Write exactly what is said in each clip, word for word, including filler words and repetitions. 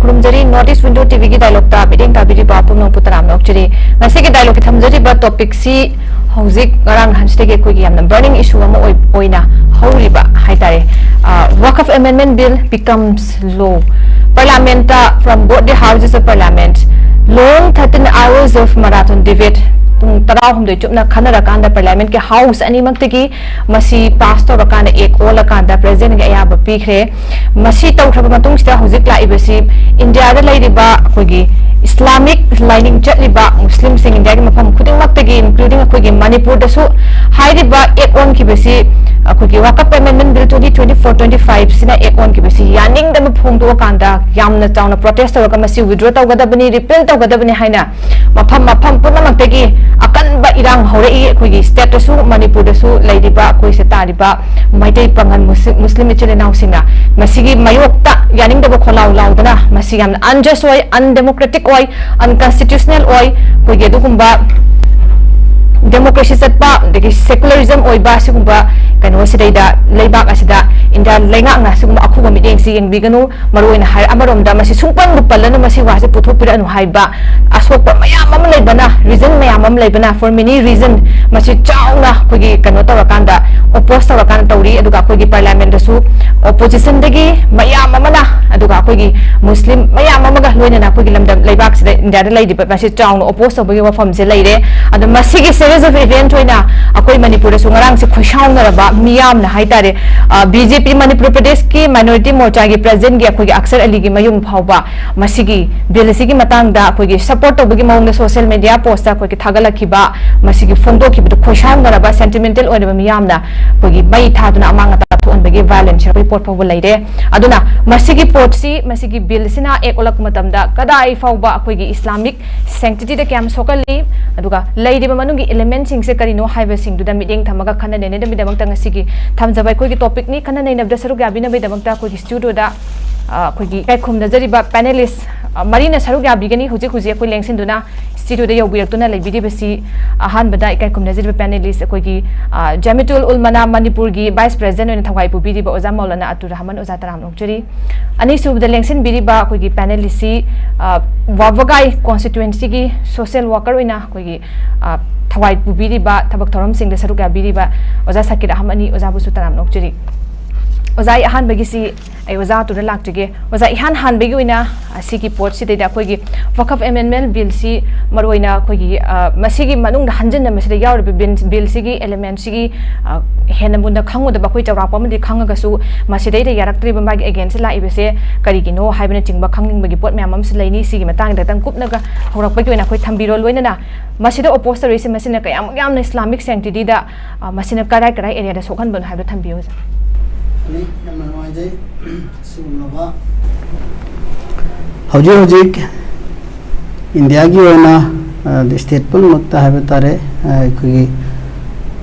ꯈꯨꯔꯨꯝꯖꯔꯤ꯫ North East Window ꯇꯤꯚꯤꯒꯤ ꯗꯥꯏꯂꯣꯛꯇ ꯃꯤꯠꯌꯦꯡ ꯇꯥꯕꯤꯔꯤꯕ ꯄꯨꯝꯅꯃꯛꯄꯨ ꯇꯔꯥꯝꯅ ꯑꯣꯛꯆꯔꯤ꯫ ꯉꯁꯤꯒꯤ ꯗꯥꯏꯂꯣꯛꯀꯤ ꯊꯝꯖꯔꯤꯕ ꯇꯣꯄꯤꯛꯁꯤ ꯍꯧꯖꯤꯛ ꯉꯔꯥꯡ ꯅꯍꯥꯟꯁꯤꯗꯒꯤ ꯑꯩꯈꯣꯏꯒꯤ ꯌꯥꯝꯅ ꯕꯔꯅꯤꯡ ꯏꯁꯨ ꯑꯃ ꯑꯣꯏ-, ꯑꯣꯏꯅ ꯍꯧꯔꯤꯕ ꯍꯥꯏꯇꯥꯔꯦ꯫ ꯑ, Waqf Amendment Bill becomes law꯫ Parliament from both the houses of Parliament, long thirteen hours of marathon debate꯫ ꯄꯨꯡ ꯇꯔꯥꯍꯨꯝꯗꯣꯏ ꯆꯨꯞꯅ ꯈꯟꯅꯔꯀꯥꯟꯗ ꯄꯥꯔꯂꯤꯌꯥꯃꯦꯟꯠꯀꯤ ꯍꯥꯎꯁ ꯑꯅꯤꯃꯛꯇꯒꯤ ꯃꯁꯤ ꯄꯥꯁ ꯇꯧꯔꯀꯥꯟꯗ ꯑꯦꯛ ꯑꯣꯜꯂꯀꯥꯟꯗ ꯄ꯭ꯔꯦꯁꯤꯗꯦꯟꯠꯒꯤ ꯑꯌꯥꯕ ꯄꯤꯈ꯭ꯔꯦ꯫ ꯃꯁꯤ ꯇꯧꯈ꯭ꯔꯕ ꯃꯇꯨꯡꯁꯤꯗ ꯍꯧꯖꯤꯛ ꯂꯥꯛꯏꯕꯁꯤ ꯏꯟꯗꯤꯌꯥꯗ ꯂꯩꯔꯤꯕ ꯑꯩꯈꯣꯏꯒꯤ ꯏꯁꯂꯥꯃꯤꯛ ꯂꯥꯏꯅꯤꯡ ꯆꯠꯂꯤꯕ ꯃꯨꯁꯂꯤꯝꯁꯤꯡ ꯏꯟꯗꯤꯌꯥꯒꯤ ꯃꯐꯝ ꯈꯨꯗꯤꯡꯃꯛꯇꯒꯤ, including ꯑꯩꯈꯣꯏꯒꯤ ꯃꯅꯤꯄꯨꯔꯗꯁꯨ ꯍꯥꯏꯔꯤꯕ ꯑꯦꯛ ꯑꯣꯟꯈꯤꯕꯁꯤ ꯑꯩꯈꯣꯏꯒꯤ Waqf Amendment Bill twenty twenty-four twenty-five ꯁꯤꯅ ꯑꯦꯛ ꯑꯣꯟꯈꯤꯕꯁꯤ ꯌꯥꯅꯤꯡꯗꯕ ꯐꯣꯡꯗꯣꯛꯑꯀꯥꯟꯗ ꯌꯥꯝꯅ ꯆꯥꯎꯅ ꯄ꯭ꯔꯣꯇꯦꯁ ꯇꯧꯔꯒ ꯃꯁꯤ ꯋꯤꯗ꯭ꯔꯣ ꯇꯧꯒꯗꯕꯅꯤ, ꯔꯤꯄꯤꯜ ꯇꯧꯒꯗꯕꯅꯤ ꯍꯥꯏꯅ ꯃꯐꯝ, ꯃꯐꯝ ꯄꯨꯝꯅꯃꯛꯇꯒꯤ ꯑꯀꯟꯕ ꯏꯔꯥꯡ ꯍꯧꯔꯛꯏ꯫ ꯑꯩꯈꯣꯏꯒꯤ ꯁ꯭ꯇꯦꯠꯇꯁꯨ, ꯃꯅꯤꯄꯨꯔꯗꯁꯨ ꯂꯩꯔꯤꯕ ꯑꯩꯈꯣꯏꯁꯤꯗ ꯇꯥꯔꯤꯕ ꯃꯩꯇꯩ ꯄꯥꯉꯜ ꯃꯨꯁ-, ꯃꯨꯁꯂꯤꯝ ꯏꯆꯤꯜ ꯏꯅꯥꯎꯁꯤꯡꯅ ꯃꯁꯤꯒꯤ ꯃꯥꯌꯣꯛꯇ ꯌꯥꯅꯤꯡꯗꯕ ꯈꯣꯜꯂꯥꯎ ꯂꯥꯎꯗꯅ ꯃꯁꯤ ꯌꯥꯝꯅ unjust ꯑꯣꯏ, undemocratic ꯑꯣꯏ, unconstitutional ꯑꯣꯏ, ꯑꯩꯈꯣꯏꯒꯤ ꯑꯗꯨꯒꯨꯝꯕ democracy ꯆꯠꯄ ꯑꯗꯒꯤ secularism ꯑꯣꯏꯕ ꯁꯤꯒꯨꯝꯕ ꯀꯩꯅꯣꯁꯤꯗꯩꯗ, ꯂꯩꯕꯥꯛ ꯑꯁꯤꯗ ꯏꯟꯗꯤꯌꯥ ꯂꯩꯉꯥꯛꯅ ꯁꯤꯒꯨꯝꯕ ꯑꯈꯨꯕ ꯃꯤꯠꯌꯦꯡꯁꯤ ꯌꯦꯡꯕꯤꯒꯅꯨ꯫ ꯃꯔꯨꯑꯣꯏꯅ ꯍꯥꯏ, ꯑꯃꯔꯣꯝꯗ ꯃꯁꯤ ꯁꯨꯡꯄꯟꯕꯨ ꯄꯜꯂꯅꯨ, ꯃꯁꯤ ꯋꯥꯁꯦ ꯄꯨꯊꯣꯛꯄꯤꯔꯛꯑꯅꯨ ꯍꯥꯏꯕ ꯑꯁꯣꯛꯄ ꯃꯌꯥꯝ ꯑꯃ ꯂꯩꯕꯅ, reason ꯃꯌꯥꯝ ꯑꯃ ꯂꯩꯕꯅ, for many reason, ꯃꯁꯤ ꯆꯥꯎꯅ ꯑꯩꯈꯣꯏꯒꯤ ꯀꯩꯅꯣ ꯇꯧꯔꯀꯥꯟꯗ, oppose ꯇꯧꯔꯀꯥꯟꯗ ꯇꯧꯔꯤ꯫ ꯑꯗꯨꯒ ꯑꯩꯈꯣꯏꯒꯤ ꯄꯥꯔꯂꯤꯌꯥꯃꯦꯟꯠꯇꯁꯨ opposition ꯗꯒꯤ ꯃꯌꯥꯝ ꯑꯃꯅ, ꯑꯗꯨꯒ ꯑꯩꯈꯣꯏꯒꯤ ꯃꯨꯁꯂꯤꯝ ꯃꯌꯥꯝ ꯑꯃꯒ ꯂꯣꯏꯅꯅ ꯑꯩꯈꯣꯏꯒꯤ ꯂꯝꯗꯝ ꯂꯩꯕꯥꯛꯁꯤꯗ, ꯏꯟꯗꯤꯌꯥꯗ ꯂꯩꯔꯤꯕ ꯃꯁꯤ ꯆꯥꯎꯅ oppose ꯇꯧꯕꯒꯤ ꯋꯥꯐꯝꯁꯦ ꯂꯩꯔꯦ꯫ ꯑꯗꯣ ꯃꯁꯤꯒꯤ series of event ꯑꯣꯏꯅ ꯑꯩꯈꯣꯏ ꯃꯅꯤꯄꯨꯔꯗꯁꯨ ꯉꯔꯥꯡꯁꯦ ꯈꯣꯏꯁꯥꯎꯅꯔꯕ ꯃꯤꯌꯥꯝꯅ ꯍꯥꯏꯇꯥꯔꯦ, ꯑ, ꯕꯤ ꯖꯦ ꯄꯤ ꯃꯅꯤꯄꯨꯔ ꯄ꯭ꯔꯗꯦꯁꯀꯤ minority ꯃꯣꯔꯆꯥꯒꯤ president ꯒꯤ ꯑꯩꯈꯣꯏꯒꯤ ꯑꯛꯁꯔ ꯑꯂꯤꯒꯤ ꯃꯌꯨꯝ ꯐꯥꯎꯕ ꯃꯁꯤꯒꯤ bill ꯑꯁꯤꯒꯤ ꯃꯇꯥꯡꯗ ꯑꯩꯈꯣꯏꯒꯤ support ꯇꯧꯕꯒꯤ ꯃꯑꯣꯡꯗ social media post ꯇ ꯑꯩꯈꯣꯏꯒꯤ ꯊꯥꯒꯠꯂꯛꯈꯤꯕ, ꯃꯁꯤꯒꯤ ꯐꯣꯡꯗꯣꯛꯈꯤꯕꯗꯨ ꯈꯣꯏꯁꯥꯎꯅꯔꯕ sentimental ꯑꯣꯏꯔꯕ ꯃꯤꯌꯥꯝꯅ ꯑꯩꯈꯣꯏꯒꯤ ꯃꯩ ꯊꯥꯗꯨꯅ ꯑꯃꯥꯡ ꯑꯇꯥ ꯊꯣꯛꯍꯟꯕꯒꯤ violence ꯁꯤꯔꯛꯄꯒꯤ ꯄꯣꯠ ꯐꯥꯎꯕ ꯂꯩꯔꯦ꯫ ꯑꯗꯨꯅ ꯃꯁꯤꯒꯤ ꯄꯣꯠꯁꯤ, ꯃꯁꯤꯒꯤ bill ꯁꯤꯅ act ꯑꯣꯜꯂꯛꯄ ꯃꯇꯝꯗ ꯀꯗꯥꯏ ꯐꯥꯎꯕ ꯑꯩꯈꯣꯏꯒꯤ Islamic sanctity ꯗ ꯀꯌꯥꯝ ꯁꯣꯛꯍꯜꯂꯤ, ꯑꯗꯨꯒ ꯂꯩꯔꯤꯕ ꯃꯅꯨꯡꯒꯤ element ꯁꯤꯡꯁꯦ ꯀꯔꯤꯅꯣ ꯍꯥꯏꯕꯁꯤꯡꯗꯨꯗ ꯃꯤꯠꯌꯦꯡ ꯊꯝꯃꯒ ꯈꯟꯅ ꯅꯩꯅꯅꯕꯒꯤꯗꯃꯛꯇ ꯉꯁꯤꯒꯤ ꯊꯝꯖꯕ ꯑꯩꯈꯣꯏꯒꯤ topic ꯅꯤ꯫ ꯈꯟꯅ ꯅꯩꯅꯕꯗ ꯁꯔꯨꯛ ꯌꯥꯕꯤꯅꯕꯒꯤꯗꯃꯛꯇ ꯑꯩꯈꯣꯏꯒꯤ studio ꯗ ꯑ, ꯑꯩꯈꯣꯏꯒꯤ ꯏꯀꯥꯏ ꯈꯨꯝꯅꯖꯔꯤꯕ ꯄꯦꯅꯦꯂꯤꯁ, ꯑ, ꯃꯔꯤꯅ ꯁꯔꯨꯛ ꯌꯥꯕꯤꯒꯅꯤ꯫ ꯍꯧꯖꯤꯛ ꯍꯧꯖꯤꯛ ꯑꯩꯈꯣꯏ ꯂꯦꯡꯁꯤꯟꯗꯨꯅ ꯁ꯭ꯇꯨꯗꯤꯑꯣꯗ ꯌꯧꯕꯤꯔꯛꯇꯨꯅ ꯂꯩꯕꯤꯔꯤꯕꯁꯤ꯫ ꯑꯍꯥꯟꯕꯗ ꯏꯀꯥꯏ ꯈꯨꯝꯅꯖꯔꯤꯕ ꯄꯦꯅꯦꯂꯤꯁ ꯑꯩꯈꯣꯏꯒꯤ, ꯑ, ꯖꯃꯤꯇꯨꯜ ꯎꯜꯃꯅꯥ ꯃꯅꯤꯄꯨꯔꯒꯤ ꯚꯥꯏꯁ ꯄ꯭ꯔꯦꯁꯤꯗꯦꯟꯠ ꯑꯣꯏꯅ ꯊꯧꯒꯥꯏ ꯄꯨꯕꯤꯔꯤꯕ ꯑꯣꯖꯥ ꯃꯧꯂꯥꯅꯥ ꯑꯇꯨꯔ ꯔꯍꯃꯟ, ꯑꯣꯖꯥ ꯇꯔꯥꯝꯅ ꯑꯣꯛꯆꯔꯤ꯫ ꯑꯅꯤꯁꯨꯕꯗ ꯂꯦꯡꯁꯤꯟꯕꯤꯔꯤꯕ ꯑꯩꯈꯣꯏꯒꯤ ꯄꯦꯅꯦꯂꯤꯁꯁꯤ, ꯑ, ꯋꯥꯕꯒꯥꯏ ꯀꯣꯟꯁꯇꯤꯇ꯭ꯋꯦꯟꯁꯤꯒꯤ ꯁꯣꯁꯤꯌꯦꯜ ꯋꯥꯔꯀꯔ ꯑꯣꯏꯅ ꯑꯩꯈꯣꯏꯒꯤ, ꯑ, ꯊꯧꯒꯥꯏ ꯄꯨꯕꯤꯔꯤꯕ, ꯊꯕꯛ ꯊꯧꯔꯝꯁꯤꯡꯗ ꯁꯔꯨꯛ ꯌꯥꯕꯤꯔꯤꯕ ꯑꯣꯖꯥ ꯁꯀꯤꯔ ꯑꯍꯃꯗꯅꯤ, ꯑꯣꯖꯥꯕꯨꯁꯨ ꯇꯔꯥꯝꯅ ꯑꯣꯛꯆꯔꯤ꯫ ꯑꯣꯖꯥ, ꯑꯩ ꯑꯍꯥꯟꯕꯒꯤꯁꯤ ꯑꯩ ꯑꯣꯖꯥ ꯑꯇꯨꯔꯗ ꯂꯥꯛꯆꯒꯦ꯫ ꯑꯣꯖꯥ, ꯏꯍꯥꯟ ꯍꯥꯟꯕꯒꯤ ꯑꯣꯏꯅ ꯑꯁꯤꯒꯤ ꯄꯣꯠꯁꯤꯗꯩꯗ ꯑꯩꯈꯣꯏꯒꯤ ꯋꯥꯀꯐ ꯑꯦꯃꯦꯟꯗꯃꯦꯟꯠ ꯕꯤꯜꯁꯤ, ꯃꯔꯨꯑꯣꯏꯅ ꯑꯩꯈꯣꯏꯒꯤ, ꯑ, ꯃꯁꯤꯒꯤ ꯃꯅꯨꯡꯗ ꯍꯟꯖꯤꯟꯅ ꯃꯁꯤꯗ ꯌꯥꯎꯔꯤꯕ ꯕꯤꯜ, ꯕꯤꯜꯁꯤꯒꯤ ꯑꯦꯂꯤꯃꯦꯟꯠꯁꯤꯒꯤ, ꯑ, ꯍꯦꯟꯅ ꯃꯨꯟꯅ ꯈꯪꯉꯨꯗꯕ ꯑꯩꯈꯣꯏ ꯆꯥꯎꯔꯥꯛꯄ ꯑꯃꯗꯤ ꯈꯪꯉꯒꯁꯨ ꯃꯁꯤꯗꯩꯗ ꯌꯥꯔꯛꯇ꯭ꯔꯤꯕ ꯃꯥꯒꯤ ꯑꯦꯒꯦꯟꯁꯇ ꯂꯥꯛꯏꯕꯁꯦ ꯀꯔꯤꯒꯤꯅꯣ ꯍꯥꯏꯕꯅꯆꯤꯡꯕ ꯈꯪꯅꯤꯡꯕꯒꯤ ꯄꯣꯠ ꯃꯌꯥꯝ ꯑꯃꯁꯨ ꯂꯩꯅꯤ꯫ ꯁꯤꯒꯤ ꯃꯇꯥꯡꯗ ꯈꯤꯇꯪ ꯀꯨꯞꯅꯒ ꯍꯧꯔꯛꯄꯒꯤ ꯑꯣꯏꯅ ꯑꯩꯈꯣꯏ ꯊꯝꯕꯤꯔꯣ꯫ ꯂꯣꯏꯅꯅ ꯃꯁꯤꯗ ꯑꯣꯄꯣꯁ ꯇꯧꯔꯤꯁꯦ ꯃꯁꯤꯅ ꯀꯌꯥꯃꯨꯛ ꯌꯥꯝꯅ ꯏꯁꯂꯥꯃꯤꯛ ꯁꯦꯡꯇꯤꯇꯤꯗ, ꯑ, ꯃꯁꯤꯅ ꯀꯔꯥꯏ ꯀꯔꯥꯏ ꯑꯦꯔꯤꯌꯥꯗ ꯁꯣꯛꯍꯟꯕꯅꯣ ꯍꯥꯏꯕꯗꯣ ꯊꯝꯕꯤꯌꯨ, ꯑꯣꯖꯥ꯫ ꯐꯅꯤ, ꯌꯥꯝꯅ ꯅꯨꯡꯉꯥꯏꯖꯩ꯫ ꯁꯤꯒꯨꯝꯂꯕ ꯍꯧꯖꯤꯛ ꯍꯧꯖꯤꯛ ꯏꯟꯗꯤꯌꯥꯒꯤ ꯑꯣꯏꯅ, ꯑ, ꯁ꯭ꯇꯦꯠ ꯄꯨꯝꯅꯃꯛꯇ ꯍꯥꯏꯕ ꯇꯥꯔꯦ, ꯑ, ꯑꯩꯈꯣꯏꯒꯤ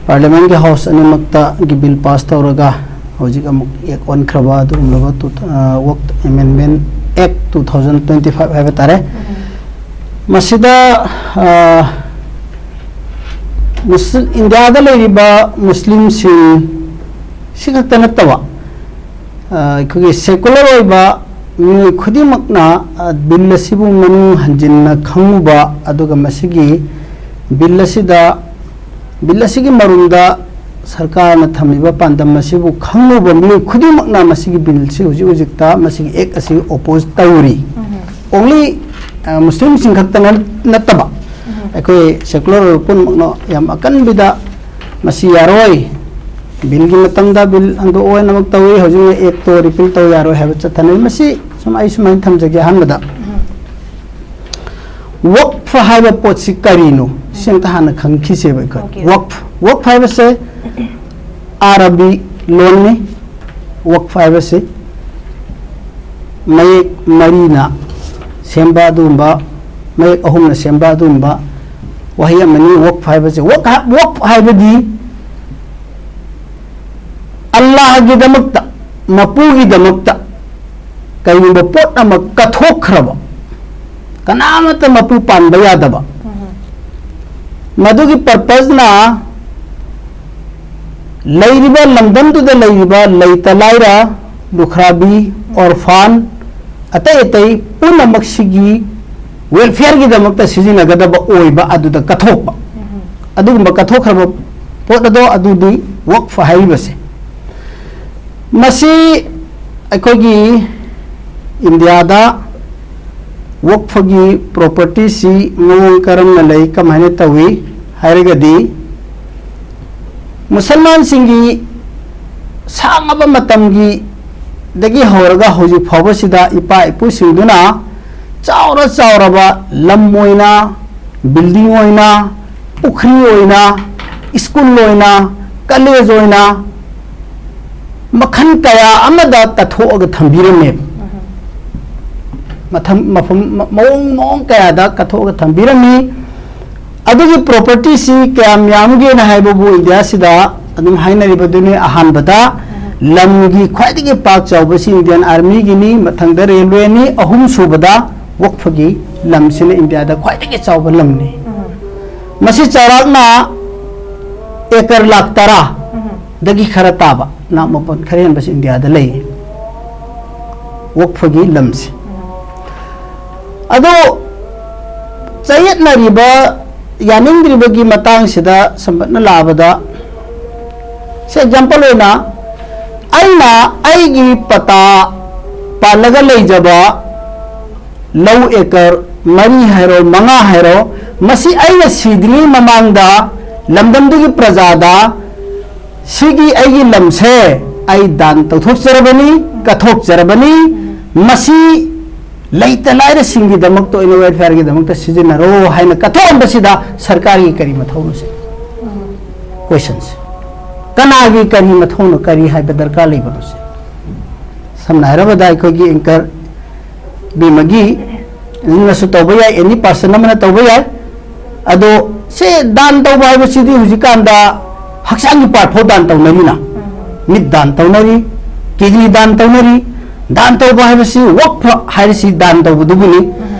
ꯄꯥꯔꯂꯤꯌꯥꯃꯦꯟꯠꯀꯤ ꯍꯥꯎꯁ ꯑꯅꯤꯃꯛꯇꯒꯤ ꯕꯤꯜ ꯄꯥꯁ ꯇꯧꯔꯒ ꯍꯧꯖꯤꯛ ꯑꯃꯨꯛ ꯑꯦꯛ ꯑꯣꯟꯈ꯭ꯔꯕ ꯑꯗꯨꯒꯨꯝꯂꯕ ꯇꯨ-, ꯑ, ꯋꯥꯀꯐ ꯑꯦꯃꯦꯟꯗꯃꯦꯟꯠ ꯑꯦꯛ ꯇꯨ ꯊꯥꯎꯖꯟ ꯇ꯭ꯋꯦꯟꯇꯤ ꯐꯥꯏꯚ ꯍꯥꯏꯕ ꯇꯥꯔꯦ꯫ ꯃꯁꯤꯗ, ꯑ, ꯃꯨꯁ-, ꯏꯟꯗꯤꯌꯥꯗ ꯂꯩꯔꯤꯕ ꯃꯨꯁꯂꯤꯝꯁꯤꯡ ꯁꯤ ꯈꯛꯇ ꯅꯠꯇꯕ, ꯑ, ꯑꯩꯈꯣꯏꯒꯤ ꯁꯦꯀꯨꯂꯔ ꯑꯣꯏꯕ ꯃꯤꯑꯣꯏ ꯈꯨꯗꯤꯡꯃꯛꯅ, ꯑ, ꯕꯤꯜ ꯑꯁꯤꯕꯨ ꯃꯅꯨꯡ ꯍꯟꯖꯤꯟꯅ ꯈꯪꯉꯨꯕ, ꯑꯗꯨꯒ ꯃꯁꯤꯒꯤ ꯕꯤꯜ ꯑꯁꯤꯗ, ꯕꯤꯜ ꯑꯁꯤꯒꯤ ꯃꯔꯨꯝꯗ ꯁꯔꯀꯥꯔꯅ ꯊꯝꯂꯤꯕ ꯄꯥꯟꯗꯝ ꯑꯁꯤꯕꯨ ꯈꯪꯉꯨꯕ ꯃꯤꯑꯣꯏ ꯈꯨꯗꯤꯡꯃꯛꯅ ꯃꯁꯤꯒꯤ ꯕꯤꯜꯁꯤ ꯍꯧꯖꯤꯛ ꯍꯧꯖꯤꯛꯇ ꯃꯁꯤꯒꯤ ꯑꯦꯛ ꯑꯁꯤ ꯑꯣꯄꯣꯖ ꯇꯧꯔꯤ꯫ Only, ꯑ, ꯃꯨꯁꯂꯤꯝꯁꯤꯡ ꯈꯛꯇ ꯅꯠ-, ꯅꯠꯇꯕ, ꯑꯩꯈꯣꯏ ꯁꯦꯀꯨꯂꯔ ꯑꯣꯏꯕ ꯄꯨꯝꯅꯃꯛꯅ ꯌꯥꯝ ꯑꯀꯟꯕꯤꯗ ꯃꯁꯤ ꯌꯥꯔꯣꯏ, ꯕꯤꯜꯒꯤ ꯃꯇꯝꯗ ꯕꯤꯜ ꯍꯟꯗꯣꯛꯑꯣ ꯍꯥꯏꯅꯃꯛ ꯇꯧꯏ, ꯍꯧꯖꯤꯛꯅ ꯑꯦꯛꯇꯣ ꯔꯤꯄꯤꯜ ꯇꯧ ꯌꯥꯔꯣꯏ ꯍꯥꯏꯕ ꯆꯠꯊꯅꯔꯤ꯫ ꯃꯁꯤ ꯁꯨꯝ ꯑꯩ ꯁꯨꯃꯥꯏꯅ ꯊꯝꯖꯒꯦ꯫ ꯑꯍꯥꯟꯕꯗ ꯋꯛꯐ ꯍꯥꯏꯕ ꯄꯣꯠꯁꯤ ꯀꯔꯤꯅꯣ? ꯁꯤ ꯑꯝꯇ ꯍꯥꯟꯅ ꯈꯪꯈꯤꯁꯦꯕ ꯑꯩꯈꯣꯏ꯫ Okay. ꯋꯛꯐ, ꯋꯛꯐ ꯍꯥꯏꯕꯁꯦ ꯑꯥꯔꯕꯤ ꯂꯣꯟꯅꯤ꯫ ꯋꯛꯐ ꯍꯥꯏꯕꯁꯤ ꯃꯌꯦꯛ ꯃꯔꯤꯅ ꯁꯦꯝꯕ ꯑꯗꯨꯒꯨꯝꯕ, ꯃꯌꯦꯛ ꯑꯍꯨꯝꯅ ꯁꯦꯝꯕ ꯑꯗꯨꯒꯨꯝꯕ ꯋꯥꯍꯩ ꯑꯃꯅꯤ꯫ ꯋꯛꯐ ꯍꯥꯏꯕꯁꯤ, ꯋꯛꯐ ꯍꯥꯏ-, ꯋꯛꯐ ꯍꯥꯏꯕꯗꯤ ꯑꯜꯂꯥꯍꯒꯤꯗꯃꯛꯇ, ꯃꯄꯨꯒꯤꯗꯃꯛꯇ ꯀꯔꯤꯒꯨꯝꯕ ꯄꯣꯠ ꯑꯃ ꯀꯠꯊꯣꯛꯈ꯭ꯔꯕ, ꯀꯅꯥꯃꯠꯇ ꯃꯄꯨ ꯄꯥꯟꯕ ꯌꯥꯗꯕ, ꯃꯗꯨꯒꯤ ꯄꯔꯄꯁꯅ ꯂꯩꯔꯤꯕ ꯂꯝꯗꯝꯗꯨꯗ ꯂꯩꯔꯤꯕ ꯂꯩꯇ ꯂꯥꯏꯔ, ꯂꯨꯈ꯭ꯔꯥꯕꯤ, ꯑꯣꯔꯐꯥꯟ, ꯑꯇꯩ ꯑꯇꯩ ꯄꯨꯝꯅꯃꯛꯁꯤꯒꯤ ꯋꯦꯜꯐꯤꯌꯔꯒꯤꯗꯃꯛꯇ ꯁꯤꯖꯤꯟꯅꯒꯗꯕ ꯑꯣꯏꯕ ꯑꯗꯨꯗ ꯀꯠꯊꯣꯛꯄ꯫ ꯑꯗꯨꯒꯨꯝꯕ ꯀꯠꯊꯣꯛꯈ꯭ꯔꯕ ꯄꯣꯠ ꯑꯗꯣ, ꯑꯗꯨꯗꯤ ꯋꯛꯐ ꯍꯥꯏꯔꯤꯕꯁꯦ꯫ ꯃꯁꯤ ꯑꯩꯈꯣꯏꯒꯤ ꯏꯟꯗꯤꯌꯥꯗ ꯋꯛꯐꯒꯤ ꯄ꯭ꯔꯣꯄꯔꯇꯤꯁꯤ ꯃꯑꯣꯡ ꯀꯔꯝꯅ ꯂꯩ, ꯀꯃꯥꯏꯅ ꯇꯧꯏ ꯍꯥꯏꯔꯒꯗꯤ, ꯃꯨꯁꯜꯃꯥꯟꯁꯤꯡꯒꯤ ꯁꯥꯡꯉꯕ ꯃꯇꯝꯒꯤ ꯗꯒꯤ ꯍꯧꯔꯒ ꯍꯧꯖꯤꯛ ꯐꯥꯎꯕꯁꯤꯗ ꯏꯄꯥ ꯏꯄꯨꯁꯤꯡꯗꯨꯅ ꯆꯥꯎꯔ ꯆꯥꯎꯔꯕ ꯂꯝ ꯑꯣꯏꯅ, ꯕꯤꯜꯗꯤꯡ ꯑꯣꯏꯅ, ꯄꯨꯈ꯭ꯔꯤ ꯑꯣꯏꯅ, ꯁ꯭ꯀꯨꯜ ꯑꯣꯏꯅ, ꯀꯂꯦꯖ ꯑꯣꯏꯅ, ꯃꯈꯜ ꯀꯌꯥ ꯑꯃꯗ ꯀꯠꯊꯣꯛꯑꯒ ꯊꯝꯕꯤꯔꯝꯃꯦꯕ꯫ ꯃꯊꯝ-, ꯃꯐꯝ, ꯃ-, ꯃꯑꯣꯡ ꯃꯑꯣꯡ ꯀꯌꯥꯗ ꯀꯠꯊꯣꯛꯑꯒ ꯊꯝꯕꯤꯔꯝꯃꯤ꯫ ꯑꯗꯨꯒꯤ ꯄ꯭ꯔꯣꯄꯔꯇꯤꯁꯤ ꯀꯌꯥꯝ ꯌꯥꯝꯒꯦꯅ ꯍꯥꯏꯕꯕꯨ ꯏꯟꯗꯤꯌꯥꯁꯤꯗ ꯑꯗꯨꯝ ꯍꯥꯏꯅꯔꯤꯕꯗꯨꯅꯤ꯫ ꯑꯍꯥꯟꯕꯗ ꯂꯝꯒꯤ ꯈ꯭ꯋꯥꯏꯗꯒꯤ ꯄꯥꯛ ꯆꯥꯎꯕꯁꯤ ꯏꯟꯗꯤꯌꯥꯟ ꯑꯥꯔꯃꯤꯒꯤꯅꯤ, ꯃꯊꯪꯗ ꯔꯦꯜꯋꯦꯅꯤ, ꯑꯍꯨꯝꯁꯨꯕꯗ ꯋꯛꯐꯒꯤ ꯂꯝꯁꯤꯅ ꯏꯟꯗꯤꯌꯥꯗ ꯈ꯭ꯋꯥꯏꯗꯒꯤ ꯆꯥꯎꯕ ꯂꯝꯅꯤ꯫ ꯃꯁꯤ ꯆꯥꯎꯔꯥꯛꯅ ꯑꯦꯀꯔ ꯂꯥꯈ ꯇꯔꯥ ꯗꯒꯤ ꯈꯔ ꯇꯥꯕ, ꯅꯥꯛ ꯃꯄꯥꯟ ꯈꯔ ꯍꯦꯟꯕꯁꯤ ꯏꯟꯗꯤꯌꯥꯗ ꯂꯩ ꯋꯛꯐꯒꯤ ꯂꯝꯁꯦ꯫ ꯑꯗꯣ ꯆꯌꯦꯠꯅꯔꯤꯕ, ꯌꯥꯅꯤꯡꯗ꯭ꯔꯤꯕꯒꯤ ꯃꯇꯥꯡꯁꯤꯗ ꯁꯝꯂꯞꯅ ꯂꯥꯛꯑꯕꯗ, ꯁꯦ ꯑꯦꯛꯖꯥꯝꯄꯜ ꯑꯣꯏꯅ, ꯑꯩꯅ ꯑꯩꯒꯤ ꯄꯇꯥ ꯄꯥꯜꯂꯒ ꯂꯩꯖꯕ ꯂꯧ ꯑꯦꯀꯔ ꯃꯔꯤ ꯍꯥꯏꯔꯣ, ꯃꯉꯥ ꯍꯥꯏꯔꯣ, ꯃꯁꯤ ꯑꯩꯅ ꯁꯤꯗ꯭ꯔꯤꯉꯩ ꯃꯃꯥꯡꯗ ꯂꯝꯗꯝꯗꯨꯒꯤ ꯄ꯭ꯔꯖꯥꯗ ꯁꯤꯒꯤ ꯑꯩꯒꯤ ꯂꯝꯁꯦ ꯑꯩ ꯗꯥꯟ ꯇꯧꯊꯣꯛꯆꯔꯕꯅꯤ, ꯀꯠꯊꯣꯛꯆꯔꯕꯅꯤ, ꯃꯁꯤ ꯂꯩꯇ ꯂꯥꯏꯔꯁꯤꯡꯒꯤꯗꯃꯛꯇ ꯑꯣꯏꯅ, ꯋꯦꯜꯐꯤꯌꯔꯒꯤꯗꯃꯛꯇ ꯁꯤꯖꯤꯟꯅꯔꯣ ꯍꯥꯏꯅ ꯀꯠꯊꯣꯛꯑꯝꯕꯁꯤꯗ ꯁꯔꯀꯥꯔꯒꯤ ꯀꯔꯤ ꯃꯊꯧꯅꯣ ꯁꯤ? ꯀꯣꯏꯁꯟꯁꯦ꯫ ꯀꯅꯥꯒꯤ ꯀꯔꯤ ꯃꯊꯧꯅꯣ, ꯀꯔꯤ ꯍꯥꯏꯕ ꯗꯔꯀꯥꯔ ꯂꯩꯕꯅꯣ ꯁꯤ? ꯁꯝꯅ ꯍꯥꯏꯔꯕꯗ ꯑꯩꯈꯣꯏꯒꯤ ꯑꯦꯡꯀꯔ ꯕꯤꯃꯒꯤ ꯅꯁꯨ ꯇꯧꯕ ꯌꯥꯏ, ꯑꯦꯅꯤ ꯄꯥꯔꯁꯟ ꯑꯃꯅ ꯇꯧꯕ ꯌꯥꯏ꯫ ꯑꯗꯣ ꯁꯤ ꯗꯥꯟ ꯇꯧꯕ ꯍꯥꯏꯕꯁꯤꯗꯤ ꯍꯧꯖꯤꯛꯀꯥꯟꯗ ꯍꯛꯆꯥꯡꯒꯤ ꯄꯥꯔꯠ ꯐꯥꯎ ꯗꯥꯟ ꯇꯧꯅꯔꯤꯅ, ꯃꯤꯠ ꯗꯥꯟ ꯇꯧꯅꯔꯤ, ꯀꯤꯗꯅꯤ ꯗꯥꯟ ꯇꯧꯅꯔꯤ, ꯗꯥꯟ ꯇꯧꯕ ꯍꯥꯏꯕꯁꯤ ꯋꯛꯐ ꯍꯥꯏꯔꯤꯁꯤ ꯗꯥꯟ ꯇꯧꯕꯗꯨꯕꯨꯅꯤ꯫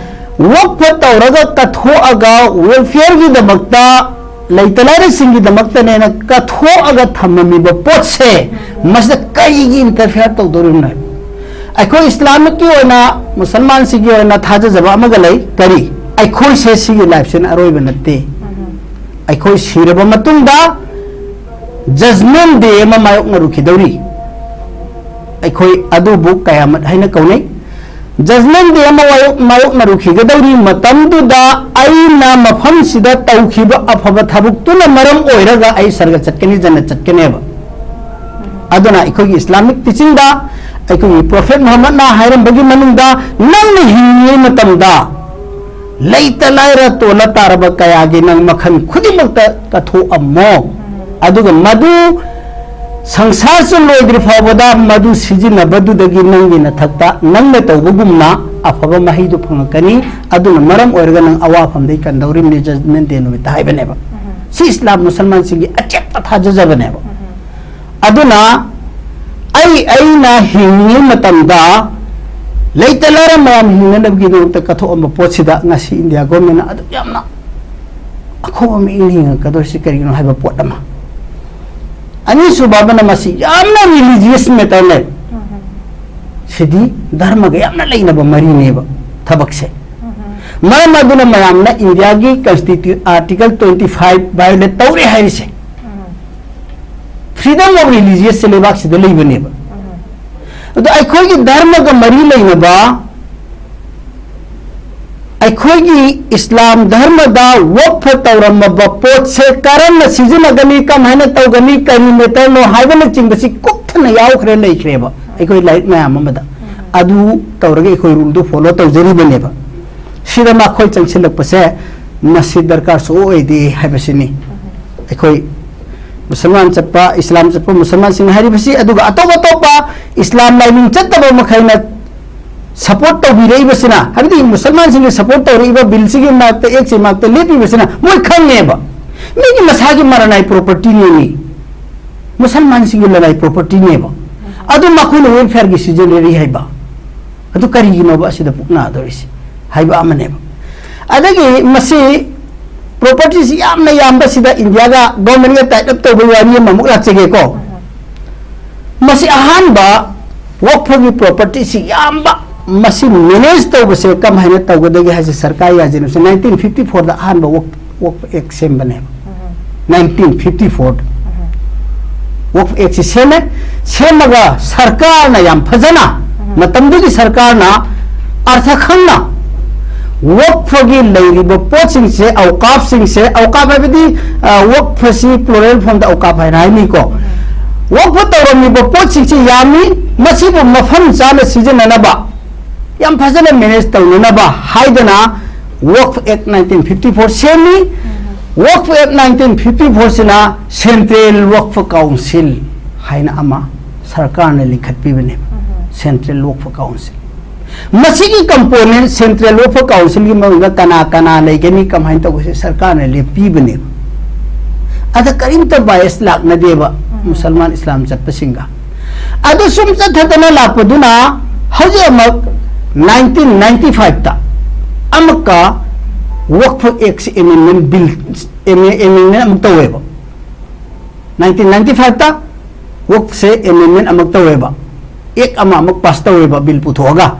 ꯋꯛꯐ ꯇꯧꯔꯒ ꯀꯠꯊꯣꯛꯑꯒ ꯋꯦꯜꯐꯤꯌꯔꯒꯤꯗꯃꯛꯇ, ꯂꯩꯇ ꯂꯥꯏꯔꯁꯤꯡꯒꯤꯗꯃꯛꯇꯅꯦꯅ ꯀꯠꯊꯣꯛꯑꯒ ꯊꯝꯃꯝꯃꯤꯕ ꯄꯣꯠꯁꯦ, ꯃꯁꯤꯗ ꯀꯔꯤꯒꯤ ꯏꯟꯇꯔꯐꯤꯌꯔ ꯇꯧꯗꯧꯔꯤꯕꯅꯣ ꯍꯥꯏꯕ? ꯑꯩꯈꯣꯏ ꯏꯁꯂꯥꯃꯤꯛꯀꯤ ꯑꯣꯏꯅ, ꯃꯨꯁꯜꯃꯥꯟꯁꯤꯡꯒꯤ ꯑꯣꯏꯅ ꯊꯥꯖꯖꯕ ꯑꯃꯒ ꯂꯩ꯫ ꯀꯔꯤ? ꯑꯩꯈꯣꯏꯁꯦ ꯁꯤꯒꯤ ꯂꯥꯏꯐꯁꯤꯅ ꯑꯔꯣꯏꯕ ꯅꯠꯇꯦ꯫ ꯑꯩꯈꯣꯏ ꯁꯤꯔꯕ ꯃꯇꯨꯡꯗ ꯖꯖꯃꯦꯟ ꯗꯦ ꯑꯃ ꯃꯥꯌꯣꯛꯅꯔꯨꯈꯤꯗꯧꯔꯤ꯫ ꯑꯩꯈꯣꯏ ꯑꯗꯨꯕꯨ ꯀꯌꯥꯃꯠ ꯍꯥꯏꯅ ꯀꯧꯅꯩ꯫ ꯖꯖꯃꯦꯟ ꯗꯦ ꯑꯃ ꯋꯥꯌꯣꯛ-, ꯃꯥꯌꯣꯛꯅꯔꯨꯈꯤꯒꯗꯧꯔꯤ ꯃꯇꯝꯗꯨꯗ ꯑꯩꯅ ꯃꯐꯝꯁꯤꯗ ꯇꯧꯈꯤꯕ ꯑꯐꯕ ꯊꯕꯛꯇꯨꯅ ꯃꯔꯝ ꯑꯣꯏꯔꯒ ꯑꯩ ꯁꯔꯒ ꯆꯠꯀꯅꯤ, ꯖꯟꯅ ꯆꯠꯀꯅꯦꯕ꯫ ꯑꯗꯨꯅ ꯑꯩꯈꯣꯏꯒꯤ ꯏꯁꯂꯥꯃꯤꯛ ꯇꯤꯆꯤꯡꯗ, ꯑꯩꯈꯣꯏꯒꯤ ꯄ꯭ꯔꯣꯐꯦꯠ ꯃꯨꯍꯝꯃꯗꯅ ꯍꯥꯏꯔꯝꯕꯒꯤ ꯃꯅꯨꯡꯗ, ꯅꯪꯅ ꯍꯤꯡꯂꯤꯉꯩ ꯃꯇꯝꯗ ꯂꯩꯇ ꯂꯥꯏꯔ ꯇꯣꯜꯂ ꯇꯥꯔꯕ ꯀꯌꯥꯒꯤ ꯅꯪ ꯃꯈꯜ ꯈꯨꯗꯤꯡꯃꯛꯇ ꯀꯠꯊꯣꯛꯑꯝꯃꯣ꯫ ꯑꯗꯨꯒ ꯃꯗꯨ ꯁꯪꯁꯥꯔꯁꯨ ꯂꯣꯏꯗ꯭ꯔꯤ ꯐꯥꯎꯕꯗ ꯃꯗꯨ ꯁꯤꯖꯤꯟꯅꯕꯗꯨꯗꯒꯤ ꯅꯪꯒꯤ ꯅꯊꯛꯇ ꯅꯪꯅ ꯇꯧꯕꯒꯨꯝꯅ ꯑꯐꯕ ꯃꯍꯩꯗꯨ ꯐꯪꯉꯛꯀꯅꯤ꯫ ꯑꯗꯨꯅ ꯃꯔꯝ ꯑꯣꯏꯔꯒ ꯅꯪ ꯑꯋꯥꯐꯝꯗꯒꯤ ꯀꯟꯗꯧꯔꯤꯕꯅꯤ ꯖꯖꯃꯦꯟ ꯗꯦ ꯅꯨꯃꯤꯠꯇ ꯍꯥꯏꯕꯅꯦꯕ꯫ ꯁꯤ ꯏꯁꯂꯥꯝ ꯃꯨꯁꯜꯃꯥꯟꯁꯤꯡꯒꯤ ꯑꯆꯦꯠꯄ ꯊꯥꯖꯖꯕꯅꯦꯕ꯫ ꯑꯗꯨꯅ ꯑꯩ, ꯑꯩꯅ ꯍꯤꯡꯉꯤꯉꯩ ꯃꯇꯝꯗ ꯂꯩꯇ ꯂꯥꯏꯔ ꯃꯌꯥꯝ ꯍꯤꯡꯅꯅꯕꯒꯤꯗꯃꯛꯇ ꯀꯠꯊꯣꯛꯑꯝꯕ ꯄꯣꯠꯁꯤꯗ ꯉꯁꯤ ꯏꯟꯗꯤꯌꯥ ꯒꯣꯔꯃꯦꯟꯅ ꯑꯗꯨꯛ ꯌꯥꯝꯅ ꯑꯈꯣꯕ ꯃꯤꯠꯌꯦꯡ ꯌꯦꯡꯉꯛꯀꯗꯧꯔꯤꯁꯤ ꯀꯔꯤꯒꯤꯅꯣ ꯍꯥꯏꯕ ꯄꯣꯠ ꯑꯃ꯫ ꯑꯅꯤꯁꯨꯕ ꯑꯃꯅ ꯃꯁꯤ ꯌꯥꯝꯅ ꯔꯤꯂꯤꯖꯤꯌꯁ ꯃꯦꯇꯔꯅꯦ꯫ ꯁꯤꯗꯤ ꯙꯔꯃꯒ ꯌꯥꯝꯅ ꯂꯩꯅꯕ ꯃꯔꯤꯅꯦꯕ ꯊꯕꯛꯁꯦ꯫ ꯃꯔꯝ ꯑꯗꯨꯅ ꯃꯌꯥꯝꯅ ꯏꯟꯗꯤꯌꯥꯒꯤ ꯀꯟꯁꯇꯤꯇ꯭ꯌꯨ-, ꯑꯥꯔꯇꯤꯀꯜ ꯇ꯭ꯋꯦꯟꯇꯤ ꯐꯥꯏꯚ ꯚꯥꯏꯑꯣꯂꯦꯠ ꯇꯧꯔꯦ ꯍꯥꯏꯔꯤꯁꯦ꯫ ꯐ꯭ꯔꯤꯗꯝ ꯑꯣꯐ ꯔꯤꯂꯤꯖꯤꯌꯁꯁꯦ ꯂꯩꯕꯥꯛꯁꯤꯗ ꯂꯩꯕꯅꯦꯕ꯫ ꯑꯗꯣ ꯑꯩꯈꯣꯏꯒꯤ ꯙꯔꯃꯒ ꯃꯔꯤ ꯂꯩꯅꯕ, ꯑꯩꯈꯣꯏꯒꯤ ꯏꯁꯂꯥꯝ ꯙꯔꯃꯗ ꯋꯛꯐ ꯇꯧꯔꯝꯃꯕ ꯄꯣꯠꯁꯦ ꯀꯔꯝꯅ ꯁꯤꯖꯤꯟꯅꯒꯅꯤ, ꯀꯃꯥꯏꯅ ꯇꯧꯒꯅꯤ, ꯀꯔꯤ ꯃꯦꯇꯔꯅꯣ ꯍꯥꯏꯕꯅꯆꯤꯡꯕꯁꯤ ꯀꯨꯞꯊꯅ ꯌꯥꯎꯈ꯭ꯔꯦ, ꯂꯩꯈ꯭ꯔꯦꯕ ꯑꯩꯈꯣꯏ ꯂꯥꯏꯔꯤꯛ ꯃꯌꯥꯝ ꯑꯃꯗ꯫ ꯑꯗꯨ ꯇꯧꯔꯒ ꯑꯩꯈꯣꯏ ꯔꯨꯜꯗꯨ ꯐꯣꯂꯣ ꯇꯧꯖꯔꯤꯕꯅꯦꯕ꯫ ꯁꯤꯗ ꯃꯈꯣꯏ ꯆꯪꯁꯤꯜꯂꯛꯄꯁꯦ ꯃꯁꯤ ꯗꯔꯀꯥꯔ ꯁꯨꯛꯑꯣꯏ ꯑꯣꯏꯗꯦ ꯍꯥꯏꯕꯁꯤꯅꯤ꯫ ꯑꯩꯈꯣꯏ ꯃꯨꯁꯜꯃꯥꯟ ꯆꯠꯄ, ꯏꯁꯂꯥꯝ ꯆꯠꯄ ꯃꯨꯁꯜꯃꯥꯟꯁꯤꯡ ꯍꯥꯏꯔꯤꯕꯁꯤ, ꯑꯗꯨꯒ ꯑꯇꯣꯞ ꯑꯇꯣꯞꯄ ꯏꯁꯂꯥꯝ ꯂꯥꯏꯅꯤꯡ ꯆꯠꯇꯕ ꯃꯈꯩꯅ ꯁꯄꯣꯔꯠ ꯇꯧꯕꯤꯔꯛꯏꯕꯁꯤꯅ, ꯍꯥꯏꯕꯗꯤ ꯃꯨꯁꯜꯃꯥꯟꯁꯤꯡꯅ ꯁꯄꯣꯔꯠ ꯇꯧꯔꯛꯏꯕ ꯕꯤꯜꯁꯤꯒꯤ ꯃꯥꯔꯛꯇ, ꯑꯦꯛꯁꯤ ꯃꯥꯔꯛꯇ ꯂꯦꯞꯄꯤꯕꯁꯤꯅ ꯃꯣꯏ ꯈꯪꯉꯦꯕ꯫ ꯃꯤꯒꯤ ꯃꯁꯥꯒꯤ ꯃꯔꯅꯥꯏ ꯄ꯭ꯔꯣꯄꯔꯇꯤꯅꯦꯃꯤ꯫ ꯃꯨꯁꯜꯃꯥꯟꯁꯤꯡꯒꯤ ꯂꯅꯥꯏ ꯄ꯭ꯔꯣꯄꯔꯇꯤꯅꯦꯕ꯫ ꯑꯗꯨ ꯃꯈꯣꯏꯅ welfareꯒꯤ ꯁꯤꯖꯤꯟꯅꯔꯤ ꯍꯥꯏꯕ꯫ ꯑꯗꯨ ꯀꯔꯤꯒꯤꯅꯣꯕ ꯑꯁꯤꯗ ꯄꯨꯛꯅꯥꯗꯧꯔꯤꯁꯤ ꯍꯥꯏꯕ ꯑꯃꯅꯦꯕ꯫ ꯑꯗꯒꯤ ꯃꯁꯤ propertyꯁꯤ ꯌꯥꯝꯅ ꯌꯥꯝꯕꯁꯤꯗ ꯏꯟꯗꯤꯌꯥꯒ governmentꯒ tie up ꯇꯧꯕꯒꯤ ꯋꯥꯔꯤ ꯑꯃꯃꯨꯛ ꯂꯥꯛꯆꯒꯦꯀꯣ꯫ ꯃꯁꯤ ꯑꯍꯥꯟꯕ ꯋꯛꯐꯒꯤ propertyꯁꯤ ꯌꯥꯝꯕ, ꯃꯁꯤ manage ꯇꯧꯕꯁꯦ ꯀꯔꯝ ꯍꯥꯏꯅ ꯇꯧꯒꯗꯒꯦ ꯍꯥꯏꯁꯦ ꯁꯔꯀꯥꯔ ꯌꯥꯖꯤꯅ nineteen fifty fourꯗ ꯑꯍꯥꯟꯕ ꯋꯛꯐ ꯋꯛꯐ Act ꯁꯦꯝꯕꯅꯦꯕ꯫ nineteen fifty fourꯗ ꯋꯛꯐ Actꯁꯤ ꯁꯦꯝꯃꯦ꯫ ꯁꯦꯝꯃꯒ ꯁꯔꯀꯥꯔꯅ ꯌꯥꯝ ꯐꯖꯅ, ꯃꯇꯝꯗꯨꯒꯤ ꯁꯔꯀꯥꯔꯅ ꯑꯔꯊ ꯈꯪꯅ ꯋꯛꯐꯒꯤ ꯂꯩꯔꯤꯕ ꯄꯣꯠꯁꯤꯡꯁꯦ, ꯑꯧꯀꯥꯐꯁꯤꯡꯁꯦ, ꯑꯧꯀꯥꯐ ꯍꯥꯏꯕꯗꯤ, ꯑ, ꯋꯛꯐꯁꯤ plural formꯗ ꯑꯧꯀꯥꯐ ꯍꯥꯏꯅ ꯍꯥꯏꯅꯤꯀꯣ꯫ ꯋꯛꯐ ꯇꯧꯔꯝꯃꯤꯕ ꯄꯣꯠꯁꯤꯡꯁꯤ ꯌꯥꯝꯃꯤ, ꯃꯁꯤꯕꯨ ꯃꯐꯝ ꯆꯥꯅ ꯁꯤꯖꯤꯟꯅꯅꯕ, ꯌꯥꯝ ꯐꯖꯅ manage ꯇꯧꯅꯅꯕ ꯍꯥꯏꯗꯅ Waqf Act nineteen fifty four ꯁꯦꯝꯃꯤ꯫ Waqf Act nineteen fifty fourꯁꯤꯅ Central Waqf Council ꯍꯥꯏꯅ ꯑꯃ ꯁꯔꯀꯥꯔꯅ ꯂꯤꯡꯈꯠꯄꯤꯕꯅꯦꯕ꯫ Central Waqf Council꯫ ꯃꯁꯤꯒꯤ component Central Waqf Councilꯒꯤ ꯃꯅꯨꯡꯗ ꯀꯅꯥ ꯀꯅꯥ ꯂꯩꯒꯅꯤ, ꯀꯃꯥꯏꯅ ꯇꯧꯒꯅꯤ, ꯁꯔꯀꯥꯔꯅ ꯂꯦꯞꯄꯤꯕꯅꯦꯕ꯫ ꯑꯗ ꯀꯔꯤꯝꯇ bias ꯂꯥꯛꯅꯗꯦꯕ ꯃꯨꯁꯜꯃꯥꯟ ꯏꯁꯂꯥꯝ ꯆꯠꯄꯁꯤꯡꯒ꯫ ꯑꯗꯨ ꯁꯨꯝ ꯆꯠꯊꯗꯅ ꯂꯥꯛꯄꯗꯨꯅ ꯍꯧꯖꯤꯛ ꯑꯃꯨꯛ nineteen ninety fiveꯇ ꯑꯃꯨꯛꯀ Waqf Act Amendment Bill, amendment ꯑꯃꯨꯛ ꯇꯧꯋꯦꯕ꯫ nineteen ninety fiveꯇ Waqfꯁꯦ amendment ꯑꯃꯨꯛ ꯇꯧꯋꯦꯕ, Act ꯑꯃ ꯑꯃꯨꯛ pass ꯇꯧꯋꯦꯕ, bill ꯄꯨꯊꯣꯛꯑꯒ꯫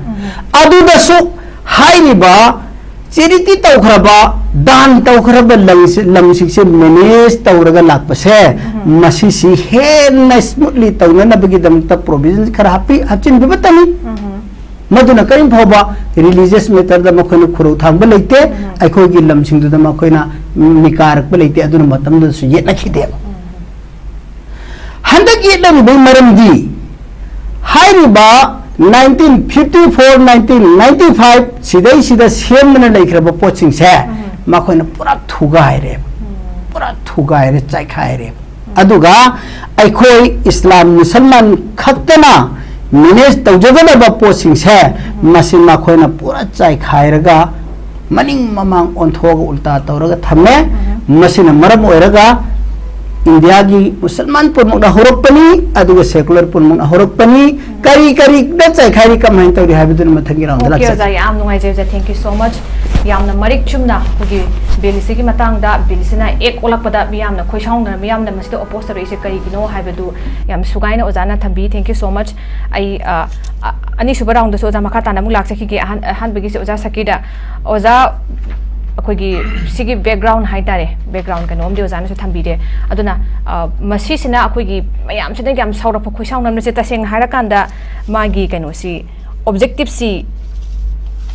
ꯑꯗꯨꯗꯁꯨ ꯍꯥꯏꯔꯤꯕ charity ꯇꯧꯈ꯭ꯔꯕ, ꯗꯥꯟ ꯇꯧꯈ꯭ꯔꯕ ꯂꯝꯁꯤ-, ꯂꯝꯁꯤꯡꯁꯦ manage ꯇꯧꯔꯒ ꯂꯥꯛꯄꯁꯦ, ꯃꯁꯤꯁꯤ ꯍꯦꯟꯅ smoothly ꯇꯧꯅꯅꯕꯒꯤꯗꯃꯛꯇ provision ꯈꯔ ꯍꯥꯞꯄꯤ-, ꯍꯥꯞꯆꯤꯟꯕꯤꯕꯇꯅꯤ꯫ ꯃꯗꯨꯅ ꯀꯔꯤꯝ ꯐꯥꯎꯕ religious matterꯗ ꯃꯈꯣꯏꯅ ꯈꯨꯔꯧ ꯊꯥꯡꯕ ꯂꯩꯇꯦ, ꯑꯩꯈꯣꯏꯒꯤ ꯂꯝꯁꯤꯡꯗꯨꯗ ꯃꯈꯣꯏꯅ ꯃꯤꯀꯥꯔꯛꯄ ꯂꯩꯇꯦ, ꯑꯗꯨꯅ ꯃꯇꯝꯗꯨꯗꯁꯨ ꯌꯦꯠꯅꯈꯤꯗꯦꯕ꯫ ꯍꯟꯗꯛ ꯌꯦꯠꯅꯔꯤꯕꯒꯤ ꯃꯔꯝꯗꯤ ꯍꯥꯏꯔꯤꯕ nineteen fifty four, nineteen ninety five ꯁꯤꯗꯩꯁꯤꯗ ꯁꯦꯝꯗꯅ ꯂꯩꯈ꯭ꯔꯕ ꯄꯣꯠꯁꯤꯡꯁꯦ ꯃꯈꯣꯏꯅ ꯄꯨꯔꯥ ꯊꯨꯒꯥꯏꯔꯦꯕ, ꯄꯨꯔꯥ ꯊꯨꯒꯥꯏꯔꯦ, ꯆꯥꯏꯈꯥꯏꯔꯦꯕ꯫ ꯑꯗꯨꯒ ꯑꯩꯈꯣꯏ ꯏꯁꯂꯥꯝ ꯃꯨꯁꯜꯃꯥꯟ ꯈꯛꯇꯅ manage ꯇꯧꯖꯒꯗꯕ ꯄꯣꯠꯁꯤꯡꯁꯦ ꯃꯁꯤ ꯃꯈꯣꯏꯅ ꯄꯨꯔꯥ ꯆꯥꯏꯈꯥꯏꯔꯒ ꯃꯅꯤꯡ ꯃꯃꯥꯡ ꯑꯣꯟꯊꯣꯛꯑꯒ ꯎꯜꯇꯥ ꯇꯧꯔꯒ ꯊꯝꯃꯦ꯫ ꯃꯁꯤꯅ ꯃꯔꯝ ꯑꯣꯏꯔꯒ ꯏꯟꯗꯤꯌꯥꯒꯤ ꯃꯨꯁꯜꯃꯥꯟ ꯄꯨꯝꯅꯃꯛꯅ ꯍꯧꯔꯛꯄꯅꯤ, ꯑꯗꯨꯒ ꯁꯦꯀꯨꯂꯔ ꯄꯨꯝꯅꯃꯛꯅ ꯍꯧꯔꯛꯄꯅꯤ꯫ ꯀꯔꯤ ꯀꯔꯤꯗ ꯆꯥꯏꯈꯥꯏꯔꯤ, ꯀꯃꯥꯏꯅ ꯇꯧꯔꯤ ꯍꯥꯏꯕꯗꯨꯅ ꯃꯊꯪꯒꯤ ꯔꯥꯎꯟꯗ ꯑꯣꯀꯦ ꯂꯥꯛꯆꯒꯦ꯫ ꯑꯣꯖꯥ, ꯌꯥꯝ ꯅꯨꯡꯉꯥꯏꯖꯩ ꯑꯣꯖꯥ, thank you so much꯫ ꯌꯥꯝꯅ ꯃꯔꯤꯛ ꯆꯨꯝꯅ ꯑꯩꯈꯣꯏꯒꯤ ꯕꯤꯜꯁꯤꯒꯤ ꯃꯇꯥꯡꯗ, ꯕꯤꯜꯁꯤꯅ ꯑꯦꯛ ꯑꯣꯜꯂꯛꯄꯗ ꯃꯤꯌꯥꯝꯅ ꯈꯣꯏꯁꯥꯎꯅ, ꯃꯤꯌꯥꯝꯅ ꯃꯁꯤꯗ ꯑꯣꯄꯣꯖ ꯇꯧꯔꯛꯏꯁꯦ ꯀꯔꯤꯒꯤꯅꯣ ꯍꯥꯏꯕꯗꯨ ꯌꯥꯝ ꯁꯨꯒꯥꯏꯅ ꯑꯣꯖꯥꯅ ꯊꯝꯕꯤ, thank you so much꯫ ꯑꯩ ꯑ, ꯑ, ꯑꯅꯤꯁꯨꯕ ꯔꯥꯎꯟꯗꯁꯨ ꯑꯣꯖꯥ ꯃꯈꯥ ꯇꯥꯅ ꯑꯃꯨꯛ ꯂꯥꯛꯆꯈꯤꯒꯦ꯫ ꯑꯍꯥꯟ-, ꯑꯍꯥꯟꯕꯒꯤꯁꯦ ꯑꯣꯖꯥ ꯁꯀꯤꯔꯗ, ꯑꯣꯖꯥ ꯑꯩꯈꯣꯏꯒꯤ ꯁꯤꯒꯤ ꯕꯦꯛꯒ꯭ꯔꯥꯎꯟ ꯍꯥꯏꯇꯥꯔꯦ, ꯕꯦꯛꯒ꯭ꯔꯥꯎꯟ ꯀꯩꯅꯣꯝꯗꯤ ꯑꯣꯖꯥꯅꯁꯨ ꯊꯝꯕꯤꯔꯦ꯫ ꯑꯗꯨꯅ ꯑ, ꯃꯁꯤꯁꯤꯅ ꯑꯩꯈꯣꯏꯒꯤ ꯃꯌꯥꯝꯁꯤꯅ ꯌꯥꯝ ꯁꯥꯎꯔꯛꯄ ꯈꯣꯏꯁꯥꯎꯅꯕꯁꯦ ꯇꯁꯦꯡꯅ ꯍꯥꯏꯔꯀꯥꯟꯗ ꯃꯥꯒꯤ ꯀꯩꯅꯣꯁꯤ, ꯑꯣꯕꯖꯦꯛꯇꯤꯞꯁꯤ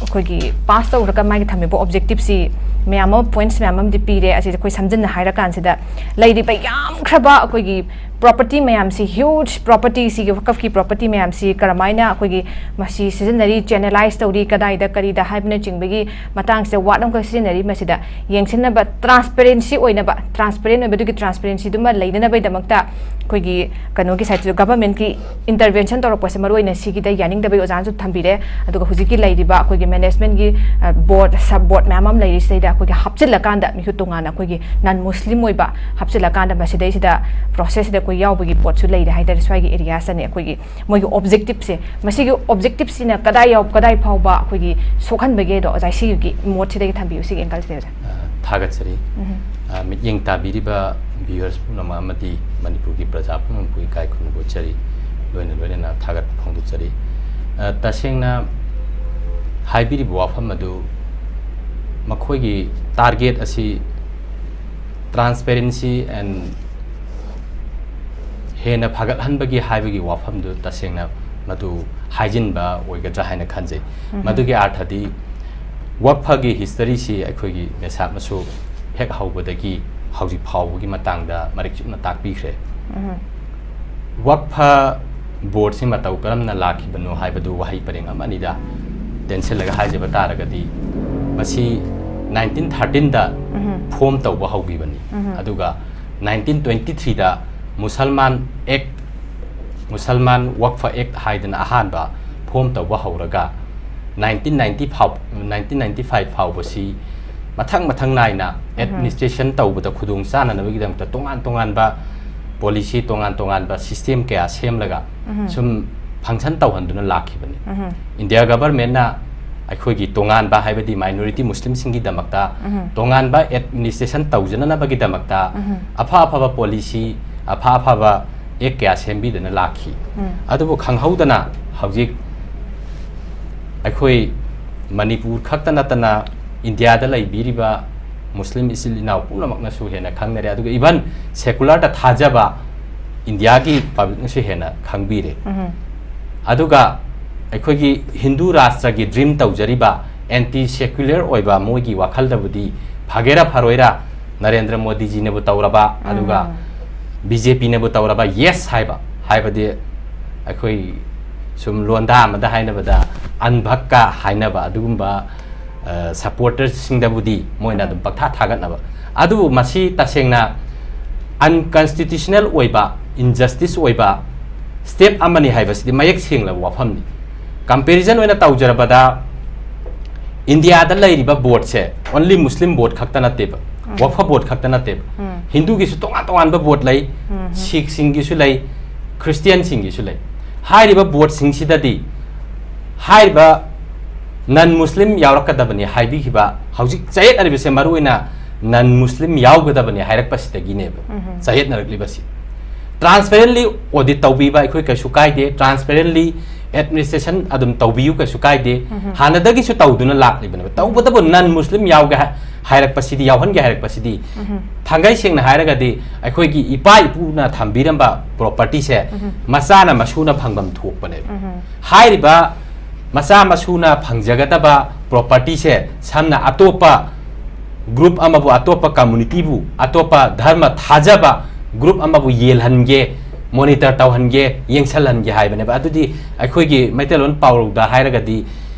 ꯑꯩꯈꯣꯏꯒꯤ ꯄꯥꯁ ꯇꯧꯔꯒ ꯃꯥꯒꯤ ꯊꯝꯃꯤꯕ ꯑꯣꯕꯖꯦꯛꯇꯤꯞꯁꯤ ꯃꯌꯥꯝ ꯑꯃ, ꯄꯣꯏꯟꯠꯁ ꯃꯌꯥꯝ ꯑꯃꯗꯤ ꯄꯤꯔꯦ꯫ ꯑꯁꯤꯁꯦ ꯑꯩꯈꯣꯏ ꯁꯝꯖꯤꯟꯅ ꯍꯥꯏꯔꯀꯥꯟꯁꯤꯗ ꯂꯩꯔꯤꯕ ꯌꯥꯝꯈ꯭ꯔꯕ ꯑꯩꯈꯣꯏꯒꯤ ꯄ꯭ꯔꯣꯄꯔꯇꯤ ꯃꯌꯥꯝꯁꯤ, ꯍ꯭ꯌꯨꯖ ꯄ꯭ꯔꯣꯄꯔꯇꯤ, ꯁꯤꯒꯤ ꯋꯀꯐꯀꯤ ꯄ꯭ꯔꯣꯄꯔꯇꯤ ꯃꯌꯥꯝꯁꯤ ꯀꯔꯝꯍꯥꯏꯅ ꯑꯩꯈꯣꯏꯒꯤ ꯃꯁꯤ ꯁꯤꯖꯤꯟꯅꯔꯤ, ꯆꯦꯅꯦꯂꯥꯏꯁ ꯇꯧꯔꯤ, ꯀꯗꯥꯏꯗ ꯀꯔꯤꯗ ꯍꯥꯏꯕꯅꯆꯤꯡꯕꯒꯤ ꯃꯇꯥꯡꯁꯤꯗ ꯋꯥꯔꯗ ꯑꯃꯈꯛ ꯁꯤꯖꯤꯟꯅꯔꯤ꯫ ꯃꯁꯤꯗ ꯌꯦꯡꯁꯤꯟꯅꯕ, ꯇ꯭ꯔꯥꯟꯁꯄꯦꯔꯦꯟꯁꯤ ꯑꯣꯏꯅꯕ, ꯇ꯭ꯔꯥꯟꯁꯄꯦꯔꯦꯟ ꯑꯣꯏꯕꯗꯨꯒꯤ ꯇ꯭ꯔꯥꯟꯁꯄꯦꯔꯦꯟꯁꯤꯗꯨꯃ ꯂꯩꯅꯅꯕꯒꯤꯗꯃꯛꯇ ꯑꯩꯈꯣꯏꯒꯤ ꯀꯩꯅꯣꯒꯤ ꯁꯥꯏꯠꯇꯁꯨ ꯒꯚꯔꯟꯃꯦꯟꯠꯀꯤ ꯏꯟꯇꯔꯚꯦꯟꯁꯟ ꯇꯧꯔꯛꯄꯁꯦ ꯃꯔꯨ ꯑꯣꯏꯅ ꯁꯤꯒꯤꯗ ꯌꯥꯅꯤꯡꯗꯕꯒꯤ ꯑꯣꯖꯥꯅꯁꯨ ꯊꯝꯕꯤꯔꯦ꯫ ꯑꯗꯨꯒ ꯍꯧꯖꯤꯛꯀꯤ ꯂꯩꯔꯤꯕ ꯑꯩꯈꯣꯏꯒꯤ ꯃꯦꯅꯦꯖꯃꯦꯟꯠꯀꯤ, ꯑ, ꯕꯣꯔꯗ, ꯁꯕ ꯕꯣꯔꯗ ꯃꯌꯥꯝ ꯑꯃ ꯂꯩꯔꯤꯁꯤꯗꯩꯗ ꯑꯩꯈꯣꯏꯒꯤ ꯍꯥꯞꯆꯤꯜꯂꯀꯥꯟꯗ, ꯃꯤꯍꯨꯠ ꯇꯣꯉꯥꯟꯅ ꯑꯩꯈꯣꯏꯒꯤ ꯅꯟ ꯃꯨꯁꯂꯤꯝ ꯑꯣꯏꯕ ꯍꯥꯞꯆꯤꯜꯂꯀꯥꯟꯗ ꯃꯁꯤꯗꯩꯁꯤꯗ ꯄ꯭ꯔꯣꯁꯦꯁꯁꯤꯗ ꯑꯩꯈꯣꯏ ꯌꯥꯎꯕꯒꯤ ꯄꯣꯠꯁꯨ ꯂꯩꯔꯦ ꯍꯥꯏꯇꯥꯔꯦ꯫ ꯁ꯭ꯋꯥꯏꯒꯤ ꯑꯦꯔꯤꯌꯥꯁꯇꯅꯦ ꯑꯩꯈꯣꯏꯒꯤ ꯃꯣꯏꯒꯤ ꯑꯣꯕꯖꯦꯛꯇꯤꯞꯁꯦ, ꯃꯁꯤꯒꯤ ꯑꯣꯕꯖꯦꯛꯇꯤꯞꯁꯤꯅ ꯀꯗꯥꯏ ꯌꯥꯎ-, ꯀꯗꯥꯏ ꯐꯥꯎꯕ ꯑꯩꯈꯣꯏꯒꯤ ꯁꯣꯛꯍꯟꯕꯒꯦ ꯍꯥꯏꯗꯣ ꯑꯣꯖꯥ ꯁꯤꯒꯤ ꯃꯣꯠꯁꯤꯗꯒꯤ ꯊꯝꯕꯤꯌꯨ, ꯁꯤꯒꯤ ꯑꯦꯡꯒꯜꯁꯤꯗ ꯑꯣꯖꯥ꯫ ꯑ, ꯊꯥꯒꯠꯆꯔꯤ꯫ ꯎꯝ꯫ ꯑ, ꯃꯤꯠꯌꯦꯡ ꯇꯥꯕꯤꯔꯤꯕ ꯚ꯭ꯌꯨꯋꯔꯁ ꯄꯨꯝꯅꯃꯛ ꯑꯃꯗꯤ ꯃꯅꯤꯄꯨꯔꯒꯤ ꯄ꯭ꯔꯖꯥ ꯄꯨꯝꯅꯃꯛꯄꯨ ꯏꯀꯥꯏ ꯈꯨꯝꯅꯕ ꯎꯠꯆꯔꯤ, ꯂꯣꯏꯅ ꯂꯣꯏꯅꯅ ꯊꯥꯒꯠꯄ ꯐꯣꯡꯗꯣꯛꯆꯔꯤ꯫ ꯑ, ꯇꯁꯦꯡꯅ ꯍꯥꯏꯕꯤꯔꯤꯕ ꯋꯥꯐꯝ ꯑꯗꯨ ꯃꯈꯣꯏꯒꯤ ꯇꯥꯔꯒꯦꯠ ꯑꯁꯤ transparency and ꯍꯦꯟꯅ ꯐꯒꯠꯍꯟꯕꯒꯤ ꯍꯥꯏꯕꯒꯤ ꯋꯥꯐꯝꯗꯨ ꯇꯁꯦꯡꯅ ꯃꯗꯨ ꯍꯥꯏꯖꯤꯟꯕ ꯑꯣꯏꯒꯗ꯭ꯔꯥ ꯍꯥꯏꯅ ꯈꯟꯖꯩ꯫ ꯃꯗꯨꯒꯤ ꯑꯥꯔꯊꯗꯤ ꯋꯛꯐꯒꯤ ꯍꯤꯁꯇꯔꯤꯁꯤ ꯑꯩꯈꯣꯏꯒꯤ ꯃꯦꯁꯥꯞꯅꯁꯨ ꯍꯦꯛ ꯍꯧꯕꯗꯒꯤ ꯍꯧꯖꯤꯛ ꯐꯥꯎꯕꯒꯤ ꯃꯇꯥꯡꯗ ꯃꯔꯤꯛ ꯆꯨꯝꯅ ꯇꯥꯛꯄꯤꯈ꯭ꯔꯦ꯫ ꯋꯛꯐ ꯕꯣꯔꯗꯁꯤ ꯃꯇꯧ ꯀꯔꯝꯅ ꯂꯥꯛꯈꯤꯕꯅꯣ ꯍꯥꯏꯕꯗꯨ ꯋꯥꯍꯩ ꯄꯔꯦꯡ ꯑꯃ ꯑꯅꯤꯗ ꯇꯦꯟꯁꯤꯜꯂꯒ ꯍꯥꯏꯖꯕ ꯇꯥꯔꯒꯗꯤ, ꯃꯁꯤ ꯅꯥꯏꯟꯇꯤꯟ ꯊꯥꯔꯇꯤꯟꯗ ꯐꯣꯝ ꯇꯧꯕ ꯍꯧꯈꯤꯕꯅꯤ꯫ ꯑꯗꯨꯒ ꯅꯥꯏꯟꯇꯤꯟ ꯇ꯭ꯋꯦꯟꯇꯤ ꯊ꯭ꯔꯤꯗ ꯃꯨꯁꯜꯃꯥꯟ ꯑꯦꯛ, ꯃꯨꯁꯜꯃꯥꯟ ꯋꯛꯐ ꯑꯦꯛ ꯍꯥꯏꯗꯅ ꯑꯍꯥꯟꯕ ꯐꯣꯝ ꯇꯧꯕ ꯍꯧꯔꯒ, ꯅꯥꯏꯟꯇꯤꯟ ꯅꯥꯏꯟꯇꯤ ꯐꯥꯎ, ꯅꯥꯏꯟꯇꯤꯟ ꯅꯥꯏꯟꯇꯤ ꯐꯥꯏꯚ ꯐꯥꯎꯕꯁꯤ ꯃꯊꯪ ꯃꯊꯪ ꯅꯥꯏꯅ ꯑꯦꯗꯃꯤꯅꯤꯁꯇ꯭ꯔꯦꯁꯟ ꯇꯧꯕꯗ ꯈꯨꯗꯣꯡ ꯆꯥꯅꯅꯕꯒꯤꯗꯃꯛꯇ ꯇꯣꯉꯥꯟ ꯇꯣꯉꯥꯟꯕ ꯄꯣꯂꯤꯁꯤ, ꯇꯣꯉꯥꯟ ꯇꯣꯉꯥꯟꯕ ꯁꯤꯁꯇꯦꯝ ꯀꯌꯥ ꯁꯦꯝꯂꯒ ꯁꯨꯝ ꯐꯪꯁꯟ ꯇꯧꯍꯟꯗꯨꯅ ꯂꯥꯛꯈꯤꯕꯅꯤ꯫ ꯏꯟꯗꯤꯌꯥ ꯒꯚꯔꯟꯃꯦꯟꯠꯅ ꯑꯩꯈꯣꯏꯒꯤ ꯇꯣꯉꯥꯟꯕ, ꯍꯥꯏꯕꯗꯤ ꯃꯥꯏꯅꯣꯔꯤꯇꯤ ꯃꯨꯁꯂꯤꯝꯁꯤꯡꯒꯤꯗꯃꯛꯇ ꯇꯣꯉꯥꯟꯕ ꯑꯦꯗꯃꯤꯅꯤꯁꯇ꯭ꯔꯦꯁꯟ ꯇꯧꯖꯅꯅꯕꯒꯤꯗꯃꯛꯇ ꯑꯐ ꯑꯐꯕ ꯄꯣꯂꯤꯁꯤ, ꯑꯐ ꯑꯐꯕ ꯑꯦꯛ ꯀꯌꯥ ꯁꯦꯝꯕꯤꯗꯨꯅ ꯂꯥꯛꯈꯤ꯫ ꯑꯗꯨꯕꯨ ꯈꯪꯍꯧꯗꯅ ꯍꯧꯖꯤꯛ ꯑꯩꯈꯣꯏ ꯃꯅꯤꯄꯨꯔ ꯈꯛꯇ ꯅꯠꯇꯅ ꯏꯟꯗꯤꯌꯥꯗ ꯂꯩꯕꯤꯔꯤꯕ ꯃꯨꯁꯂꯤꯝ ꯏꯆꯤꯜ ꯏꯅꯥꯎ ꯄꯨꯝꯅꯃꯛꯅꯁꯨ ꯍꯦꯟꯅ ꯈꯪꯅꯔꯦ, ꯑꯗꯨꯒ even ꯁꯦꯀꯨꯂꯔꯗ ꯊꯥꯖꯕ ꯏꯟꯗꯤꯌꯥꯒꯤ ꯄꯕ꯭ꯂꯤꯛꯅꯁꯨ ꯍꯦꯟꯅ ꯈꯪꯕꯤꯔꯦ꯫ ꯑꯗꯨꯒ ꯑꯩꯈꯣꯏꯒꯤ ꯍꯤꯟꯗꯨ ꯔꯥꯁꯇ꯭ꯔꯒꯤ ꯗ꯭ꯔꯤꯝ ꯇꯧꯖꯔꯤꯕ ꯑꯦꯟꯇꯤ ꯁꯦꯀꯨꯂꯔ ꯑꯣꯏꯕ ꯃꯣꯏꯒꯤ ꯋꯥꯈꯜꯗꯕꯨꯗꯤ ꯐꯒꯦꯔꯥ ꯐꯔꯣꯏꯔꯥ ꯅꯔꯦꯟꯗ꯭ꯔ ꯃꯣꯗꯤꯖꯤꯅꯕꯨ ꯇꯧꯔꯕ, ꯑꯗꯨꯒ ꯕꯤ ꯖꯦ ꯄꯤꯅꯕꯨ ꯇꯧꯔꯕ ꯌꯦꯁ ꯍꯥꯏꯕ, ꯍꯥꯏꯕꯗꯤ ꯑꯩꯈꯣꯏ ꯁꯨꯝ ꯂꯣꯟꯗꯥ ꯑꯃꯗ ꯍꯥꯏꯅꯕꯗ ꯑꯟꯚꯛꯀ ꯍꯥꯏꯅꯕ ꯑꯗꯨꯒꯨꯝꯕ ꯁꯄꯣꯔꯇꯔꯁꯤꯡꯗꯕꯨꯗꯤ ꯃꯣꯏꯅ ꯑꯗꯨꯝ ꯄꯪꯊꯥ ꯊꯥꯒꯠꯅꯕ꯫ ꯑꯗꯨꯕꯨ ꯃꯁꯤ ꯇꯁꯦꯡꯅ ꯑꯟꯀꯟꯁꯇꯤꯇ꯭ꯌꯨꯁꯅꯦꯜ ꯑꯣꯏꯕ, ꯏꯟꯖꯁꯇꯤꯁ ꯑꯣꯏꯕ ꯁ꯭ꯇꯦꯞ ꯑꯃꯅꯤ ꯍꯥꯏꯕꯁꯤꯗꯤ ꯃꯌꯦꯛ ꯁꯦꯡꯂꯕ ꯋꯥꯐꯝꯅꯤ꯫ ꯀꯝꯄꯦꯔꯤꯖꯟ ꯑꯣꯏꯅ ꯇꯧꯖꯔꯕꯗ, ꯏꯟꯗꯤꯌꯥꯗ ꯂꯩꯔꯤꯕ ꯕꯣꯔꯗꯁꯦ ꯑꯣꯟꯂꯤ ꯃꯨꯁꯂꯤꯝ ꯕꯣꯔꯗ ꯈꯛꯇ ꯅꯠꯇꯦꯕ, ꯋꯛꯐ ꯕꯣꯔꯗ ꯈꯛꯇ ꯅꯠꯇꯦꯕ꯫ ꯍꯤꯟꯗꯨꯒꯤꯁꯨ ꯇꯣꯉꯥꯟ ꯇꯣꯉꯥꯟꯕ ꯕꯣꯔꯗ ꯂꯩ, ꯁꯤꯈꯁꯤꯡꯒꯤꯁꯨ ꯂꯩ, ꯈ꯭ꯔꯤꯁꯇꯤꯌꯥꯟꯁꯤꯡꯒꯤꯁꯨ ꯂꯩ꯫ ꯍꯥꯏꯔꯤꯕ ꯕꯣꯔꯗꯁꯤꯡꯁꯤꯗꯗꯤ ꯍꯥꯏꯔꯤꯕ ꯅꯟ ꯃꯨꯁꯂꯤꯝ ꯌꯥꯎꯔꯛꯀꯗꯕꯅꯤ ꯍꯥꯏꯕꯤꯈꯤꯕ ꯍꯧꯖꯤꯛ ꯆꯌꯦꯠꯅꯔꯤꯕꯁꯦ ꯃꯔꯨꯑꯣꯏꯅ ꯅꯟ ꯃꯨꯁꯂꯤꯝ ꯌꯥꯎꯒꯗꯕꯅꯤ ꯍꯥꯏꯔꯛꯄꯁꯤꯗꯒꯤꯅꯦꯕ ꯆꯌꯦꯠꯅꯔꯛꯂꯤꯕꯁꯤ꯫ ꯇ꯭ꯔꯥꯟꯁꯄꯦꯔꯦꯟꯂꯤ ꯑꯣꯗꯤꯠ ꯇꯧꯕꯤꯕ, ꯑꯩꯈꯣꯏ ꯀꯩꯁꯨ ꯀꯥꯏꯗꯦ, ꯇ꯭ꯔꯥꯟꯁꯄꯦꯔꯦꯟꯂꯤ ꯑꯦꯗꯃꯤꯅꯤꯁꯇ꯭ꯔꯦꯁꯟ ꯑꯗꯨꯝ ꯇꯧꯕꯤꯌꯨ, ꯀꯩꯁꯨ ꯀꯥꯏꯗꯦ꯫ ꯍꯥꯟꯅꯗꯒꯤꯁꯨ ꯇꯧꯗꯨꯅ ꯂꯥꯛꯂꯤꯕꯅꯦꯕ꯫ ꯇꯧꯕꯇꯕꯨ ꯅꯟ ꯃꯨꯁꯂꯤꯝ ꯌꯥꯎꯒꯦ ꯍꯥꯏ-, ꯍꯥꯏꯔꯛꯄꯁꯤꯗꯤ, ꯌꯥꯎꯍꯟꯒꯦ ꯍꯥꯏꯔꯛꯄꯁꯤꯗꯤ, ꯊꯥꯡꯒꯩ ꯁꯦꯡꯅ ꯍꯥꯏꯔꯒꯗꯤ ꯑꯩꯈꯣꯏꯒꯤ ꯏꯄꯥ ꯏꯄꯨꯅ ꯊꯝꯕꯤꯔꯝꯕ ꯄ꯭ꯔꯣꯄꯔꯇꯤꯁꯦ ꯃꯆꯥꯅ ꯃꯁꯨꯅ ꯐꯪꯐꯝ ꯊꯣꯛꯄꯅꯦꯕ꯫ ꯍꯥꯏꯔꯤꯕ ꯃꯆꯥ ꯃꯁꯨꯅ ꯐꯪꯖꯒꯗꯕ ꯄ꯭ꯔꯣꯄꯔꯇꯤꯁꯦ ꯁꯝꯅ ꯑꯇꯣꯞꯄ ꯒ꯭ꯔꯨꯞ ꯑꯃꯕꯨ, ꯑꯇꯣꯞꯄ ꯀꯝꯃꯨꯅꯤꯇꯤꯕꯨ, ꯑꯇꯣꯞꯄ ꯙꯔꯃ ꯊꯥꯖꯕ ꯒ꯭ꯔꯨꯞ ꯑꯃꯕꯨ ꯌꯦꯜꯍꯟꯒꯦ, ꯃꯣꯅꯤꯇꯔ ꯇꯧꯍꯟꯒꯦ, ꯌꯦꯡꯁꯜꯍꯟꯒꯦ ꯍꯥꯏꯕꯅꯦꯕ꯫ ꯑꯗꯨꯗꯤ ꯑꯩꯈꯣꯏꯒꯤ ꯃꯩꯇꯩꯂꯣꯟ ꯄꯥꯎꯔꯧꯗ ꯍꯥꯏꯔꯒꯗꯤ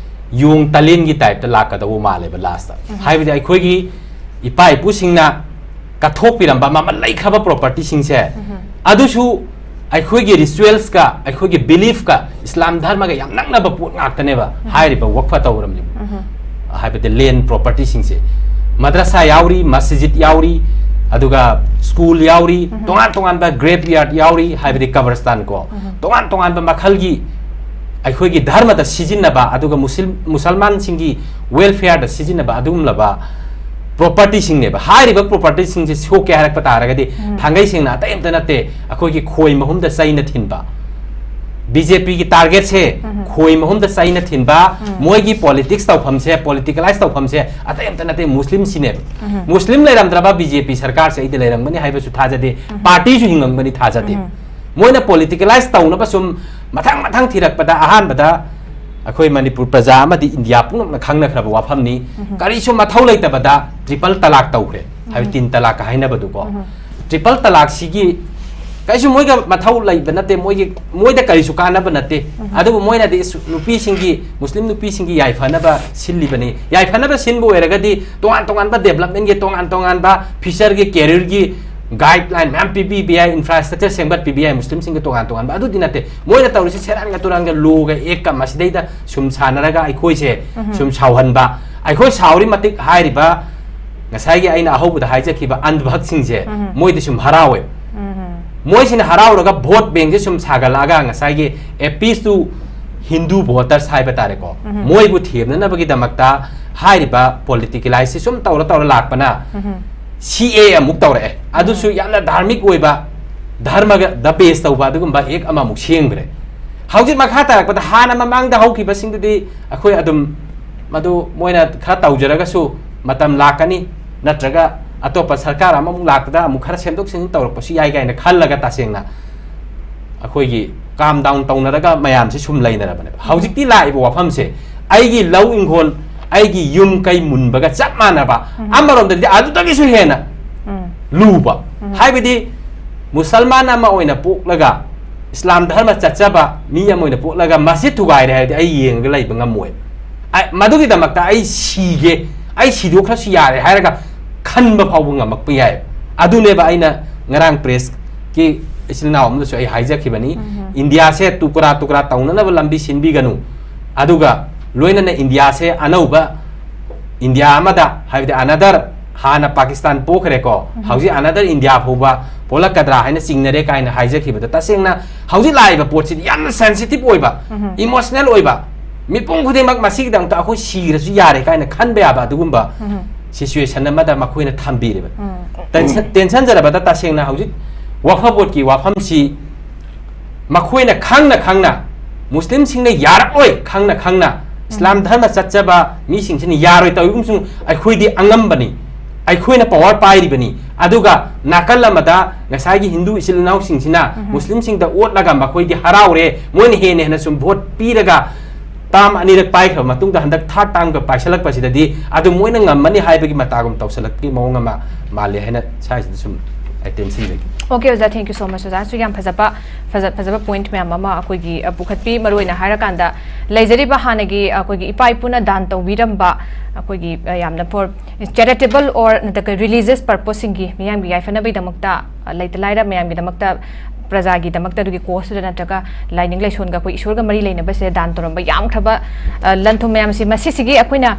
ꯌꯣꯡ ꯇꯂꯦꯟꯒꯤ ꯇꯥꯏꯞꯇ ꯂꯥꯛꯀꯗꯧꯕ ꯃꯥꯜꯂꯦꯕ ꯂꯥꯁꯇ꯫ ꯍꯥꯏꯕꯗꯤ ꯑꯩꯈꯣꯏꯒꯤ ꯏꯄꯥ ꯏꯄꯨꯁꯤꯡꯅ ꯀꯠꯊꯣꯛꯄꯤꯔꯝꯕ ꯃꯃꯜ ꯂꯩꯈ꯭ꯔꯕ ꯄ꯭ꯔꯣꯄꯔꯇꯤꯁꯤꯡꯁꯦ, ꯑꯗꯨꯁꯨ ꯑꯩꯈꯣꯏꯒꯤ ꯔꯤꯆꯨꯋꯦꯜꯁꯀ ꯑꯩꯈꯣꯏꯒꯤ ꯕꯤꯂꯤꯐꯀ ꯏꯁꯂꯥꯝ ꯙꯔꯃꯒ ꯌꯥꯝ ꯅꯛꯅꯕ ꯄꯣꯠ ꯉꯥꯛꯇꯅꯦꯕ ꯍꯥꯏꯔꯤꯕ ꯋꯛꯐ ꯇꯧꯔꯝꯂꯤꯕ, ꯍꯥꯏꯕꯗꯤ ꯂꯦꯟ ꯄ꯭ꯔꯣꯄꯔꯇꯤꯁꯤꯡꯁꯦ꯫ ꯃꯗ꯭ꯔꯁꯥ ꯌꯥꯎꯔꯤ, ꯃꯁꯖꯤꯗ ꯌꯥꯎꯔꯤ, ꯑꯗꯨꯒ ꯁ꯭ꯀꯨꯜ ꯌꯥꯎꯔꯤ, ꯎꯝ꯫ ꯇꯣꯉꯥꯟ ꯇꯣꯉꯥꯟꯕ ꯒ꯭ꯔꯦꯞ ꯌꯥꯔꯗ ꯌꯥꯎꯔꯤ, ꯍꯥꯏꯕꯗꯤ ꯀꯕꯔꯁꯇꯥꯟ ꯀꯣ, ꯎꯝ꯫ ꯇꯣꯉꯥꯟ ꯇꯣꯉꯥꯟꯕ ꯃꯈꯜꯒꯤ ꯑꯩꯈꯣꯏꯒꯤ ꯙꯔꯃꯗ ꯁꯤꯖꯤꯟꯅꯕ, ꯑꯗꯨꯒ ꯃꯨꯁꯂꯤꯝ, ꯃꯨꯁꯜꯃꯥꯟꯁꯤꯡꯒꯤ ꯋꯦꯜꯐꯤꯌꯔꯗ ꯁꯤꯖꯤꯟꯅꯕ ꯑꯗꯨꯒꯨꯝꯂꯕ ꯄ꯭ꯔꯣꯄꯔꯇꯤꯁꯤꯡꯅꯦꯕ꯫ ꯍꯥꯏꯔꯤꯕ ꯄ꯭ꯔꯣꯄꯔꯇꯤꯁꯤꯡꯁꯦ ꯁꯣꯛꯀꯦ ꯍꯥꯏꯔꯛꯄ ꯇꯥꯔꯒꯗꯤ, ꯎꯝ꯫ ꯊꯥꯡꯒꯩ ꯁꯦꯡꯅ ꯑꯇꯩ ꯑꯝꯇ ꯅꯠꯇꯦ, ꯑꯩꯈꯣꯏꯒꯤ ꯈꯣꯏ ꯃꯍꯨꯝꯗ ꯆꯩꯅ ꯊꯤꯟꯕ꯫ ꯕꯤ ꯖꯦ ꯄꯤꯒꯤ ꯇꯥꯔꯒꯦꯠꯁꯦ ꯎꯝ꯫ ꯈꯣꯏ ꯃꯍꯨꯝꯗ ꯆꯩꯅ ꯊꯤꯟꯕ, ꯎꯝ꯫ ꯃꯣꯏꯒꯤ ꯄꯣꯂꯤꯇꯤꯛꯁ ꯇꯧꯐꯝꯁꯦ, ꯄꯣꯂꯤꯇꯤꯀꯦꯂꯥꯏꯁ ꯇꯧꯐꯝꯁꯦ ꯑꯇꯩ ꯑꯝꯇ ꯅꯠꯇꯦ, ꯃꯨꯁꯂꯤꯝꯁꯤꯅꯦꯕ꯫ ꯎꯝ꯫ ꯃꯨꯁꯂꯤꯝ ꯂꯩꯔꯝꯗ꯭ꯔꯕ ꯕꯤ ꯖꯦ ꯄꯤ ꯁꯔꯀꯥꯔꯁꯦ ꯑꯩꯗꯤ ꯂꯩꯔꯝꯒꯅꯤ ꯍꯥꯏꯕꯁꯨ ꯊꯥꯖꯗꯦ, ꯎꯝ꯫ ꯄꯥꯔꯇꯤꯁꯨ ꯍꯤꯡꯉꯝꯒꯅꯤ ꯊꯥꯖꯗꯦ꯫ ꯎꯝ꯫ ꯃꯣꯏꯅ ꯄꯣꯂꯤꯇꯤꯀꯦꯂꯥꯏꯁ ꯇꯧꯅꯕ ꯁꯨꯝ ꯃꯊꯪ ꯃꯊꯪ ꯊꯤꯔꯛꯄꯗ, ꯑꯍꯥꯟꯕꯗ ꯑꯩꯈꯣꯏ ꯃꯅꯤꯄꯨꯔ ꯄ꯭ꯔꯖꯥ ꯑꯃꯗꯤ ꯏꯟꯗꯤꯌꯥ ꯄꯨꯝꯅꯃꯛꯅ ꯈꯪꯅꯈ꯭ꯔꯕ ꯋꯥꯐꯝꯅꯤ꯫ ꯎꯝ꯫ ꯀꯔꯤꯁꯨ ꯃꯊꯧ ꯂꯩꯇꯕꯗ ꯇ꯭ꯔꯤꯄꯜ ꯇꯂꯥꯛ ꯇꯧꯈ꯭ꯔꯦ, ꯍꯥꯏꯕꯗꯤ ꯎꯝ꯫ ꯇꯤꯟ ꯇꯂꯥꯛꯀ ꯍꯥꯏꯅꯕꯗꯨꯀꯣ꯫ ꯎꯝ꯫ ꯇ꯭ꯔꯤꯄꯜ ꯇꯂꯥꯛꯁꯤꯒꯤ ꯀꯩꯁꯨ ꯃꯣꯏꯒ ꯃꯊꯧ ꯂꯩꯕ ꯅꯠꯇꯦ, ꯃꯣꯏꯒꯤ, ꯃꯣꯏꯗ ꯀꯔꯤꯁꯨ ꯀꯥꯟꯅꯕ ꯅꯠꯇꯦ꯫ ꯎꯝ꯫ ꯑꯗꯨꯕꯨ ꯃꯣꯏꯅꯗꯤ ꯏꯁ-, ꯅꯨꯄꯤꯁꯤꯡꯒꯤ, ꯃꯨꯁꯂꯤꯝ ꯅꯨꯄꯤꯁꯤꯡꯒꯤ ꯌꯥꯏꯐꯅꯕ ꯁꯤꯜꯂꯤꯕꯅꯤ꯫ ꯌꯥꯏꯐꯅꯕ ꯁꯤꯟꯕ ꯑꯣꯏꯔꯒꯗꯤ ꯇꯣꯉꯥꯟ ꯇꯣꯉꯥꯟꯕ ꯗꯦꯕꯂꯞꯃꯦꯟꯒꯤ, ꯇꯣꯉꯥꯟ ꯇꯣꯉꯥꯟꯕ ꯐ꯭ꯌꯨꯆꯔꯒꯤ, ꯀꯦꯔꯤꯌꯔꯒꯤ ꯒꯥꯏꯗꯂꯥꯏꯟ ꯃꯌꯥꯝ ꯄꯤꯕꯤꯕ ꯌꯥꯏ, ꯏꯟꯐ꯭ꯔꯥꯁ꯭ꯇ꯭ꯔꯛꯆꯔ ꯁꯦꯝꯒꯠꯄꯤꯕ ꯌꯥꯏ ꯃꯨꯁꯂꯤꯝꯁꯤꯡꯒꯤ ꯇꯣꯉꯥꯟ ꯇꯣꯉꯥꯟꯕ꯫ ꯑꯗꯨꯗꯤ ꯅꯠꯇꯦ꯫ ꯃꯣꯏꯅ ꯇꯧꯔꯤꯁꯤ ꯁꯦꯔꯥꯟꯒ ꯇꯨꯔꯥꯟꯒ ꯂꯣꯒ ꯑꯦꯛꯀ ꯃꯁꯤꯗꯩꯗ ꯁꯨꯝ ꯁꯥꯟꯅꯔꯒ ꯑꯩꯈꯣꯏꯁꯦ ꯎꯝ꯫ ꯁꯨꯝ ꯁꯥꯎꯍꯟꯕ꯫ ꯑꯩꯈꯣꯏ ꯁꯥꯎꯔꯤ ꯃꯇꯤꯛ ꯍꯥꯏꯔꯤꯕ ꯉꯁꯥꯏꯒꯤ ꯑꯩꯅ ꯑꯍꯧꯕꯗ ꯍꯥꯏꯖꯈꯤꯕ ꯑꯟꯙꯚꯛꯁꯤꯡꯁꯦ ꯎꯝ꯫ ꯃꯣꯏꯗꯤ ꯁꯨꯝ ꯍꯔꯥꯎꯋꯦ꯫ ꯎꯝ꯫ ꯃꯣꯏꯁꯤꯅ ꯍꯔꯥꯎꯔꯒ ꯚꯣꯠ ꯕꯦꯡꯁꯦ ꯁꯨꯝ ꯁꯥꯒꯠꯂꯛꯑꯒ ꯉꯁꯥꯏꯒꯤ appeal to Hindu voters ꯍꯥꯏꯕ ꯇꯥꯔꯦꯀꯣ, ꯎꯝ꯫ ꯃꯣꯏꯕꯨ ꯊꯦꯝꯅꯅꯕꯒꯤꯗꯃꯛꯇ ꯍꯥꯏꯔꯤꯕ ꯄꯣꯂꯤꯇꯤꯀꯦꯂꯥꯏꯁꯁꯦ ꯁꯨꯝ ꯇꯧꯔ ꯇꯧꯔ ꯂꯥꯛꯄꯅ ꯎꯝ꯫ ꯁꯤ ꯑꯦ ꯑꯃꯨꯛ ꯇꯧꯔꯛꯑꯦ꯫ ꯑꯗꯨꯁꯨ ꯎꯝ꯫ ꯌꯥꯝꯅ ꯙꯥꯔꯃꯤꯛ ꯑꯣꯏꯕ, ꯙꯔꯃꯒꯗ ꯕꯦꯁ ꯇꯧꯕ ꯑꯗꯨꯒꯨꯝꯕ ꯑꯦꯛ ꯑꯃꯃꯨꯛ ꯁꯦꯝꯈ꯭ꯔꯦ꯫ ꯍꯧꯖꯤꯛ ꯃꯈꯥ ꯇꯥꯔꯛꯄꯗ ꯍꯥꯟꯅ ꯃꯃꯥꯡꯗ ꯍꯧꯈꯤꯕꯁꯤꯡꯗꯨꯗꯤ ꯑꯩꯈꯣꯏ ꯑꯗꯨꯝ ꯃꯗꯨ ꯃꯣꯏꯅ ꯈꯔ ꯇꯧꯖꯔꯒꯁꯨ ꯃꯇꯝ ꯂꯥꯛꯀꯅꯤ, ꯅꯠꯇ꯭ꯔꯒ ꯑꯇꯣꯞꯄ ꯁꯔꯀꯥꯔ ꯑꯃꯃꯨꯛ ꯂꯥꯛꯄꯗ ꯑꯃꯨꯛ ꯈꯔ ꯁꯦꯝꯗꯣꯛ ꯁꯦꯝꯖꯤꯟ ꯇꯧꯔꯛꯄꯁꯨ ꯌꯥꯏ ꯀꯥꯏꯅ ꯈꯜꯂꯒ ꯇꯁꯦꯡꯅ ꯑꯩꯈꯣꯏꯒꯤ ꯀꯥꯝ ꯗꯥꯎꯟ ꯇꯧꯅꯔꯒ ꯃꯌꯥꯝꯁꯦ ꯁꯨꯝ ꯂꯩꯅꯔꯕꯅꯦꯕ꯫ ꯍꯧꯖꯤꯛꯇꯤ ꯂꯥꯛꯏꯕ ꯋꯥꯐꯝꯁꯦ ꯑꯩꯒꯤ ꯂꯧ ꯏꯪꯈꯣꯜ, ꯑꯩꯒꯤ ꯌꯨꯝ ꯀꯩ ꯃꯨꯟꯕꯒ ꯆꯞ ꯃꯥꯟꯅꯕ, ꯎꯝ꯫ ꯑꯃꯔꯣꯝꯗꯗꯤ ꯑꯗꯨꯗꯒꯤꯁꯨ ꯍꯦꯟꯅ ꯎꯝ꯫ ꯂꯨꯕ꯫ ꯎꯝ꯫ ꯍꯥꯏꯕꯗꯤ ꯃꯨꯁꯜꯃꯥꯟ ꯑꯃ ꯑꯣꯏꯅ ꯄꯣꯛꯂꯒ, ꯏꯁꯂꯥꯝ ꯙꯔꯃ ꯆꯠꯆꯕ ꯃꯤ ꯑꯃ ꯑꯣꯏꯅ ꯄꯣꯛꯂꯒ ꯃꯁꯖꯤꯗ ꯊꯨꯒꯥꯏꯔꯦ ꯍꯥꯏꯔꯗꯤ ꯑꯩ ꯌꯦꯡꯉꯒ ꯂꯩꯕ ꯉꯝꯃꯣꯏ꯫ ꯑ-, ꯃꯗꯨꯒꯤꯗꯃꯛꯇ ꯑꯩ ꯁꯤꯒꯦ, ꯑꯩ ꯁꯤꯗꯣꯛꯈ꯭ꯔꯁꯨ ꯌꯥꯔꯦ ꯍꯥꯏꯔꯒ ꯈꯟꯕ ꯐꯥꯎꯕ ꯉꯝꯃꯛꯄ ꯌꯥꯏ꯫ ꯑꯗꯨꯅꯦꯕ ꯑꯩꯅ ꯉꯔꯥꯡ ꯄ꯭ꯔꯦꯁꯀꯤ ꯏꯆꯤꯜ ꯏꯅꯥꯎ ꯑꯃꯗꯁꯨ ꯑꯩ ꯍꯥꯏꯖꯈꯤꯕꯅꯤ, ꯎꯝ꯫ ꯏꯟꯗꯤꯌꯥꯁꯦ ꯇꯨꯀ꯭ꯔꯥ ꯇꯨꯀ꯭ꯔꯥ ꯇꯧꯅꯅꯕ ꯂꯝꯕꯤ ꯁꯤꯟꯕꯤꯒꯅꯨ, ꯑꯗꯨꯒ ꯂꯣꯏꯅꯅ ꯏꯟꯗꯤꯌꯥꯁꯦ ꯑꯅꯧꯕ ꯏꯟꯗꯤꯌꯥ ꯑꯃꯗ, ꯍꯥꯏꯕꯗꯤ another, ꯍꯥꯟꯅ ꯄꯥꯀꯤꯁꯇꯥꯟ ꯄꯣꯛꯈ꯭ꯔꯦꯀꯣ, ꯍꯧꯖꯤꯛ another ꯏꯟꯗꯤꯌꯥ ꯐꯥꯎꯕ ꯄꯣꯛꯂꯛꯀꯗ꯭ꯔꯥ ꯍꯥꯏꯅ ꯆꯤꯡꯅꯔꯦ ꯀꯥꯏꯅ ꯍꯥꯏꯖꯈꯤꯕꯗ, ꯇꯁꯦꯡꯅ ꯍꯧꯖꯤꯛ ꯂꯥꯛꯏꯕ ꯄꯣꯠꯁꯤꯗꯤ ꯌꯥꯝꯅ sensitive ꯑꯣꯏꯕ, emotional ꯑꯣꯏꯕ, ꯃꯤꯄꯨꯝ ꯈꯨꯗꯤꯡꯃꯛ ꯃꯁꯤꯒꯤꯗꯃꯛꯇ ꯑꯩꯈꯣꯏ ꯁꯤꯔꯁꯨ ꯌꯥꯔꯦ ꯀꯥꯏꯅ ꯈꯟꯕ ꯌꯥꯕ ꯑꯗꯨꯒꯨꯝꯕ situation ꯑꯃꯗ ꯃꯈꯣꯏꯅ ꯊꯝꯕꯤꯔꯦꯕ꯫ Tension, tension ꯖꯔꯕꯗ ꯇꯁꯦꯡꯅ ꯍꯧꯖꯤꯛ ꯋꯥꯐꯕꯣꯠꯀꯤ ꯋꯥꯐꯝꯁꯤ ꯃꯈꯣꯏꯅ ꯈꯪꯅ ꯈꯪꯅ, ꯃꯨꯁꯂꯤꯝꯁꯤꯡꯅ ꯌꯥꯔꯛꯂꯣꯏ ꯈꯪꯅ ꯈꯪꯅ, ꯏꯁꯂꯥꯝ ꯙꯔꯃ ꯆꯠꯆꯕ ꯃꯤꯁꯤꯡꯁꯤꯅ ꯌꯥꯔꯣꯏ ꯇꯧꯏꯒꯨꯝꯁꯨ, ꯑꯩꯈꯣꯏꯗꯤ ꯑꯉꯝꯕꯅꯤ, ꯑꯩꯈꯣꯏꯅ power ꯄꯥꯏꯔꯤꯕꯅꯤ, ꯑꯗꯨꯒ ꯅꯥꯀꯜ ꯑꯃꯗ ꯉꯁꯥꯏꯒꯤ ꯍꯤꯟꯗꯨ ꯏꯆꯤꯜ ꯏꯅꯥꯎꯁꯤꯡꯁꯤꯅ ꯃꯨꯁꯂꯤꯝꯁꯤꯡꯗ ꯑꯣꯠꯂꯒ ꯃꯈꯣꯏꯗꯤ ꯍꯔꯥꯎꯔꯦ, ꯃꯣꯏꯅ ꯍꯦꯟꯅ ꯍꯦꯟꯅ ꯁꯨꯝ vote ꯄꯤꯔꯒ term ꯑꯅꯤꯔꯛ ꯄꯥꯏꯈ꯭ꯔꯕ ꯃꯇꯨꯡꯗ ꯍꯟꯗꯛ third termꯒ ꯄꯥꯏꯁꯜꯂꯛꯄꯁꯤꯗꯗꯤ ꯑꯗꯨ ꯃꯣꯏꯅ ꯉꯝꯃꯅꯤ ꯍꯥꯏꯕꯒꯤ ꯃꯇꯥꯒꯨꯝ ꯇꯧꯁꯜꯂꯛꯄꯒꯤ ꯃꯑꯣꯡ ꯑꯃ ꯃꯥꯜꯂꯦ ꯍꯥꯏꯅ ꯁ꯭ꯋꯥꯏꯁꯤꯗ ꯁꯨꯝ ꯑꯩ ꯇꯦꯟꯁꯤꯟꯖꯒꯦ꯫ Okay, ꯑꯣꯖꯥ, thank you so much. ꯑꯣꯖꯥꯁꯨ ꯌꯥꯝ ꯐꯖꯕ, ꯐꯖ-, ꯐꯖꯕ point ꯃꯌꯥꯝ ꯑꯃ ꯑꯩꯈꯣꯏꯒꯤ, ꯑ, ꯄꯨꯈꯠꯄꯤ꯫ ꯃꯔꯨꯑꯣꯏꯅ ꯍꯥꯏꯔꯀꯥꯟꯗ, ꯂꯩꯖꯔꯤꯕ ꯍꯥꯟꯅꯒꯤ ꯑꯩꯈꯣꯏꯒꯤ ꯏꯄꯥ ꯏꯄꯨꯅ ꯗꯥꯟ ꯇꯧꯕꯤꯔꯝꯕ ꯑꯩꯈꯣꯏꯒꯤ, ꯑ, ꯌꯥꯝꯅ for charitable or ꯅꯠꯇ꯭ꯔꯒ religious purposeꯁꯤꯡꯒꯤ, ꯃꯤꯌꯥꯝꯒꯤ ꯌꯥꯏꯐꯅꯕꯒꯤꯗꯃꯛꯇ, ꯑ, ꯂꯩꯇ ꯂꯥꯏꯔ ꯃꯌꯥꯝꯒꯤꯗꯃꯛꯇ, ꯄ꯭ꯔꯖꯥꯒꯤꯗꯃꯛꯇ, ꯑꯗꯨꯒꯤ causeꯇꯨꯗ ꯅꯠꯇ꯭ꯔꯒ ꯂꯥꯏꯅꯤꯡ ꯂꯥꯏꯁꯣꯟꯒ ꯑꯩꯈꯣꯏ ꯏꯁꯣꯔꯒ ꯃꯔꯤ ꯂꯩꯅꯕꯁꯦ ꯗꯥꯟ ꯇꯧꯔꯝꯕ ꯌꯥꯝꯈ꯭ꯔꯕ, ꯑ, ꯂꯟ ꯊꯨꯝ ꯃꯌꯥꯝꯁꯤ, ꯃꯁꯤꯁꯤꯒꯤ ꯑꯩꯈꯣꯏꯅ,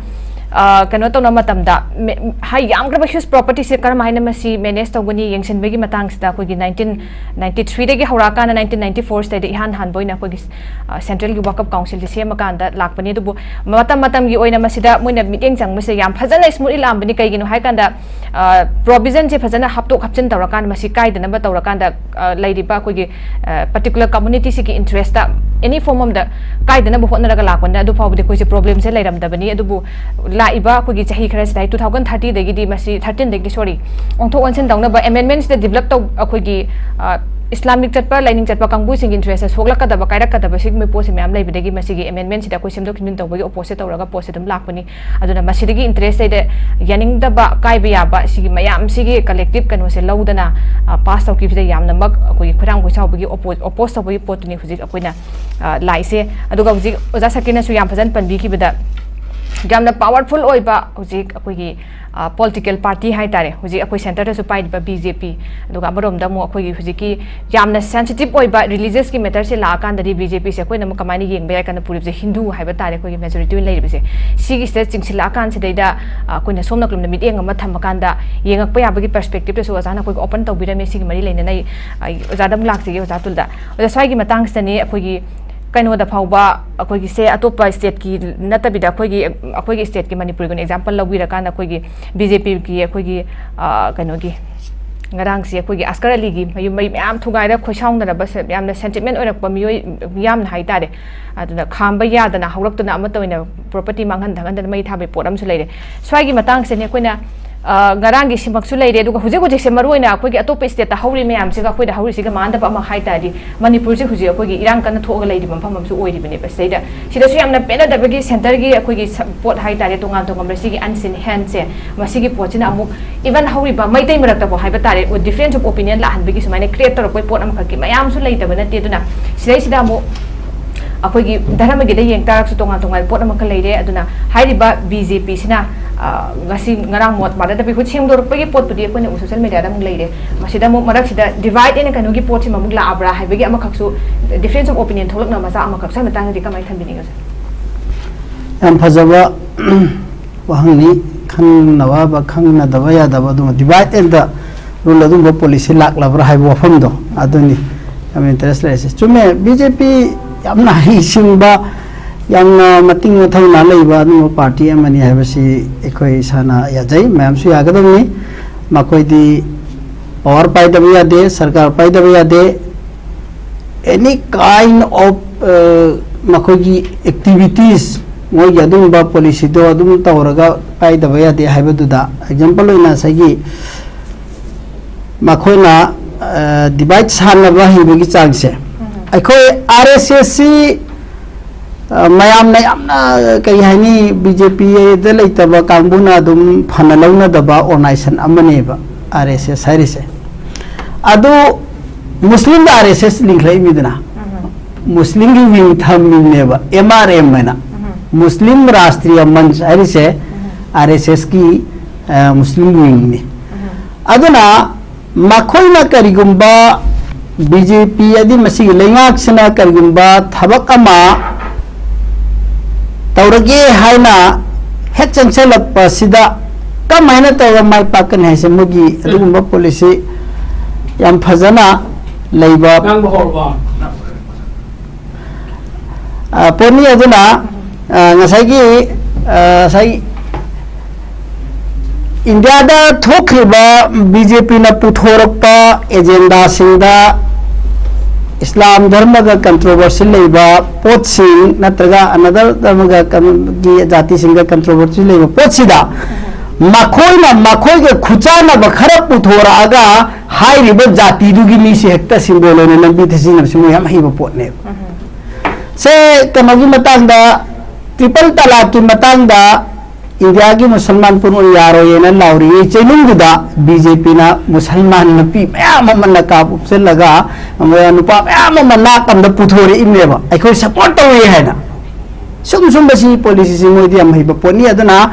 ꯑ, ꯀꯩꯅꯣ ꯇꯧꯅꯕ ꯃꯇꯝꯗ, ꯃꯦ-, ꯍꯥꯏ, ꯌꯥꯝꯈ꯭ꯔꯕ huge propertyꯁꯦ ꯀꯔꯝ ꯍꯥꯏꯅ ꯃꯁꯤ manage ꯇꯧꯒꯅꯤ, ꯌꯦꯡꯁꯤꯟꯕꯒꯤ ꯃꯇꯥꯡꯁꯤꯗ ꯑꯩꯈꯣꯏꯒꯤ nineteen ninety threeꯗꯒꯤ ꯍꯧꯔꯛꯑꯀꯥꯟꯗ nineteen ninety four ꯁꯤꯗꯩꯗ ꯏꯍꯥꯟ ꯍꯥꯟꯕ ꯑꯣꯏꯅ ꯑꯩꯈꯣꯏꯒꯤ, ꯑ, centralꯒꯤ Waqf Councilꯁꯤ ꯁꯦꯝꯃꯀꯥꯟꯗ ꯂꯥꯛꯄꯅꯤ꯫ ꯑꯗꯨꯕꯨ ꯃꯇꯝ ꯃꯇꯝꯒꯤ ꯑꯣꯏꯅ ꯃꯁꯤꯗ ꯃꯣꯏꯅ ꯃꯤꯠꯌꯦꯡ ꯆꯪꯕꯁꯦ ꯌꯥꯝ ꯐꯖꯅ smoothly ꯂꯥꯛꯑꯝꯕꯅꯤ꯫ ꯀꯩꯒꯤꯅꯣ ꯍꯥꯏꯀꯥꯟꯗ, ꯑ, provisionꯁꯦ ꯐꯖꯅ ꯍꯥꯞꯇꯣꯛ ꯍꯥꯞꯆꯤꯟ ꯇꯧꯔꯀꯥꯟꯗ, ꯃꯁꯤ ꯀꯥꯏꯗꯅꯕ ꯇꯧꯔꯀꯥꯟꯗ, ꯑ, ꯂꯩꯔꯤꯕ ꯑꯩꯈꯣꯏꯒꯤ, ꯑ, particular communityꯁꯤꯒꯤ interestꯇ any form ꯑꯃꯗ ꯀꯥꯏꯗꯅꯕ ꯍꯣꯠꯅꯔꯒ ꯂꯥꯛꯄꯅꯤꯅ, ꯑꯗꯨ ꯐꯥꯎꯕꯗꯤ ꯑꯩꯈꯣꯏꯁꯦ problemꯁꯦ ꯂꯩꯔꯝꯗꯕꯅꯤ꯫ ꯑꯗꯨꯕꯨ ꯂꯥꯛꯏꯕ ꯑꯩꯈꯣꯏꯒꯤ ꯆꯍꯤ ꯈꯔꯁꯤꯗ, two thousand thirtyꯗꯒꯤꯗꯤ ꯃꯁꯤ, thirteenꯗꯒꯤꯗꯤ, sorry, ꯑꯣꯟꯊꯣꯛ ꯑꯣꯟꯁꯤꯟ ꯇꯧꯅꯕ amendmentꯁꯤꯗ develop ꯇꯧ-, ꯑꯩꯈꯣꯏꯒꯤ, ꯑ, Islamic ꯆꯠꯄ, ꯂꯥꯏꯅꯤꯡ ꯆꯠꯄ ꯀꯥꯡꯕꯨꯁꯤꯡꯒꯤ interestꯇ ꯁꯣꯛꯂꯛꯀꯗꯕ, ꯀꯥꯏꯔꯛꯀꯗꯕ ꯁꯤꯒꯨꯝꯕ ꯄꯣꯠꯁꯤ ꯃꯌꯥꯝ ꯂꯩꯕꯗꯒꯤ ꯃꯁꯤꯒꯤ amendmentꯁꯤꯗ ꯑꯩꯈꯣꯏ ꯁꯦꯝꯗꯣꯛ ꯁꯦꯝꯖꯤꯟ ꯇꯧꯕꯒꯤ opposeꯁꯦ ꯇꯧꯔꯒ ꯄꯣꯠꯁꯦ ꯑꯗꯨꯝ ꯂꯥꯛꯄꯅꯤ꯫ ꯑꯗꯨꯅ ꯃꯁꯤꯗꯒꯤ interest ꯂꯩꯗ ꯌꯥꯅꯤꯡꯗꯕ, ꯀꯥꯏꯕ ꯌꯥꯕ ꯁꯤꯒꯤ ꯃꯌꯥꯝꯁꯤꯒꯤ collective ꯀꯩꯅꯣꯁꯦ ꯂꯧꯗꯅ, ꯑ, pass ꯇꯧꯈꯤꯕꯁꯤꯗ ꯌꯥꯝꯅꯃꯛ ꯑꯩꯈꯣꯏꯒꯤ ꯈꯣꯏꯔꯥꯡ ꯈꯣꯏꯁꯥꯎꯕꯒꯤ oppo-, oppose ꯇꯧꯕꯒꯤ ꯄꯣꯠꯇꯨꯅꯤ ꯍꯧꯖꯤꯛ ꯑꯩꯈꯣꯏꯅ, ꯑ, ꯂꯥꯛꯏꯁꯦ꯫ ꯑꯗꯨꯒ ꯍꯧꯖꯤꯛ ꯑꯣꯖꯥ ꯁꯀꯤꯔꯅꯁꯨ ꯌꯥꯝ ꯐꯖꯅ ꯄꯟꯕꯤꯈꯤꯕꯗ, ꯌꯥꯝꯅ ꯄꯥꯋꯔꯐꯨꯜ ꯑꯣꯏꯕ ꯍꯧꯖꯤꯛ ꯑꯩꯈꯣꯏꯒꯤ ꯄꯣꯂꯤꯇꯤꯀꯦꯜ ꯄꯥꯔꯇꯤ ꯍꯥꯏꯇꯥꯔꯦ, ꯍꯧꯖꯤꯛ ꯑꯩꯈꯣꯏ ꯁꯦꯟꯇꯔꯗꯁꯨ ꯄꯥꯏꯔꯤꯕ ꯕꯤ ꯖꯦ ꯄꯤ, ꯑꯗꯨꯒ ꯑꯃꯔꯣꯝꯗ ꯑꯃꯨꯛ ꯑꯩꯈꯣꯏꯒꯤ ꯍꯧꯖꯤꯛꯀꯤ ꯌꯥꯝꯅ ꯁꯦꯟꯁꯤꯇꯤꯞ ꯑꯣꯏꯕ ꯔꯤꯂꯤꯖꯁꯀꯤ ꯃꯦꯇꯔꯁꯦ ꯂꯥꯛꯑꯀꯥꯟꯗꯗꯤ ꯕꯤ ꯖꯦ ꯄꯤꯁꯦ ꯑꯩꯈꯣꯏꯅ ꯑꯃꯨꯛ ꯀꯃꯥꯏꯅ ꯌꯦꯡꯕ ꯌꯥꯏ? ꯀꯅꯥꯄꯨꯔꯤꯁꯦ ꯍꯤꯟꯗꯨ ꯍꯥꯏꯕ ꯇꯥꯔꯦ, ꯑꯩꯈꯣꯏꯒꯤ ꯃꯦꯖꯣꯔꯤꯇꯤ ꯑꯣꯏꯅ ꯂꯩꯔꯤꯕꯁꯦ꯫ ꯁꯤꯒꯤꯁꯤꯗ ꯆꯤꯡꯁꯤꯜꯂꯛꯑꯀꯥꯟꯁꯤꯗꯩꯗ ꯑꯩꯈꯣꯏꯅ ꯁꯣꯝ ꯅꯥꯀꯜꯂꯣꯝꯗ ꯃꯤꯠꯌꯦꯡ ꯑꯃ ꯊꯝꯃꯀꯥꯟꯗ ꯌꯦꯡꯉꯛꯄ ꯌꯥꯕꯒꯤ ꯄꯔꯁꯄꯦꯛꯇꯤꯞꯇꯁꯨ ꯑꯣꯖꯥꯅ ꯑꯩꯈꯣꯏꯒꯤ ꯑꯣꯄꯟ ꯇꯧꯕꯤꯔꯝꯃꯦ꯫ ꯁꯤꯒꯤ ꯃꯔꯤ ꯂꯩꯅꯅ ꯑꯩ ꯑꯣꯖꯥꯗ ꯑꯃꯨꯛ ꯂꯥꯛꯆꯒꯦ, ꯑꯣꯖꯥ ꯑꯇꯨꯜꯗ꯫ ꯑꯣꯖꯥ, ꯁ꯭ꯋꯥꯏꯒꯤ ꯃꯇꯥꯡꯁꯤꯗꯅꯤ ꯑꯩꯈꯣꯏꯒꯤ ꯀꯩꯅꯣꯗ ꯐꯥꯎꯕ ꯑꯩꯈꯣꯏꯒꯤꯁꯦ ꯑꯇꯣꯞꯄ ꯁ꯭ꯇꯦꯠꯀꯤ ꯅꯠꯇꯕꯤꯗ ꯑꯩꯈꯣꯏꯒꯤ, ꯑꯩꯈꯣꯏꯒꯤ ꯁ꯭ꯇꯦꯠꯀꯤ ꯃꯅꯤꯄꯨꯔꯒꯤ ꯑꯣꯏꯅ ꯑꯦꯛꯖꯥꯝꯄꯜ ꯂꯧꯕꯤꯔꯀꯥꯟꯗ ꯑꯩꯈꯣꯏꯒꯤ ꯕꯤ ꯖꯦ ꯄꯤꯒꯤ ꯑꯩꯈꯣꯏꯒꯤ, ꯑ, ꯀꯩꯅꯣꯒꯤ ꯉꯔꯥꯡꯁꯦ ꯑꯩꯈꯣꯏꯒꯤ ꯑꯁꯀꯔ ꯑꯂꯤꯒꯤ ꯃꯌꯨꯝ ꯃꯩ ꯃꯌꯥꯝ ꯊꯨꯒꯥꯏꯔ ꯈꯣꯏꯁꯥꯎꯅꯔꯕ ꯁꯦ-, ꯌꯥꯝꯅ ꯁꯦꯟꯇꯤꯃꯦꯟ ꯑꯣꯏꯔꯛꯄ ꯃꯤꯑꯣꯏ ꯌꯥꯝꯅ ꯍꯥꯏꯇꯥꯔꯦ꯫ ꯑꯗꯨꯅ ꯈꯥꯝꯕ ꯌꯥꯗꯅ ꯍꯧꯔꯛꯇꯨꯅ ꯑꯃꯠꯇ ꯑꯣꯏꯅ ꯄ꯭ꯔꯣꯄꯔꯇꯤ ꯃꯥꯡꯍꯟ ꯊꯥꯡꯍꯟꯗꯅ ꯃꯩ ꯊꯥꯕꯒꯤ ꯄꯣꯠ ꯑꯃꯁꯨ ꯂꯩꯔꯦ꯫ ꯁ꯭ꯋꯥꯏꯒꯤ ꯃꯇꯥꯡꯁꯤꯅꯦ ꯑꯩꯈꯣꯏꯅ ꯑ, ꯉꯔꯥꯡꯒꯤ ꯁꯤꯃꯛꯁꯨ ꯂꯩꯔꯦ, ꯑꯗꯨꯒ ꯍꯧꯖꯤꯛ ꯍꯧꯖꯤꯛꯁꯦ ꯃꯔꯨꯑꯣꯏꯅ ꯑꯩꯈꯣꯏꯒꯤ ꯑꯇꯣꯞꯄ ꯁ꯭ꯇꯦꯠꯇ ꯍꯧꯔꯤ ꯃꯌꯥꯝꯁꯤꯒ ꯑꯩꯈꯣꯏꯗ ꯍꯧꯔꯤꯁꯤꯒ ꯃꯥꯟꯅꯗꯕ ꯑꯃ ꯍꯥꯏ ꯇꯥꯔꯗꯤ, ꯃꯅꯤꯄꯨꯔꯁꯦ ꯍꯧꯖꯤꯛ ꯑꯩꯈꯣꯏꯒꯤ ꯏꯔꯥꯡ ꯀꯟꯅ ꯊꯣꯛꯑꯒ ꯂꯩꯔꯤꯕ ꯃꯐꯝ ꯑꯃꯁꯨ ꯑꯣꯏꯔꯤꯕꯅꯦꯕ꯫ ꯁꯤꯗꯩꯗ ꯁꯤꯗꯁꯨ ꯌꯥꯝꯅ ꯄꯦꯟꯅꯗꯕꯒꯤ ꯁꯦꯟꯇꯔꯒꯤ ꯑꯩꯈꯣꯏꯒꯤ ꯁ-, ꯄꯣꯠ ꯍꯥꯏ ꯇꯥꯔꯦ, ꯇꯣꯉꯥꯟ ꯇꯣꯉꯥꯟꯕ ꯁꯤꯒꯤ ꯑꯟꯁꯤꯟ ꯍꯦꯟꯁꯦ, ꯃꯁꯤꯒꯤ ꯄꯣꯠꯁꯤꯅ ꯑꯃꯨꯛ ꯏꯚꯟ ꯍꯧꯔꯤꯕ ꯃꯩꯇꯩ ꯃꯔꯛꯇꯐꯥꯎ ꯍꯥꯏꯕ ꯇꯥꯔꯦ, ꯗꯤꯐ꯭ꯔꯦꯟꯁ ꯑꯣꯐ ꯑꯣꯄꯤꯅꯤꯌꯟ ꯂꯥꯛꯍꯟꯕꯒꯤ ꯁꯨꯃꯥꯏꯅ ꯀ꯭ꯔꯤꯌꯦꯠ ꯇꯧꯔꯛꯄꯒꯤ ꯄꯣꯠ ꯑꯃꯈꯛꯀꯤ ꯃꯌꯥꯝꯁꯨ ꯂꯩꯇꯕ ꯅꯠꯇꯦ꯫ ꯑꯗꯨꯅ ꯁꯤꯗꯩꯁꯤꯗ ꯑꯃꯨꯛ ꯑꯩꯈꯣꯏꯒꯤ ꯙꯔꯃꯒꯤꯗ ꯌꯦꯡ ꯇꯥꯔꯒꯁꯨ ꯇꯣꯉꯥꯟ ꯇꯣꯉꯥꯟꯕ ꯄꯣꯠ ꯑꯃꯈꯛ ꯂꯩꯔꯦ꯫ ꯑꯗꯨꯅ ꯍꯥꯏꯔꯤꯕ ꯕꯤ ꯖꯦ ꯄꯤꯁꯤꯅ, ꯑ, ꯉꯁꯤ ꯉꯔꯥꯡ ꯃꯣꯠ ꯃꯥꯟꯅꯗꯕ ꯑꯩꯈꯣꯏ ꯁꯦꯡꯗꯣꯔꯛꯄꯒꯤ ꯄꯣꯠꯄꯨꯗꯤ ꯑꯩꯈꯣꯏꯅ ꯁꯣꯁꯤꯌꯦꯜ ꯃꯦꯗꯤꯌꯥꯗ ꯑꯃꯨꯛ ꯂꯩꯔꯦ꯫ ꯃꯁꯤꯗ ꯑꯃꯨꯛ ꯃꯔꯛꯁꯤꯗ ꯗꯤꯚꯥꯏꯠ ꯑꯦꯟ ꯀꯩꯅꯣꯒꯤ ꯄꯣꯠꯁꯤꯃ ꯑꯃꯨꯛ ꯂꯥꯛꯑꯕ꯭ꯔꯥ ꯍꯥꯏꯕꯒꯤ ꯑꯃꯈꯛꯁꯨ, ꯗꯤꯐ꯭ꯔꯦꯟꯁ ꯑꯣꯐ ꯑꯣꯄꯤꯅꯤꯌꯟ ꯊꯣꯛꯂꯛꯅꯕ ꯃꯆꯥꯛ ꯑꯃꯈꯛ, ꯁ꯭ꯋꯥꯏ ꯃꯇꯥꯡꯗꯗꯤ ꯀꯃꯥꯏꯅ ꯊꯝꯕꯤꯅꯤꯡꯉꯤ, ꯁꯥꯔ? ꯌꯥꯝ ꯐꯖꯕ ꯋꯥꯍꯪꯅꯤ꯫ ꯈꯪꯅꯕ, ꯈꯪꯅꯗꯕ ꯌꯥꯗꯕ ꯑꯗꯨꯝ ꯗꯤꯚꯥꯏꯠ ꯑꯦꯟ ꯗ ꯔꯨꯜ ꯑꯗꯨꯝꯕ ꯄꯣꯂꯤꯁꯤ ꯂꯥꯛꯂꯕ꯭ꯔꯥ ꯍꯥꯏꯕ ꯋꯥꯐꯝꯗꯣ ꯑꯗꯨꯅꯤ ꯌꯥꯝ ꯏꯟꯇꯔꯦꯁ ꯂꯩꯔꯤꯁꯦ꯫ ꯆꯨꯝꯃꯦ, ꯕꯤ ꯖꯦ ꯄꯤ ꯌꯥꯝꯅ ꯍꯩꯁꯤꯡꯕ, ꯌꯥꯝꯅ ꯃꯇꯤꯡ ꯃꯊꯧꯅꯥ ꯂꯩꯕ ꯑꯗꯨꯝꯕ ꯄꯥꯔꯇꯤ ꯑꯃꯅꯤ ꯍꯥꯏꯕꯁꯤ ꯑꯩꯈꯣꯏ ꯏꯁꯥꯅ ꯌꯥꯖꯩ, ꯃꯌꯥꯝꯁꯨ ꯌꯥꯒꯗꯕꯅꯤ꯫ ꯃꯈꯣꯏꯗꯤ ꯄꯥꯋꯔ ꯄꯥꯏꯗꯕ ꯌꯥꯗꯦ, ꯁꯔꯀꯥꯔ ꯄꯥꯏꯗꯕ ꯌꯥꯗꯦ, ꯑꯦꯅꯤ ꯀꯥꯏꯟ ꯑꯣꯐ ꯃꯈꯣꯏꯒꯤ ꯑꯦꯛꯇꯤꯚꯤꯇꯤꯁ, ꯃꯣꯏꯒꯤ ꯑꯗꯨꯒꯨꯝꯕ ꯄꯣꯂꯤꯁꯤꯗꯣ ꯑꯗꯨꯝ ꯇꯧꯔꯒ ꯄꯥꯏꯗꯕ ꯌꯥꯗꯦ ꯍꯥꯏꯕꯗꯨꯗ ꯑꯦꯛꯖꯥꯝꯄꯜ ꯑꯣꯏꯅ ꯉꯁꯥꯏꯒꯤ ꯃꯈꯣꯏꯅ ꯗꯤꯚꯥꯏꯠ ꯁꯥꯟꯅꯕ ꯍꯩꯕꯒꯤ ꯆꯥꯡꯁꯦ, ꯑꯩꯈꯣꯏ ꯑꯥꯔ ꯑꯦꯁ ꯑꯦꯁꯁꯤ ꯃꯌꯥꯝꯅ ꯌꯥꯝꯅ ꯀꯔꯤ ꯍꯥꯏꯅꯤ, ꯕꯤ ꯖꯦ ꯄꯤꯗ ꯂꯩꯇꯕ ꯀꯥꯡꯕꯨꯅ ꯑꯗꯨꯝ ꯐꯅ ꯂꯧꯅꯗꯕ ꯑꯣꯔꯒꯅꯥꯏꯖꯦꯁꯟ ꯑꯃꯅꯦꯕ ꯑꯥꯔ ꯑꯦꯁ ꯑꯦꯁ ꯍꯥꯏꯔꯤꯁꯦ꯫ ꯑꯗꯨ ꯃꯨꯁꯂꯤꯝꯗ ꯑꯥꯔ ꯑꯦꯁ ꯑꯦꯁ ꯂꯤꯡꯈꯠꯂꯛꯏꯃꯤꯗꯅ, ꯃꯨꯁꯂꯤꯝꯒꯤ ꯋꯤꯡ ꯊꯝꯃꯤꯕꯅꯦꯕ ꯑꯦꯝ ꯑꯥꯔ ꯑꯦꯝ ꯍꯥꯏꯅ꯫ ꯃꯨꯁꯂꯤꯝ ꯔꯥꯁꯇ꯭ꯔꯤꯌ ꯃꯟꯆ ꯍꯥꯏꯔꯤꯁꯦ ꯑꯥꯔ ꯑꯦꯁ ꯑꯦꯁꯀꯤ ꯃꯨꯁꯂꯤꯝ ꯋꯤꯡꯅꯤ꯫ ꯑꯗꯨꯅ ꯃꯈꯣꯏꯅ ꯀꯔꯤꯒꯨꯝꯕ ꯕꯤ ꯖꯦ ꯄꯤ ꯑꯗꯤ ꯃꯁꯤꯒꯤ ꯂꯩꯉꯥꯛꯁꯤꯅ ꯀꯔꯤꯒꯨꯝꯕ ꯊꯕꯛ ꯑꯃ ꯇꯧꯔꯒꯦ ꯍꯥꯏꯅ ꯍꯦꯛ ꯆꯪꯁꯤꯜꯂꯛꯄꯁꯤꯗ ꯀꯃꯥꯏꯅ ꯇꯧꯔꯒ ꯃꯥꯏ ꯄꯥꯛꯀꯅꯤ ꯍꯥꯏꯁꯦ ꯃꯣꯏꯒꯤ ꯑꯗꯨꯒꯨꯝꯕ ꯄꯣꯂꯤꯁꯤ ꯌꯥꯝ ꯐꯖꯅ ꯂꯩꯕ ꯉꯥꯡꯕ ꯍꯧꯔꯕꯣ? ꯑ, ꯄꯣꯠꯅꯤ꯫ ꯑꯗꯨꯅ, ꯑ, ꯉꯁꯥꯏꯒꯤ, ꯑ, ꯉꯁꯥꯏ ꯏꯟꯗꯤꯌꯥꯗ ꯊꯣꯛꯈ꯭ꯔꯤꯕ ꯕꯤ ꯖꯦ ꯄꯤꯅ ꯄꯨꯊꯣꯔꯛꯄ ꯑꯦꯖꯦꯟꯗꯥꯁꯤꯡꯗ ꯏꯁꯂꯥꯝ ꯙꯔꯃꯒ ꯀꯟꯇ꯭ꯔꯣꯚꯔꯁꯤ ꯂꯩꯕ ꯄꯣꯠꯁꯤꯡ ꯅꯠꯇ꯭ꯔꯒ ꯑꯅꯗꯔ ꯙꯔꯃꯒ ꯀꯩꯅꯣꯒꯤ ꯖꯥꯇꯤꯁꯤꯡꯒ ꯀꯟꯇ꯭ꯔꯣꯚꯔꯁꯤ ꯂꯩꯕ ꯄꯣꯠꯁꯤꯗ ꯃꯈꯣꯏꯅ ꯃꯈꯣꯏꯒ ꯈꯨꯆꯥꯟꯅꯕ ꯈꯔ ꯄꯨꯊꯣꯔꯛꯑꯒ ꯍꯥꯏꯔꯤꯕ ꯖꯥꯇꯤꯗꯨꯒꯤ ꯃꯤꯁꯦ ꯍꯦꯛꯇ ꯁꯤꯝꯕꯣꯜ ꯑꯣꯏꯅ ꯂꯝꯕꯤꯗ ꯁꯤꯖꯤꯟꯅꯕꯁꯤ ꯃꯣꯏ ꯌꯥꯝ ꯍꯩꯕ ꯄꯣꯠꯅꯦꯕ꯫ ꯁꯦ, ꯀꯩꯅꯣꯒꯤ ꯃꯇꯥꯡꯗ, ꯇ꯭ꯔꯤꯄꯜ ꯇꯂꯥꯛꯀꯤ ꯃꯇꯥꯡꯗ ꯏꯟꯗꯤꯌꯥꯒꯤ ꯃꯨꯁꯜꯃꯥꯟ ꯄꯨꯝꯅꯃꯛ ꯌꯥꯔꯣꯏꯅ ꯂꯥꯎꯔꯤꯉꯩ ꯆꯩꯅꯨꯡꯗꯨꯗ ꯕꯤ ꯖꯦ ꯄꯤꯅ ꯃꯨꯁꯜꯃꯥꯟ ꯅꯨꯄꯤ ꯃꯌꯥꯝ ꯑꯃ ꯅꯀꯥꯞ ꯎꯞꯁꯤꯜꯂꯒ, ꯅꯨꯄꯥ ꯃꯌꯥꯝ ꯑꯃ ꯅꯥꯛ ꯑꯃꯗ ꯄꯨꯊꯣꯔꯛꯏꯕꯅꯦꯕ, ꯑꯩꯈꯣꯏ ꯁꯄꯣꯔꯠ ꯇꯧꯏ ꯍꯥꯏꯅ꯫ ꯁꯨꯝ ꯁꯨꯝꯕꯁꯤ ꯄꯣꯂꯤꯁꯤꯁꯤ ꯃꯣꯏꯗꯤ ꯌꯥꯝ ꯍꯩꯕ ꯄꯣꯠꯅꯤ꯫ ꯑꯗꯨꯅ,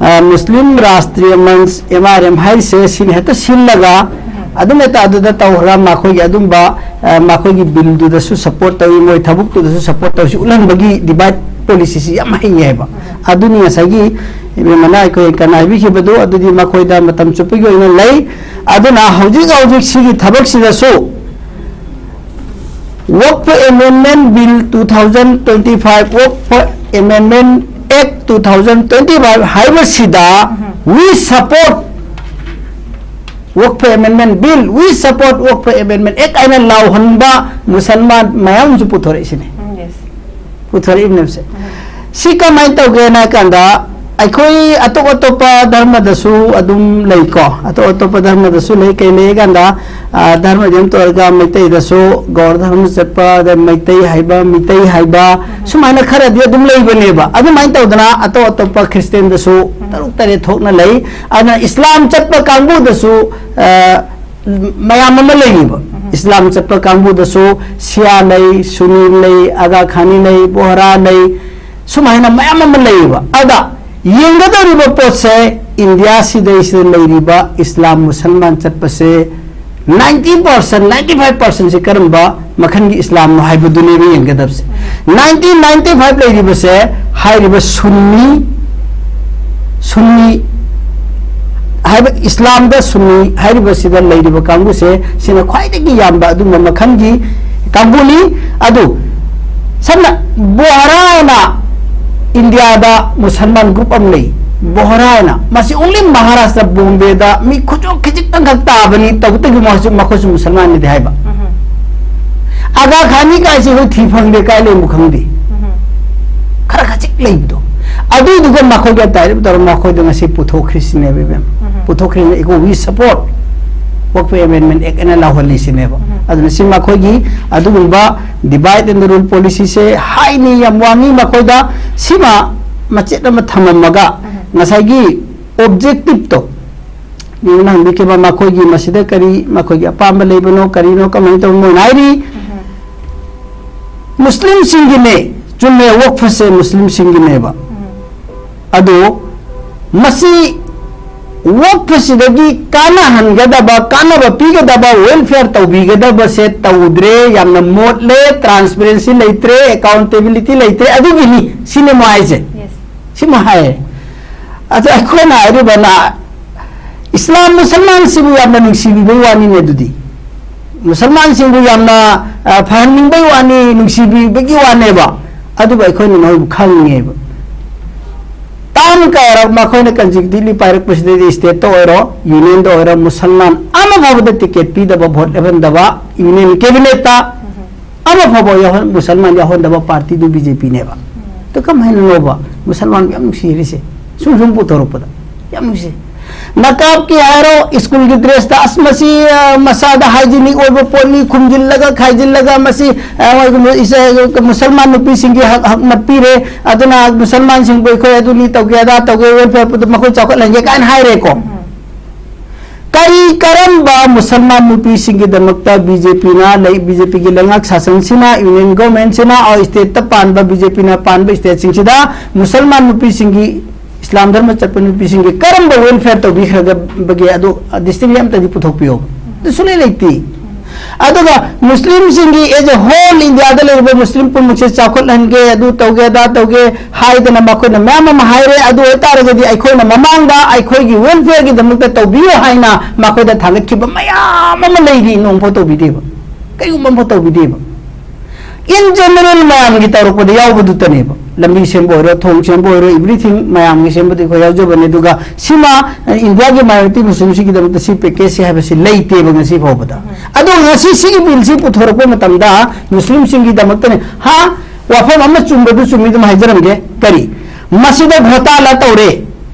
ꯑ, ꯃꯨꯁꯂꯤꯝ ꯔꯥꯁꯇ꯭ꯔꯤꯌ ꯃꯟꯆ, ꯑꯦꯝ ꯑꯥꯔ ꯑꯦꯝ, ꯍꯥꯏꯔꯤꯁꯦ ꯁꯤꯅ ꯍꯦꯛꯇ ꯁꯤꯜꯂꯒ ꯑꯗꯨꯝ ꯍꯦꯛꯇ ꯑꯗꯨꯗ ꯇꯧꯈ꯭ꯔꯒ ꯃꯈꯣꯏꯒꯤ ꯑꯗꯨꯝꯕ, ꯑ, ꯃꯈꯣꯏꯒꯤ ꯕꯤꯜꯗꯨꯗꯁꯨ ꯁꯄꯣꯔꯠ ꯇꯧꯏ, ꯃꯣꯏ ꯊꯕꯛꯇꯨꯗꯁꯨ ꯁꯄꯣꯔꯠ ꯇꯧꯁꯤ ꯎꯠꯍꯟꯕꯒꯤ ꯗꯤꯕꯥꯏꯠ ꯄꯣꯂꯤꯁꯤꯁꯤ ꯌꯥꯝ ꯍꯩꯌꯦ ꯍꯥꯏꯕ꯫ ꯑꯗꯨꯅꯤ ꯉꯁꯥꯏꯒꯤ ꯏꯕꯦꯝꯃꯅ ꯑꯩꯈꯣꯏ ꯀꯅꯥ ꯍꯥꯏꯕꯤꯈꯤꯕꯗꯨ, ꯑꯗꯨꯗꯤ ꯃꯈꯣꯏꯗ ꯃꯇꯝ ꯆꯨꯞꯄꯒꯤ ꯑꯣꯏꯅ ꯂꯩ꯫ ꯑꯗꯨꯅ ꯍꯧꯖꯤꯛ ꯍꯧꯖꯤꯛ ꯁꯤꯒꯤ ꯊꯕꯛꯁꯤꯗꯁꯨ Work for Amendment Bill two thousand twenty-five, Work for Amendment Act two thousand twenty-five ꯍꯥꯏꯕꯁꯤꯗ, we support Work for Amendment Bill, we support Work for Amendment Act ꯍꯥꯏꯅ ꯂꯥꯎꯍꯟꯕ ꯃꯨꯁꯜꯃꯥꯟ ꯃꯌꯥꯝ ꯑꯃꯁꯨ ꯄꯨꯊꯣꯔꯛꯏꯁꯤꯅꯤ꯫ ꯎꯝ, yes. ꯄꯨꯊꯣꯔꯛꯏꯕꯅꯦꯕꯁꯦ꯫ ꯎꯝ. ꯁꯤ ꯀꯃꯥꯏꯅ ꯇꯧꯒꯦꯅ ꯍꯥꯏ ꯀꯥꯟꯗ, ꯑꯩꯈꯣꯏ ꯑꯇꯣꯞ ꯑꯇꯣꯞꯄ ꯙꯔꯃꯗꯁꯨ ꯑꯗꯨꯝ ꯂꯩꯀꯣ, ꯑꯇꯣꯞ ꯑꯇꯣꯞꯄ ꯙꯔꯃꯗꯁꯨ ꯂꯩ꯫ ꯀꯩ ꯂꯩ ꯀꯥꯟꯗ, ꯑ, ꯙꯔꯃꯗꯤ ꯑꯗꯨꯝ ꯇꯧꯔꯒ ꯃꯩꯇꯩꯗꯁꯨ ꯒꯧꯔ ꯙꯔꯃ ꯆꯠꯄ, ꯑꯗ ꯃꯩꯇꯩ ꯍꯥꯏꯕ, ꯃꯤꯇꯩ ꯍꯥꯏꯕ, ꯎꯝ. ꯁꯨꯃꯥꯏꯅ ꯈꯔꯗꯤ ꯑꯗꯨꯝ ꯂꯩꯕꯅꯦꯕ꯫ ꯑꯗꯨꯃꯥꯏꯅ ꯇꯧꯗꯅ ꯑꯇꯣꯞ ꯑꯇꯣꯞꯄ ꯈ꯭ꯔꯤꯁꯇꯦꯟꯗꯁꯨ ꯎꯝ. ꯇꯔꯨꯛ ꯇꯔꯦꯠ ꯊꯣꯛꯅ ꯂꯩ꯫ ꯑꯗꯨꯅ ꯏꯁꯂꯥꯝ ꯆꯠꯄ ꯀꯥꯡꯕꯨꯗꯁꯨ, ꯑ, ꯃꯌꯥꯝ ꯑꯃ ꯂꯩꯔꯤꯕ꯫ ꯎꯝ. ꯏꯁꯂꯥꯝ ꯆꯠꯄ ꯀꯥꯡꯕꯨꯗꯁꯨ ꯁꯤꯌꯥ ꯂꯩ, ꯁꯨꯅꯤ ꯂꯩ, ꯑꯒꯥ ꯈꯥꯅꯤ ꯂꯩ, ꯕꯣꯍꯔꯥ ꯂꯩ, ꯁꯨꯃꯥꯏꯅ ꯃꯌꯥꯝ ꯑꯃ ꯂꯩꯌꯦꯕ꯫ ꯑꯗ ꯌꯦꯡꯒꯗꯧꯔꯤꯕ ꯄꯣꯠꯁꯦ, ꯏꯟꯗꯤꯌꯥ ꯁꯤꯗꯩꯁꯤꯗ ꯂꯩꯔꯤꯕ ꯏꯁꯂꯥꯝ ꯃꯨꯁꯜꯃꯥꯟ ꯆꯠꯄꯁꯦ ninety percent, ninety five percent ꯁꯤ ꯀꯔꯝꯕ ꯃꯈꯜꯒꯤ ꯏꯁꯂꯥꯝꯅꯣ ꯍꯥꯏꯕꯗꯨꯅꯦꯕ ꯌꯦꯡꯒꯗꯕꯁꯦ꯫ Ninety, ninety five ꯂꯩꯔꯤꯕꯁꯦ, ꯍꯥꯏꯔꯤꯕ ꯁꯨꯟꯅꯤ, ꯁꯨꯟꯅꯤ ꯍꯥꯏꯕ, ꯏꯁꯂꯥꯝꯗ ꯁꯨꯟꯅꯤ ꯍꯥꯏꯔꯤꯕꯁꯤꯗ ꯂꯩꯔꯤꯕ ꯀꯥꯡꯕꯨꯁꯦ, ꯁꯤꯅ ꯈ꯭ꯋꯥꯏꯗꯒꯤ ꯌꯥꯝꯕ ꯑꯗꯨꯝꯕ ꯃꯈꯜꯒꯤ ꯀꯥꯡꯕꯨꯅꯤ꯫ ꯑꯗꯨ ꯁꯝꯅ ꯕꯣꯍꯔꯥ ꯍꯥꯏꯅ ꯏꯟꯗꯤꯌꯥꯗ ꯃꯨꯁꯜꯃꯥꯟ ꯒ꯭ꯔꯨꯞ ꯑꯃ ꯂꯩ, ꯕꯣꯍꯔꯥ ꯍꯥꯏꯅ꯫ ꯃꯁꯤ only ꯃꯍꯥꯔꯥꯁꯇ꯭ꯔ, ꯕꯣꯝꯕꯦꯗ ꯃꯤ ꯈꯨꯆꯣ ꯈꯤꯖꯤꯛꯇꯪꯈꯛ ꯇꯥꯕꯅꯤ, ꯇꯧꯕꯇꯒꯤ ꯃꯈꯣꯏꯁꯨ, ꯃꯈꯣꯏꯁꯨ ꯃꯨꯁꯜꯃꯥꯟꯅꯤꯗꯤ ꯍꯥꯏꯕ꯫ ꯑꯒꯥ ꯈꯥꯅꯤ ꯀꯥꯏꯁꯦ ꯑꯩꯈꯣꯏ ꯊꯤ ꯐꯪꯗꯦ, ꯀꯥꯏ ꯂꯩꯕꯅꯣ ꯈꯪꯗꯦ꯫ ꯈꯔ ꯈꯖꯤꯛ ꯂꯩꯕꯗꯣ, ꯑꯗꯨꯗꯨꯒ ꯃꯈꯣꯏꯒ ꯇꯥꯏꯔꯞ ꯇꯧꯔ ꯃꯈꯣꯏꯗ ꯉꯁꯤ ꯄꯨꯊꯣꯛꯈ꯭ꯔꯤꯁꯤꯅꯦꯕ, ꯏꯕꯦꯝ꯫ ꯄꯨꯊꯣꯛꯈ꯭ꯔꯤꯁꯤꯅ ꯑꯩꯈꯣꯏ we support Work Amendment Act ꯑꯅ ꯂꯥꯎꯍꯜꯂꯤꯁꯤꯅꯦꯕ꯫ ꯑꯗꯨꯅ ꯁꯤ ꯃꯈꯣꯏꯒꯤ ꯑꯗꯨꯒꯨꯝꯕ divide and rule policy ꯁꯦ ꯍꯥꯏꯅꯤ, ꯌꯥꯝ ꯋꯥꯡꯉꯤ ꯃꯈꯣꯏꯗ꯫ ꯁꯤꯃ ꯃꯆꯦꯠ ꯑꯃ ꯊꯝꯃꯝꯃꯒ, ꯉꯁꯥꯏꯒꯤ objective ꯇꯣ, ꯅꯪꯅ ꯍꯪꯕꯤꯈꯤꯕ ꯃꯈꯣꯏꯒꯤ ꯃꯁꯤꯗ ꯀꯔꯤ, ꯃꯈꯣꯏꯒꯤ ꯑꯄꯥꯝꯕ ꯂꯩꯕꯅꯣ, ꯀꯔꯤꯅꯣ, ꯀꯃꯥꯏꯅ ꯇꯧꯕꯅꯣ ꯍꯥꯏꯔꯤ꯫ ꯃꯨꯁꯂꯤꯝꯁꯤꯡꯒꯤꯅꯦ, ꯆꯨꯝꯃꯦ, ꯋꯛꯐꯁꯦ ꯃꯨꯁꯂꯤꯝꯁꯤꯡꯒꯤꯅꯦꯕ꯫ ꯑꯗꯣ ꯃꯁꯤ ꯋꯛꯐꯁꯤꯗꯒꯤ ꯀꯥꯟꯅꯍꯟꯒꯗꯕ, ꯀꯥꯟꯅꯕ ꯄꯤꯒꯗꯕ, welfare ꯇꯧꯕꯤꯒꯗꯕꯁꯦ ꯇꯧꯗ꯭ꯔꯦ, ꯌꯥꯝꯅ ꯃꯣꯠꯂꯦ, transparency ꯂꯩꯇ꯭ꯔꯦ, accountability ꯂꯩꯇ꯭ꯔꯦ, ꯑꯗꯨꯒꯤꯅꯤ ꯁꯤꯅꯦꯃꯥ ꯍꯥꯏꯁꯦ꯫ Yes. ꯁꯤꯃ ꯍꯥꯏ꯫ ꯑꯗꯣ ꯑꯩꯈꯣꯏꯅ ꯍꯥꯏꯔꯤꯕꯅ ꯏꯁꯂꯥꯝ ꯃꯨꯁꯜꯃꯥꯟꯁꯤꯕꯨ ꯌꯥꯝꯅ ꯅꯨꯡꯁꯤꯕꯤꯕꯒꯤ ꯋꯥꯅꯤꯅꯦ꯫ ꯑꯗꯨꯗꯤ ꯃꯨꯁꯜꯃꯥꯟꯁꯤꯡꯕꯨ ꯌꯥꯝꯅ, ꯑ, ꯐꯍꯟꯅꯤꯡꯕꯒꯤ ꯋꯥꯅꯤ, ꯅꯨꯡꯁꯤꯕꯤꯕꯒꯤ ꯋꯥꯅꯦꯕ꯫ ꯑꯗꯨꯕꯨ ꯑꯩꯈꯣꯏꯅ ꯃꯈꯣꯏꯕꯨ ꯈꯪꯉꯦꯕ꯫ ꯇꯥꯝ ꯀꯌꯥꯔꯛ ꯃꯈꯣꯏꯅ consecutively ꯄꯥꯏꯔꯛꯄꯁꯤꯗꯩꯗꯤ state ꯇ ꯑꯣꯏꯔꯣ, union ꯗ ꯑꯣꯏꯔꯣ, ꯃꯨꯁꯜꯃꯥꯟ ꯑꯃ ꯐꯥꯎꯕꯗ ticket ꯄꯤꯗꯕ, vote ꯂꯦꯞꯍꯟꯗꯕ, union cabinet ꯇ ꯑꯃ ꯐꯥꯎꯕ ꯌꯥꯎꯍꯟ-, ꯃꯨꯁꯜꯃꯥꯟ ꯌꯥꯎꯍꯟꯗꯕ party ꯗꯨ B J P ꯅꯦꯕ꯫ ꯑꯗꯨ ꯀꯃꯥꯏꯅꯅꯣꯕ ꯃꯨꯁꯜꯃꯥꯟꯕꯨ ꯌꯥꯝ ꯅꯨꯡꯁꯤꯔꯤꯁꯦ? ꯁꯨꯝ ꯁꯨꯝ ꯄꯨꯊꯣꯔꯛꯄꯗ ꯌꯥꯝ ꯅꯨꯡꯁꯤ꯫ ꯅꯀꯥꯞꯀꯤ ꯍꯥꯏꯔꯣ, ꯁ꯭ꯀꯨꯜꯒꯤ dress ꯇ, ꯑꯁ, ꯃꯁꯤ, ꯑ, ꯃꯁꯥꯗ hygienic ꯑꯣꯏꯕ ꯄꯣꯠꯅꯤ, ꯈꯨꯝꯖꯤꯜꯂꯒ ꯈꯥꯏꯖꯤꯜꯂꯒ ꯃꯁꯤ, ꯑ, ꯃꯣꯏ ꯏꯁ-, ꯃꯨꯁꯜꯃꯥꯟ ꯅꯨꯄꯤꯁꯤꯡꯒꯤ ꯍꯛ, ꯍꯛ ꯃꯠꯄꯤꯔꯦ, ꯑꯗꯨꯅ ꯃꯨꯁꯜꯃꯥꯟꯁꯤꯡꯕꯨ ꯑꯩꯈꯣꯏ ꯑꯗꯨꯅꯤ ꯇꯧꯒꯦ, ꯑꯗꯥ ꯇꯧꯒꯦ, welfare ꯄꯨꯗ ꯃꯈꯣꯏ ꯆꯥꯎꯈꯠꯍꯟꯒꯦ ꯀꯥꯏꯅ ꯍꯥꯏꯔꯦꯀꯣ꯫ ꯀꯔꯤ ꯀꯔꯝꯕ ꯃꯨꯁꯜꯃꯥꯟ ꯅꯨꯄꯤꯁꯤꯡꯒꯤꯗꯃꯛꯇ ꯕꯤ ꯖꯦ ꯄꯤꯅ ꯂꯩ, ꯕꯤ ꯖꯦ ꯄꯤꯒꯤ ꯂꯩꯉꯥꯛ ꯁꯥꯁꯟꯁꯤꯅ, ꯌꯨꯅꯤꯌꯟ ꯒꯣꯔꯃꯦꯟꯁꯤꯅ, ꯑꯣ, ꯁ꯭ꯇꯦꯠꯇ ꯄꯥꯟꯕ ꯕꯤ ꯖꯦ ꯄꯤꯅ ꯄꯥꯟꯕ ꯁ꯭ꯇꯦꯠꯁꯤꯡꯁꯤꯗ ꯃꯨꯁꯜꯃꯥꯟ ꯅꯨꯄꯤꯁꯤꯡꯒꯤ, ꯏꯁꯂꯥꯝ ꯙꯔꯃ ꯆꯠꯄ ꯅꯨꯄꯤꯁꯤꯡꯒꯤ ꯀꯔꯝꯕ ꯋꯦꯜꯐꯤꯌꯔ ꯇꯧꯕꯤꯈ꯭ꯔꯕꯒꯦ? ꯑꯗꯨ ꯗꯤꯁꯇ꯭ꯔꯤꯛ ꯑꯝꯇꯗꯤ ꯄꯨꯊꯣꯛꯄꯤꯌꯣ꯫ ꯑꯗꯨ ꯁꯨꯡꯂꯩ ꯂꯩꯇꯦ꯫ ꯑꯗꯨꯒ ꯃꯨꯁꯂꯤꯝꯁꯤꯡꯒꯤ ꯑꯦꯖ ꯑꯦ ꯍꯣꯜ ꯏꯟꯗꯤꯌꯥꯗ ꯂꯩꯔꯤꯕ ꯃꯨꯁꯂꯤꯝ ꯄꯨꯝꯅꯃꯛꯁꯦ ꯆꯥꯎꯈꯠꯍꯟꯒꯦ, ꯑꯗꯨ ꯇꯧꯒꯦ, ꯑꯗꯥ ꯇꯧꯒꯦ ꯍꯥꯏꯗꯅ ꯃꯈꯣꯏꯅ ꯃꯌꯥꯝ ꯑꯃ ꯍꯥꯏꯔꯦ꯫ ꯑꯗꯨ ꯑꯣꯏꯇꯥꯔꯒꯗꯤ ꯑꯩꯈꯣꯏꯅ ꯃꯃꯥꯡꯗ ꯑꯩꯈꯣꯏꯒꯤ ꯋꯦꯜꯐꯤꯌꯔꯒꯤꯗꯃꯛꯇ ꯇꯧꯕꯤꯌꯨ ꯍꯥꯏꯅ ꯃꯈꯣꯏꯗ ꯊꯥꯡꯒꯠꯈꯤꯕ ꯃꯌꯥꯝ ꯑꯃ ꯂꯩꯔꯤ, ꯅꯣꯡꯐꯥꯎ ꯇꯧꯕꯤꯗꯦꯕ, ꯀꯩꯒꯨꯝꯕ ꯑꯃꯐꯥꯎ ꯇꯧꯕꯤꯗꯦꯕ꯫ ꯏꯟ ꯖꯦꯅꯔꯦꯜ ꯃꯌꯥꯝꯒꯤ ꯇꯧꯔꯛꯄꯗ ꯌꯥꯎꯕꯗꯨꯇꯅꯦꯕ, ꯂꯝꯕꯤ ꯁꯦꯝꯕ ꯑꯣꯏꯔꯣ, ꯊꯣꯡ ꯁꯦꯝꯕ ꯑꯣꯏꯔꯣ, ꯏꯕ꯭ꯔꯤꯊꯤꯡ ꯃꯌꯥꯝꯒꯤ ꯁꯦꯝꯕꯗꯤ ꯑꯩꯈꯣꯏ ꯌꯥꯎꯖꯕꯅꯤ꯫ ꯑꯗꯨꯒ ꯁꯤꯃ, ꯑ, ꯏꯟꯗꯤꯌꯥꯒꯤ ꯃꯥꯏꯅꯣꯔꯤꯇꯤ ꯃꯨꯁꯂꯤꯝꯁꯤꯒꯤꯗꯃꯛꯇ ꯁꯤ ꯄꯦꯀꯦꯖꯁꯤ ꯍꯥꯏꯕꯁꯤ ꯂꯩꯇꯦꯕ ꯉꯁꯤ ꯐꯥꯎꯕꯗ꯫ ꯑꯗꯣ ꯉꯁꯤ ꯁꯤꯒꯤ ꯕꯤꯜꯁꯤ ꯄꯨꯊꯣꯔꯛꯄ ꯃꯇꯝꯗ ꯃꯨꯁꯂꯤꯝꯁꯤꯡꯒꯤꯗꯃꯛꯇꯅꯦ, ꯍꯥ, ꯋꯥꯐꯝ ꯑꯃ ꯆꯨꯝꯕꯗꯨ ꯆꯨꯝꯃꯤ ꯑꯗꯨꯝ ꯍꯥꯏꯖꯔꯝꯒꯦ꯫ ꯀꯔꯤ? ꯃꯁꯤꯗ ꯘꯣꯇꯥꯂꯥ ꯇꯧꯔꯦ,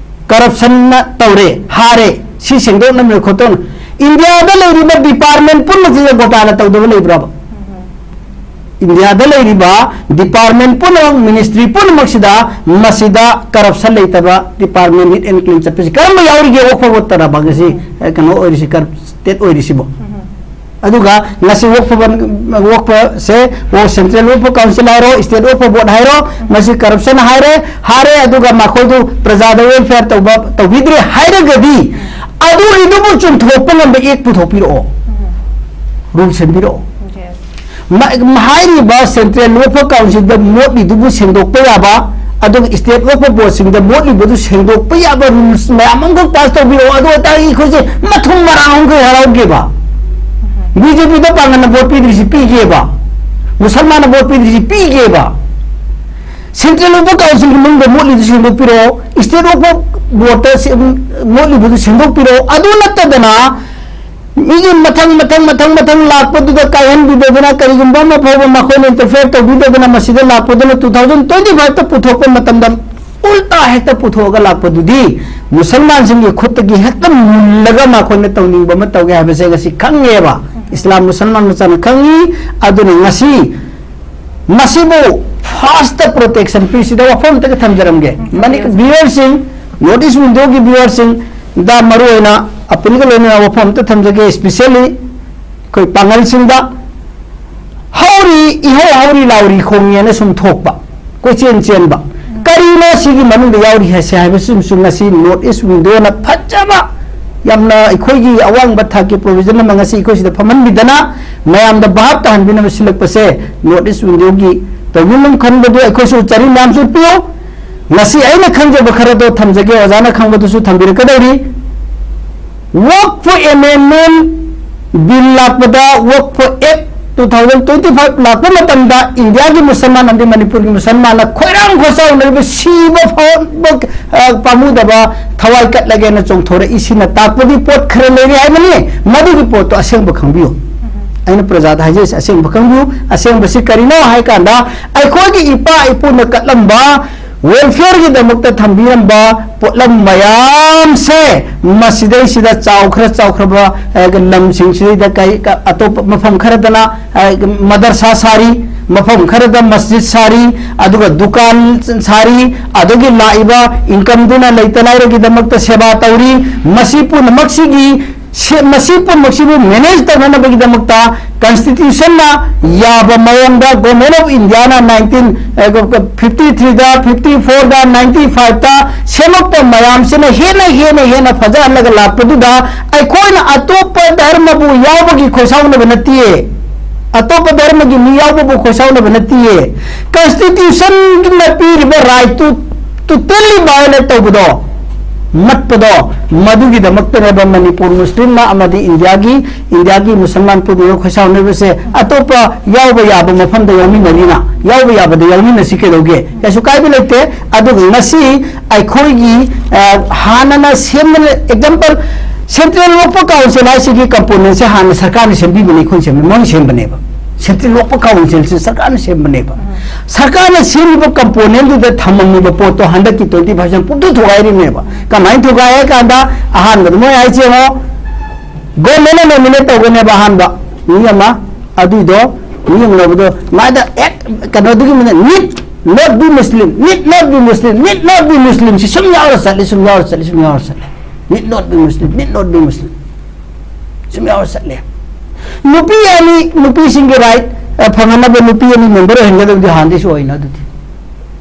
ꯀꯔꯞꯁꯟꯅ ꯇꯧꯔꯦ, ꯍꯥꯔꯦ, ꯁꯤ ꯁꯦꯡꯗꯣꯛꯅꯕ ꯈꯣꯠꯇꯣꯛꯅ꯫ ꯏꯟꯗꯤꯌꯥꯗ ꯂꯩꯔꯤꯕ ꯗꯤꯄꯥꯔꯠꯃꯦꯟ ꯄꯨꯝꯅꯃꯛꯁꯤꯗ ꯘꯣꯇꯥꯂꯥ ꯇꯧꯗꯕ ꯂꯩꯕ꯭ꯔꯕ? ꯏꯟꯗꯤꯌꯥꯗ ꯂꯩꯔꯤꯕ ꯗꯤꯄꯥꯔꯠꯃꯦꯟ ꯄꯨꯝꯅꯃꯛ, ꯃꯤꯅꯤꯁꯇ꯭ꯔꯤ ꯄꯨꯝꯅꯃꯛꯁꯤꯗ ꯃꯁꯤꯗ ꯀꯔꯞꯁꯟ ꯂꯩꯇꯕ ꯗꯤꯄꯥꯔꯠꯃꯦꯟ, ꯅꯤꯠ ꯑꯦꯟ ꯀ꯭ꯂꯤꯟ ꯆꯠꯄꯁꯤ ꯀꯔꯝꯕ ꯌꯥꯎꯔꯤꯒꯦ? ꯋꯥꯛꯐ ꯕꯣꯔꯗꯇꯔꯕ ꯉꯁꯤ, ꯑ, ꯀꯩꯅꯣ ꯑꯣꯏꯔꯤꯁꯤ, ꯀꯔ-, ꯁ꯭ꯇꯦꯠ ꯑꯣꯏꯔꯤꯁꯤꯕꯣ? ꯑꯗꯨꯒ ꯉꯁꯤ ꯋꯥꯛꯐ ꯕꯟ-, ꯋꯥꯛꯐꯁꯦ, ꯋꯥꯛ-, ꯁꯦꯟꯇ꯭ꯔꯦꯜ ꯋꯥꯛꯐ ꯀꯥꯎꯟꯁꯤꯜ ꯍꯥꯏꯔꯣ, ꯁ꯭ꯇꯦꯠ ꯋꯥꯛꯐ ꯕꯣꯔꯗ ꯍꯥꯏꯔꯣ, ꯃꯁꯤ ꯀꯔꯞꯁꯟ ꯍꯥꯏꯔꯦ, ꯍꯥꯔꯦ, ꯑꯗꯨꯒ ꯃꯈꯣꯏꯗꯨ ꯄ꯭ꯔꯖꯥꯗ ꯋꯦꯜꯐꯤꯌꯔ ꯇꯧꯕ, ꯇꯧꯕꯤꯗ꯭ꯔꯦ ꯍꯥꯏꯔꯒꯗꯤ, ꯑꯗꯨꯒꯤꯗꯨꯕꯨ ꯆꯨꯝꯊꯣꯛꯄ ꯉꯝꯕ ꯑꯦꯛ ꯄꯨꯊꯣꯛꯄꯤꯔꯛꯑꯣ, ꯔꯨꯜ ꯁꯦꯝꯕꯤꯔꯛꯑꯣ꯫ ꯃ-, ꯍꯥꯏꯔꯤꯕ ꯁꯦꯟꯇ꯭ꯔꯦꯜ ꯋꯥꯛꯐ ꯀꯥꯎꯟꯁꯤꯜꯗ ꯃꯣꯠꯂꯤꯗꯨꯕꯨ ꯁꯦꯡꯗꯣꯛꯄ ꯌꯥꯕ, ꯑꯗꯨꯒ ꯁ꯭ꯇꯦꯠ ꯋꯥꯛꯐ ꯕꯣꯔꯗꯁꯤꯡꯗ ꯃꯣꯠꯂꯤꯕꯗꯨ ꯁꯦꯡꯗꯣꯛꯄ ꯌꯥꯕ ꯔꯨꯜꯁ ꯃꯌꯥꯝ ꯑꯃꯈꯛ ꯄꯥꯁ ꯇꯧꯕꯤꯔꯛꯑꯣ꯫ ꯑꯗꯨ ꯑꯣꯏꯇꯥꯔꯗꯤ ꯑꯩꯈꯣꯏꯁꯦ ꯃꯊꯨꯝ ꯃꯔꯥꯡ ꯑꯃꯈꯛ ꯍꯔꯥꯎꯒꯦꯕ꯫ ꯕꯤ ꯖꯦ ꯄꯤꯗ ꯄꯥꯡꯒꯜꯅ ꯚꯣꯠ ꯄꯤꯗ꯭ꯔꯤꯁꯤ ꯄꯤꯒꯦꯕ, ꯃꯨꯁꯜꯃꯥꯟꯅ ꯚꯣꯠ ꯄꯤꯗ꯭ꯔꯤꯁꯤ ꯄꯤꯒꯦꯕ꯫ ꯁꯦꯟꯇ꯭ꯔꯦꯜ ꯋꯥꯛꯐ ꯀꯥꯎꯟꯁꯤꯜꯒꯤ ꯃꯅꯨꯡꯗ ꯃꯣꯠꯂꯤꯗꯨ ꯁꯦꯡꯗꯣꯛꯄꯤꯔꯛꯑꯣ, ꯁ꯭ꯇꯦꯠ ꯋꯥꯛꯐ ꯕꯣꯔꯗꯇ ꯁꯦ-, ꯃꯣꯠꯂꯤꯕꯗꯨ ꯁꯦꯡꯗꯣꯛꯄꯤꯔꯛꯑꯣ꯫ ꯑꯗꯨ ꯅꯠꯇꯗꯅ ꯃꯤꯒꯤ ꯃꯊꯪ, ꯃꯊꯪ, ꯃꯊꯪ, ꯃꯊꯪ ꯂꯥꯛꯄꯗꯨꯗ ꯀꯥꯏꯍꯟꯕꯤꯗꯗꯅ, ꯀꯔꯤꯒꯨꯝꯕ ꯑꯃ ꯐꯥꯎꯕ ꯃꯈꯣꯏꯅ ꯏꯟꯇꯔꯐꯤꯌꯔ ꯇꯧꯕꯤꯗꯗꯅ, ꯃꯁꯤꯗ ꯂꯥꯛꯄꯗꯨꯅ two thousand twenty five ꯇ ꯄꯨꯊꯣꯛꯄ ꯃꯇꯝꯗ ꯎꯜꯇꯥ ꯍꯦꯛꯇ ꯄꯨꯊꯣꯛꯑꯒ ꯂꯥꯛꯄꯗꯨꯗꯤ ꯃꯨꯁꯜꯃꯥꯟꯁꯤꯡꯒꯤ ꯈꯨꯠꯇꯒꯤ ꯍꯦꯛꯇ ꯃꯨꯜꯂꯒ ꯃꯈꯣꯏꯅ ꯇꯧꯅꯤꯡꯕ ꯑꯃ ꯇꯧꯒꯦ ꯍꯥꯏꯕꯁꯦ ꯉꯁꯤ ꯈꯪꯉꯦꯕ꯫ ꯏꯁꯂꯥꯝ ꯃꯨꯁꯜꯃꯥꯟ ꯃꯆꯥꯅ ꯈꯪꯉꯤ꯫ ꯑꯗꯨꯅ ꯉꯁꯤ ꯃꯁꯤꯕꯨ ꯐꯥꯔꯁꯇ ꯄ꯭ꯔꯣꯇꯦꯛꯁꯟ ꯄꯤꯁꯤꯗ ꯋꯥꯐꯝ ꯑꯝꯇꯒ ꯊꯝꯖꯔꯝꯒꯦ꯫ ꯎꯝ, ꯃꯅꯤ-, ꯊꯝꯕꯤꯌꯨ꯫ ꯚ꯭ꯌꯨꯋꯔꯁꯤꯡ, ꯅꯣꯔꯠ ꯏꯁ ꯋꯤꯟꯗꯣꯒꯤ ꯚ꯭ꯌꯨꯋꯔꯁꯤꯡꯗ ꯃꯔꯨꯑꯣꯏꯅ ꯑꯄꯤꯜꯒ ꯂꯣꯏꯅꯅ ꯋꯥꯐꯝ ꯑꯝꯇ ꯊꯝꯖꯒꯦ, especially ꯑꯩꯈꯣꯏ ꯄꯥꯡꯒꯜꯁꯤꯡꯗ꯫ ꯍꯧꯔꯤ, ꯏꯍꯧ ꯍꯧꯔꯤ ꯂꯥꯎꯔꯤ ꯈꯣꯡꯉꯦꯅ ꯁꯨꯝ ꯊꯣꯛꯄ, ꯀꯣꯏꯆꯦꯟ ꯆꯦꯟꯕ꯫ ꯀꯔꯤꯅꯣ ꯁꯤꯒꯤ ꯃꯅꯨꯡꯗ ꯌꯥꯎꯔꯤ ꯍꯥꯏꯁꯦ ꯍꯥꯏꯕꯁꯤꯃꯁꯨ ꯉꯁꯤ North East Window ꯅ ꯐꯖꯕ, ꯌꯥꯝꯅ ꯑꯩꯈꯣꯏꯒꯤ ꯑꯋꯥꯡꯕ ꯊꯥꯛꯀꯤ provision ꯑꯃ ꯉꯁꯤ ꯑꯩꯈꯣꯏ ꯁꯤꯗ ꯐꯝꯍꯟꯕꯤꯗꯅ, ꯃꯌꯥꯝꯗ ꯚꯥꯞ ꯇꯥꯍꯟꯕꯤꯅꯕ ꯁꯤꯜꯂꯛꯄꯁꯦ North East Window ꯒꯤ ꯇꯧꯕꯤꯐꯝ ꯈꯟꯕꯗꯨ ꯑꯩꯈꯣꯏꯁꯨ ꯆꯥꯔꯤ ꯃꯌꯥꯝꯁꯨ ꯄꯤꯌꯨ꯫ ꯉꯁꯤ ꯑꯩꯅ ꯈꯪꯖꯕ ꯈꯔꯗꯣ ꯊꯝꯖꯒꯦ, ꯑꯣꯖꯥꯅ ꯈꯪꯕꯗꯨꯁꯨ ꯊꯝꯕꯤꯔꯛꯀꯗꯧꯔꯤ꯫ Waqf Amendment Bill ꯂꯥꯛꯄꯗ, Waqf Act two thousand twenty five ꯂꯥꯛꯄ ꯃꯇꯝꯗ ꯏꯟꯗꯤꯌꯥꯒꯤ ꯃꯨꯁꯜꯃꯥꯟ ꯑꯃꯗꯤ ꯃꯅꯤꯄꯨꯔꯒꯤ ꯃꯨꯁꯜꯃꯥꯟꯅ ꯈꯣꯏꯔꯥꯡ ꯈꯣꯏꯆꯥꯎꯅꯔꯤꯕ, ꯁꯤꯕ ꯐꯥꯎꯕ, ꯑ, ꯄꯥꯝꯃꯨꯗꯕ, ꯊꯋꯥꯏ ꯀꯠꯂꯒꯦꯅ ꯆꯣꯡꯊꯣꯔꯛꯏꯁꯤꯅ ꯇꯥꯛꯄꯗꯤ ꯄꯣꯠ ꯈꯔ ꯂꯩꯔꯤ ꯍꯥꯏꯕꯅꯤ꯫ ꯃꯗꯨꯒꯤ ꯄꯣꯠꯇꯣ ꯑꯁꯦꯡꯕ ꯈꯪꯕꯤꯌꯨ꯫ ꯑꯩꯅ ꯄ꯭ꯔꯖꯥꯗ ꯍꯥꯏꯖꯔꯤꯁꯦ ꯑꯁꯦꯡꯕ ꯈꯪꯕꯤꯌꯨ꯫ ꯑꯁꯦꯡꯕꯁꯤ ꯀꯔꯤꯅꯣ ꯍꯥꯏ ꯀꯥꯟꯗ, ꯑꯩꯈꯣꯏꯒꯤ ꯏꯄꯥ ꯏꯄꯨꯅ ꯀꯠꯂꯝꯕ, welfare ꯒꯤꯗꯃꯛꯇ ꯊꯝꯕꯤꯔꯝꯕ ꯄꯣꯠꯂꯝ ꯃꯌꯥꯝꯁꯦ ꯃꯁꯤꯗꯩꯁꯤꯗ ꯆꯥꯎꯈ꯭ꯔ ꯆꯥꯎꯈ꯭ꯔꯕ, ꯑ, ꯂꯝꯁꯤꯡꯁꯤꯗꯩꯗ ꯀꯩ-, ꯀ-, ꯑꯇꯣꯞꯄ ꯃꯐꯝ ꯈꯔꯗꯅ, ꯑ, ꯃꯗꯔꯁꯥ ꯁꯥꯔꯤ, ꯃꯐꯝ ꯈꯔꯗ ꯃꯁꯖꯤꯗ ꯁꯥꯔꯤ, ꯑꯗꯨꯒ ꯗꯨꯀꯥꯟ ꯁꯥꯔꯤ, ꯑꯗꯨꯒꯤ ꯂꯥꯛꯏꯕ income ꯗꯨꯅ ꯂꯩꯇ ꯂꯥꯏꯔꯒꯤꯗꯃꯛꯇ ꯁꯦꯕꯥ ꯇꯧꯔꯤ꯫ ꯃꯁꯤ ꯄꯨꯝꯅꯃꯛꯁꯤꯒꯤ ꯁꯤ-, ꯃꯁꯤ ꯄꯨꯝꯅꯃꯛꯁꯤꯕꯨ manage ꯇꯧꯅꯅꯕꯒꯤꯗꯃꯛꯇ constitution ꯅ ꯌꯥꯕ ꯃꯑꯣꯡꯗ Government of India ꯅ nineteen fifty three ꯗ, fifty four ꯗ, ninety five ꯇ ꯁꯦꯝꯃꯛꯄ ꯃꯌꯥꯝꯁꯤꯅ ꯍꯦꯟꯅ, ꯍꯦꯟꯅ, ꯍꯦꯟꯅ ꯐꯖꯍꯜꯂꯒ ꯂꯥꯛꯄꯗꯨꯗ ꯑꯩꯈꯣꯏꯅ ꯑꯇꯣꯞꯄ ꯙꯔꯃꯕꯨ ꯌꯥꯎꯕꯒꯤ ꯈꯣꯏꯁꯥꯎꯅꯕ ꯅꯠꯇꯤꯌꯦ꯫ ꯑꯇꯣꯞꯄ ꯙꯔꯃꯒꯤ ꯃꯤ ꯌꯥꯎꯕꯕꯨ ꯈꯣꯏꯁꯥꯎꯅꯕ ꯅꯠꯇꯤꯌꯦ꯫ Constitution ꯅ ꯄꯤꯔꯤꯕ right ꯇꯨ totally violate ꯇꯧꯕꯗꯣ, ꯃꯠꯄꯗꯣ, ꯃꯗꯨꯒꯤꯗꯃꯛꯇꯅꯦꯕ ꯃꯅꯤꯄꯨꯔ ꯃꯨꯁꯂꯤꯝꯅ ꯑꯃꯗꯤ ꯏꯟꯗꯤꯌꯥꯒꯤ, ꯏꯟꯗꯤꯌꯥꯒꯤ ꯃꯨꯁꯜꯃꯥꯟ ꯄꯨꯝꯅꯃꯛ ꯈꯣꯏꯁꯥꯎꯅꯔꯤꯕꯁꯦ꯫ ꯑꯇꯣꯞꯄ ꯌꯥꯎꯕ ꯌꯥꯕ ꯃꯐꯝꯗ ꯌꯥꯎꯃꯤꯟꯅꯔꯤꯅ, ꯌꯥꯎꯕ ꯌꯥꯕꯗ ꯌꯥꯎꯃꯤꯟꯅꯁꯤ, ꯀꯩꯗꯧꯒꯦ? ꯀꯩꯁꯨ ꯀꯥꯏꯕ ꯂꯩꯇꯦ꯫ ꯑꯗꯨꯒ ꯉꯁꯤ ꯑꯩꯈꯣꯏꯒꯤ, ꯑ, ꯍꯥꯟꯅꯅ ꯁꯦꯝꯕ, example, Central Waqf Council ꯍꯥꯏꯁꯤꯒꯤ component ꯁꯦ ꯍꯥꯟꯅ ꯁꯔꯀꯥꯔꯅ ꯁꯦꯝꯕꯤꯕꯅꯤ, ꯑꯩꯈꯣꯏꯅ ꯁꯦꯝꯕ, ꯃꯣꯏꯅ ꯁꯦꯝꯕꯅꯦꯕ꯫ Central Waqf Council ꯁꯦ ꯁꯔꯀꯥꯔꯅ ꯁꯦꯝꯕꯅꯦꯕ꯫ ꯁꯔꯀꯥꯔꯅ ꯁꯦꯝꯃꯤꯕ component ꯗꯨꯗ ꯊꯝꯃꯝꯃꯤꯕ ꯄꯣꯠꯇꯣ ꯍꯟꯗꯛꯀꯤ twenty five ꯁꯤꯅ ꯄꯨꯡꯊꯨ ꯊꯨꯒꯥꯏꯔꯤꯕꯅꯦꯕ꯫ ꯀꯃꯥꯏꯅ ꯊꯨꯒꯥꯏ ꯍꯥꯏ ꯀꯥꯟꯗ, ꯑꯍꯥꯟꯕꯗ ꯃꯣꯏ ꯍꯥꯏꯁꯦ ꯌꯦꯡꯉꯣ, government ꯅ nominate ꯇꯧꯒꯅꯦꯕ ꯑꯍꯥꯟꯕ ꯃꯤ ꯑꯃ, ꯑꯗꯨꯏꯗꯣ ꯃꯤ ꯑꯃ ꯂꯧꯕꯗꯣ ꯃꯥꯗ ꯍꯦꯛ ꯀꯩꯅꯣꯗꯨꯒꯤ ꯃꯅꯨꯡꯗ need not be Muslim, need not be Muslim, need not be Muslim ꯁꯤ ꯁꯨꯝ ꯌꯥꯎꯔ ꯆꯠꯂꯤ, ꯁꯨꯝ ꯌꯥꯎꯔ ꯆꯠꯂꯤ, ꯁꯨꯝ ꯌꯥꯎꯔ ꯆꯠꯂꯤ꯫ Need not be Muslim, need not be Muslim. ꯁꯨꯝ ꯌꯥꯎꯔ ꯆꯠꯂꯦ꯫ ꯅꯨꯄꯤ ꯑꯅꯤ, ꯅꯨꯄꯤꯁꯤꯡꯒꯤ right, ꯑ, ꯐꯪꯍꯟꯅꯕ ꯅꯨꯄꯤ ꯑꯅꯤ member ꯑꯣꯏꯍꯟꯒꯗꯕꯗꯤ ꯍꯥꯟꯅꯗꯩꯁꯨ ꯑꯣꯏꯅ ꯑꯗꯨꯗꯤ꯫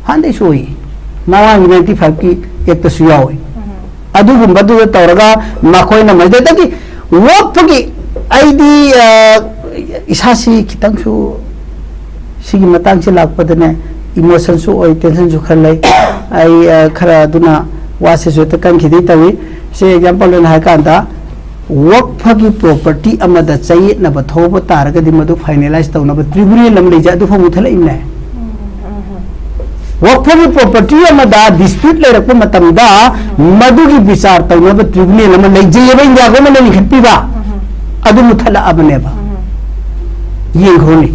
ꯍꯥꯟꯅꯗꯩꯁꯨ ꯑꯣꯏ꯫ ꯃꯃꯥꯡꯒꯤ ninety five ꯀꯤ act ꯇꯁꯨ ꯌꯥꯎꯏ꯫ ꯑꯗꯨꯒꯨꯝꯕꯗꯨꯗ ꯇꯧꯔꯒ ꯃꯈꯣꯏꯅ ꯃꯗꯨꯗꯒꯤ ꯋꯛꯐꯒꯤ ꯑꯩꯗꯤ, ꯑ, ꯏꯁꯥꯁꯤ ꯈꯤꯇꯪꯁꯨ ꯁꯤꯒꯤ ꯃꯇꯥꯡꯁꯤ ꯂꯥꯛꯄꯗꯅꯦ emotion ꯁꯨ ꯑꯣꯏ, tension ꯁꯨ ꯈꯔ ꯂꯩ꯫ ꯑꯩ, ꯑ, ꯈꯔ ꯑꯗꯨꯅ ꯋꯥꯁꯤꯁꯨ ꯍꯦꯛꯇ ꯀꯟꯈꯤꯗꯩ ꯇꯧꯏ꯫ ꯁꯤ example ꯑꯣꯏꯅ ꯍꯥꯏ ꯀꯥꯟꯗ ꯋꯛꯐꯒꯤ property ꯑꯃꯗ ꯆꯌꯦꯠꯅꯕ ꯊꯣꯛꯄ ꯇꯥꯔꯒꯗꯤ ꯃꯗꯨ finalize ꯇꯧꯅꯕ tribunal ꯑꯃ ꯂꯩꯖꯩ, ꯑꯗꯨꯐꯥꯎ ꯃꯨꯊꯠꯂꯛꯏꯕꯅꯦ꯫ ꯋꯛꯐꯒꯤ property ꯑꯃꯗ dispute ꯂꯩꯔꯛꯄ ꯃꯇꯝꯗ ꯃꯗꯨꯒꯤ ꯕꯤꯆꯥꯔ ꯇꯧꯅꯕ tribunal ꯑꯃ ꯂꯩꯖꯩꯑꯕ, India government ꯅ ꯂꯤꯡꯈꯠꯄꯤꯕ꯫ ꯑꯗꯨ ꯃꯨꯊꯠꯂꯛꯑꯕꯅꯦꯕ꯫ ꯌꯦꯡꯈ꯭ꯔꯣꯅꯦ꯫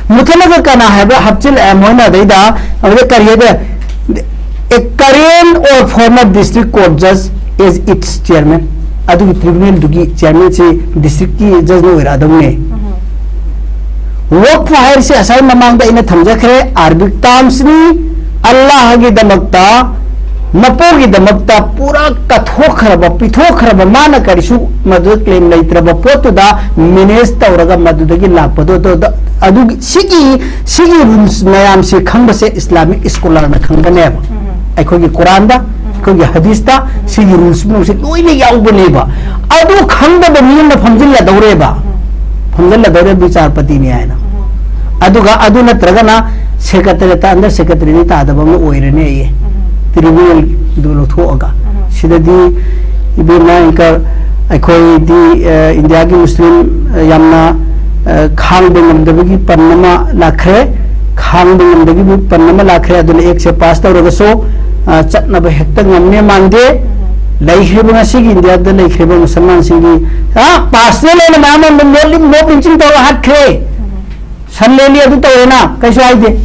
ꯃꯨꯊꯠꯂꯒ ꯀꯅꯥ ꯍꯥꯏꯕ ꯍꯥꯞꯆꯤꯜꯂꯛꯑꯦ ꯃꯣꯏꯅ ꯑꯗꯩꯗ? ꯑꯗꯨꯗ ꯀꯔꯤ ꯍꯥꯏꯗ? A current or former district court judge as its chairman꯫ ꯑꯗꯨꯒꯤ tribunal ꯗꯨꯒꯤ chairman ꯁꯤ district ꯀꯤ judge ꯅ ꯑꯣꯏꯔꯛꯑꯗꯧꯅꯦ꯫ ꯋꯛꯐ ꯍꯥꯏꯔꯤꯁꯦ ꯉꯁꯥꯏ ꯃꯃꯥꯡꯗ ꯑꯩꯅ ꯊꯝꯖꯈ꯭ꯔꯦ, Arabic terms ꯅꯤ꯫ ꯑꯜꯂꯥꯍꯒꯤꯗꯃꯛꯇ, ꯃꯄꯨꯒꯤꯗꯃꯛꯇ ꯄꯨꯔꯥ ꯀꯠꯊꯣꯛꯈ꯭ꯔꯕ, ꯄꯤꯊꯣꯛꯈ꯭ꯔꯕ, ꯃꯥꯅ ꯀꯔꯤꯁꯨ ꯃꯗꯨꯗ claim ꯂꯩꯇ꯭ꯔꯕ ꯄꯣꯠꯇꯨꯗ manage ꯇꯧꯔꯒ ꯃꯗꯨꯗꯒꯤ ꯂꯥꯛꯄꯗꯣ, ꯑꯗꯨ, ꯑꯗꯨ, ꯑꯗꯨꯒꯤ, ꯁꯤꯒꯤ, ꯁꯤꯒꯤ rules ꯃꯌꯥꯝꯁꯦ ꯈꯪꯕꯁꯦ Islamic scholar ꯅ ꯈꯪꯒꯅꯦꯕ꯫ ꯑꯩꯈꯣꯏꯒꯤ ꯀꯨꯔꯥꯟꯗ, ꯑꯩꯈꯣꯏꯒꯤ ꯍꯗꯤꯁꯇ ꯁꯤꯒꯤ rules ꯄꯨꯝꯅꯃꯛꯁꯦ ꯂꯣꯏꯅ ꯌꯥꯎꯕꯅꯦꯕ꯫ ꯑꯗꯨ ꯈꯪꯗꯕ ꯃꯤ ꯑꯃꯅ ꯐꯝꯖꯤꯜꯂꯗꯧꯔꯦꯕ꯫ ꯐꯝꯖꯤꯜꯂꯗꯧꯔꯦ ꯕꯤꯆꯥꯔꯄꯇꯤꯅꯤ ꯍꯥꯏꯅ꯫ ꯑꯗꯨꯒ ꯑꯗꯨ ꯅꯠꯇ꯭ꯔꯒꯅ secretary ꯇ, under secretary ꯗꯤ ꯇꯥꯗꯕ ꯑꯃ ꯑꯣꯏꯔꯅꯤ ꯑꯩꯌꯦ꯫ Tribunal ꯗꯨ ꯂꯧꯊꯣꯛꯑꯒ꯫ ꯁꯤꯗꯗꯤ ꯏꯕꯦꯝꯃ anchor, ꯑꯩꯈꯣꯏꯗꯤ, ꯑ, India ꯒꯤ Muslim, ꯑ, ꯌꯥꯝꯅ, ꯑ, ꯈꯥꯡꯕ ꯉꯝꯗꯕꯒꯤ ꯄꯟ ꯑꯃ ꯂꯥꯛꯈ꯭ꯔꯦ꯫ ꯈꯥꯡꯕ ꯉꯝꯗꯕꯒꯤ ꯄꯟ ꯑꯃ ꯂꯥꯛꯈ꯭ꯔꯦ꯫ ꯑꯗꯨꯅ act ꯁꯦ pass ꯇꯧꯔꯒꯁꯨ, ꯑ, ꯆꯠꯅꯕ ꯍꯦꯛꯇ ꯉꯝꯅꯦ ꯃꯥꯟꯗꯦ꯫ ꯂꯩꯈ꯭ꯔꯤꯕ ꯉꯁꯤꯒꯤ India ꯗ ꯂꯩꯈ꯭ꯔꯤꯕ ꯃꯨꯁꯜꯃꯥꯟꯁꯤꯡꯒꯤ, ꯑ, personal ꯑꯣꯏꯅ ꯃꯌꯥꯝ ꯑꯃ ꯃꯣꯠꯂꯤ-, ꯃꯣꯠ ꯂꯤꯡꯆꯤꯡ ꯇꯧꯔ ꯍꯥꯠꯈ꯭ꯔꯦ꯫ ꯁꯟ ꯂꯦꯜꯂꯤ ꯑꯗꯨ ꯇꯧꯔꯦꯅ ꯀꯩꯁꯨ ꯍꯥꯏꯗꯦ꯫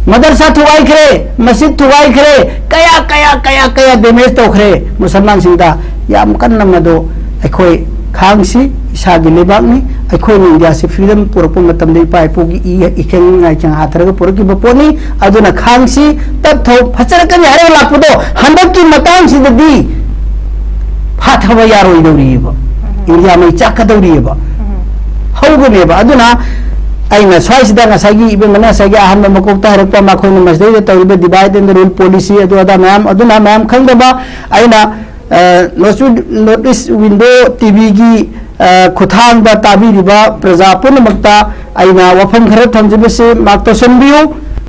ꯃꯗꯔꯁꯥ ꯊꯨꯒꯥꯏꯈ꯭ꯔꯦ, ꯃꯁꯖꯤꯗ ꯊꯨꯒꯥꯏꯈ꯭ꯔꯦ, ꯀꯌꯥ, ꯀꯌꯥ, ꯀꯌꯥ, ꯀꯌꯥ damage ꯇꯧꯈ꯭ꯔꯦ ꯃꯨꯁꯜꯃꯥꯟꯁꯤꯡꯗ꯫ ꯌꯥꯝ ꯀꯟꯅ ꯃꯗꯨ ꯑꯩꯈꯣꯏ ꯈꯥꯡꯁꯤ, ꯏꯁꯥꯒꯤ ꯂꯩꯕꯥꯛꯅꯤ꯫ ꯑꯩꯈꯣꯏꯅ India ꯁꯤ freedom ꯄꯨꯔꯛꯄ ꯃꯇꯝꯗ ꯏꯄꯥ ꯏꯄꯨꯒꯤ ꯏ, ꯏꯈꯦꯡ ꯉꯥꯏꯈꯦꯡ ꯍꯥꯊꯔꯒ ꯄꯨꯔꯛꯈꯤꯕ ꯄꯣꯠꯅꯤ꯫ ꯑꯗꯨꯅ ꯈꯥꯡꯁꯤ, ꯇꯞ ꯊꯧ, ꯐꯖꯔꯛꯀꯅꯤ ꯍꯥꯏꯔꯒ ꯂꯥꯛꯄꯗꯣ ꯍꯟꯗꯛꯀꯤ ꯃꯇꯥꯡꯁꯤꯗꯗꯤ ꯍꯥꯊꯕ ꯌꯥꯔꯣꯏꯗꯧꯔꯤꯑꯕ꯫ ꯏꯟꯗꯤꯌꯥ ꯃꯩ ꯆꯥꯛꯀꯗꯧꯔꯤꯑꯕ꯫ ꯍꯧꯒꯅꯦꯕ꯫ ꯑꯗꯨꯅ ꯑꯩꯅ ꯁ꯭ꯋꯥꯏꯁꯤꯗ ꯉꯁꯥꯏꯒꯤ ꯏꯕꯦꯝꯃꯅ ꯉꯁꯥꯏꯒꯤ ꯑꯍꯥꯟꯕ ꯃꯀꯣꯛꯇ ꯍꯥꯏꯔꯛꯄ, ꯃꯈꯣꯏꯅ ꯃꯁꯤꯗꯩꯗ ꯇꯧꯔꯤꯕ divide and rule policy ꯑꯗꯨ ꯑꯗꯥ ꯃꯌꯥꯝ ꯑꯗꯨꯅ ꯃꯌꯥꯝ ꯈꯪꯗꯕ꯫ ꯑꯩꯅ ꯅꯣꯔꯠ ꯏꯁ ꯋꯤꯟꯗꯣ ꯇꯤꯚꯤꯒꯤ ꯈꯨꯠꯊꯥꯡꯗ ꯇꯥꯕꯤꯔꯤꯕ ꯄ꯭ꯔꯖꯥ ꯄꯨꯝꯅꯃꯛꯇ ꯑꯩꯅ ꯋꯥꯐꯝ ꯈꯔ ꯊꯝꯖꯕꯁꯤ ꯃꯥꯛ ꯇꯧꯁꯟꯕꯤꯌꯨ꯫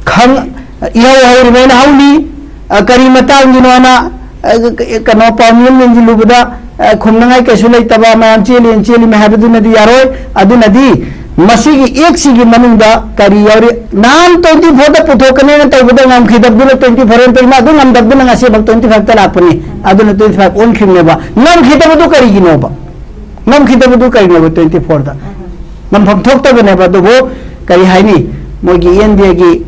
ꯈꯪ ꯏꯍꯧ ꯍꯧꯔꯤꯕꯅ ꯍꯧꯅꯤ꯫ ꯑ, ꯀꯔꯤ ꯃꯇꯥꯡꯒꯤꯅꯣꯅ, ꯑ, ꯀ-, ꯀꯩꯅꯣ, ꯄꯥꯎꯃꯤ ꯑꯃ ꯌꯦꯡꯁꯤꯜꯂꯨꯕꯗ, ꯑ, ꯈꯨꯝꯅꯉꯥꯏ ꯀꯩꯁꯨ ꯂꯩꯇꯕ, ꯃꯌꯥꯝ ꯆꯦꯜꯂꯤ ꯆꯦꯜꯂꯤ ꯍꯥꯏꯕꯗꯨꯅꯗꯤ ꯌꯥꯔꯣꯏ꯫ ꯑꯗꯨꯅꯗꯤ ꯃꯁꯤꯒꯤ ꯑꯦꯛꯁꯤꯒꯤ ꯃꯅꯨꯡꯗ ꯀꯔꯤ ꯌꯥꯎꯔꯤ? ꯅꯍꯥꯟ twenty fourꯗ ꯄꯨꯊꯣꯛꯀꯅꯦꯅ ꯇꯧꯕꯗ ꯉꯝꯈꯤꯗꯕꯗꯨꯅ twenty four ꯑꯣꯟ ꯇꯧꯔꯤ, ꯑꯗꯨ ꯉꯝꯗꯕꯗꯨꯅ ꯉꯁꯤꯐꯥꯎ twenty fiveꯇ ꯂꯥꯛꯄꯅꯤ꯫ ꯑꯗꯨꯅ twenty five ꯑꯣꯟꯈꯤꯕꯅꯦꯕ꯫ ꯉꯝꯈꯤꯗꯕꯗꯨ ꯀꯔꯤꯒꯤꯅꯣꯕ? ꯉꯝꯈꯤꯗꯕꯗꯨ ꯀꯔꯤꯅꯣꯕ twenty fourꯗ? ꯉꯝꯐꯝ ꯊꯣꯛꯇꯕꯅꯦꯕ꯫ ꯑꯗꯨꯕꯨ ꯀꯔꯤ ꯍꯥꯏꯅꯤ, ꯃꯣꯏꯒꯤ ꯏꯟꯗꯤꯌꯥꯒꯤ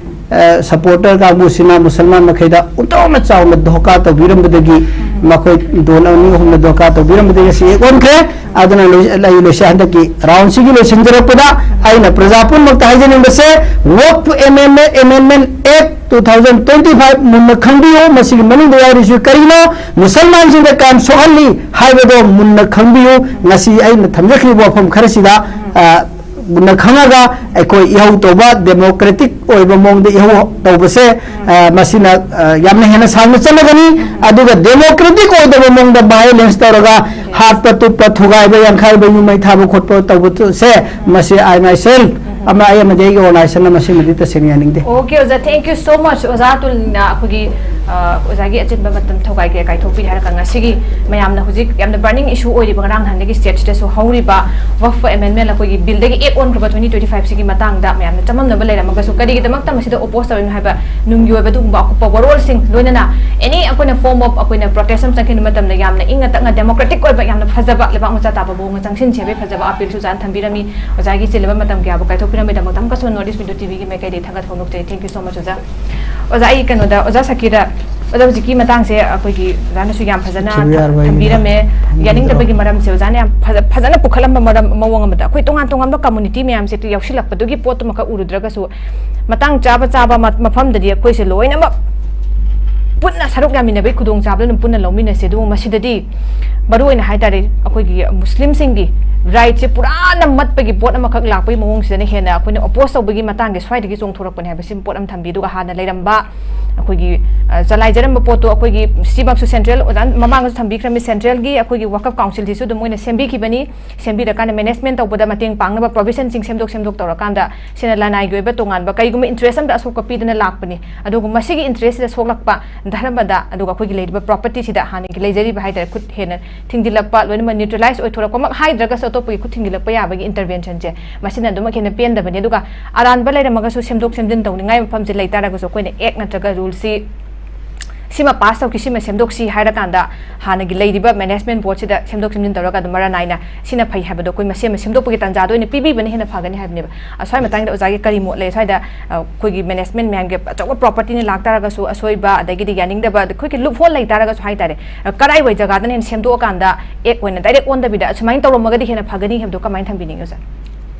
ꯁꯄꯣꯔꯇꯔ ꯀꯥꯡꯕꯨꯁꯤꯅ ꯃꯨꯁꯜꯃꯥꯟ ꯃꯈꯩꯗ ꯑꯣꯟꯊꯣꯛꯅ ꯆꯥꯎꯅ ꯙꯣꯀꯥ ꯇꯧꯕꯤꯔꯝꯕꯗꯒꯤ ꯃꯈꯣꯏ ꯗꯣꯟ ꯑꯅꯤ ꯑꯍꯨꯝꯅ ꯙꯣꯀꯥ ꯇꯧꯕꯤꯔꯝꯕꯗꯒꯤ ꯉꯁꯤ ꯑꯦꯛ ꯑꯣꯟꯈ꯭ꯔꯦ꯫ ꯑꯗꯨꯅ ꯂꯣꯏ-, ꯂꯩ-, ꯂꯣꯏꯁꯤ-, ꯍꯟꯗꯛꯀꯤ ꯔꯥꯎꯟꯁꯤꯒꯤ ꯂꯣꯏꯁꯤꯟꯖꯔꯛꯄꯗ ꯑꯩꯅ ꯄ꯭ꯔꯖꯥ ꯄꯨꯝꯅꯃꯛꯇ ꯍꯥꯏꯖꯅꯤꯡꯕꯁꯦ, ꯋꯛꯐ ꯑꯦꯃꯦꯟꯃꯦꯟ, ꯑꯦꯃꯦꯟꯃꯦꯟ ꯑꯦꯛ two thousand twenty five ꯃꯨꯟꯅ ꯈꯪꯕꯤꯌꯨ꯫ ꯃꯁꯤꯒꯤ ꯃꯅꯨꯡꯗ ꯌꯥꯎꯔꯤꯁꯤ ꯀꯔꯤꯅꯣ? ꯃꯨꯁꯜꯃꯥꯟꯁꯤꯡꯗ ꯀꯌꯥꯝ ꯁꯣꯛꯍꯜꯂꯤ ꯍꯥꯏꯕꯗꯣ ꯃꯨꯟꯅ ꯈꯪꯕꯤꯌꯨ꯫ ꯉꯁꯤ ꯑꯩꯅ ꯊꯝꯖꯈ꯭ꯔꯤꯕ ꯋꯥꯐꯝ ꯈꯔꯁꯤꯗ, ꯑ, ꯃꯨꯟꯅ ꯈꯪꯉꯒ ꯑꯩꯈꯣꯏ ꯏꯍꯧ ꯇꯧꯕ, democratic ꯑꯣꯏꯕ ꯃꯑꯣꯡꯗ ꯏꯍꯧ ꯇꯧꯕꯁꯦ, ꯑ, ꯃꯁꯤꯅ, ꯑ, ꯌꯥꯝꯅ ꯍꯦꯟꯅ ꯁꯥꯡꯅ ꯆꯠꯂꯒꯅꯤ꯫ ꯑꯗꯨꯒ democratic ꯑꯣꯏꯗꯕ ꯃꯑꯣꯡꯗ violence ꯇꯧꯔꯒ ꯍꯥꯠꯄ, ꯇꯨꯞꯄ, ꯊꯨꯒꯥꯏꯕ, ꯌꯥꯡꯈꯥꯏꯕ, ꯌꯨꯝ ꯃꯩ ꯊꯥꯕ ꯈꯣꯠꯄ ꯇꯧꯕꯁꯦ, ꯃꯁꯤ I myself ꯑꯃ, ꯑꯩ ꯑꯃꯗꯤ ꯑꯩꯒꯤ organizationꯅ ꯃꯁꯤꯃꯗꯤ ꯇꯁꯦꯡꯅ ꯌꯥꯅꯤꯡꯗꯦ꯫ Okay, ꯑꯣꯖꯥ, thank you so much꯫ ꯑꯣꯖꯥ ꯑꯇꯨꯜꯅ ꯑꯩꯈꯣꯏꯒꯤ, ꯑ, ꯑꯣꯖꯥꯒꯤ ꯑꯆꯤꯟꯕ ꯃꯇꯝ ꯊꯧꯒꯥꯏ ꯀꯌꯥ ꯀꯥꯏꯊꯣꯛꯄꯤ ꯍꯥꯏꯔꯒ ꯉꯁꯤꯒꯤ ꯃꯌꯥꯝꯅ ꯍꯧꯖꯤꯛ ꯌꯥꯝꯅ burning issue ꯑꯣꯏꯔꯤꯕ ꯉꯔꯥꯡ ꯅꯍꯥꯟꯗꯒꯤ stateꯁꯤꯗꯁꯨ ꯍꯧꯔꯤꯕ ꯋꯛꯐ amendment, ꯑꯩꯈꯣꯏꯒꯤ billꯗꯒꯤ act ꯑꯣꯟꯈ꯭ꯔꯕ twenty twenty fiveꯁꯤꯒꯤ ꯃꯇꯥꯡꯗ ꯃꯌꯥꯝꯅ ꯆꯃꯝꯅꯕ ꯂꯩꯔꯝꯃꯒꯁꯨ ꯀꯔꯤꯒꯤꯗꯃꯛꯇ ꯃꯁꯤꯗ oppose ꯇꯧꯔꯤꯅꯣ ꯍꯥꯏꯕ ꯅꯨꯡꯒꯤ ꯑꯣꯏꯕ ꯑꯗꯨꯒꯨꯝꯕ ꯑꯀꯨꯞꯄ ꯋꯥꯔꯣꯜꯁꯤꯡ, ꯂꯣꯏꯅꯅ any ꯑꯩꯈꯣꯏꯅ form of ꯑꯩꯈꯣꯏꯅ protest ꯑꯃ ꯆꯪꯈꯤꯕ ꯃꯇꯝꯗ ꯌꯥꯝꯅ ꯏꯪꯅ ꯇꯞꯅ democratic ꯑꯣꯏꯕ ꯌꯥꯝꯅ ꯐꯖꯕ ꯂꯩꯕꯥꯛ ꯃꯆꯥ ꯇꯥꯕ ꯃꯑꯣꯡꯗ ꯆꯪꯁꯤꯟꯁꯤ ꯍꯥꯏꯕꯒꯤ ꯐꯖꯕ appealꯁꯨ ꯑꯣꯖꯥꯅ ꯊꯝꯕꯤꯔꯝꯃꯤ꯫ ꯑꯣꯖꯥꯒꯤ ꯆꯤꯜꯂꯕ ꯃꯇꯝ ꯀꯌꯥꯕꯨ ꯀꯥꯏꯊꯣꯛꯄꯤꯔꯝꯕꯒꯤꯗꯃꯛꯇ ꯑꯃꯨꯛꯀꯁꯨ North East Window TVꯒꯤ ꯃꯥꯏꯀꯩꯗꯒꯤ ꯊꯥꯒꯠ ꯐꯣꯡꯗꯣꯛꯆꯔꯤ꯫ Thank you so much, ꯑꯣꯖꯥ꯫ ꯑꯣꯖꯥ, ꯑꯩ ꯀꯩꯅꯣꯗ, ꯑꯣꯖꯥ ꯁꯀꯤꯔꯗ, ꯑꯣꯖꯥ, ꯍꯧꯖꯤꯛꯀꯤ ꯃꯇꯥꯡꯁꯦ ꯑꯩꯈꯣꯏꯒꯤ ꯑꯣꯖꯥꯅꯁꯨ ꯌꯥꯝ ꯐꯖꯅ ꯊꯝꯕꯤꯔꯝꯃꯦ꯫ ꯌꯥꯅꯤꯡꯗꯕꯒꯤ ꯃꯔꯝꯁꯦ ꯑꯣꯖꯥꯅ ꯌꯥꯝ ꯐꯖ-, ꯐꯖꯅ ꯄꯨꯈꯠꯂꯝꯕ ꯃꯔꯝ, ꯃꯑꯣꯡ ꯑꯃꯗ ꯑꯩꯈꯣꯏ ꯇꯣꯉꯥꯟ ꯇꯣꯉꯥꯟꯕ community ꯃꯌꯥꯝꯁꯦ ꯌꯥꯎꯁꯤꯜꯂꯛꯄꯗꯨꯒꯤ ꯄꯣꯠꯇꯨꯃꯈꯛ ꯎꯔꯨꯗ꯭ꯔꯒꯁꯨ, ꯃꯇꯥꯡ ꯆꯥꯕ ꯆꯥꯕ ꯃ-, ꯃꯐꯝꯗꯗꯤ ꯑꯩꯈꯣꯏꯁꯦ ꯂꯣꯏꯅꯃꯛ ꯄꯨꯟꯅ ꯁꯔꯨꯛ ꯌꯥꯃꯤꯟꯅꯕꯒꯤ ꯈꯨꯗꯣꯡꯆꯥꯕꯗꯣ ꯑꯗꯨꯝ ꯄꯨꯟꯅ ꯂꯧꯃꯤꯟꯅꯁꯦ꯫ ꯑꯗꯨꯕꯨ ꯃꯁꯤꯗꯗꯤ ꯃꯔꯨ ꯑꯣꯏꯅ ꯍꯥꯏꯇꯥꯔꯦ, ꯑꯩꯈꯣꯏꯒꯤ ꯃꯨꯁꯂꯤꯝꯁꯤꯡꯒꯤ rightꯁꯦ ꯄꯨꯔꯥ ꯅꯝꯃꯠꯄꯒꯤ ꯄꯣꯠ ꯑꯃꯈꯛ ꯂꯥꯛꯄꯒꯤ ꯃꯑꯣꯡꯁꯤꯗꯅ ꯍꯦꯟꯅ ꯑꯩꯈꯣꯏꯅ oppose ꯇꯧꯕꯒꯤ ꯃꯇꯥꯡꯒꯤ ꯁ꯭ꯋꯥꯏꯗꯒꯤ ꯆꯣꯡꯊꯣꯔꯛꯄꯅꯦ ꯍꯥꯏꯕꯁꯤ ꯄꯣꯠ ꯑꯃ ꯊꯝꯕꯤ꯫ ꯑꯗꯨꯒ ꯍꯥꯟꯅ ꯂꯩꯔꯝꯕ ꯑꯩꯈꯣꯏꯒꯤ, ꯑ, ꯆꯂꯥꯏꯖꯔꯝꯕ ꯄꯣꯠꯇꯣ ꯑꯩꯈꯣꯏꯒꯤ ꯁꯤꯃꯛꯁꯨ central, ꯑꯣꯖꯥ ꯃꯃꯥꯡꯗꯁꯨ ꯊꯝꯕꯤꯈ꯭ꯔꯃꯤ, centralꯒꯤ ꯑꯩꯈꯣꯏꯒꯤ Waqf Councilꯁꯤꯁꯨ ꯑꯗꯨꯝ ꯃꯣꯏꯅ ꯁꯦꯝꯕꯤꯈꯤꯕꯅꯤ꯫ ꯁꯦꯝꯕꯤꯔꯀꯥꯟꯗ management ꯇꯧꯕꯗ ꯃꯇꯦꯡ ꯄꯥꯡꯅꯕ provisionꯁꯤꯡ ꯁꯦꯝꯗꯣꯛ ꯁꯦꯝꯗꯣꯛ ꯇꯧꯔꯀꯥꯟꯗ ꯁꯤꯅ ꯂꯅꯥꯏꯒꯤ ꯑꯣꯏꯕ ꯇꯣꯉꯥꯟꯕ ꯀꯩꯒꯨꯝꯕ interest ꯑꯝꯗ ꯑꯁꯣꯛꯄ ꯄꯤꯗꯅ ꯂꯥꯛꯄꯅꯤ꯫ ꯑꯗꯨꯒ ꯃꯁꯤꯒꯤ interestꯁꯤꯗ ꯁꯣꯛꯂꯛꯄ ꯙꯔꯃꯗ, ꯑꯗꯨꯒ ꯑꯩꯈꯣꯏꯒꯤ ꯂꯩꯔꯤꯕ propertyꯁꯤꯗ ꯍꯥꯟꯅꯒꯤ ꯂꯩꯖꯔꯤꯕ ꯍꯥꯏꯇꯥꯔꯦ, ꯈꯨꯠ ꯍꯦꯟꯅ ꯊꯤꯡꯖꯤꯜꯂꯛꯄ, ꯂꯣꯏꯅꯃꯛ neutralize ꯑꯣꯏꯊꯣꯔꯛꯄꯃꯛ ꯍꯥꯏꯗ꯭ꯔꯒꯁꯨ ꯑꯇꯣꯞꯄꯒꯤ ꯈꯨꯠ ꯊꯤꯡꯖꯤꯜꯂꯛꯄ ꯌꯥꯕꯒꯤ interventionꯁꯦ, ꯃꯁꯤꯅ ꯑꯗꯨꯃꯛ ꯍꯦꯟꯅ ꯄꯦꯟꯗꯕꯅꯤ꯫ ꯑꯗꯨꯒ ꯑꯔꯥꯟꯕ ꯂꯩꯔꯝꯃꯒꯁꯨ ꯁꯦꯝꯗꯣꯛ ꯁꯦꯝꯖꯤꯟ ꯇꯧꯅꯤꯡꯉꯥꯏ ꯃꯐꯝꯁꯦ ꯂꯩꯇꯥꯔꯒꯁꯨ ꯑꯩꯈꯣꯏꯅ act ꯅꯠꯇ꯭ꯔꯒ ruleꯁꯤ ꯁꯤꯃ pass ꯇꯧꯈꯤ, ꯁꯤꯃ ꯁꯦꯝꯗꯣꯛꯁꯤ ꯍꯥꯏꯔꯀꯥꯟꯗ ꯍꯥꯟꯅꯒꯤ ꯂꯩꯔꯤꯕ management boardꯁꯤꯗ ꯁꯦꯝꯗꯣꯛ ꯁꯦꯝꯖꯤꯟ ꯇꯧꯔꯒ ꯑꯗꯨꯝ ꯃꯔꯥ ꯅꯥꯏꯅ ꯁꯤꯅ ꯐꯩ ꯍꯥꯏꯕꯗꯣ ꯑꯩꯈꯣꯏ ꯃꯁꯦꯝ ꯑꯃ ꯁꯦꯝꯗꯣꯛꯄꯒꯤ ꯇꯥꯟꯖꯥꯗ ꯑꯣꯏꯅ ꯄꯤꯕꯤꯕꯅ ꯍꯦꯟꯅ ꯐꯒꯅꯤ ꯍꯥꯏꯕꯅꯦꯕ꯫ ꯑ, ꯁ꯭ꯋꯥꯏ ꯃꯇꯥꯡꯗ ꯑꯣꯖꯥꯒꯤ ꯀꯔꯤ ꯃꯣꯠ ꯂꯩ? ꯁ꯭ꯋꯥꯏꯗ, ꯑ, ꯑꯩꯈꯣꯏꯒꯤ management ꯃꯌꯥꯝꯒꯤ ꯑꯆꯧꯕ propertyꯅ ꯂꯥꯛꯇꯥꯔꯒꯁꯨ ꯑꯁꯣꯏꯕ, ꯑꯗꯒꯤꯗꯤ ꯌꯥꯅꯤꯡꯗꯕ, ꯑꯗ ꯑꯩꯈꯣꯏꯒꯤ loophole ꯂꯩꯇꯥꯔꯒꯁꯨ ꯍꯥꯏꯇꯥꯔꯦ, ꯑ, ꯀꯔꯥꯏꯋꯥꯏ ꯖꯒꯥꯗꯅ ꯍꯦꯟꯅ ꯁꯦꯝꯗꯣꯛꯑꯀꯥꯟꯗ act ꯑꯣꯏꯅ direct ꯑꯣꯟꯗꯕꯤꯗ ꯑꯁꯨꯃꯥꯏꯅ ꯇꯧꯔꯝꯃꯒꯗꯤ ꯍꯦꯟꯅ ꯐꯒꯅꯤ ꯍꯥꯏꯕꯗꯣ ꯀꯃꯥꯏꯅ ꯊꯝꯕꯤꯅꯤꯡꯉꯤ ꯑꯣꯖꯥ?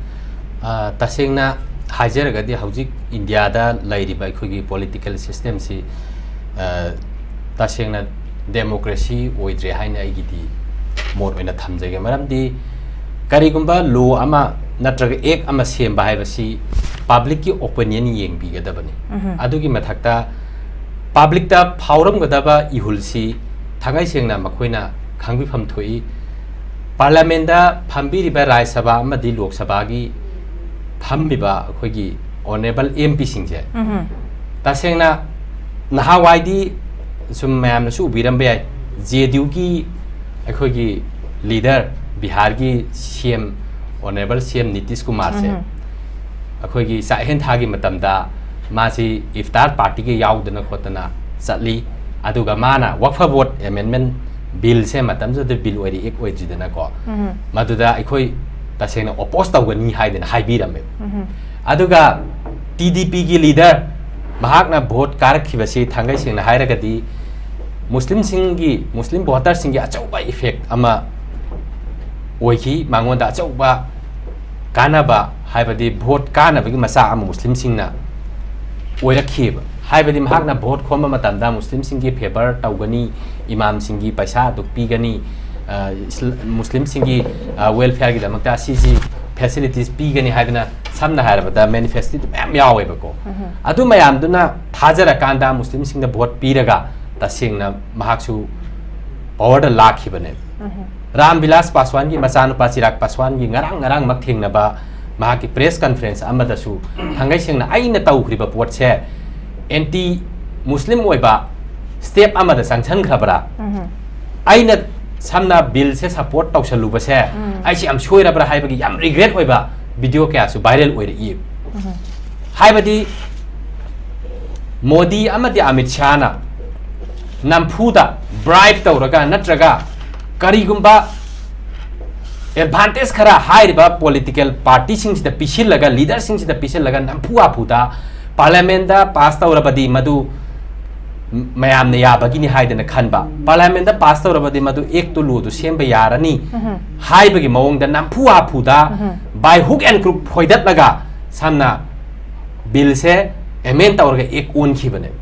ꯑ, ꯇꯁꯦꯡꯅ ꯍꯥꯏꯖꯔꯒꯗꯤ ꯍꯧꯖꯤꯛ ꯏꯟꯗꯤꯌꯥꯗ ꯂꯩꯔꯤꯕ ꯑꯩꯈꯣꯏꯒꯤ political systemꯁꯤ, ꯑ, ꯇꯁꯦꯡꯅ democracy ꯑꯣꯏꯗ꯭ꯔꯦ ꯍꯥꯏꯅ ꯑꯩꯒꯤꯗꯤ ꯃꯣꯠ ꯑꯣꯏꯅ ꯊꯝꯖꯒꯦ꯫ ꯃꯔꯝꯗꯤ ꯀꯔꯤꯒꯨꯝꯕ law ꯑꯃ ꯅꯠꯇ꯭ꯔꯒ act ꯑꯃ ꯁꯦꯝꯕ ꯍꯥꯏꯕꯁꯤ publicꯀꯤ opinion ꯌꯦꯡꯕꯤꯒꯗꯕꯅꯤ꯫ ꯎꯝꯍꯨꯝ꯫ ꯑꯗꯨꯒꯤ ꯃꯊꯛꯇ publicꯇ ꯐꯥꯎꯔꯝꯒꯗꯕ ꯏꯍꯨꯜꯁꯤ ꯊꯥꯡꯒꯩ ꯁꯦꯡꯅ ꯃꯈꯣꯏꯅ ꯈꯪꯕꯤꯐꯝ ꯊꯣꯛꯏ꯫ Parliamentꯇ ꯐꯝꯕꯤꯔꯤꯕ ꯔꯥꯖ꯭ꯌ ꯁꯚꯥ ꯑꯃꯗꯤ ꯂꯣꯛ ꯁꯚꯥꯒꯤ ꯐꯝꯃꯤꯕ ꯑꯩꯈꯣꯏꯒꯤ honourable MPꯁꯤꯡꯁꯦ, ꯎꯝꯍꯨꯝ꯫ ꯇꯁꯦꯡꯅ ꯅꯍꯥꯟꯋꯥꯏꯗꯤ ꯁꯨꯝ ꯃꯌꯥꯝꯅꯁꯨ ꯎꯕꯤꯔꯝꯕ ꯌꯥꯏ, JDUꯒꯤ ꯑꯩꯈꯣꯏꯒꯤ leader, ꯕꯤꯍꯥꯔꯒꯤ CM, honourable CM ꯅꯤꯇꯤꯁ ꯀꯨꯃꯥꯔꯁꯦ, ꯎꯝꯍꯨꯝ꯫ ꯑꯩꯈꯣꯏꯒꯤ ꯆꯥꯛꯍꯦꯟ ꯊꯥꯒꯤ ꯃꯇꯝꯗ ꯃꯥꯁꯤ ꯏꯐꯇꯥꯔ partyꯒ ꯌꯥꯎꯗꯅ ꯈꯣꯠꯇꯅ ꯆꯠꯂꯤ꯫ ꯑꯗꯨꯒ ꯃꯥꯅ Waqf Board Amendment Billꯁꯦ ꯃꯇꯝꯗꯨꯗ bill ꯑꯣꯏꯔꯤ, act ꯑꯣꯏꯗ꯭ꯔꯤꯗꯅꯀꯣ꯫ ꯎꯝꯍꯨꯝ꯫ ꯃꯗꯨꯗ ꯑꯩꯈꯣꯏ ꯇꯁꯦꯡꯅ oppose ꯇꯧꯒꯅꯤ ꯍꯥꯏꯗꯅ ꯍꯥꯏꯕꯤꯔꯝꯃꯦ꯫ ꯎꯝꯍꯨꯝ꯫ ꯑꯗꯨꯒ TDPꯒꯤ leader ꯃꯍꯥꯛꯅ vote ꯀꯥꯔꯛꯈꯤꯕꯁꯤ ꯊꯥꯡꯒꯩ ꯁꯦꯡꯅ ꯍꯥꯏꯔꯒꯗꯤ ꯃꯨꯁꯂꯤꯝꯁꯤꯡꯒꯤ, ꯃꯨꯁꯂꯤꯝ voterꯁꯤꯡꯒꯤ ꯑꯆꯧꯕ effect ꯑꯃ ꯑꯣꯏꯈꯤ꯫ ꯃꯉꯣꯟꯗ ꯑꯆꯧꯕ ꯀꯥꯟꯅꯕ, ꯍꯥꯏꯕꯗꯤ vote ꯀꯥꯟꯅꯕꯒꯤ ꯃꯆꯥꯛ ꯑꯃ ꯃꯨꯁꯂꯤꯝꯁꯤꯡꯅ ꯑꯣꯏꯔꯛꯈꯤꯑꯕ꯫ ꯍꯥꯏꯕꯗꯤ ꯃꯍꯥꯛꯅ ꯚꯣꯠ ꯈꯣꯝꯕ ꯃꯇꯝꯗ ꯃꯨꯁꯂꯤꯝꯁꯤꯡꯒꯤ ꯐꯦꯚꯔ ꯇꯧꯒꯅꯤ, ꯏꯃꯥꯝꯁꯤꯡꯒꯤ ꯄꯩꯁꯥ ꯑꯗꯨꯛ ꯄꯤꯒꯅꯤ, ꯑ, ꯏꯁꯂ-, ꯃꯨꯁꯂꯤꯝꯁꯤꯡꯒꯤ, ꯑ, ꯋꯦꯜꯐꯤꯌꯔꯒꯤꯗꯃꯛꯇ ꯑꯁꯤꯁꯤ ꯐꯦꯁꯤꯂꯤꯇꯤꯁ ꯄꯤꯒꯅꯤ ꯍꯥꯏꯗꯅ ꯁꯝꯅ ꯍꯥꯏꯔꯕꯗ ꯃꯦꯅꯤꯐꯦꯁꯇꯣꯗ ꯃꯌꯥꯝ ꯌꯥꯎꯋꯦꯕꯀꯣ꯫ ꯑꯗꯨ ꯃꯌꯥꯝꯗꯨꯅ ꯊꯥꯖꯔꯀꯥꯟꯗ ꯃꯨꯁꯂꯤꯝꯁꯤꯡꯗ ꯚꯣꯠ ꯄꯤꯔꯒ ꯇꯁꯦꯡꯅ ꯃꯍꯥꯛꯁꯨ ꯄꯋꯔꯗ ꯂꯥꯛꯈꯤꯕꯅꯦ꯫ ꯔꯥꯝ ꯕꯤꯂꯥꯁ ꯄꯥꯁꯋꯥꯟꯒꯤ ꯃꯆꯥꯅꯨꯄꯥ ꯆꯤꯔꯥꯒ ꯄꯥꯁꯋꯥꯟꯒꯤ ꯉꯔꯥꯡ ꯉꯔꯥꯡꯃꯛ ꯊꯦꯡꯅꯕ ꯃꯍꯥꯛꯀꯤ ꯄ꯭ꯔꯦꯁ ꯀꯟꯐꯔꯦꯟꯁ ꯑꯃꯗꯁꯨ ꯊꯥꯡꯒꯩ ꯁꯦꯡꯅ ꯑꯩꯅ ꯇꯧꯈ꯭ꯔꯤꯕ ꯄꯣꯠꯁꯦ ꯑꯦꯟꯇꯤ ꯃꯨꯁꯂꯤꯝ ꯑꯣꯏꯕ ꯁ꯭ꯇꯦꯞ ꯑꯃꯗ ꯆꯪꯁꯟꯈ꯭ꯔꯕ꯭ꯔꯥ? ꯑꯩꯅ ꯁꯝꯅ ꯕꯤꯜꯁꯦ ꯁꯄꯣꯔꯠ ꯇꯧꯁꯜꯂꯨꯕꯁꯦ ꯑꯩꯁꯦ ꯌꯥꯝ ꯁꯣꯏꯔꯕ꯭ꯔꯥ ꯍꯥꯏꯕꯒꯤ ꯌꯥꯝ ꯔꯤꯒ꯭ꯔꯦꯠ ꯑꯣꯏꯕ ꯚꯤꯗꯤꯑꯣ ꯀꯌꯥꯁꯨ ꯚꯥꯏꯔꯦꯜ ꯑꯣꯏꯔꯛꯏ꯫ ꯍꯥꯏꯕꯗꯤ ꯃꯣꯗꯤ ꯑꯃꯗꯤ ꯑꯃꯤꯠ ꯁꯥꯍꯅ ꯅꯝꯐꯨꯗ ꯕ꯭ꯔꯥꯏꯕ ꯇꯧꯔꯒ ꯅꯠꯇ꯭ꯔꯒ ꯀꯔꯤꯒꯨꯝꯕ ꯑꯦꯗꯚꯥꯟꯇꯦꯖ ꯈꯔ ꯍꯥꯏꯔꯤꯕ ꯄꯣꯂꯤꯇꯤꯀꯦꯜ ꯄꯥꯔꯇꯤꯁꯤꯡꯁꯤꯗ ꯄꯤꯁꯤꯜꯂꯒ, ꯂꯤꯗꯔꯁꯤꯡꯁꯤꯗ ꯄꯤꯁꯤꯜꯂꯒ ꯅꯝꯐꯨ ꯍꯥꯐꯨꯗ ꯄꯥꯔꯂꯤꯌꯥꯃꯦꯟꯗ ꯄꯥꯁ ꯇꯧꯔꯕꯗꯤ ꯃꯗꯨ ꯃꯌꯥꯝꯅ ꯌꯥꯕꯒꯤꯅꯤ ꯍꯥꯏꯗꯅ ꯈꯟꯕ, ꯄꯥꯔꯂꯤꯌꯥꯃꯦꯟꯗ ꯄꯥꯁ ꯇꯧꯔꯕꯗꯤ ꯃꯗꯨ ꯑꯦꯛꯇꯨ, ꯂꯣꯗꯨ ꯁꯦꯝꯕ ꯌꯥꯔꯅꯤ ꯍꯥꯏꯕꯒꯤ ꯃꯑꯣꯡꯗ ꯅꯝꯐꯨ ꯍꯥꯐꯨꯗ by hook and crook ꯐꯣꯏꯗꯠꯂꯒ ꯁꯝꯅ ꯕꯤꯜꯁꯦ ꯑꯦꯃꯦꯟ ꯇꯧꯔꯒ ꯑꯦꯛ ꯑꯣꯟꯈꯤꯕꯅꯦꯕ꯫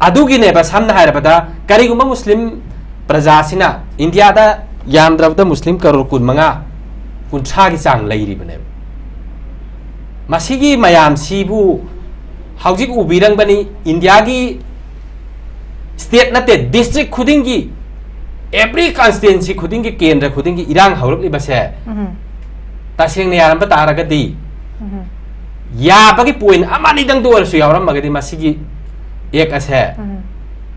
ꯑꯗꯨꯒꯤꯅꯦꯕ ꯁꯝꯅ ꯍꯥꯏꯔꯕꯗ ꯀꯔꯤꯒꯨꯝꯕ ꯃꯨꯁꯂꯤꯝ ꯄ꯭ꯔꯖꯥꯁꯤꯅ, ꯏꯟꯗꯤꯌꯥꯗ ꯌꯥꯝꯗ꯭ꯔꯕꯗ ꯃꯨꯁꯂꯤꯝ ꯀꯔꯣꯔ ꯀꯨꯟꯃꯉꯥ, ꯀꯨꯟꯊ꯭ꯔꯥꯒꯤ ꯆꯥꯡ ꯂꯩꯔꯤꯕꯅꯦꯕ꯫ ꯃꯁꯤꯒꯤ ꯃꯌꯥꯝꯁꯤꯕꯨ ꯍꯧꯖꯤꯛ ꯎꯕꯤꯔꯝꯒꯅꯤ, ꯏꯟꯗꯤꯌꯥꯒꯤ ꯁ꯭ꯇꯦꯠ ꯅꯠꯇꯦ, ꯗꯤꯁꯇ꯭ꯔꯤꯛ ꯈꯨꯗꯤꯡꯒꯤ, ꯑꯦꯚ꯭ꯔꯤ ꯀꯟꯁꯇꯤꯇ꯭ꯋꯦꯟꯁꯤ ꯈꯨꯗꯤꯡꯒꯤ, ꯀꯦꯟꯗ꯭ꯔ ꯈꯨꯗꯤꯡꯒꯤ ꯏꯔꯥꯡ ꯍꯧꯔꯛꯂꯤꯕꯁꯦ ꯇꯁꯦꯡꯅ ꯌꯥꯔꯝꯕ ꯇꯥꯔꯒꯗꯤ, ꯌꯥꯕꯒꯤ ꯄꯣꯏꯟ ꯑꯃ ꯑꯅꯤꯗꯪꯗ ꯑꯣꯏꯔꯁꯨ ꯌꯥꯎꯔꯝꯃꯒꯗꯤ ꯃꯁꯤꯒꯤ ꯑꯦꯛ ꯑꯁꯦ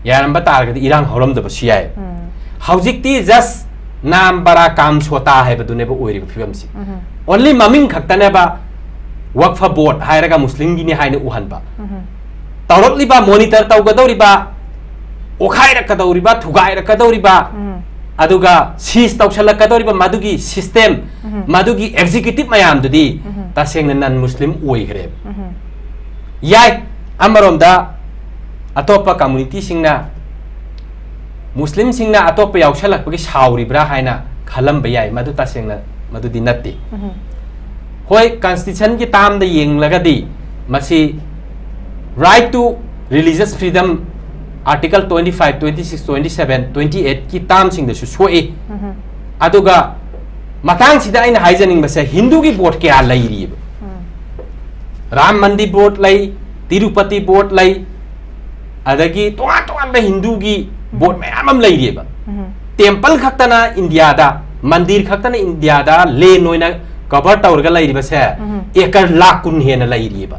ꯌꯥꯔꯝꯕ ꯇꯥꯔꯒꯗꯤ ꯏꯔꯥꯡ ꯍꯧꯔꯝꯗꯕꯁꯨ ꯌꯥꯏ꯫ ꯍꯧꯖꯤꯛꯇꯤ ꯖꯁ ꯅꯥꯝ ꯕꯔꯥ ꯀꯥꯝ ꯁꯣꯇꯥ ꯍꯥꯏꯕꯗꯨꯅꯦꯕ ꯑꯣꯏꯔꯤꯕ ꯐꯤꯕꯝꯁꯤ꯫ ꯑꯣꯟꯂꯤ ꯃꯃꯤꯡ ꯈꯛꯇꯅꯦꯕ ꯋꯛꯐ ꯕꯣꯔꯗ ꯍꯥꯏꯔꯒ ꯃꯨꯁꯂꯤꯝꯒꯤꯅꯤ ꯍꯥꯏꯅ ꯎꯍꯟꯕ꯫ ꯇꯧꯔꯛꯂꯤꯕ, ꯃꯣꯅꯤꯇꯔ ꯇꯧꯒꯗꯧꯔꯤꯕ, ꯑꯣꯈꯥꯏꯔꯛꯀꯗꯧꯔꯤꯕ, ꯊꯨꯒꯥꯏꯔꯛꯀꯗꯧꯔꯤꯕ, ꯑꯗꯨꯒ ꯁꯤꯖ ꯇꯧꯁꯜꯂꯛꯀꯗꯧꯔꯤꯕ ꯃꯗꯨꯒꯤ ꯁꯤꯁꯇꯦꯝ, ꯃꯗꯨꯒꯤ ꯑꯦꯛꯖꯤꯀ꯭ꯌꯨꯇꯤꯚ ꯃꯌꯥꯝꯗꯨꯗꯤ ꯇꯁꯦꯡꯅ ꯅꯟ ꯃꯨꯁꯂꯤꯝ ꯑꯣꯏꯈ꯭ꯔꯦꯕ꯫ ꯌꯥꯏ, ꯑꯃꯔꯣꯝꯗ ꯑꯇꯣꯞꯄ ꯀꯝꯃꯨꯅꯤꯇꯤꯁꯤꯡꯅ, ꯃꯨꯁꯂꯤꯝꯁꯤꯡꯅ ꯑꯇꯣꯞꯄ ꯌꯥꯎꯁꯜꯂꯛꯄꯒꯤ ꯁꯥꯎꯔꯤꯕ꯭ꯔꯥ ꯍꯥꯏꯅ ꯈꯜꯂꯝꯕ ꯌꯥꯏ, ꯃꯗꯨ ꯇꯁꯦꯡꯅ ꯃꯗꯨꯗꯤ ꯅꯠꯇꯦ꯫ ꯍꯣꯏ, ꯀꯟꯁꯇꯤꯇ꯭ꯌꯨꯁꯟꯒꯤ ꯇꯥꯝꯗ ꯌꯦꯡꯂꯒꯗꯤ ꯃꯁꯤ Right to religious freedom, Article twenty five, twenty six, twenty seven, twenty eight ꯀꯤ term ꯁꯤꯡꯗꯁꯨ ꯁꯣꯛꯏ꯫ ꯑꯗꯨꯒ ꯃꯇꯥꯡꯁꯤꯗ ꯑꯩꯅ ꯍꯥꯏꯖꯅꯤꯡꯕꯁꯦ, ꯍꯤꯟꯗꯨꯒꯤ vote ꯀꯌꯥ ꯂꯩꯔꯤꯕ? ꯔꯥꯝ ꯃꯟꯗꯤꯔ vote ꯂꯩ, ꯇꯤꯔꯨꯄꯇꯤ vote ꯂꯩ, ꯑꯗꯒꯤ ꯇꯣꯉꯥꯟ ꯇꯣꯉꯥꯟꯕ ꯍꯤꯟꯗꯨꯒꯤ vote ꯃꯌꯥꯝ ꯑꯃ ꯂꯩꯔꯤꯕ꯫ Temple ꯈꯛꯇꯅ ꯏꯟꯗꯤꯌꯥꯗ, ꯃꯟꯗꯤꯔ ꯈꯛꯇꯅ ꯏꯟꯗꯤꯌꯥꯗ land ꯑꯣꯏꯅ cover ꯇꯧꯔꯒ ꯂꯩꯔꯤꯕꯁꯦ acre ꯂꯥꯈ ꯀꯨꯟ ꯍꯦꯟꯅ ꯂꯩꯔꯤꯕ꯫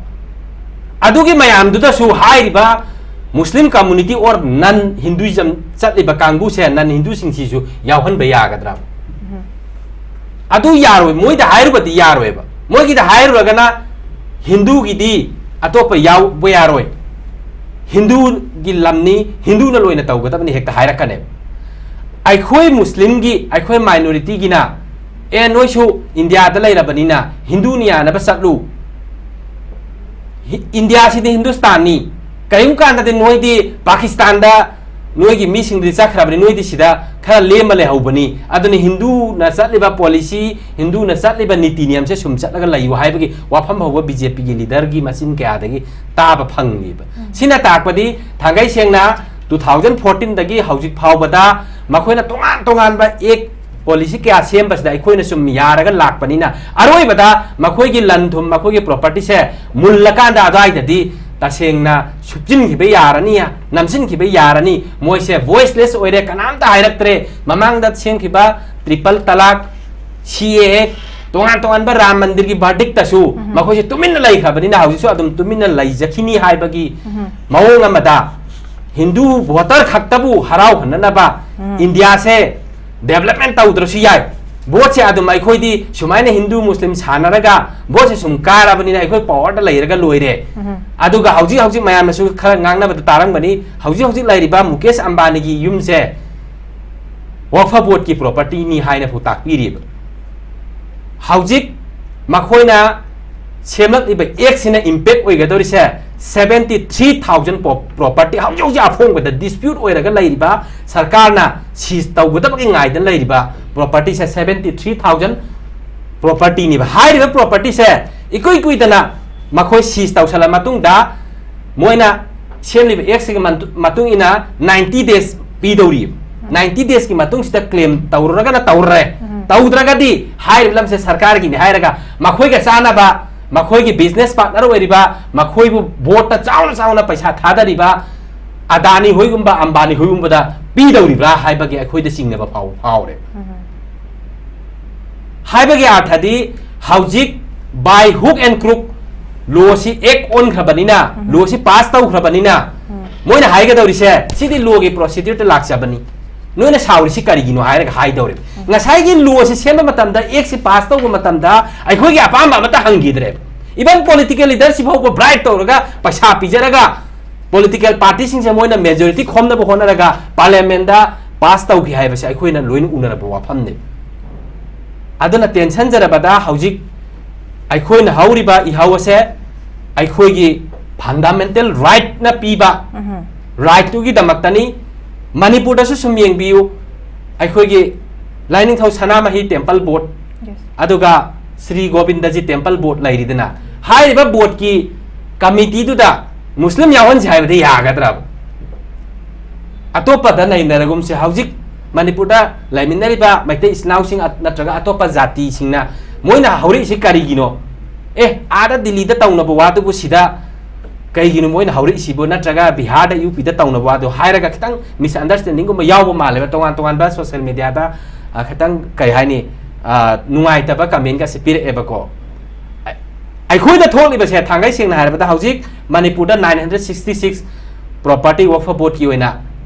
ꯑꯗꯨꯒꯤ ꯃꯌꯥꯝꯗꯨꯗꯁꯨ ꯍꯥꯏꯔꯤꯕ Muslim community or non Hinduism ꯆꯠꯂꯤꯕ ꯀꯥꯡꯕꯨꯁꯦ, non ꯍꯤꯟꯗꯨꯁꯤꯡꯁꯤꯁꯨ ꯌꯥꯎꯍꯟꯕ ꯌꯥꯒꯗ꯭ꯔꯥ? ꯑꯗꯨ ꯌꯥꯔꯣꯏ, ꯃꯣꯏꯗ ꯍꯥꯏꯔꯨꯕꯗꯤ ꯌꯥꯔꯣꯏꯕ꯫ ꯃꯣꯏꯒꯤꯗ ꯍꯥꯏꯔꯨꯔꯒꯅ ꯍꯤꯟꯗꯨꯒꯤꯗꯤ ꯑꯇꯣꯞꯄ ꯌꯥꯎꯕ ꯌꯥꯔꯣꯏ, ꯍꯤꯟꯗꯨꯒꯤ ꯂꯝꯅꯤ, ꯍꯤꯟꯗꯨꯅ ꯂꯣꯏꯅ ꯇꯧꯒꯗꯕꯅꯤ ꯍꯦꯛꯇ ꯍꯥꯏꯔꯛꯀꯅꯦꯕ꯫ ꯑꯩꯈꯣꯏ ꯃꯨꯁꯂꯤꯝꯒꯤ, ꯑꯩꯈꯣꯏ minorityꯒꯤꯅ, "ꯑꯦ, ꯅꯣꯏꯁꯨ ꯏꯟꯗꯤꯌꯥꯗ ꯂꯩꯔꯕꯅꯤꯅ ꯍꯤꯟꯗꯨꯅ ꯌꯥꯅꯕ ꯆꯠꯂꯨ, ꯍꯤ-, ꯏꯟꯗꯤꯌꯥꯁꯤꯗꯤ ꯍꯤꯟꯗꯨꯁꯇꯥꯟꯅꯤ, ꯀꯔꯤꯒꯨꯝꯕ ꯀꯥꯟꯗꯗꯤ ꯅꯣꯏꯗꯤ ꯄꯥꯀꯤꯁꯇꯥꯟꯗ ꯅꯣꯏꯒꯤ ꯃꯤꯁꯤꯡꯗꯨꯗꯤ ꯆꯠꯈ꯭ꯔꯕꯅꯤ, ꯅꯣꯏꯗꯤ ꯁꯤꯗ ꯈꯔ ꯂꯦꯝꯃ ꯂꯩꯍꯧꯕꯅꯤ, ꯑꯗꯨꯅ ꯍꯤꯟꯗꯨꯅ ꯆꯠꯂꯤꯕ policy, ꯍꯤꯟꯗꯨꯅ ꯆꯠꯂꯤꯕ ꯅꯤꯇꯤ ꯅꯤꯌꯝꯁꯦ ꯁꯨꯝ ꯆꯠꯂꯒ ꯂꯩꯌꯨ" ꯍꯥꯏꯕꯒꯤ ꯋꯥꯐꯝ ꯐꯥꯎꯕ BJPꯒꯤ leaderꯒꯤ ꯃꯆꯤꯟ ꯀꯌꯥꯗꯒꯤ ꯇꯥꯕ ꯐꯪꯉꯦꯕ꯫ ꯁꯤꯅ ꯇꯥꯛꯄꯗꯤ ꯊꯥꯡꯒꯩ ꯁꯦꯡꯅ two thousand fourteenꯗꯒꯤ ꯍꯧꯖꯤꯛ ꯐꯥꯎꯕꯗ ꯃꯈꯣꯏꯅ ꯇꯣꯉꯥꯟ ꯇꯣꯉꯥꯟꯕ act policy ꯀꯌꯥ ꯁꯦꯝꯕꯁꯤꯗ ꯑꯩꯈꯣꯏꯅ ꯁꯨꯝ ꯌꯥꯔꯒ ꯂꯥꯛꯄꯅꯤꯅ, ꯑꯔꯣꯏꯕꯗ ꯃꯈꯣꯏꯒꯤ ꯂꯟ ꯊꯨꯝ, ꯃꯈꯣꯏꯒꯤ propertyꯁꯦ ꯃꯨꯜꯂꯀꯥꯟꯗ ꯑꯗꯨꯋꯥꯏꯗꯗꯤ ꯇꯁꯦꯡꯅ ꯁꯨꯞꯆꯤꯟꯈꯤꯕ ꯌꯥꯔꯅꯤ, ꯅꯝꯁꯤꯟꯈꯤꯕ ꯌꯥꯔꯅꯤ꯫ ꯃꯣꯏꯁꯦ voiceless ꯑꯣꯏꯔꯦ, ꯀꯅꯥꯝꯇ ꯍꯥꯏꯔꯛꯇ꯭ꯔꯦ꯫ ꯃꯃꯥꯡꯗ ꯁꯦꯝꯈꯤꯕ triple talaq, CAA, ꯇꯣꯉꯥꯟ ꯇꯣꯉꯥꯟꯕ ꯔꯥꯝ ꯃꯟꯗꯤꯔꯒꯤ verdictꯇꯁꯨ ꯃꯈꯣꯏꯁꯦ ꯇꯨꯃꯤꯟꯅ ꯂꯩꯈ꯭ꯔꯕꯅꯤꯅ ꯍꯧꯖꯤꯛꯁꯨ ꯑꯗꯨꯝ ꯇꯨꯃꯤꯟꯅ ꯂꯩꯖꯈꯤꯅꯤ ꯍꯥꯏꯕꯒꯤ ꯃꯑꯣꯡ ꯑꯃꯗ ꯍꯤꯟꯗꯨ voter ꯈꯛꯇꯕꯨ ꯍꯔꯥꯎꯍꯟꯅꯅꯕ ꯏꯟꯗꯤꯌꯥꯁꯦ development ꯇꯧꯗ꯭ꯔꯁꯨ ꯌꯥꯏ, voteꯁꯦ ꯑꯗꯨꯝ ꯑꯩꯈꯣꯏꯗꯤ ꯁꯨꯃꯥꯏꯅ ꯍꯤꯟꯗꯨ ꯃꯨꯁꯂꯤꯝ ꯁꯥꯟꯅꯔꯒ voteꯁꯦ ꯁꯨꯝ ꯀꯥꯔꯕꯅꯤꯅ ꯑꯩꯈꯣꯏ powerꯗ ꯂꯩꯔꯒ ꯂꯣꯏꯔꯦ꯫ ꯑꯗꯨꯒ ꯍꯧꯖꯤꯛ ꯍꯧꯖꯤꯛ ꯃꯌꯥꯝꯅꯁꯨ ꯈꯔ ꯉꯥꯡꯅꯕꯗ ꯇꯥꯔꯝꯒꯅꯤ, ꯍꯧꯖꯤꯛ ꯍꯧꯖꯤꯛ ꯂꯩꯔꯤꯕ ꯃꯨꯀꯦꯁ ꯑꯝꯕꯥꯅꯤꯒꯤ ꯌꯨꯝꯁꯦ ꯋꯛꯐ ꯕꯣꯔꯗꯀꯤ propertyꯅꯤ ꯍꯥꯏꯅ ꯐꯥꯎ ꯇꯥꯛꯄꯤꯔꯤꯕ꯫ ꯍꯧꯖꯤꯛ ꯃꯈꯣꯏꯅ ꯁꯦꯝꯂꯛꯂꯤꯕ actꯁꯤꯅ impact ꯑꯣꯏꯒꯗꯧꯔꯤꯁꯦ seventy three thousand property, ꯍꯧꯖꯤꯛ ꯍꯧꯖꯤꯛ ꯑꯐꯣꯡꯕꯗ dispute ꯑꯣꯏꯔꯒ ꯂꯩꯔꯤꯕ, ꯁꯔꯀꯥꯔꯅ seize ꯇꯧꯒꯗꯕꯒꯤ ꯉꯥꯏꯗꯅ ꯂꯩꯔꯤꯕ propertyꯁꯦ seventy three thousand propertyꯅꯦꯕ꯫ ꯍꯥꯏꯔꯤꯕ propertyꯁꯦ ꯏꯀꯨꯏ ꯀꯨꯏꯗꯅ ꯃꯈꯣꯏ seize ꯇꯧꯁꯜꯂ ꯃꯇꯨꯡꯗ ꯃꯣꯏꯅ ꯁꯦꯝꯂꯤꯕ ꯑꯦꯛꯁꯤꯒꯤ ꯃꯇꯨꯡ ꯏꯟꯅ ꯅꯥꯏꯟꯇꯤ ꯗꯦꯖ ꯄꯤꯗꯧꯔꯤ꯫ ꯅꯥꯏꯟꯇꯤ ꯗꯦꯖꯀꯤ ꯃꯇꯨꯡꯁꯤꯗ ꯀ꯭ꯂꯦꯝ ꯇꯧꯔꯨꯔꯒꯅ ꯇꯧꯔꯦ, ꯇꯧꯗ꯭ꯔꯒꯗꯤ ꯍꯥꯏꯔꯤꯕ ꯂꯝꯁꯦ ꯁꯔꯀꯥꯔꯒꯤꯅꯤ ꯍꯥꯏꯔꯒ ꯃꯈꯣꯏꯒ ꯆꯥꯟꯅꯕ, ꯃꯈꯣꯏꯒꯤ ꯕꯤꯖꯤꯅꯦꯁ ꯄꯥꯔꯠꯅꯔ ꯑꯣꯏꯔꯤꯕ, ꯃꯈꯣꯏꯕꯨ ꯕꯣꯠꯇ ꯆꯥꯎꯅ ꯆꯥꯎꯅ ꯄꯩꯁꯥ ꯊꯥꯗꯔꯤꯕ ꯑꯗꯥꯅꯤ ꯍꯣꯏꯒꯨꯝꯕ, ꯑꯝꯕꯥꯅꯤ ꯍꯣꯏꯒꯨꯝꯕꯗ ꯄꯤꯗꯧꯔꯤꯕ꯭ꯔꯥ ꯍꯥꯏꯕꯒꯤ ꯑꯩꯈꯣꯏꯗ ꯆꯤꯡꯅꯕ ꯐꯥꯎ ꯐꯥꯎꯔꯦ꯫ ꯍꯥꯏꯕꯒꯤ ꯑꯥꯔꯊꯗꯤ ꯍꯧꯖꯤꯛ by hook and crook ꯂꯣꯁꯤ ꯑꯦꯛ ꯑꯣꯟꯈ꯭ꯔꯕꯅꯤꯅ, ꯂꯣꯁꯤ ꯄꯥꯁ ꯇꯧꯈ꯭ꯔꯕꯅꯤꯅ, ꯃꯣꯏꯅ ꯍꯥꯏꯒꯗꯧꯔꯤꯁꯦ ꯁꯤꯗꯤ ꯂꯣꯒꯤ ꯄ꯭ꯔꯣꯁꯤꯗ꯭ꯌꯨꯔꯗ ꯂꯥꯛꯆꯕꯅꯤ, ꯅꯣꯏꯅ ꯁꯥꯎꯔꯤꯁꯤ ꯀꯔꯤꯒꯤꯅꯣ ꯍꯥꯏꯔꯒ ꯍꯥꯏꯗꯧꯔꯦ꯫ ꯉꯁꯥꯏꯒꯤ ꯂꯣꯁꯤ ꯁꯦꯝꯕ ꯃꯇꯝꯗ, ꯑꯦꯛꯁꯤ ꯄꯥꯁ ꯇꯧꯕ ꯃꯇꯝꯗ ꯑꯩꯈꯣꯏꯒꯤ ꯑꯄꯥꯝꯕ ꯑꯃꯠꯇ ꯍꯪꯈꯤꯗ꯭ꯔꯦꯕ꯫ ꯏꯚꯟ ꯄꯣꯂꯤꯇꯤꯀꯦꯜ ꯂꯤꯗꯔꯁꯤꯞ ꯐꯥꯎꯕ ꯕ꯭ꯔꯥꯏꯕ ꯇꯧꯔꯒ, ꯄꯩꯁꯥ ꯄꯤꯖꯔꯒ, ꯄꯣꯂꯤꯇꯤꯀꯦꯜ ꯄꯥꯔꯇꯤꯁꯤꯡꯁꯦ ꯃꯣꯏꯅ ꯃꯦꯖꯣꯔꯤꯇꯤ ꯈꯣꯝꯅꯕ ꯍꯣꯠꯅꯔꯒ ꯄꯥꯔꯂꯤꯌꯥꯃꯦꯟꯗ ꯄꯥꯁ ꯇꯧꯈꯤ ꯍꯥꯏꯕꯁꯦ ꯑꯩꯈꯣꯏꯅ ꯂꯣꯏꯅ ꯎꯅꯔꯕ ꯋꯥꯐꯝꯅꯤ꯫ ꯑꯗꯨꯅ ꯇꯦꯟꯁꯟꯖꯔꯕꯗ ꯍꯧꯖꯤꯛ ꯑꯩꯈꯣꯏꯅ ꯍꯧꯔꯤꯕ ꯏꯍꯧ ꯑꯁꯦ ꯑꯩꯈꯣꯏꯒꯤ ꯐꯟꯗꯥꯃꯦꯟꯇꯦꯜ ꯔꯥꯏꯠꯅ ꯄꯤꯕ ꯔꯥꯏꯠꯇꯨꯒꯤꯗꯃꯛꯇꯅꯤ꯫ ꯃꯅꯤꯄꯨꯔꯗꯁꯨ ꯁꯨꯝ ꯌꯦꯡꯕꯤꯌꯨ, ꯑꯩꯈꯣꯏꯒꯤ ꯂꯥꯏꯅꯤꯡꯊꯧ ꯁꯅꯥꯃꯍꯤ ꯇꯦꯝꯄꯜ ꯕꯣꯔꯗ, ꯑꯗꯨꯒ ꯁ꯭ꯔꯤ ꯒꯣꯕꯤꯟꯗꯖꯤ ꯇꯦꯝꯄꯜ ꯕꯣꯔꯗ ꯂꯩꯔꯤꯗꯅ, ꯍꯥꯏꯔꯤꯕ ꯕꯣꯔꯗꯀꯤ ꯀꯃꯤꯇꯤꯗꯨꯗ ꯃꯨꯁꯂꯤꯝ ꯌꯥꯎꯍꯟꯁꯤ ꯍꯥꯏꯕꯗꯤ ꯌꯥꯒꯗ꯭ꯔꯕ? ꯑꯇꯣꯞꯄꯗ ꯅꯩꯅꯔꯒꯨꯝꯁꯦ꯫ ꯍꯧꯖꯤꯛ ꯃꯅꯤꯄꯨꯔꯗ ꯂꯩꯃꯤꯟꯅꯔꯤꯕ ꯃꯩꯇꯩ ꯏꯆꯤꯜ ꯏꯅꯥꯎꯁꯤꯡ ꯑꯠ-, ꯅꯠꯇ꯭ꯔꯒ ꯑꯇꯣꯞꯄ ꯖꯥꯇꯤꯁꯤꯡꯅ ꯃꯣꯏꯅ ꯍꯧꯔꯛꯏꯁꯤ ꯀꯔꯤꯒꯤꯅꯣ? ꯑꯦ, ꯑꯥꯗ ꯗꯤꯜꯂꯤꯗ ꯇꯧꯅꯕ ꯋꯥꯗꯨꯕꯨ ꯁꯤꯗ ꯀꯩꯒꯤꯅꯣ ꯃꯣꯏꯅ ꯍꯧꯔꯛꯏꯁꯤꯕꯨ? ꯅꯠꯇ꯭ꯔꯒ ꯕꯤꯍꯥꯔꯗ ꯌꯨ ꯄꯤꯗ ꯇꯧꯅꯕ ꯋꯥꯗꯣ ꯍꯥꯏꯔꯒ ꯈꯤꯇꯪ ꯃꯤꯁꯑꯟꯗꯔꯁ꯭ꯇꯦꯟꯗꯤꯡꯒꯨꯝꯕ ꯌꯥꯎꯕ ꯃꯥꯜꯂꯦꯕ꯫ ꯇꯣꯉꯥꯟ ꯇꯣꯉꯥꯟꯕ ꯁꯣꯁꯦꯜ ꯃꯦꯗꯤꯌꯥꯗ, ꯑ, ꯈꯤꯇꯪ, ꯀꯩ ꯍꯥꯏꯅꯤ, ꯑ, ꯅꯨꯡꯉꯥꯏꯇꯕ ꯀꯃꯦꯟꯒꯁꯦ ꯄꯤꯔꯛꯑꯦꯕꯀꯣ꯫ ꯑ-, ꯑꯩꯈꯣꯏꯗ ꯊꯣꯛꯂꯤꯕꯁꯦ, ꯊꯥꯡꯒꯩ ꯁꯦꯡꯅ ꯍꯥꯏꯔꯕꯗ, ꯍꯧꯖꯤꯛ ꯃꯅꯤꯄꯨꯔꯗ nine hundred sixty six property ꯋꯛꯐ ꯕꯣꯔꯗꯀꯤ ꯑꯣꯏꯅ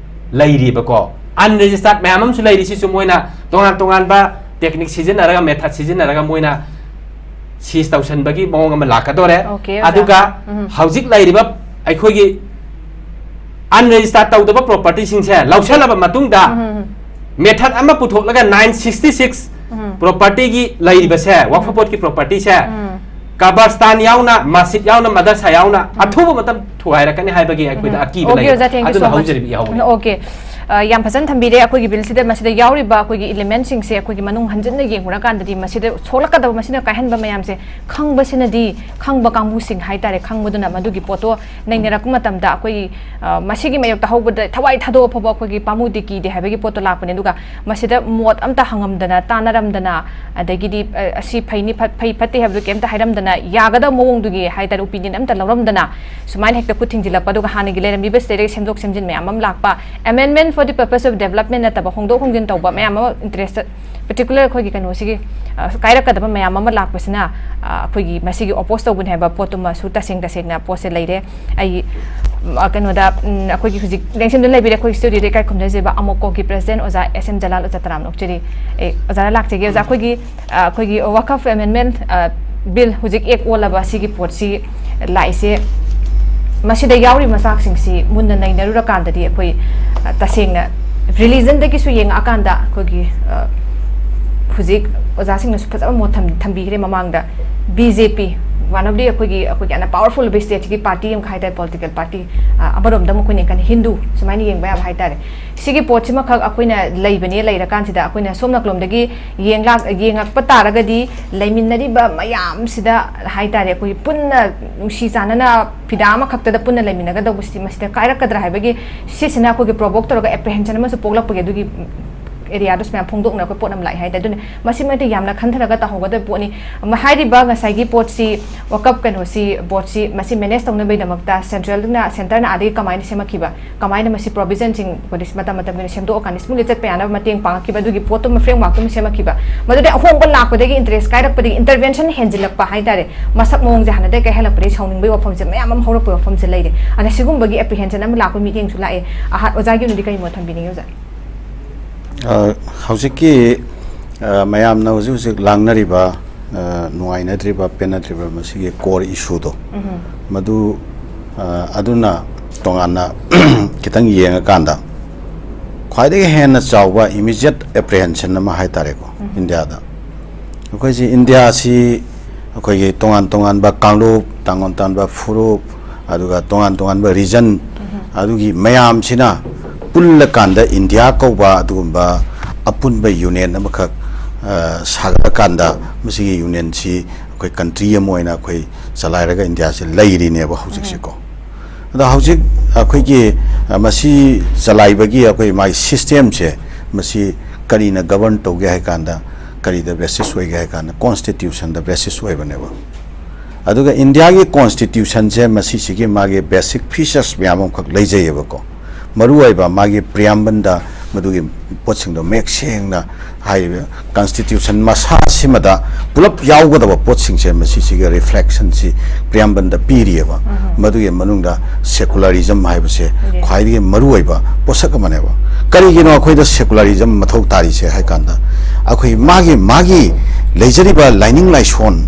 ꯂꯩꯔꯤꯕꯀꯣ꯫ Unregistered ꯃꯌꯥꯝ ꯑꯃꯁꯨ ꯂꯩꯔꯤ꯫ ꯁꯤꯁꯨ ꯃꯣꯏꯅ ꯇꯣꯉꯥꯟ ꯇꯣꯉꯥꯟꯕ technique ꯁꯤꯖꯤꯟꯅꯔꯒ, method ꯁꯤꯖꯤꯟꯅꯔꯒ ꯃꯣꯏꯅ seize ꯇꯧꯁꯟꯕꯒꯤ ꯃꯑꯣꯡ ꯑꯃ ꯂꯥꯛꯀꯗꯣꯔꯦ꯫ Okay, ꯑꯣꯖꯥ꯫ ꯑꯗꯨꯒ ꯎꯝ꯫ ꯍꯧꯖꯤꯛ ꯂꯩꯔꯤꯕ ꯑꯩꯈꯣꯏꯒꯤ unregistered ꯇꯧꯗꯕ propertyꯁꯤꯡꯁꯦ ꯂꯧꯁꯜꯂꯕ ꯃꯇꯨꯡꯗ, ꯎꯝ, ꯎꯝ, ꯎꯝ꯫ Method ꯑꯃ ꯄꯨꯊꯣꯛꯂꯒ nine sixty six ꯎꯝ꯫ Propertyꯒꯤ ꯂꯩꯔꯤꯕꯁꯦ, ꯋꯛꯐ ꯎꯝ꯫ Boardꯀꯤ propertyꯁꯦ, ꯎꯝ꯫ ꯀꯕꯔꯁꯇꯥꯟ ꯌꯥꯎꯅ, ꯃꯁꯖꯤꯗ ꯌꯥꯎꯅ, ꯃꯗꯔꯁꯥ ꯌꯥꯎꯅ, ꯎꯝ꯫ ꯑꯊꯨꯕ ꯃꯇꯝ ꯊꯨꯒꯥꯏꯔꯛꯀꯅꯤ ꯍꯥꯏꯕꯒꯤ ꯑꯩꯈꯣꯏꯗ ꯎꯝ꯫ ꯑꯀꯤꯕ Okay, ꯂꯩꯔꯦ꯫ ꯑꯣꯖꯥ, thank you ꯑꯗꯨꯅ so much꯫ ꯍꯧꯖꯔꯤꯕ ꯏꯍꯧꯅꯤ꯫ Okay꯫ ꯑ, ꯌꯥꯝ ꯐꯖꯅ ꯊꯝꯕꯤꯔꯦ꯫ ꯑꯩꯈꯣꯏꯒꯤ ꯕꯤꯜꯁꯤꯗ, ꯃꯁꯤꯗ ꯌꯥꯎꯔꯤꯕ ꯑꯩꯈꯣꯏꯒꯤ ꯏꯂꯤꯃꯦꯟꯁꯤꯡꯁꯦ ꯑꯩꯈꯣꯏꯒꯤ ꯃꯅꯨꯡ ꯍꯟꯖꯤꯟꯅ ꯌꯦꯡꯉꯨꯔꯀꯥꯟꯗꯗꯤ ꯃꯁꯤꯗ ꯁꯣꯛꯂꯛꯀꯗꯕ, ꯃꯁꯤꯅ ꯀꯥꯏꯍꯟꯕ ꯃꯌꯥꯝꯁꯦ ꯈꯪꯕꯁꯤꯅꯗꯤ, ꯈꯪꯕ ꯀꯥꯡꯕꯨꯁꯤꯡ ꯍꯥꯏꯇꯥꯔꯦ, ꯈꯪꯕꯗꯨꯅ ꯃꯗꯨꯒꯤ ꯄꯣꯠꯇꯣ ꯅꯩꯅꯔꯛꯄ ꯃꯇꯝꯗ ꯑꯩꯈꯣꯏꯒꯤ, ꯑ, ꯃꯁꯤꯒꯤ ꯃꯥꯌꯣꯛꯇ ꯍꯧꯕꯗ ꯊꯋꯥꯏ ꯊꯥꯗꯣꯛꯑ ꯐꯥꯎꯕ ꯑꯩꯈꯣꯏꯒꯤ ꯄꯥꯝꯃꯨꯗꯦ, ꯀꯤꯗꯦ ꯍꯥꯏꯕꯒꯤ ꯄꯣꯠꯇꯣ ꯂꯥꯛꯄꯅꯦ꯫ ꯑꯗꯨꯒ ꯃꯁꯤꯗ ꯃꯣꯠ ꯑꯝꯇ ꯍꯪꯉꯝꯗꯅ, ꯇꯥꯟꯅꯔꯝꯗꯅ, ꯑꯗꯒꯤꯗꯤ, ꯑ, ꯑꯁꯤ ꯐꯩꯅꯤ, ꯐꯠ-, ꯐꯩ ꯐꯠꯇꯦ ꯍꯥꯏꯕꯗꯨ ꯀꯩꯝꯇ ꯍꯥꯏꯔꯝꯗꯅ, ꯌꯥꯒꯗꯕ ꯃꯑꯣꯡꯗꯨꯒꯤ ꯍꯥꯏꯇꯥꯔꯦ, ꯑꯣꯄꯤꯅꯤꯌꯟ ꯑꯝꯇ ꯂꯧꯔꯝꯗꯅ, ꯁꯨꯃꯥꯏꯅ ꯍꯦꯛꯇ ꯈꯨꯠ ꯊꯤꯡꯖꯤꯜꯂꯛꯄ, ꯑꯗꯨꯒ ꯍꯥꯟꯅꯒꯤ ꯂꯩꯔꯝꯃꯤꯕ ꯁꯤꯗꯩꯗ ꯁꯦꯝꯗꯣꯛ ꯁꯦꯝꯖꯤꯟ ꯃꯌꯥꯝ ꯑꯃ ꯂꯥꯛꯄ, amendment for the purpose of development ꯅꯠꯇꯕ, ꯍꯣꯡꯗꯣꯛ ꯍꯣꯡꯖꯤꯟ ꯇꯧꯕ ꯃꯌꯥꯝ ꯑꯃ, ꯏꯟꯇꯔꯦꯁꯇ, ꯄꯔꯇꯤꯀꯨꯂꯔ ꯑꯩꯈꯣꯏꯒꯤ ꯀꯩꯅꯣꯁꯤꯒꯤ, ꯑ, ꯀꯥꯏꯔꯛꯀꯗꯕ ꯃꯌꯥꯝ ꯑꯃ ꯂꯥꯛꯄꯁꯤꯅ, ꯑ, ꯑꯩꯈꯣꯏꯒꯤ ꯃꯁꯤꯒꯤ ꯑꯣꯄꯣꯁ ꯇꯧꯕꯅꯦ ꯍꯥꯏꯕ ꯄꯣꯠꯇꯨꯃꯁꯨ ꯇꯁꯦꯡ ꯇꯁꯦꯡꯅ ꯄꯣꯠꯁꯦ ꯂꯩꯔꯦ꯫ ꯑꯩ, ꯎꯝ, ꯑ, ꯀꯩꯅꯣꯗ, ꯎꯝ, ꯑꯩꯈꯣꯏꯒꯤ ꯍꯧꯖꯤꯛ ꯂꯦꯡꯁꯤꯟꯗꯨꯅ ꯂꯩꯕꯤꯔꯦ ꯑꯩꯈꯣꯏ ꯁ꯭ꯇꯨꯗꯤꯑꯣꯗ ꯏꯀꯥꯏ ꯈꯨꯝꯅꯖꯕ ꯑꯃꯣꯀꯣꯒꯤ ꯄ꯭ꯔꯦꯁꯤꯗꯦꯟꯠ ꯑꯣꯖꯥ ꯑꯦꯁ ꯑꯦꯝ ꯖꯂꯥꯜ, ꯑꯣꯖꯥ ꯇꯔꯥꯝꯅ ꯑꯣꯛꯆꯔꯤ꯫ ꯑꯦ, ꯑꯣꯖꯥꯅ ꯂꯥꯛꯆꯒꯦ꯫ ꯑꯣꯖꯥ, ꯑꯩꯈꯣꯏꯒꯤ, ꯑ, ꯑꯩꯈꯣꯏꯒꯤ ꯋꯥꯀꯐ ꯑꯦꯃꯦꯟꯃꯦꯟ, ꯑ, ꯕꯤꯜ ꯍꯧꯖꯤꯛ ꯑꯦꯛ ꯑꯣꯜꯂꯕ ꯁꯤꯒꯤ ꯄꯣꯠꯁꯤ ꯂꯥꯛꯏꯁꯦ, ꯃꯁꯤꯗ ꯌꯥꯎꯔꯤꯕ ꯃꯆꯥꯛꯁꯤꯡꯁꯤ ꯃꯨꯟꯅ ꯅꯩꯅꯔꯨꯔꯀꯥꯟꯗꯗꯤ ꯑꯩꯈꯣꯏ, ꯑ, ꯇꯁꯦꯡꯅ ꯔꯤꯂꯤꯖꯟꯗꯒꯤꯁꯨ ꯌꯦꯡꯉꯛꯑꯀꯥꯟꯗ ꯑꯩꯈꯣꯏꯒꯤ, ꯑ, ꯍꯧꯖꯤꯛ ꯑꯣꯖꯥꯁꯤꯡꯅꯁꯨ ꯐꯖꯕ ꯃꯣꯠ ꯊꯝ-, ꯊꯝꯕꯤꯈ꯭ꯔꯦ ꯃꯃꯥꯡꯗ꯫ B J P, one of the ꯑꯩꯈꯣꯏꯒꯤ, ꯑꯩꯈꯣꯏꯒꯤ ꯌꯥꯝꯅ ꯄꯥꯋꯔꯐꯨꯜ ꯑꯣꯏꯕ ꯁ꯭ꯇꯦꯠꯁꯤꯒꯤ ꯄꯥꯔꯇꯤ ꯑꯃꯈꯛ ꯍꯥꯏꯇꯥꯔꯦ, ꯄꯣꯂꯤꯇꯤꯀꯦꯜ ꯄꯥꯔꯇꯤ, ꯑ, ꯑꯃꯔꯣꯝꯗ ꯑꯃꯨꯛ ꯑꯩꯈꯣꯏꯅ ꯀꯩꯅꯣ ꯍꯤꯟꯗꯨ ꯁꯨꯃꯥꯏꯅ ꯌꯦꯡꯕ ꯌꯥꯕ ꯍꯥꯏꯇꯥꯔꯦ꯫ ꯁꯤꯒꯤ ꯄꯣꯠꯁꯤꯃꯈꯛ ꯑꯩꯈꯣꯏꯅ ꯂꯩꯕꯅꯦ, ꯂꯩꯔꯀꯥꯟꯁꯤꯗ ꯑꯩꯈꯣꯏꯅ ꯁꯣꯝ ꯅꯥꯀꯜꯂꯣꯝꯗꯒꯤ ꯌꯦꯡꯂꯥꯛ-, ꯌꯦꯡꯉꯛꯄ ꯇꯥꯔꯒꯗꯤ ꯂꯩꯃꯤꯟꯅꯔꯤꯕ ꯃꯌꯥꯝꯁꯤꯗ ꯍꯥꯏꯇꯥꯔꯦ, ꯑꯩꯈꯣꯏꯒꯤ ꯄꯨꯟꯅ ꯅꯨꯡꯁꯤ ꯆꯥꯟꯅꯅ ꯐꯤꯗꯥ ꯑꯃꯈꯛꯇꯗ ꯄꯨꯟꯅ ꯂꯩꯃꯤꯟꯅꯒꯗꯧꯕꯁꯤꯗꯤ ꯃꯁꯤꯗ ꯀꯥꯏꯔꯛꯀꯗ꯭ꯔꯥ ꯍꯥꯏꯕꯒꯤ ꯁꯤꯁꯤꯅ ꯑꯩꯈꯣꯏꯒꯤ ꯄ꯭ꯔꯣꯚꯣꯛ ꯇꯧꯔꯒ ꯑꯦꯄ꯭ꯔꯤꯍꯦꯟꯁꯟ ꯑꯃꯁꯨ ꯄꯣꯛꯂꯛꯄꯒꯤ ꯑꯗꯨꯒꯤ ꯑꯦꯔꯤꯌꯥꯗꯣ ꯁꯨꯃꯥꯏꯅ ꯐꯣꯡꯗꯣꯛꯅꯔꯛꯄ ꯄꯣꯠ ꯑꯃ ꯂꯥꯛꯑꯦ ꯍꯥꯏꯇꯥꯔꯦ꯫ ꯑꯗꯨꯅ ꯃꯁꯤꯃꯗꯤ ꯌꯥꯝꯅ ꯈꯟꯊꯔꯒ ꯇꯧꯍꯧꯒꯗꯕ ꯄꯣꯠꯅꯤ꯫ ꯃ-, ꯍꯥꯏꯔꯤꯕ ꯉꯁꯥꯏꯒꯤ ꯄꯣꯠꯁꯤ, ꯋꯥꯀꯞ ꯀꯩꯅꯣꯁꯤ, ꯕꯣꯔꯗꯁꯤ, ꯃꯁꯤ ꯃꯦꯅꯦꯖ ꯇꯧꯅꯕꯒꯤꯗꯃꯛꯇ ꯁꯦꯟꯇ꯭ꯔꯦꯜꯗꯨꯅ, ꯁꯦꯟꯇꯔꯅ ꯑꯥꯗꯒꯤ ꯀꯃꯥꯏꯅ ꯁꯦꯝꯃꯛꯈꯤꯕ, ꯀꯃꯥꯏꯅ ꯃꯁꯤ ꯄ꯭ꯔꯣꯚꯤꯖꯟꯁꯤꯡ ꯑꯩꯈꯣꯏꯗꯤ ꯃꯇꯝ ꯃꯇꯝꯒꯤ ꯑꯣꯏꯅ ꯁꯦꯝꯗꯣꯛꯑꯀꯥꯟꯗ ꯁ꯭ꯃꯨꯠꯂꯤ ꯆꯠꯄ ꯌꯥꯅꯕ ꯃꯇꯦꯡ ꯄꯥꯡꯉꯛꯈꯤꯕ, ꯑꯗꯨꯒꯤ ꯄꯣꯠꯇꯨꯃ, ꯐ꯭ꯔꯦꯝꯋꯥꯔꯛꯇꯨꯃ ꯁꯦꯝꯃꯛꯈꯤꯕ, ꯃꯗꯨꯗꯤ ꯑꯍꯣꯡꯕ ꯂꯥꯛꯄꯗꯒꯤ, ꯏꯟꯇꯔꯦꯁ ꯀꯥꯏꯔꯛꯄꯗꯒꯤ, ꯏꯟꯇꯔꯚꯦꯟꯁꯟ ꯍꯦꯟꯖꯤꯜꯂꯛꯄ ꯍꯥꯏꯇꯥꯔꯦ, ꯃꯁꯛ ꯃꯑꯣꯡꯁꯦ ꯍꯥꯟꯅꯗꯒꯤ ꯀꯥꯏꯍꯜꯂꯛꯄꯗꯒꯤ ꯁꯥꯎꯅꯤꯡꯕꯒꯤ ꯋꯥꯐꯝꯁꯦ ꯃꯌꯥꯝ ꯑꯃ ꯍꯧꯔꯛꯄꯒꯤ ꯋꯥꯐꯝꯁꯦ ꯂꯩꯔꯦ꯫ ꯑꯗ ꯁꯤꯒꯨꯝꯕꯒꯤ ꯑꯦꯄ꯭ꯔꯤꯍꯦꯟꯁꯟ ꯑꯃ ꯂꯥꯛꯄꯒꯤ ꯃꯤꯠꯌꯦꯡꯁꯨ ꯂꯥꯛꯑꯦ꯫ ꯑꯍ-, ꯑꯣꯖꯥꯒꯤ ꯑꯣꯏꯅꯗꯤ ꯀꯔꯤ ꯃꯣꯠ ꯊꯝꯕꯤꯅꯤꯡꯉꯤ, ꯑꯣꯖꯥ? ꯑ, ꯍꯧꯖꯤꯛꯀꯤ, ꯑ, ꯃꯌꯥꯝꯅ ꯍꯧꯖꯤꯛ ꯍꯧꯖꯤꯛ ꯂꯥꯡꯅꯔꯤꯕ, ꯑ, ꯅꯨꯡꯉꯥꯏꯅꯗ꯭ꯔꯤꯕ, ꯄꯦꯟꯅꯗ꯭ꯔꯤꯕ ꯃꯁꯤꯒꯤ core issue ꯗꯣ, ꯎꯝ꯫ ꯃꯗꯨ, ꯑ, ꯑꯗꯨꯅ ꯇꯣꯉꯥꯟꯅ ꯈꯤꯇꯪ ꯌꯦꯡꯉꯀꯥꯟꯗ ꯈ꯭ꯋꯥꯏꯗꯒꯤ ꯍꯦꯟꯅ ꯆꯥꯎꯕ immediate apprehension ꯑꯃ ꯍꯥꯏꯇꯥꯔꯦꯀꯣ, ꯎꯝ꯫ ꯏꯟꯗꯤꯌꯥꯗ꯫ ꯑꯩꯈꯣꯏꯁꯤ ꯏꯟꯗꯤꯌꯥꯁꯤ ꯑꯩꯈꯣꯏꯒꯤ ꯇꯣꯉꯥꯟ ꯇꯣꯉꯥꯟꯕ ꯀꯥꯡꯂꯨꯞ, ꯇꯣꯉꯥꯟ ꯇꯣꯉꯥꯟꯕ ꯐꯨꯔꯨꯞ, ꯑꯗꯨꯒ ꯇꯣꯉꯥꯟ ꯇꯣꯉꯥꯟꯕ region, ꯎꯝ꯫ ꯑꯗꯨꯒꯤ ꯃꯌꯥꯝꯁꯤꯅ ꯄꯨꯜꯂꯀꯥꯟꯗ ꯏꯟꯗꯤꯌꯥ ꯀꯧꯕ ꯑꯗꯨꯒꯨꯝꯕ ꯑꯄꯨꯟꯕ ꯌꯨꯅꯤꯌꯟ ꯑꯃꯈꯛ ꯑ, ꯁꯥꯒꯠꯂꯀꯥꯟꯗ ꯃꯁꯤꯒꯤ ꯌꯨꯅꯤꯌꯟꯁꯤ ꯑꯩꯈꯣꯏ ꯀꯟꯇ꯭ꯔꯤ ꯑꯃ ꯑꯣꯏꯅ ꯑꯩꯈꯣꯏ ꯆꯂꯥꯏꯔꯒ ꯏꯟꯗꯤꯌꯥꯁꯤ ꯂꯩꯔꯤꯅꯦꯕ ꯍꯧꯖꯤꯛꯁꯦꯀꯣ꯫ ꯑꯗꯣ ꯍꯧꯖꯤꯛ ꯑꯩꯈꯣꯏꯒꯤ ꯑ, ꯃꯁꯤ ꯆꯂꯥꯏꯕꯒꯤ ꯑꯩꯈꯣꯏ ꯃꯥꯒꯤ ꯁꯤꯁꯇꯦꯝꯁꯦ ꯃꯁꯤ ꯀꯔꯤꯅ ꯒꯕꯔꯟ ꯇꯧꯒꯦ ꯍꯥꯏ ꯀꯥꯟꯗ ꯀꯔꯤꯗ ꯕꯦꯁꯤꯁ ꯑꯣꯏꯒꯦ ꯍꯥꯏ ꯀꯥꯟꯗ ꯀꯣꯟꯁꯇꯤꯇ꯭ꯌꯨꯁꯟꯗ ꯕꯦꯁꯤꯁ ꯑꯣꯏꯕꯅꯦꯕ꯫ ꯑꯗꯨꯒ ꯏꯟꯗꯤꯌꯥꯒꯤ ꯀꯣꯟꯁꯇꯤꯇ꯭ꯌꯨꯁꯟꯁꯦ ꯃꯁꯤꯁꯤꯒꯤ ꯃꯥꯒꯤ ꯕꯦꯁꯤꯛ ꯐꯤꯆꯔꯁ ꯃꯌꯥꯝ ꯑꯃꯈꯛ ꯂꯩꯖꯩꯌꯦꯕꯀꯣ꯫ ꯃꯔꯨꯑꯣꯏꯕ ꯃꯥꯒꯤ ꯄ꯭ꯔꯤꯌꯥꯝꯕꯜꯗ ꯃꯗꯨꯒꯤ ꯄꯣꯠꯁꯤꯡꯗꯣ ꯃꯌꯦꯛ ꯁꯦꯡꯅ ꯍꯥꯏꯔꯤꯕ ꯀꯟꯁꯇꯤꯇ꯭ꯌꯨꯁꯟ ꯃꯁꯥꯁꯤꯃꯗ ꯄꯨꯂꯞ ꯌꯥꯎꯒꯗꯕ ꯄꯣꯠꯁꯤꯡꯁꯦ ꯃꯁꯤꯁꯤꯒꯤ ꯔꯤꯐ꯭ꯂꯦꯛꯁꯟꯁꯤ ꯄ꯭ꯔꯤꯌꯥꯝꯕꯜꯗ ꯄꯤꯔꯤꯑꯕ꯫ ꯃꯗꯨꯒꯤ ꯃꯅꯨꯡꯗ ꯁꯦꯀꯨꯂꯔꯤꯖꯝ ꯍꯥꯏꯕꯁꯦ ꯈ꯭ꯋꯥꯏꯗꯒꯤ ꯃꯔꯨꯑꯣꯏꯕ ꯄꯣꯠꯁꯛ ꯑꯃꯅꯦꯕ꯫ ꯀꯔꯤꯒꯤꯅꯣ ꯑꯩꯈꯣꯏꯗ ꯁꯦꯀꯨꯂꯔꯤꯖꯝ ꯃꯊꯧ ꯇꯥꯔꯤꯁꯦ ꯍꯥꯏ ꯀꯥꯟꯗ ꯑꯩꯈꯣꯏ ꯃꯥꯒꯤ ꯃꯥꯒꯤ ꯂꯩꯖꯔꯤꯕ ꯂꯥꯏꯅꯤꯡ ꯂꯥꯏꯁꯣꯟ,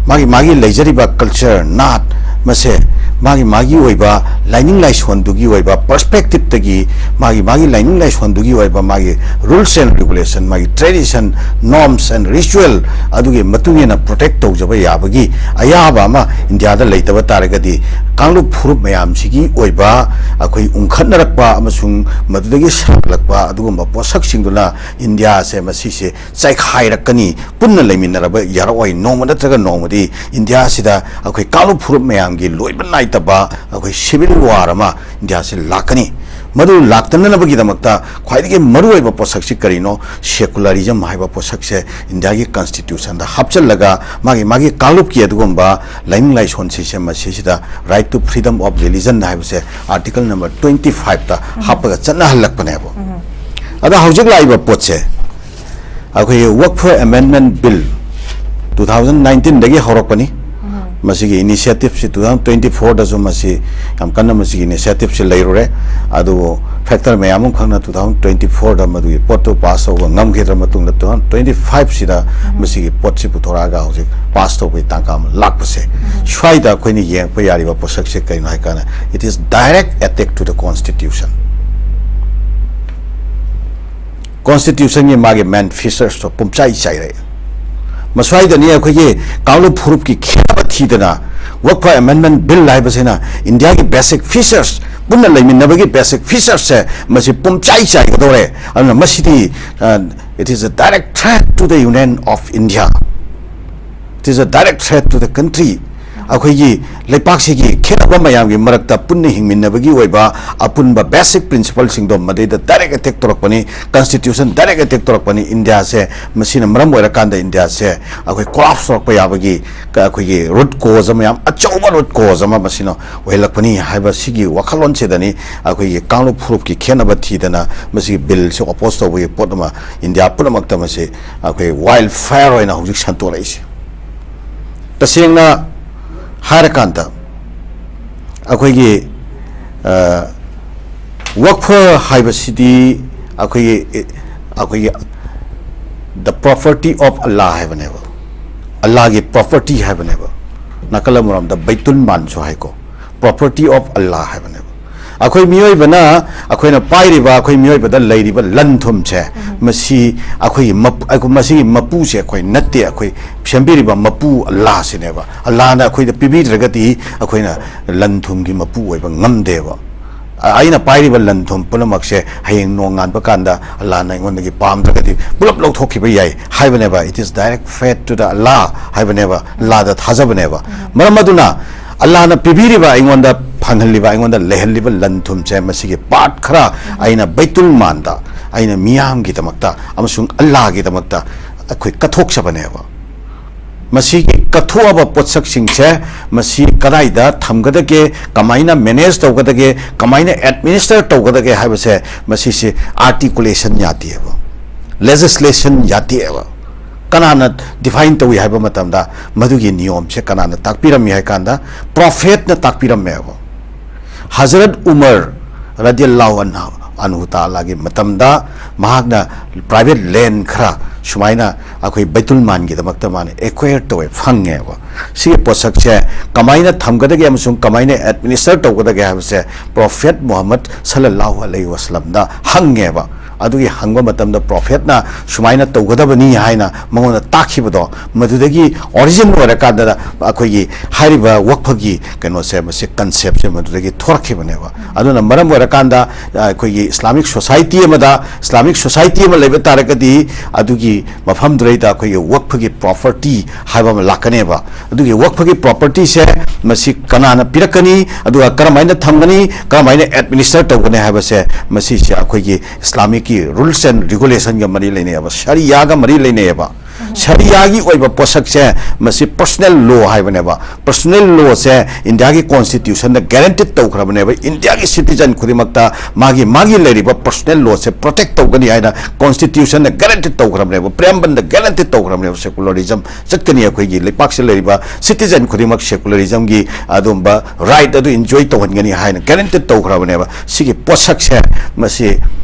ꯃꯥꯒꯤ ꯃꯥꯒꯤ ꯂꯩꯖꯔꯤꯕ ꯀꯜꯆꯔ, ꯅꯥꯠ, ꯃꯁꯦ ꯃꯥꯒꯤ ꯃꯥꯒꯤ ꯑꯣꯏꯕ ꯂꯥꯏꯅꯤꯡ ꯂꯥꯏꯁꯣꯟꯗꯨꯒꯤ ꯑꯣꯏꯕ ꯄꯔꯁꯄꯦꯛꯇꯤꯞꯇꯒꯤ ꯃꯥꯒꯤ ꯃꯥꯒꯤ ꯂꯥꯏꯅꯤꯡ ꯂꯥꯏꯁꯣꯟꯗꯨꯒꯤ ꯑꯣꯏꯕ ꯃꯥꯒꯤ rules and regulation, ꯃꯥꯒꯤ tradition, norms and ritual ꯑꯗꯨꯒꯤ ꯃꯇꯨꯡ ꯏꯟꯅ ꯄ꯭ꯔꯣꯇꯦꯛ ꯇꯧꯖꯕ ꯌꯥꯕꯒꯤ ꯑꯌꯥꯕ ꯑꯃ ꯏꯟꯗꯤꯌꯥꯗ ꯂꯩꯇꯕ ꯇꯥꯔꯒꯗꯤ ꯀꯥꯡꯂꯨꯞ ꯐꯨꯔꯨꯞ ꯃꯌꯥꯝꯁꯤꯒꯤ ꯑꯣꯏꯕ ꯑꯩꯈꯣꯏ ꯎꯪꯈꯠꯅꯔꯛꯄ ꯑꯃꯁꯨꯡ ꯃꯗꯨꯗꯒꯤ ꯁꯥꯒꯠꯂꯛꯄ ꯑꯗꯨꯒꯨꯝꯕ ꯄꯣꯠꯁꯛꯁꯤꯡꯗꯨꯅ ꯏꯟꯗꯤꯌꯥꯁꯦ ꯃꯁꯤꯁꯦ ꯆꯥꯏꯈꯥꯏꯔꯛꯀꯅꯤ꯫ ꯄꯨꯟꯅ ꯂꯩꯃꯤꯟꯅꯔꯕ ꯌꯥꯔꯛꯑꯣꯏ꯫ ꯅꯣꯡꯃ ꯅꯠꯇ꯭ꯔꯒ ꯅꯣꯡꯃꯗꯤ ꯏꯟꯗꯤꯌꯥꯁꯤꯗ ꯑꯩꯈꯣꯏ ꯀꯥꯡꯂꯨꯞ ꯐꯨꯔꯨꯞ ꯃꯌꯥꯝꯒꯤ ꯂꯣꯏꯕ ꯅꯥꯏꯗꯕ ꯑꯩꯈꯣꯏ civil war ꯑꯃ ꯏꯟꯗꯤꯌꯥꯁꯤ ꯂꯥꯛꯀꯅꯤ꯫ ꯃꯗꯨ ꯂꯥꯛꯇꯅꯅꯕꯒꯤꯗꯃꯛꯇ ꯈ꯭ꯋꯥꯏꯗꯒꯤ ꯃꯔꯨꯑꯣꯏꯕ ꯄꯣꯠꯁꯛꯁꯤ ꯀꯔꯤꯅꯣ? ꯁꯦꯀꯨꯂꯔꯤꯖꯝ ꯍꯥꯏꯕ ꯄꯣꯠꯁꯛꯁꯦ ꯏꯟꯗꯤꯌꯥꯒꯤ ꯀꯟꯁꯇꯤꯇ꯭ꯌꯨꯁꯟꯗ ꯍꯥꯞꯆꯤꯜꯂꯒ ꯃꯥꯒꯤ ꯃꯥꯒꯤ ꯀꯥꯡꯂꯨꯞꯀꯤ ꯑꯗꯨꯒꯨꯝꯕ ꯂꯥꯏꯅꯤꯡ ꯂꯥꯏꯁꯣꯟ ꯁꯤꯁꯦ ꯃꯁꯤꯁꯤꯗ right to freedom of religion ꯍꯥꯏꯕꯁꯦ article number twenty fiveꯇ ꯍꯥꯞꯄꯒ ꯆꯠꯅꯍꯜꯂꯛꯄꯅꯦꯕ꯫ ꯑꯗ ꯍꯧꯖꯤꯛ ꯂꯥꯛꯏꯕ ꯄꯣꯠꯁꯦ ꯑꯩꯈꯣꯏꯒꯤ Waqf Amendment Bill two thousand nineteenꯗꯒꯤ ꯍꯧꯔꯛꯄꯅꯤ꯫ ꯃꯁꯤꯒꯤ initiativeꯁꯤ two thousand twenty fourꯗꯁꯨ ꯃꯁꯤ ꯌꯥꯝ ꯀꯟꯅ ꯃꯁꯤꯒꯤ initiativeꯁꯤ ꯂꯩꯔꯨꯔꯦ꯫ ꯑꯗꯨꯕꯨ factor ꯃꯌꯥꯝ ꯑꯃꯈꯛꯅ two thousand twenty fourꯗ ꯃꯗꯨꯒꯤ ꯄꯣꯠꯇꯨ pass ꯇꯧꯕ ꯉꯝꯈꯤꯗ꯭ꯔ ꯃꯇꯨꯡꯗ two thousand twenty fiveꯁꯤꯗ ꯃꯁꯤꯒꯤ ꯄꯣꯠꯁꯤ ꯄꯨꯊꯣꯔꯛꯑꯒ ꯍꯧꯖꯤꯛ pass ꯇꯧꯕꯒꯤ ꯇꯥꯟꯀꯥ ꯑꯃ ꯂꯥꯛꯄꯁꯦ, ꯁ꯭ꯋꯥꯏꯗ ꯑꯩꯈꯣꯏꯅ ꯌꯦꯡꯉꯛꯄ ꯌꯥꯔꯤꯕ ꯄꯣꯠꯁꯛꯁꯦ ꯀꯩꯅꯣ ꯍꯥꯏ ꯀꯥꯟꯗ, it is direct attack to the constitution꯫ ꯀꯣꯟꯁꯇꯤꯇ꯭ꯌꯨꯁꯟꯒꯤ ꯃꯥꯒꯤ main featuresꯇꯣ ꯄꯨꯝꯆꯥꯏ ꯆꯥꯏꯔꯦ꯫ ꯃꯁ꯭ꯋꯥꯏꯗꯅꯤ ꯑꯩꯈꯣꯏꯒꯤ ꯀꯥꯡꯂꯨꯞ ꯐꯨꯔꯨꯞꯀꯤ ꯈꯦꯠꯅꯕ ꯊꯤꯗꯅ Waqf Amendment Bill ꯍꯥꯏꯕꯁꯤꯅ ꯏꯟꯗꯤꯌꯥꯒꯤ basic features ꯄꯨꯟꯅ ꯂꯩꯃꯤꯟꯅꯕꯒꯤ basic featuresꯁꯦ ꯃꯁꯤ ꯄꯨꯝꯆꯥꯏ ꯆꯥꯏꯒꯗꯧꯔꯦ꯫ ꯑꯗꯨꯅ ꯃꯁꯤꯗꯤ, uh, it is a direct threat to the Union of India. It is a direct threat to the country. ꯑꯩꯈꯣꯏꯒꯤ ꯂꯩꯄꯥꯛꯁꯤꯒꯤ ꯈꯦꯠꯅꯕ ꯃꯌꯥꯝꯒꯤ ꯃꯔꯛꯇ ꯄꯨꯟꯅ ꯍꯤꯡꯃꯤꯟꯅꯕꯒꯤ ꯑꯣꯏꯕ ꯑꯄꯨꯟꯕ basic principleꯁꯤꯡꯗꯣ ꯃꯗꯩꯗ direct attack ꯇꯧꯔꯛꯄꯅꯤ, constitution direct attack ꯇꯧꯔꯛꯄꯅꯤ꯫ ꯏꯟꯗꯤꯌꯥꯁꯦ, ꯃꯁꯤꯅ ꯃꯔꯝ ꯑꯣꯏꯔꯀꯥꯟꯗ ꯏꯟꯗꯤꯌꯥꯁꯦ ꯑꯩꯈꯣꯏ collapse ꯇꯧꯔꯛꯄ ꯌꯥꯕꯒꯤ ꯀ-, ꯑꯩꯈꯣꯏꯒꯤ root cause ꯑꯃ, ꯌꯥꯝ ꯑꯆꯧꯕ root cause ꯑꯃ ꯃꯁꯤꯅ ꯑꯣꯏꯍꯜꯂꯛꯄꯅꯤ ꯍꯥꯏꯕ ꯁꯤꯒꯤ ꯋꯥꯈꯜꯂꯣꯟꯁꯤꯗꯅꯤ ꯑꯩꯈꯣꯏꯒꯤ ꯀꯥꯡꯂꯨꯞ ꯐꯨꯔꯨꯞꯀꯤ ꯈꯦꯠꯅꯕ ꯊꯤꯗꯅ ꯃꯁꯤꯒꯤ billꯁꯦ oppose ꯇꯧꯕꯒꯤ ꯄꯣꯠ ꯑꯃ ꯏꯟꯗꯤꯌꯥ ꯄꯨꯝꯅꯃꯛꯇ ꯃꯁꯤ ꯑꯩꯈꯣꯏ wild fire ꯑꯣꯏꯅ ꯍꯧꯖꯤꯛ ꯁꯟꯇꯣꯔꯛꯏꯁꯦ꯫ ꯇꯁꯦꯡꯅ ꯍꯥꯏꯔꯀꯥꯟꯗ ꯑꯩꯈꯣꯏꯒꯤ, ꯑ, ꯋꯛꯐ ꯍꯥꯏꯕꯁꯤꯗꯤ ꯑꯩꯈꯣꯏꯒꯤ, ꯑꯩꯈꯣꯏꯒꯤ the property of Allah ꯍꯥꯏꯕꯅꯦꯕ, ꯑꯜꯂꯥꯒꯤ property ꯍꯥꯏꯕꯅꯦꯕ꯫ ꯅꯥꯀꯜ ꯑꯃꯔꯣꯝꯗ ꯕꯩꯇꯨꯜ ꯃꯥꯜꯁꯨ ꯍꯥꯏꯀꯣ, property of Allah ꯍꯥꯏꯕꯅꯦꯕ꯫ ꯑꯩꯈꯣꯏ ꯃꯤꯑꯣꯏꯕꯅ, ꯑꯩꯈꯣꯏꯅ ꯄꯥꯏꯔꯤꯕ, ꯑꯩꯈꯣꯏ ꯃꯤꯑꯣꯏꯕꯗ ꯂꯩꯔꯤꯕ ꯂꯟ ꯊꯨꯝꯁꯦ, ꯎꯝ꯫ ꯃꯁꯤ ꯑꯩꯈꯣꯏꯒꯤ ꯃꯞ-, ꯑꯩꯈꯣꯏ, ꯃꯁꯤꯒꯤ ꯃꯄꯨꯁꯦ ꯑꯩꯈꯣꯏ ꯅꯠꯇꯦ, ꯑꯩꯈꯣꯏ ꯁꯦꯝꯕꯤꯔꯤꯕ ꯃꯄꯨ ꯑꯜꯂꯥꯁꯤꯅꯦꯕ꯫ ꯑꯜꯂꯥꯅ ꯑꯩꯈꯣꯏꯗ ꯄꯤꯕꯤꯗ꯭ꯔꯒꯗꯤ ꯑꯩꯈꯣꯏꯅ ꯂꯟ ꯊꯨꯝꯒꯤ ꯃꯄꯨ ꯑꯣꯏꯕ ꯉꯝꯗꯦꯕ꯫ ꯑ-, ꯑꯩꯅ ꯄꯥꯏꯔꯤꯕ ꯂꯟ ꯊꯨꯝ ꯄꯨꯝꯅꯃꯛꯁꯦ ꯍꯌꯦꯡ ꯅꯣꯡꯉꯥꯟꯕ ꯀꯥꯟꯗ ꯑꯜꯂꯥꯅ ꯑꯩꯉꯣꯟꯗꯒꯤ ꯄꯥꯝꯗ꯭ꯔꯒꯗꯤ ꯄꯨꯂꯞ ꯂꯧꯊꯣꯛꯈꯤꯕ ꯌꯥꯏ ꯍꯥꯏꯕꯅꯦꯕ꯫ It is direct faith to the Allah ꯍꯥꯏꯕꯅꯦꯕ, ꯑꯜꯂꯥꯗ ꯊꯥꯖꯕꯅꯦꯕ꯫ ꯃꯔꯝ ꯑꯗꯨꯅ ꯑꯜꯂꯥꯅ ꯄꯤꯕꯤꯔꯤꯕ, ꯑꯩꯉꯣꯟꯗ ꯐꯪꯍꯜꯂꯤꯕ, ꯑꯩꯉꯣꯟꯗ ꯂꯩꯍꯜꯂꯤꯕ ꯂꯟ ꯊꯨꯝꯁꯦ, ꯃꯁꯤꯒꯤ part ꯈꯔ ꯑꯩꯅ ꯕꯩꯇꯨꯜ ꯃꯥꯟꯗ, ꯑꯩꯅ ꯃꯤꯌꯥꯝꯒꯤꯗꯃꯛꯇ ꯑꯃꯁꯨꯡ ꯑꯜꯂꯥꯒꯤꯗꯃꯛꯇ ꯑꯩꯈꯣꯏ ꯀꯠꯊꯣꯛꯆꯕꯅꯦꯕ꯫ ꯃꯁꯤꯒꯤ ꯀꯠꯊꯣꯛꯑꯕ ꯄꯣꯠꯁꯛꯁꯤꯡꯁꯦ ꯃꯁꯤ ꯀꯗꯥꯏꯗ ꯊꯝꯒꯗꯒꯦ, ꯀꯃꯥꯏꯅ manage ꯇꯧꯒꯗꯒꯦ, ꯀꯃꯥꯏꯅ administer ꯇꯧꯒꯗꯒꯦ ꯍꯥꯏꯕꯁꯦ, ꯃꯁꯤꯁꯦ articulation ꯌꯥꯗꯦꯕ, legislation ꯌꯥꯗꯦꯕ꯫ ꯀꯅꯥꯅ define ꯇꯧꯏ ꯍꯥꯏꯕ ꯃꯇꯝꯗ, ꯃꯗꯨꯒꯤ ꯅꯤꯌꯣꯝꯁꯦ ꯀꯅꯥꯅ ꯇꯥꯛꯄꯤꯔꯝꯃꯤ ꯍꯥꯏ ꯀꯥꯟꯗ, prophetꯅ ꯇꯥꯛꯄꯤꯔꯝꯃꯦꯕ꯫ ꯍꯖꯔꯠ ꯎꯃꯔ ꯔꯗꯤꯌꯜꯂꯥꯍꯨ ꯑꯟꯍ, ꯑꯟꯍꯨ ꯇꯥꯂꯥꯒꯤ ꯃꯇꯝꯗ ꯃꯍꯥꯛꯅ private land ꯈꯔ ꯁꯨꯃꯥꯏꯅ ꯑꯩꯈꯣꯏ ꯕꯩꯇꯨꯜ ꯃꯥꯜꯒꯤꯗꯃꯛꯇ ꯃꯥꯅ acquire ꯇꯧꯋꯦ, ꯐꯪꯉꯦꯕ꯫ ꯁꯤꯒꯤ ꯄꯣꯠꯁꯛꯁꯦ ꯀꯃꯥꯏꯅ ꯊꯝꯒꯗꯒꯦ ꯑꯃꯁꯨꯡ ꯀꯃꯥꯏꯅ administer ꯇꯧꯒꯗꯒꯦ ꯍꯥꯏꯕꯁꯦ prophet ꯃꯨꯍꯝꯃꯗ ꯁꯜꯂꯜꯂꯥꯍꯨ ꯑꯂꯩꯍꯤ ꯋꯁꯜꯂꯝꯗ ꯍꯪꯉꯦꯕ꯫ ꯑꯗꯨꯒꯤ ꯍꯪꯕ ꯃꯇꯝꯗ ꯄ꯭ꯔꯣꯐꯦꯠꯅ ꯁꯨꯃꯥꯏꯅ ꯇꯧꯒꯗꯕꯅꯤ ꯍꯥꯏꯅ ꯃꯉꯣꯟꯗ ꯇꯥꯛꯈꯤꯕꯗꯣ, ꯃꯗꯨꯗꯒꯤ ꯑꯣꯔꯤꯖꯤꯟ ꯑꯣꯏꯔꯀꯥꯟꯗ ꯑꯩꯈꯣꯏꯒꯤ ꯍꯥꯏꯔꯤꯕ ꯋꯛꯐꯒꯤ ꯀꯩꯅꯣꯁꯦ, ꯃꯁꯤ ꯀꯟꯁꯦꯞꯁꯦ ꯃꯗꯨꯗꯒꯤ ꯊꯣꯔꯛꯈꯤꯕꯅꯦꯕ꯫ ꯑꯗꯨꯅ ꯃꯔꯝ ꯑꯣꯏꯔꯀꯥꯟꯗ ꯑꯩꯈꯣꯏꯒꯤ ꯏꯁꯂꯥꯃꯤꯛ ꯁꯣꯁꯥꯏꯇꯤ ꯑꯃꯗ, ꯏꯁꯂꯥꯃꯤꯛ ꯁꯣꯁꯥꯏꯇꯤ ꯑꯃ ꯂꯩꯕ ꯇꯥꯔꯒꯗꯤ, ꯑꯗꯨꯒꯤ ꯃꯐꯝꯗꯨꯗꯩꯗ ꯑꯩꯈꯣꯏꯒꯤ ꯋꯛꯐꯒꯤ ꯄ꯭ꯔꯣꯄꯔꯇꯤ ꯍꯥꯏꯕ ꯑꯃ ꯂꯥꯛꯀꯅꯦꯕ꯫ ꯑꯗꯨꯒꯤ ꯋꯛꯐꯒꯤ ꯄ꯭ꯔꯣꯄꯔꯇꯤꯁꯦ ꯃꯁꯤ ꯀꯅꯥꯅ ꯄꯤꯔꯛꯀꯅꯤ, ꯑꯗꯨꯒ ꯀꯔꯝꯍꯥꯏꯅ ꯊꯝꯒꯅꯤ, ꯀꯔꯝꯍꯥꯏꯅ ꯑꯦꯗꯃꯤꯅꯤꯁꯇꯔ ꯇꯧꯒꯅꯤ ꯍꯥꯏꯕꯁꯦ, ꯃꯁꯤꯁꯦ ꯑꯩꯈꯣꯏꯒꯤ ꯏꯁꯂꯥꯃꯤꯛꯀꯤ ꯔꯨꯜꯁ ꯑꯦꯟ ꯔꯤꯒꯨꯂꯦꯁꯟꯒ ꯃꯔꯤ ꯂꯩꯅꯩꯌꯦꯕ, ꯁꯔꯤꯌꯥꯒ ꯃꯔꯤ ꯂꯩꯅꯩꯌꯦꯕ꯫ ꯁꯔꯤꯌꯥꯒꯤ ꯑꯣꯏꯕ ꯄꯣꯠꯁꯛꯁꯦ ꯃꯁꯤ ꯄꯔꯁꯣꯅꯦꯜ ꯂꯣ ꯍꯥꯏꯕꯅꯦꯕ꯫ ꯄꯔꯁꯣꯅꯦꯜ ꯂꯣꯁꯦ ꯏꯟꯗꯤꯌꯥꯒꯤ ꯀꯣꯟꯁꯇꯤꯇ꯭ꯌꯨꯁꯟꯗ ꯒꯦꯔꯦꯟꯇꯤꯠ ꯇꯧꯈ꯭ꯔꯕꯅꯦꯕ꯫ ꯏꯟꯗꯤꯌꯥꯒꯤ ꯁꯤꯇꯤꯖꯟ ꯈꯨꯗꯤꯡꯃꯛꯇ ꯃꯥꯒꯤ, ꯃꯥꯒꯤ ꯂꯩꯔꯤꯕ ꯄꯔꯁꯣꯅꯦꯜ ꯂꯣꯁꯦ ꯄ꯭ꯔꯣꯇꯦꯛ ꯇꯧꯒꯅꯤ ꯍꯥꯏꯅ ꯀꯣꯟꯁꯇꯤꯇ꯭ꯌꯨꯁꯟꯅ ꯒꯦꯔꯦꯟꯇꯤꯠ ꯇꯧꯈ꯭ꯔꯕꯅꯦꯕ, ꯄ꯭ꯔꯤꯌꯦꯝꯕꯜꯗ ꯒꯦꯔꯦꯟꯇꯤꯠ ꯇꯧꯈ꯭ꯔꯕꯅꯦꯕ꯫ ꯁꯦꯀꯨꯂꯔꯤꯖꯝ ꯆꯠꯀꯅꯤ, ꯑꯩꯈꯣꯏꯒꯤ ꯂꯩꯄꯥꯛꯁꯤꯗ ꯂꯩꯔꯤꯕ ꯁꯤꯇꯤꯖꯟ ꯈꯨꯗꯤꯡꯃꯛ ꯁꯦꯀꯨꯂꯔꯤꯖꯝꯒꯤ ꯑꯗꯨꯝꯕ ꯔꯥꯏꯠ ꯑꯗꯨ ꯏꯟꯖꯣꯏ ꯇꯧꯍꯟꯒꯅꯤ ꯍꯥꯏꯅ ꯒꯦꯔꯦꯟꯇꯤꯠ ꯇꯧꯈ꯭ꯔꯕꯅꯦꯕ꯫ ꯁꯤꯒꯤ ꯄꯣꯠꯁꯛꯁꯦ ꯃꯁꯤ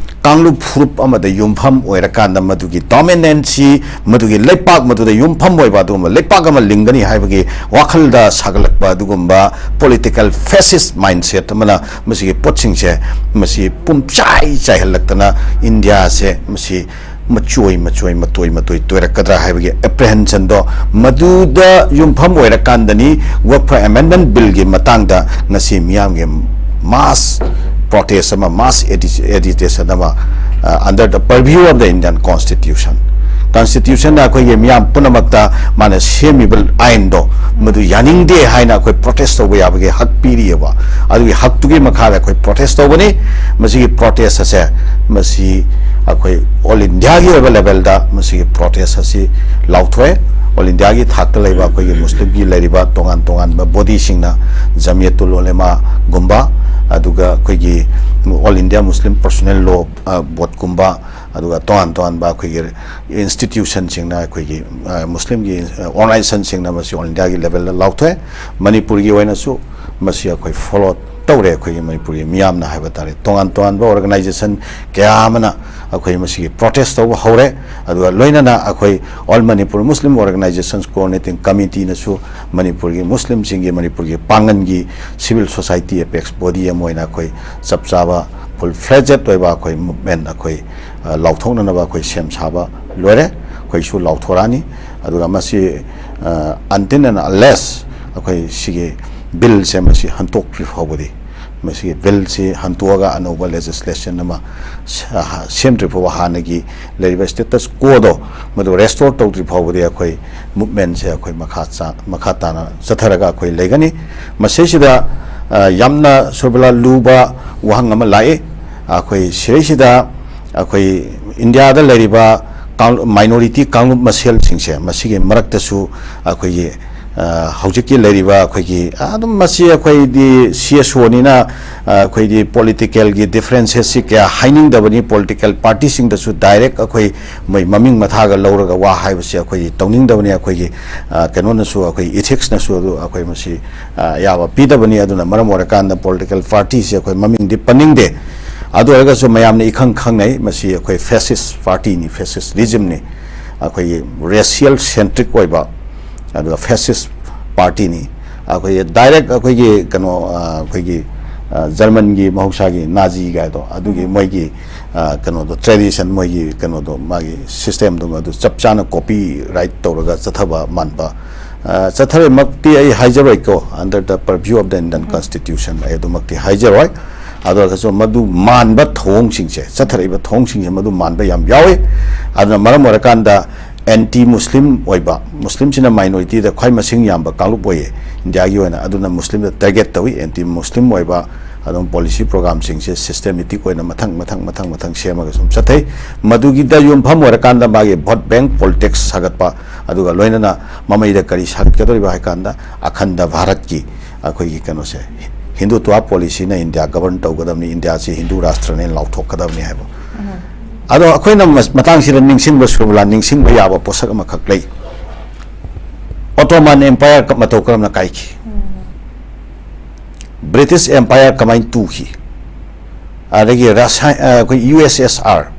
ꯀꯥꯡꯂꯨꯞ ꯐꯨꯔꯨꯞ ꯑꯃꯗ ꯌꯨꯝꯐꯝ ꯑꯣꯏꯔꯀꯥꯟꯗ ꯃꯗꯨꯒꯤ ꯗꯣꯃꯤꯅꯦꯟꯁꯤ, ꯃꯗꯨꯒꯤ ꯂꯩꯄꯥꯛ, ꯃꯗꯨꯗ ꯌꯨꯝꯐꯝ ꯑꯣꯏꯕ ꯑꯗꯨꯒꯨꯝꯕ ꯂꯩꯄꯥꯛ ꯑꯃ ꯂꯤꯡꯒꯅꯤ ꯍꯥꯏꯕꯒꯤ ꯋꯥꯈꯜꯗ ꯁꯥꯒꯠꯂꯛꯄ ꯑꯗꯨꯒꯨꯝꯕ ꯄꯣꯂꯤꯇꯤꯀꯦꯜ ꯐꯦꯁꯤꯁ ꯃꯥꯏꯟꯁꯦꯠ ꯑꯃꯅ ꯃꯁꯤꯒꯤ ꯄꯣꯠꯁꯤꯡꯁꯦ ꯃꯁꯤ ꯄꯨꯝꯆꯥꯏ ꯆꯥꯏꯍꯜꯂꯛꯇꯅ ꯏꯟꯗꯤꯌꯥꯁꯦ ꯃꯁꯤ ꯃꯆꯣꯏ ꯃꯆꯣꯏ, ꯃꯇꯣꯏ ꯃꯇꯣꯏ ꯇꯣꯏꯔꯛꯀꯗ꯭ꯔꯥ ꯍꯥꯏꯕꯒꯤ ꯑꯦꯄ꯭ꯔꯤꯍꯦꯟꯁꯟꯗꯣ ꯃꯗꯨꯗ ꯌꯨꯝꯐꯝ ꯑꯣꯏꯔꯀꯥꯟꯗꯅꯤ ꯋꯛꯐ ꯑꯦꯃꯦꯟꯗꯃꯦꯟ ꯕꯤꯜꯒꯤ ꯃꯇꯥꯡꯗ ꯉꯁꯤ ꯃꯤꯌꯥꯝꯒꯤ ꯃꯥꯁ ꯄ꯭ꯔꯣꯇꯦꯁ ꯑꯃ, ꯃꯥꯁ ꯑꯦꯖꯤꯇꯦꯁꯟ ꯑꯃ, under the purview of the Indian Constitution, ꯀꯟꯁꯇꯤꯇ꯭ꯌꯨꯁꯟꯅ ꯑꯩꯈꯣꯏꯒꯤ ꯃꯤꯌꯥꯝ ꯄꯨꯝꯅꯃꯛꯇ ꯃꯥꯅ ꯁꯦꯝꯃꯤꯕ ꯑꯥꯏꯟꯗꯣ ꯃꯗꯨ ꯌꯥꯅꯤꯡꯗꯦ ꯍꯥꯏꯅ ꯑꯩꯈꯣꯏ ꯄ꯭ꯔꯣꯇꯦꯁ ꯇꯧꯕ ꯌꯥꯕꯒꯤ ꯍꯛ ꯄꯤꯔꯤꯑꯕ꯫ ꯑꯗꯨꯒꯤ ꯍꯛꯇꯨꯒꯤ ꯃꯈꯥꯗ ꯑꯩꯈꯣꯏ ꯄ꯭ꯔꯣꯇꯦꯁ ꯇꯧꯕꯅꯤ꯫ ꯃꯁꯤꯒꯤ ꯄ꯭ꯔꯣꯇꯦꯁ ꯑꯁꯦ ꯃꯁꯤ ꯑꯩꯈꯣꯏ ꯑꯣꯜ ꯏꯟꯗꯤꯌꯥꯒꯤ ꯑꯣꯏꯕ ꯂꯦꯚꯦꯜꯗ ꯃꯁꯤꯒꯤ ꯄ꯭ꯔꯣꯇꯦꯁ ꯑꯁꯤ ꯂꯥꯎꯊꯣꯛꯑꯦ꯫ ꯑꯣꯜ ꯏꯟꯗꯤꯌꯥꯒꯤ ꯊꯥꯛꯇ ꯂꯩꯕ ꯑꯩꯈꯣꯏꯒꯤ ꯃꯨꯁꯂꯤꯝꯒꯤ ꯂꯩꯔꯤꯕ ꯇꯣꯉꯥꯟ ꯇꯣꯉꯥꯟꯕ ꯕꯣꯗꯤꯁꯤꯡꯅ, ꯖꯃꯤꯌꯠꯇꯨꯜ ꯎꯂꯦꯃꯥꯒꯨꯝꯕ, ꯑꯗꯨꯒ ꯑꯩꯈꯣꯏꯒꯤ ꯑꯣꯜ ꯏꯟꯗꯤꯌꯥ ꯃꯨꯁꯂꯤꯝ ꯄꯔꯁꯣꯅꯦꯜ ꯂꯣ ꯕꯣꯔꯗꯀꯨꯝꯕ, ꯑꯗꯨꯒ ꯇꯣꯉꯥꯟ ꯇꯣꯉꯥꯟꯕ ꯑꯩꯈꯣꯏꯒꯤ ꯏꯟꯁꯇꯤꯇ꯭ꯌꯨꯁꯟꯁꯤꯡꯅ, ꯑꯩꯈꯣꯏꯒꯤ ꯑ, ꯃꯨꯁꯂꯤꯝꯒꯤ ꯑ, ꯑꯣꯔꯒꯅꯥꯏꯖꯦꯁꯟꯁꯤꯡꯅ ꯃꯁꯤ ꯑꯣꯜ ꯏꯟꯗꯤꯌꯥꯒꯤ ꯂꯦꯚꯦꯜꯗ ꯂꯥꯎꯊꯣꯛꯑꯦ꯫ ꯃꯅꯤꯄꯨꯔꯒꯤ ꯑꯣꯏꯅꯁꯨ ꯃꯁꯤ ꯑꯩꯈꯣꯏ ꯐꯣꯂꯣ ꯇꯧꯔꯦ꯫ ꯑꯩꯈꯣꯏꯒꯤ ꯃꯅꯤꯄꯨꯔꯒꯤ ꯃꯤꯌꯥꯝꯅ ꯍꯥꯏꯕ ꯇꯥꯔꯦ, ꯇꯣꯉꯥꯟ ꯇꯣꯉꯥꯟꯕ ꯑꯣꯔꯒꯅꯥꯏꯖꯦꯁꯟ ꯀꯌꯥ ꯑꯃꯅ ꯑꯩꯈꯣꯏ ꯃꯁꯤꯒꯤ ꯄ꯭ꯔꯣꯇꯦꯁ ꯇꯧꯕ ꯍꯧꯔꯦ꯫ ꯑꯗꯨꯒ ꯂꯣꯏꯅꯅ ꯑꯩꯈꯣꯏ ꯑꯣꯜ ꯃꯅꯤꯄꯨꯔ ꯃꯨꯁꯂꯤꯝ ꯑꯣꯔꯒꯅꯥꯏꯖꯦꯁꯟꯁ ꯀꯣꯑꯣꯔꯗꯤꯅꯦꯇꯤꯡ ꯀꯃꯤꯇꯤꯅꯁꯨ ꯃꯅꯤꯄꯨꯔꯒꯤ ꯃꯨꯁꯂꯤꯝꯁꯤꯡꯒꯤ, ꯃꯅꯤꯄꯨꯔꯒꯤ ꯄꯥꯡꯒꯟꯒꯤ ꯁꯤꯚꯤꯜ ꯁꯣꯁꯥꯏꯇꯤ ꯑꯦꯄꯦꯛꯁ ꯕꯣꯗꯤ ꯑꯃ ꯑꯣꯏꯅ ꯑꯩꯈꯣꯏ ꯆꯞ ꯆꯥꯕ ꯐꯨꯜ ꯐ꯭ꯂꯦꯖꯦꯠ ꯑꯣꯏꯕ ꯑꯩꯈꯣꯏ ꯃꯨꯚꯃꯦꯟ ꯑꯩꯈꯣꯏ ꯂꯥꯎꯊꯣꯛꯅꯅꯕ ꯑꯩꯈꯣꯏ ꯁꯦꯝ ꯁꯥꯕ ꯂꯣꯏꯔꯦ꯫ ꯑꯩꯈꯣꯏꯁꯨ ꯂꯥꯎꯊꯣꯔꯛꯑꯅꯤ꯫ ꯑꯗꯨꯒ ꯃꯁꯤ until and unless ꯑꯩꯈꯣꯏ ꯁꯤꯒꯤ ꯕꯤꯜꯁꯦ ꯃꯁꯤ ꯍꯟꯇꯣꯛꯇ꯭ꯔꯤ ꯐꯥꯎꯕꯗꯤ, ꯃꯁꯤꯒꯤ ꯕꯤꯜꯁꯤ ꯍꯟꯇꯣꯛꯑꯒ ꯑꯅꯧꯕ ꯂꯦꯖꯤꯁꯂꯦꯁꯟ ꯑꯃ ꯁꯦꯝꯗ꯭ꯔꯤ ꯐꯥꯎꯕ, ꯍꯥꯟꯅꯒꯤ ꯂꯩꯔꯤꯕ ꯁ꯭ꯇꯦꯇꯁ ꯀꯣꯗꯣ ꯃꯗꯨ ꯔꯦꯁꯇꯣꯔ ꯇꯧꯗ꯭ꯔꯤ ꯐꯥꯎꯕꯗꯤ ꯑꯩꯈꯣꯏ ꯃꯨꯚꯃꯦꯟꯁꯦ ꯑꯩꯈꯣꯏ ꯃꯈꯥ ꯆꯥ-, ꯃꯈꯥ ꯇꯥꯅ ꯆꯠꯊꯔꯒ ꯑꯩꯈꯣꯏ ꯂꯩꯒꯅꯤ꯫ ꯃꯁꯤꯁꯤꯗ, ꯑ, ꯌꯥꯝꯅ ꯁꯨꯔꯕꯤꯂꯥ ꯂꯨꯕ ꯋꯥꯍꯪ ꯑꯃ ꯂꯥꯛꯏ꯫ ꯑꯩꯈꯣꯏ ꯁꯤꯗꯩꯁꯤꯗ ꯑꯩꯈꯣꯏ ꯏꯟꯗꯤꯌꯥꯗ ꯂꯩꯔꯤꯕ ꯀꯥꯡ-, ꯃꯥꯏꯅꯣꯔꯤꯇꯤ ꯀꯥꯡꯂꯨꯞ ꯃꯁꯦꯜꯁꯤꯡꯁꯦ, ꯃꯁꯤꯒꯤ ꯃꯔꯛꯇꯁꯨ ꯑꯩꯈꯣꯏꯒꯤ, ꯑ, ꯍꯧꯖꯤꯛꯀꯤ ꯂꯩꯔꯤꯕ ꯑꯩꯈꯣꯏꯒꯤ, ꯑꯗꯨꯝ ꯃꯁꯤ ꯑꯩꯈꯣꯏꯗꯤ ꯁꯤ ꯑꯦꯁ ꯑꯣꯅꯤꯅ, ꯑ, ꯑꯩꯈꯣꯏꯗꯤ ꯄꯣꯂꯤꯇꯤꯀꯦꯜꯒꯤ ꯗꯤꯐ꯭ꯔꯦꯟꯁꯦꯁꯁꯤ ꯀꯌꯥ ꯍꯥꯏꯅꯤꯡꯗꯕꯅꯤ꯫ ꯄꯣꯂꯤꯇꯤꯀꯦꯜ ꯄꯥꯔꯇꯤꯁꯤꯡꯗꯁꯨ ꯗꯥꯏꯔꯦꯛ ꯑꯩꯈꯣꯏ ꯃꯣꯏ ꯃꯃꯤꯡ ꯃꯊꯥꯒ ꯂꯧꯔꯒ ꯋꯥ ꯍꯥꯏꯕꯁꯤ ꯑꯩꯈꯣꯏꯒꯤ ꯇꯧꯅꯤꯡꯗꯕꯅꯤ꯫ ꯑꯩꯈꯣꯏꯒꯤ, ꯑ, ꯀꯩꯅꯣꯅꯁꯨ, ꯑꯩꯈꯣꯏ ꯏꯊꯤꯛꯁꯅꯁꯨ ꯑꯗꯨ ꯑꯩꯈꯣꯏ ꯃꯁꯤ, ꯑ, ꯑꯌꯥꯕ ꯄꯤꯗꯕꯅꯤ꯫ ꯑꯗꯨꯅ ꯃꯔꯝ ꯑꯣꯏꯔꯀꯥꯟꯗ ꯄꯣꯂꯤꯇꯤꯀꯦꯜ ꯄꯥꯔꯇꯤꯁꯦ ꯑꯩꯈꯣꯏ ꯃꯃꯤꯡꯗꯤ ꯄꯟꯅꯤꯡꯗꯦ꯫ ꯑꯗꯨ ꯑꯣꯏꯔꯒꯁꯨ ꯃꯌꯥꯝꯅ ꯏꯈꯪ ꯈꯪꯅꯩ, ꯃꯁꯤ ꯑꯩꯈꯣꯏ ꯐꯦꯁꯤꯁ ꯄꯥꯔꯇꯤꯅꯤ, ꯐꯦꯁꯤꯁ ꯔꯤꯖꯤꯝꯅꯤ, ꯑꯩꯈꯣꯏꯒꯤ ꯔꯦꯁꯤꯌꯦꯜ ꯁꯦꯟꯇ꯭ꯔꯤꯛ ꯑꯣꯏꯕ, ꯑꯗꯨꯒ ꯐꯦꯁꯤꯁ ꯄꯥꯔꯇꯤꯅꯤ꯫ ꯑꯩꯈꯣꯏꯒꯤ ꯗꯥꯏꯔꯦꯛ ꯑꯩꯈꯣꯏꯒꯤ ꯀꯩꯅꯣ, ꯑ, ꯑꯩꯈꯣꯏꯒꯤ, ꯑ, ꯖꯔꯃꯟꯒꯤ ꯃꯍꯧꯁꯥꯒꯤ ꯅꯥꯖꯤ ꯀꯥꯏꯗꯣ, ꯑꯗꯨꯒꯤ ꯃꯣꯏꯒꯤ, ꯑ, ꯀꯩꯅꯣꯗꯣ, ꯇ꯭ꯔꯦꯗꯤꯁꯟ, ꯃꯣꯏꯒꯤ ꯀꯩꯅꯣꯗꯣ, ꯃꯥꯒꯤ ꯁꯤꯁꯇꯦꯝꯗꯣ ꯃꯗꯨ ꯆꯞ ꯆꯥꯅ ꯀꯣꯄꯤ ꯔꯥꯏꯠ ꯇꯧꯔꯒ ꯆꯠꯊꯕ ꯃꯥꯟꯕ, ꯑ, ꯆꯠꯊꯔꯦꯃꯛꯇꯤ ꯑꯩ ꯍꯥꯏꯖꯔꯣꯏꯀꯣ, under the purview of the Indian Constitution ꯑꯩ ꯑꯗꯨꯃꯛꯇꯤ ꯍꯥꯏꯖꯔꯣꯏ꯫ ꯑꯗꯨ ꯑꯣꯏꯔꯒꯁꯨ ꯃꯗꯨ ꯃꯥꯟꯕ ꯊꯧꯑꯣꯡꯁꯤꯡꯁꯦ, ꯆꯠꯊꯔꯛꯏꯕ ꯊꯧꯑꯣꯡꯁꯤꯡꯁꯦ ꯃꯗꯨ ꯃꯥꯟꯕ ꯌꯥꯝ ꯌꯥꯎꯏ꯫ ꯑꯗꯨꯅ ꯃꯔꯝ ꯑꯣꯏꯔꯀꯥꯟꯗ ꯑꯦꯟꯇꯤ ꯃꯨꯁꯂꯤꯝ ꯑꯣꯏꯕ, ꯃꯨꯁꯂꯤꯝꯁꯤꯅ ꯃꯥꯏꯅꯣꯔꯤꯇꯤꯗ ꯈ꯭ꯋꯥꯏ ꯃꯁꯤꯡ ꯌꯥꯝꯕ ꯀꯥꯡꯂꯨꯞ ꯑꯣꯏꯌꯦ ꯏꯟꯗꯤꯌꯥꯒꯤ ꯑꯣꯏꯅ꯫ ꯑꯗꯨꯅ ꯃꯨꯁꯂꯤꯝꯗ ꯇꯥꯔꯒꯦꯠ ꯇꯧꯏ꯫ ꯑꯦꯟꯇꯤ ꯃꯨꯁꯂꯤꯝ ꯑꯣꯏꯕ ꯑꯗꯨꯝ ꯄꯣꯂꯤꯁꯤ ꯄ꯭ꯔꯣꯒꯥꯝꯁꯤꯡꯁꯦ ꯁꯤꯁꯇꯦꯃꯦꯇꯤꯛ ꯑꯣꯏꯅ ꯃꯊꯪ, ꯃꯊꯪ, ꯃꯊꯪ, ꯃꯊꯪ ꯁꯦꯝꯃꯒ ꯁꯨꯝ ꯆꯠꯊꯩ꯫ ꯃꯗꯨꯒꯤꯗ ꯌꯨꯝꯐꯝ ꯑꯣꯏꯔꯀꯥꯟꯗ ꯃꯥꯒꯤ ꯚꯣꯠ ꯕꯦꯡꯛ ꯄꯣꯂꯤꯇꯤꯛꯁ ꯁꯥꯒꯠꯄ, ꯑꯗꯨꯒ ꯂꯣꯏꯅꯅ ꯃꯃꯩꯗ ꯀꯔꯤ ꯁꯥꯒꯠꯀꯗꯧꯔꯤꯕ ꯍꯥꯏ ꯀꯥꯟꯗ, ꯑꯈꯟꯗ ꯚꯥꯔꯠꯀꯤ ꯑꯩꯈꯣꯏꯒꯤ ꯀꯩꯅꯣꯁꯦ, ꯍꯤꯟꯗꯨꯇ꯭ꯋꯥ ꯄꯣꯂꯤꯁꯤꯅ ꯏꯟꯗꯤꯌꯥ ꯒꯕꯔꯟ ꯇꯧꯒꯗꯕꯅꯤ, ꯏꯟꯗꯤꯌꯥꯁꯤ ꯍꯤꯟꯗꯨ ꯔꯥꯁꯇ꯭ꯔꯅꯦ ꯂꯥꯎꯊꯣꯛꯀꯗꯕꯅꯤ ꯍꯥꯏꯕ꯫ ꯑꯗꯣ ꯑꯩꯈꯣꯏꯅ ꯃꯁ-, ꯃꯇꯥꯡꯁꯤꯗ ꯅꯤꯡꯁꯤꯡꯕ, ꯁꯨꯔꯕꯤꯂꯥ, ꯅꯤꯡꯁꯤꯡꯕ ꯌꯥꯕ ꯄꯣꯠꯁꯛ ꯑꯃꯈꯛ ꯂꯩ꯫ ꯑꯣꯇꯣꯃꯥꯟ ꯑꯦꯝꯄꯥꯌꯔ ꯀ-, ꯃꯇꯧ ꯀꯔꯝꯅ ꯀꯥꯏꯈꯤ? ꯕ꯭ꯔꯤꯇꯤꯁ ꯑꯦꯝꯄꯥꯌꯔ ꯀꯃꯥꯏꯅ ꯇꯨꯈꯤ? ꯑꯗꯒꯤ ꯔꯁꯥꯏ-, ꯑ, ꯑꯩꯈꯣꯏ U S S R,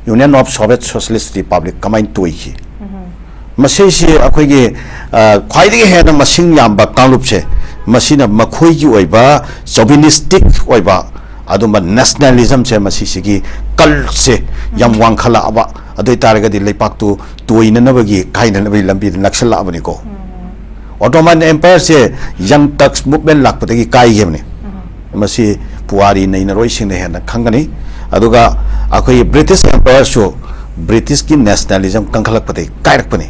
Union of Soviet Socialist Republic, ꯀꯃꯥꯏꯅ ꯇꯣꯏꯈꯤ? ꯃꯁꯤꯁꯤ ꯑꯩꯈꯣꯏꯒꯤ, ꯑ, ꯈ꯭ꯋꯥꯏꯗꯒꯤ ꯍꯦꯟꯅ ꯃꯁꯤꯡ ꯌꯥꯝꯕ ꯀꯥꯡꯂꯨꯞꯁꯦ, ꯃꯁꯤꯅ ꯃꯈꯣꯏꯒꯤ ꯑꯣꯏꯕ ꯆꯣꯚꯤꯅꯤꯁꯇꯤꯛ ꯑꯣꯏꯕ ꯑꯗꯨꯝꯕ ꯅꯦꯁꯅꯦꯂꯤꯖꯝꯁꯦ, ꯃꯁꯤꯁꯤꯒꯤ ꯀꯜꯠꯁꯦ ꯌꯥꯝ ꯋꯥꯡꯈꯠꯂꯛꯑꯕ, ꯑꯗꯨ ꯑꯣꯏꯇꯥꯔꯒꯗꯤ ꯂꯩꯄꯥꯛꯇꯨ ꯇꯣꯏꯅꯅꯕꯒꯤ, ꯀꯥꯏꯅꯅꯕꯒꯤ ꯂꯝꯕꯤꯗ ꯅꯛꯁꯜꯂꯛꯑꯕꯅꯤꯀꯣ꯫ ꯑꯣꯇꯣꯃꯥꯟ ꯑꯦꯝꯄꯥꯌꯔꯁꯦ ꯌꯪ ꯇꯔꯛꯁ ꯃꯨꯚꯃꯦꯟ ꯂꯥꯛꯄꯗꯒꯤ ꯀꯥꯏꯈꯤꯕꯅꯤ꯫ ꯃꯁꯤ ꯄꯨꯋꯥꯔꯤ ꯅꯩꯅꯔꯣꯏꯁꯤꯡꯅ ꯍꯦꯟꯅ ꯈꯪꯒꯅꯤ꯫ ꯑꯗꯨꯒ ꯑꯩꯈꯣꯏꯒꯤ ꯕ꯭ꯔꯤꯇꯤꯁ ꯑꯦꯝꯄꯥꯌꯔꯁꯨ ꯕ꯭ꯔꯤꯇꯤꯁꯀꯤ ꯅꯦꯁꯅꯦꯂꯤꯖꯝ ꯀꯟꯈꯠꯂꯛꯄꯗꯒꯤ ꯀꯥꯏꯔꯛꯄꯅꯤ꯫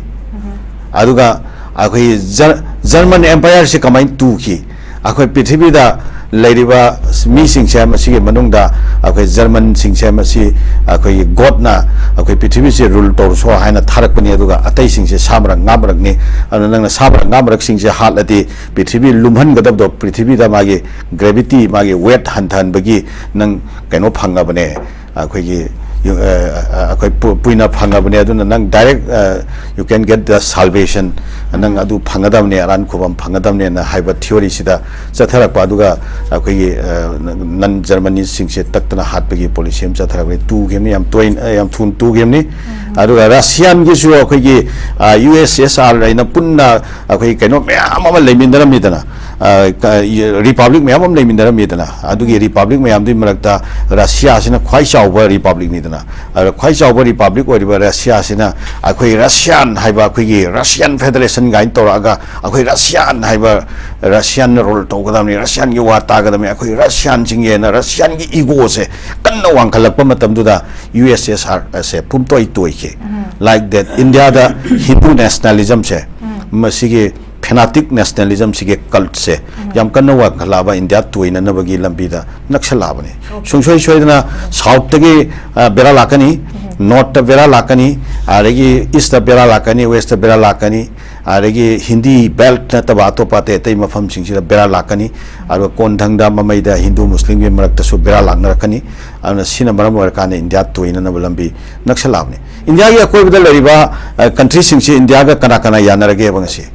ꯑꯗꯨꯒ ꯑꯩꯈꯣꯏꯒꯤ ꯖꯔ-, ꯖꯔꯃꯟ ꯑꯦꯝꯄꯥꯌꯔꯁꯤ ꯀꯃꯥꯏꯅ ꯇꯨꯈꯤ? ꯑꯩꯈꯣꯏ ꯄ꯭ꯔꯤꯊꯤꯕꯤꯗ ꯂꯩꯔꯤꯕ ꯃꯤꯁꯤꯡꯁꯦ, ꯃꯁꯤꯒꯤ ꯃꯅꯨꯡꯗ ꯑꯩꯈꯣꯏ ꯖꯔꯃꯟꯁꯤꯡꯁꯦ, ꯃꯁꯤ ꯑꯩꯈꯣꯏꯒꯤ ꯒꯣꯗꯅ ꯑꯩꯈꯣꯏ ꯄ꯭ꯔꯤꯊꯤꯕꯤꯁꯦ ꯔꯨꯜ ꯇꯧꯔꯁꯣ ꯍꯥꯏꯅ ꯊꯥꯔꯛꯄꯅꯤ꯫ ꯑꯗꯨꯒ ꯑꯇꯩꯁꯤꯡꯁꯦ ꯁꯥ ꯃꯔꯛ, ꯉꯥ ꯃꯔꯛꯅꯤ꯫ ꯑꯗꯨꯅ ꯅꯪꯅ ꯁꯥ ꯃꯔꯛ, ꯉꯥ ꯃꯔꯛꯁꯤꯡꯁꯦ ꯍꯥꯠꯂꯗꯤ ꯄ꯭ꯔꯤꯊꯤꯕꯤ ꯂꯨꯝꯍꯟꯒꯗꯕꯗꯣ, ꯄ꯭ꯔꯤꯊꯤꯕꯤꯗ ꯃꯥꯒꯤ ꯒ꯭ꯔꯦꯚꯤꯇꯤ, ꯃꯥꯒꯤ ꯋꯦꯠ ꯍꯟꯊꯍꯟꯕꯒꯤ ꯅꯪ ꯀꯩꯅꯣ ꯐꯪꯉꯕꯅꯦ, ꯑꯩꯈꯣꯏꯒꯤ, ꯑ, ꯑ, ꯑꯩꯈꯣꯏ ꯄꯨ-, ꯄꯨꯏꯅ ꯐꯪꯉꯕꯅꯦ꯫ ꯑꯗꯨꯅ ꯅꯪ ꯗꯥꯏꯔꯦꯛ, ꯑ, you can get the salvation, ꯅꯪ ꯑꯗꯨ ꯐꯪꯒꯗꯕꯅꯦ, ꯑꯔꯥꯟ ꯈꯨꯕꯝ ꯐꯪꯒꯗꯕꯅꯦꯅ ꯍꯥꯏꯕ ꯊꯤꯑꯣꯔꯤꯁꯤꯗ ꯆꯠꯊꯔꯛꯄ꯫ ꯑꯗꯨꯒ ꯑꯩꯈꯣꯏꯒꯤ, ꯑ, ꯅꯟ ꯖꯔꯃꯅꯤꯁꯤꯡꯁꯦ ꯇꯛꯇꯅ ꯍꯥꯠꯄꯒꯤ ꯄꯣꯂꯤꯁꯤ ꯑꯃ ꯆꯠꯊꯔꯛꯄꯅꯤ꯫ ꯇꯨꯈꯤꯕꯅꯤ, ꯌꯥꯝ ꯇꯣꯏꯅ, ꯌꯥꯝ ꯊꯨꯅ ꯇꯨꯈꯤꯕꯅꯤ꯫ ꯑꯗꯨꯒ ꯔꯁꯤꯌꯥꯟꯒꯤꯁꯨ ꯑꯩꯈꯣꯏꯒꯤ, ꯑ, ꯌꯨ ꯑꯦꯁ ꯑꯦꯁ ꯑꯥꯔ ꯍꯥꯏꯅ ꯄꯨꯟꯅ ꯑꯩꯈꯣꯏ ꯀꯩꯅꯣ ꯃꯌꯥꯝ ꯑꯃ ꯂꯩꯃꯤꯟꯅꯔꯝꯃꯤꯗꯅ, ꯑ, ꯀ-, ꯔꯤꯄꯕ꯭ꯂꯤꯛ ꯃꯌꯥꯝ ꯑꯃ ꯂꯩꯃꯤꯟꯅꯔꯝꯃꯤꯗꯅ, ꯑꯗꯨꯒꯤ ꯔꯤꯄꯕ꯭ꯂꯤꯛ ꯃꯌꯥꯝꯗꯨꯒꯤ ꯃꯔꯛꯇ ꯔꯁꯤꯌꯥꯁꯤꯅ ꯈ꯭ꯋꯥꯏ ꯆꯥꯎꯕ ꯔꯤꯄꯕ꯭ꯂꯤꯛꯅꯤꯗꯅ꯫ ꯑꯗ ꯈ꯭ꯋꯥꯏ ꯆꯥꯎꯕ ꯔꯤꯄꯕ꯭ꯂꯤꯛ ꯑꯣꯏꯔꯤꯕ ꯔꯁꯤꯌꯥꯁꯤꯅ ꯑꯩꯈꯣꯏ ꯔꯁꯤꯌꯥꯟ ꯍꯥꯏꯕ, ꯑꯩꯈꯣꯏꯒꯤ ꯔꯁꯤꯌꯥꯟ ꯐꯦꯗꯔꯦꯁꯟ ꯀꯥꯏꯅ ꯇꯧꯔꯛꯑꯒ, ꯑꯩꯈꯣꯏ ꯔꯁꯤꯌꯥꯟ ꯍꯥꯏꯕ, ꯔꯁꯤꯌꯥꯟꯅ ꯔꯨꯜ ꯇꯧꯒꯗꯕꯅꯤ, ꯔꯁꯤꯌꯥꯟꯒꯤ ꯋꯥ ꯇꯥꯒꯗꯕꯅꯤ, ꯑꯩꯈꯣꯏ ꯔꯁꯤꯌꯥꯟꯁꯤꯡꯒꯤꯅ ꯔꯁꯤꯌꯥꯟꯒꯤ ꯏꯒꯣꯁꯦ ꯀꯟꯅ ꯋꯥꯡꯈꯠꯂꯛꯄ ꯃꯇꯝꯗꯨꯗ ꯌꯨ ꯑꯦꯁ ꯑꯦꯁ ꯑꯥꯔ ꯑꯁꯦ ꯄꯨꯝꯇꯣꯏ ꯇꯣꯏꯈꯤ꯫ Like that, ꯏꯟꯗꯤꯌꯥꯗ ꯍꯤꯟꯗꯨ ꯅꯦꯁꯅꯦꯂꯤꯖꯝꯁꯦ, ꯃꯁꯤꯒꯤ ꯐꯦꯅꯥꯇꯤꯛ ꯅꯦꯁꯅꯦꯂꯤꯖꯝꯁꯤꯒꯤ ꯀꯜꯠꯁꯦ ꯌꯥꯝ ꯀꯟꯅ ꯋꯥꯡꯈꯠꯂꯛꯑꯕ, ꯏꯟꯗꯤꯌꯥ ꯇꯣꯏꯅꯅꯕꯒꯤ ꯂꯝꯕꯤꯗ ꯅꯛꯁꯜꯂꯛꯑꯕꯅꯤ꯫ ꯁꯨꯡꯁꯣꯏ ꯁꯣꯏꯗꯅ ꯁꯥꯎꯠꯇꯒꯤ, ꯑ, ꯕꯦꯔꯥ ꯂꯥꯛꯀꯅꯤ, ꯅꯣꯔꯠꯇ ꯕꯦꯔꯥ ꯂꯥꯛꯀꯅꯤ, ꯑꯗꯒꯤ ꯏꯁꯇ ꯕꯦꯔꯥ ꯂꯥꯛꯀꯅꯤ, ꯋꯦꯁꯇ ꯕꯦꯔꯥ ꯂꯥꯛꯀꯅꯤ, ꯑꯗꯒꯤ ꯍꯤꯟꯗꯤ ꯕꯦꯜꯠ ꯅꯠꯇꯕ ꯑꯇꯣꯞꯄ ꯑꯇꯩ ꯑꯇꯩ ꯃꯐꯝꯁꯤꯡꯁꯤꯗ ꯕꯦꯔꯥ ꯂꯥꯛꯀꯅꯤ꯫ ꯑꯗꯨꯒ ꯀꯣꯟꯊꯪꯗ ꯃꯃꯩꯗ ꯍꯤꯟꯗꯨ ꯃꯨꯁꯂꯤꯝꯒꯤ ꯃꯔꯛꯇꯁꯨ ꯕꯦꯔꯥ ꯂꯥꯛꯅꯔꯛꯀꯅꯤ꯫ ꯑꯗꯨꯅ ꯁꯤꯅ ꯃꯔꯝ ꯑꯣꯏꯔꯀꯥꯟꯗ ꯏꯟꯗꯤꯌꯥ ꯇꯣꯏꯅꯅꯕ ꯂꯝꯕꯤ ꯅꯛꯁꯜꯂꯛꯑꯕꯅꯤ꯫ ꯏꯟꯗꯤꯌꯥꯒꯤ ꯑꯀꯣꯏꯕꯗ ꯂꯩꯔꯤꯕ, ꯑ, ꯀꯟꯇ꯭ꯔꯤꯁꯤꯡꯁꯤ ꯏꯟꯗꯤꯌꯥꯒ ꯀꯅꯥ ꯀꯅꯥ ꯌꯥꯅꯔꯒꯦꯕ ꯉꯁꯤ?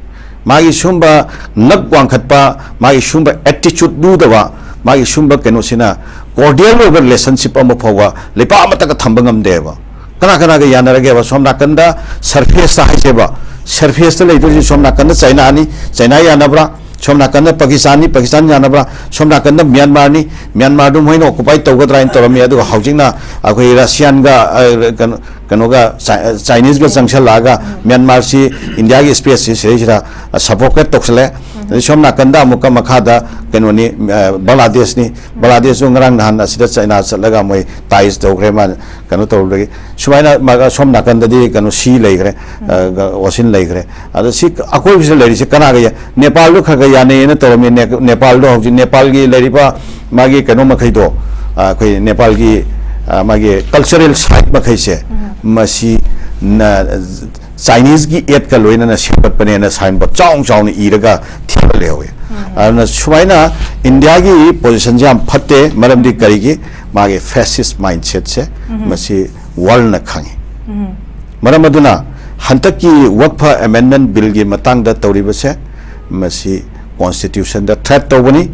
ꯃꯥꯒꯤ ꯁꯨꯝꯕ ꯅꯛ ꯋꯥꯡꯈꯠꯄ, ꯃꯥꯒꯤ ꯁꯨꯝꯕ ꯑꯦꯇꯤꯆꯨꯠ ꯂꯨꯗꯕ, ꯃꯥꯒꯤ ꯁꯨꯝꯕ ꯀꯩꯅꯣꯁꯤꯅ ꯀꯣꯔꯗꯤꯌꯦꯜ ꯑꯣꯏꯕ ꯔꯤꯂꯦꯁꯟꯁꯤꯞ ꯑꯃ ꯐꯥꯎꯕ ꯂꯩꯄꯥꯛ ꯑꯃꯠꯇꯒ ꯊꯝꯕ ꯉꯝꯗꯦꯕ꯫ ꯀꯅꯥ ꯀꯅꯥꯒ ꯌꯥꯅꯔꯒꯦꯕ? ꯁꯣꯝ ꯅꯥꯀꯟꯗ ꯁꯔꯐꯦꯁꯇ ꯍꯥꯏꯁꯦꯕ, ꯁꯔꯐꯦꯁꯇ ꯂꯩꯗꯣꯏꯁꯤ ꯁꯣꯝ ꯅꯥꯀꯟꯗ ꯆꯥꯏꯅꯥꯅꯤ, ꯆꯥꯏꯅꯥ ꯌꯥꯅꯕ꯭ꯔꯥ? ꯁꯣꯝ ꯅꯥꯀꯟꯗ ꯄꯥꯀꯤꯁꯇꯥꯟꯅꯤ, ꯄꯥꯀꯤꯁꯇꯥꯟ ꯌꯥꯅꯕ꯭ꯔꯥ, ꯁꯣꯝ ꯅꯥꯀꯟꯗ ꯃ꯭ꯌꯥꯟꯃꯥꯔꯅꯤ, ꯃ꯭ꯌꯥꯟꯃꯥꯔꯗꯨ ꯃꯣꯏꯅ ꯑꯣꯀꯨꯄꯥꯏ ꯇꯧꯒꯗ꯭ꯔꯥ ꯍꯥꯏꯅ ꯇꯧꯔꯝꯃꯤ꯫ ꯑꯗꯨꯒ ꯍꯧꯖꯤꯛꯅ ꯑꯩꯈꯣꯏ ꯔꯁꯤꯌꯥꯟꯒ, ꯑ, ꯀꯩꯅꯣ, ꯀꯩꯅꯣꯒ, ꯆꯥꯏ-, ꯆꯥꯏꯅꯤꯁꯒ ꯆꯪꯁꯜꯂꯛꯑꯒ ꯃ꯭ꯌꯥꯟꯃꯥꯔꯁꯤ ꯏꯟꯗꯤꯌꯥꯒꯤ ꯁ꯭ꯄꯦꯁꯁꯤ ꯁꯤꯗꯩꯁꯤꯗ, ꯑ, ꯁꯐꯣꯀꯦꯠ ꯇꯧꯁꯜꯂꯛꯑꯦ꯫ ꯑꯗꯩ ꯁꯣꯝ ꯅꯥꯀꯟꯗ ꯑꯃꯨꯛꯀ ꯃꯈꯥꯗ ꯀꯩꯅꯣꯅꯤ, ꯑ, ꯕꯪꯒ꯭ꯂꯥꯗꯦꯁꯅꯤ꯫ ꯕꯪꯒ꯭ꯂꯥꯗꯦꯁꯁꯨ ꯉꯔꯥꯡ ꯅꯍꯥꯟ ꯑꯁꯤꯗ ꯆꯥꯏꯅꯥ ꯆꯠꯂꯒ ꯃꯣꯏ ꯇꯥꯏꯁ ꯇꯧꯈ꯭ꯔꯦ, ꯃꯥꯅ ꯀꯩꯅꯣ ꯇꯧꯔꯨꯕꯗꯒꯤ꯫ ꯁꯨꯃꯥꯏꯅ ꯃꯥꯒ ꯁꯣꯝ ꯅꯥꯀꯟꯗꯗꯤ ꯀꯩꯅꯣ ꯁꯤ ꯂꯩꯈ꯭ꯔꯦ, ꯑ, ꯑꯣꯁꯤꯟ ꯂꯩꯈ꯭ꯔꯦ꯫ ꯑꯗ ꯁꯤ ꯑꯀꯣꯏꯕꯁꯤꯗ ꯂꯩꯔꯤꯁꯦ ꯀꯅꯥꯒ ꯌꯥ-, ꯅꯦꯄꯥꯜꯗꯣ ꯈꯔ ꯈꯔ ꯌꯥꯅꯩꯌꯦꯅ ꯇꯧꯔꯝꯃꯤ꯫ ꯅꯦ-, ꯅꯦꯄꯥꯜꯗꯣ ꯍꯧꯖꯤꯛ ꯅꯦꯄꯥꯜꯒꯤ ꯂꯩꯔꯤꯕ ꯃꯥꯒꯤ ꯀꯩꯅꯣ ꯃꯈꯩꯗꯣ, ꯑ, ꯑꯩꯈꯣꯏ ꯅꯦꯄꯥꯜꯒꯤ, ꯑ, ꯃꯥꯒꯤ ꯀꯜꯆꯔꯦꯜ ꯁꯥꯏꯠ ꯃꯈꯩꯁꯦ, ꯃꯁꯤ ꯅ-, ꯆꯥꯏꯅꯤꯁꯀꯤ ꯑꯦꯗꯀ ꯂꯣꯏꯅꯅ ꯁꯦꯝꯒꯠꯄꯅꯦꯅ ꯁꯥꯏꯟꯕꯣꯔꯗ ꯆꯥꯎ ꯆꯥꯎꯅ ꯏꯔꯒ ꯊꯦꯠꯂ ꯂꯩꯍꯧꯋꯤ꯫ ꯑꯗꯨꯅ ꯁꯨꯃꯥꯏꯅ ꯏꯟꯗꯤꯌꯥꯒꯤ ꯄꯣꯖꯤꯁꯟꯁꯦ ꯌꯥꯝ ꯐꯠꯇꯦ꯫ ꯃꯔꯝꯗꯤ ꯀꯔꯤꯒꯤ? ꯃꯥꯒꯤ ꯐꯦꯁꯤꯁ ꯃꯥꯏꯟꯁꯦꯠꯁꯦ ꯃꯁꯤ ꯋꯥꯔꯜꯅ ꯈꯪꯉꯤ꯫ ꯃꯔꯝ ꯑꯗꯨꯅ ꯍꯟꯗꯛꯀꯤ ꯋꯛꯐ ꯑꯦꯃꯦꯟꯗꯃꯦꯟ ꯕꯤꯜꯒꯤ ꯃꯇꯥꯡꯗ ꯇꯧꯔꯤꯕꯁꯦ, ꯃꯁꯤ ꯀꯣꯟꯁꯇꯤꯇ꯭ꯌꯨꯁꯟꯗ ꯊ꯭ꯔꯦꯠ ꯇꯧꯕꯅꯤ,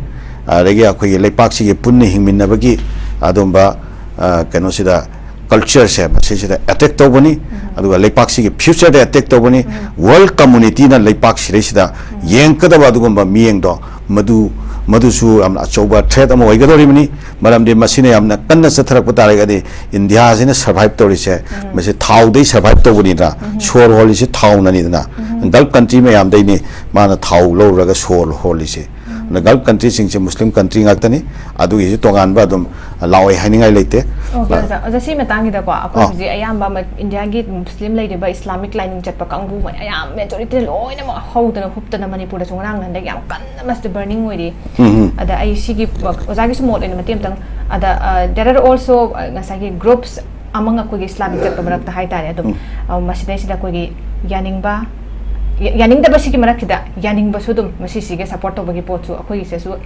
ꯑꯗꯒꯤ ꯑꯩꯈꯣꯏꯒꯤ ꯂꯩꯄꯥꯛꯁꯤꯒꯤ ꯄꯨꯟꯅ ꯍꯤꯡꯃꯤꯟꯅꯕꯒꯤ ꯑꯗꯨꯝꯕ, ꯑ, ꯀꯩꯅꯣꯁꯤꯗ, ꯀꯜꯆꯔꯁꯦ ꯃꯁꯤꯁꯤꯗ ꯑꯦꯇꯦꯛ ꯇꯧꯕꯅꯤ꯫ ꯑꯗꯨꯒ ꯂꯩꯄꯥꯛꯁꯤꯒꯤ ꯐ꯭ꯌꯨꯆꯔꯗ ꯑꯦꯇꯦꯛ ꯇꯧꯕꯅꯤ꯫ ꯋꯥꯔꯜ ꯀꯝꯃꯨꯅꯤꯇꯤꯅ ꯂꯩꯄꯥꯛꯁꯤꯗꯩꯁꯤꯗ ꯌꯦꯡꯒꯗꯕ ꯑꯗꯨꯒꯨꯝꯕ ꯃꯤꯠꯌꯦꯡꯗꯣ, ꯃꯗꯨ, ꯃꯗꯨꯁꯨ ꯌꯥꯝꯅ ꯑꯆꯧꯕ ꯊ꯭ꯔꯦꯠ ꯑꯃ ꯑꯣꯏꯒꯗꯧꯔꯤꯕꯅꯤ꯫ ꯃꯔꯝꯗꯤ ꯃꯁꯤꯅ ꯌꯥꯝꯅ ꯀꯟꯅ ꯆꯠꯊꯔꯛꯄ ꯇꯥꯔꯒꯗꯤ ꯏꯟꯗꯤꯌꯥꯁꯤꯅ ꯁꯔꯚꯥꯏꯚ ꯇꯧꯔꯤꯁꯦ, ꯃꯁꯤ ꯊꯥꯎꯗꯩ ꯁꯔꯚꯥꯏꯚ ꯇꯧꯕꯅꯤꯗꯅ, ꯁꯣꯔ ꯍꯣꯜꯂꯤꯁꯦ ꯊꯥꯎꯅꯅꯤꯗꯅ꯫ ꯒꯜꯐ ꯀꯟꯇ꯭ꯔꯤ ꯃꯌꯥꯝꯗꯩꯅꯤ ꯃꯥꯅ ꯊꯥꯎ ꯂꯧꯔꯒ ꯁꯣꯔ ꯍꯣꯜꯂꯤꯁꯦ꯫ ꯑꯗꯨꯅ ꯒꯜꯐ ꯀꯟꯇ꯭ꯔꯤꯁꯤꯡꯁꯦ ꯃꯨꯁꯂꯤꯝ ꯀꯟꯇ꯭ꯔꯤ ꯉꯥꯛꯇꯅꯤ꯫ ꯑꯗꯨꯒꯤꯁꯨ ꯇꯣꯉꯥꯟꯕ ꯑꯗꯨꯝ ꯂꯥꯛꯑꯣꯏ ꯍꯥꯏꯅꯤꯡꯉꯥꯏ ꯂꯩꯇꯦ꯫ ꯑꯣꯀꯦ, ꯑꯣꯖꯥ꯫ ꯑꯣꯖꯥ, ꯁꯤ ꯃꯇꯥꯡꯒꯤꯗꯀꯣ, ꯑꯩꯈꯣꯏ ꯑꯥ꯫ ꯍꯧꯖꯤꯛ ꯑꯌꯥꯝꯕ ꯃ-, ꯏꯟꯗꯤꯌꯥꯒꯤ ꯃꯨꯁꯂꯤꯝ ꯂꯩꯔꯤꯕ ꯏꯁꯂꯥꯃꯤꯛ ꯂꯥꯏꯅꯤꯡ ꯆꯠꯄ ꯀꯥꯡꯕꯨ ꯃꯌꯥꯝ, ꯃꯦꯖꯣꯔꯤꯇꯤꯅ ꯂꯣꯏꯅꯃꯛ ꯍꯧꯗꯅ ꯍꯨꯞꯇꯅ ꯃꯅꯤꯄꯨꯔꯗꯁꯨ ꯉꯔꯥꯡ ꯅꯍꯥꯟꯗꯒꯤ ꯌꯥꯝ ꯀꯟꯅ ꯃꯁꯤꯗ ꯕꯔꯅꯤꯡ ꯑꯣꯏꯔꯤ꯫ ꯎꯝ, ꯎꯝ꯫ ꯑꯗ ꯑꯩ ꯁꯤꯒꯤ, ꯑꯣꯖꯥꯒꯤꯁꯨ ꯃꯣꯠ ꯑꯣꯏꯅ ꯃꯇꯦꯛ ꯑꯃꯇꯪ, ꯑꯗ, ꯑ, there are also, ꯑ, ꯉꯁꯥꯏꯒꯤ groups among ꯑꯩꯈꯣꯏꯒꯤ ꯏꯁꯂꯥꯃꯤꯛ ꯆꯠꯄ ꯃꯔꯛꯇ ꯍꯥꯏꯇꯥꯔꯦ, ꯑꯗꯨꯝ, ꯎꯝ꯫ ꯑ, ꯃꯁꯤꯗꯩꯁꯤꯗ ꯑꯩꯈꯣꯏꯒꯤ ꯌꯥꯅꯤꯡꯕ, ꯌꯥ-, ꯌꯥꯅꯤꯡꯗꯕꯁꯤꯒꯤ ꯃꯔꯛꯁꯤꯗ ꯌꯥꯅꯤꯡꯕꯁꯨ ꯑꯗꯨꯝ ꯃꯁꯤꯁꯤꯒ ꯁꯞꯄꯣꯔꯠ ꯇꯧꯕꯒꯤ ꯄꯣꯠꯁꯨ ꯑꯩꯈꯣꯏꯒꯤꯁꯤꯁꯨ,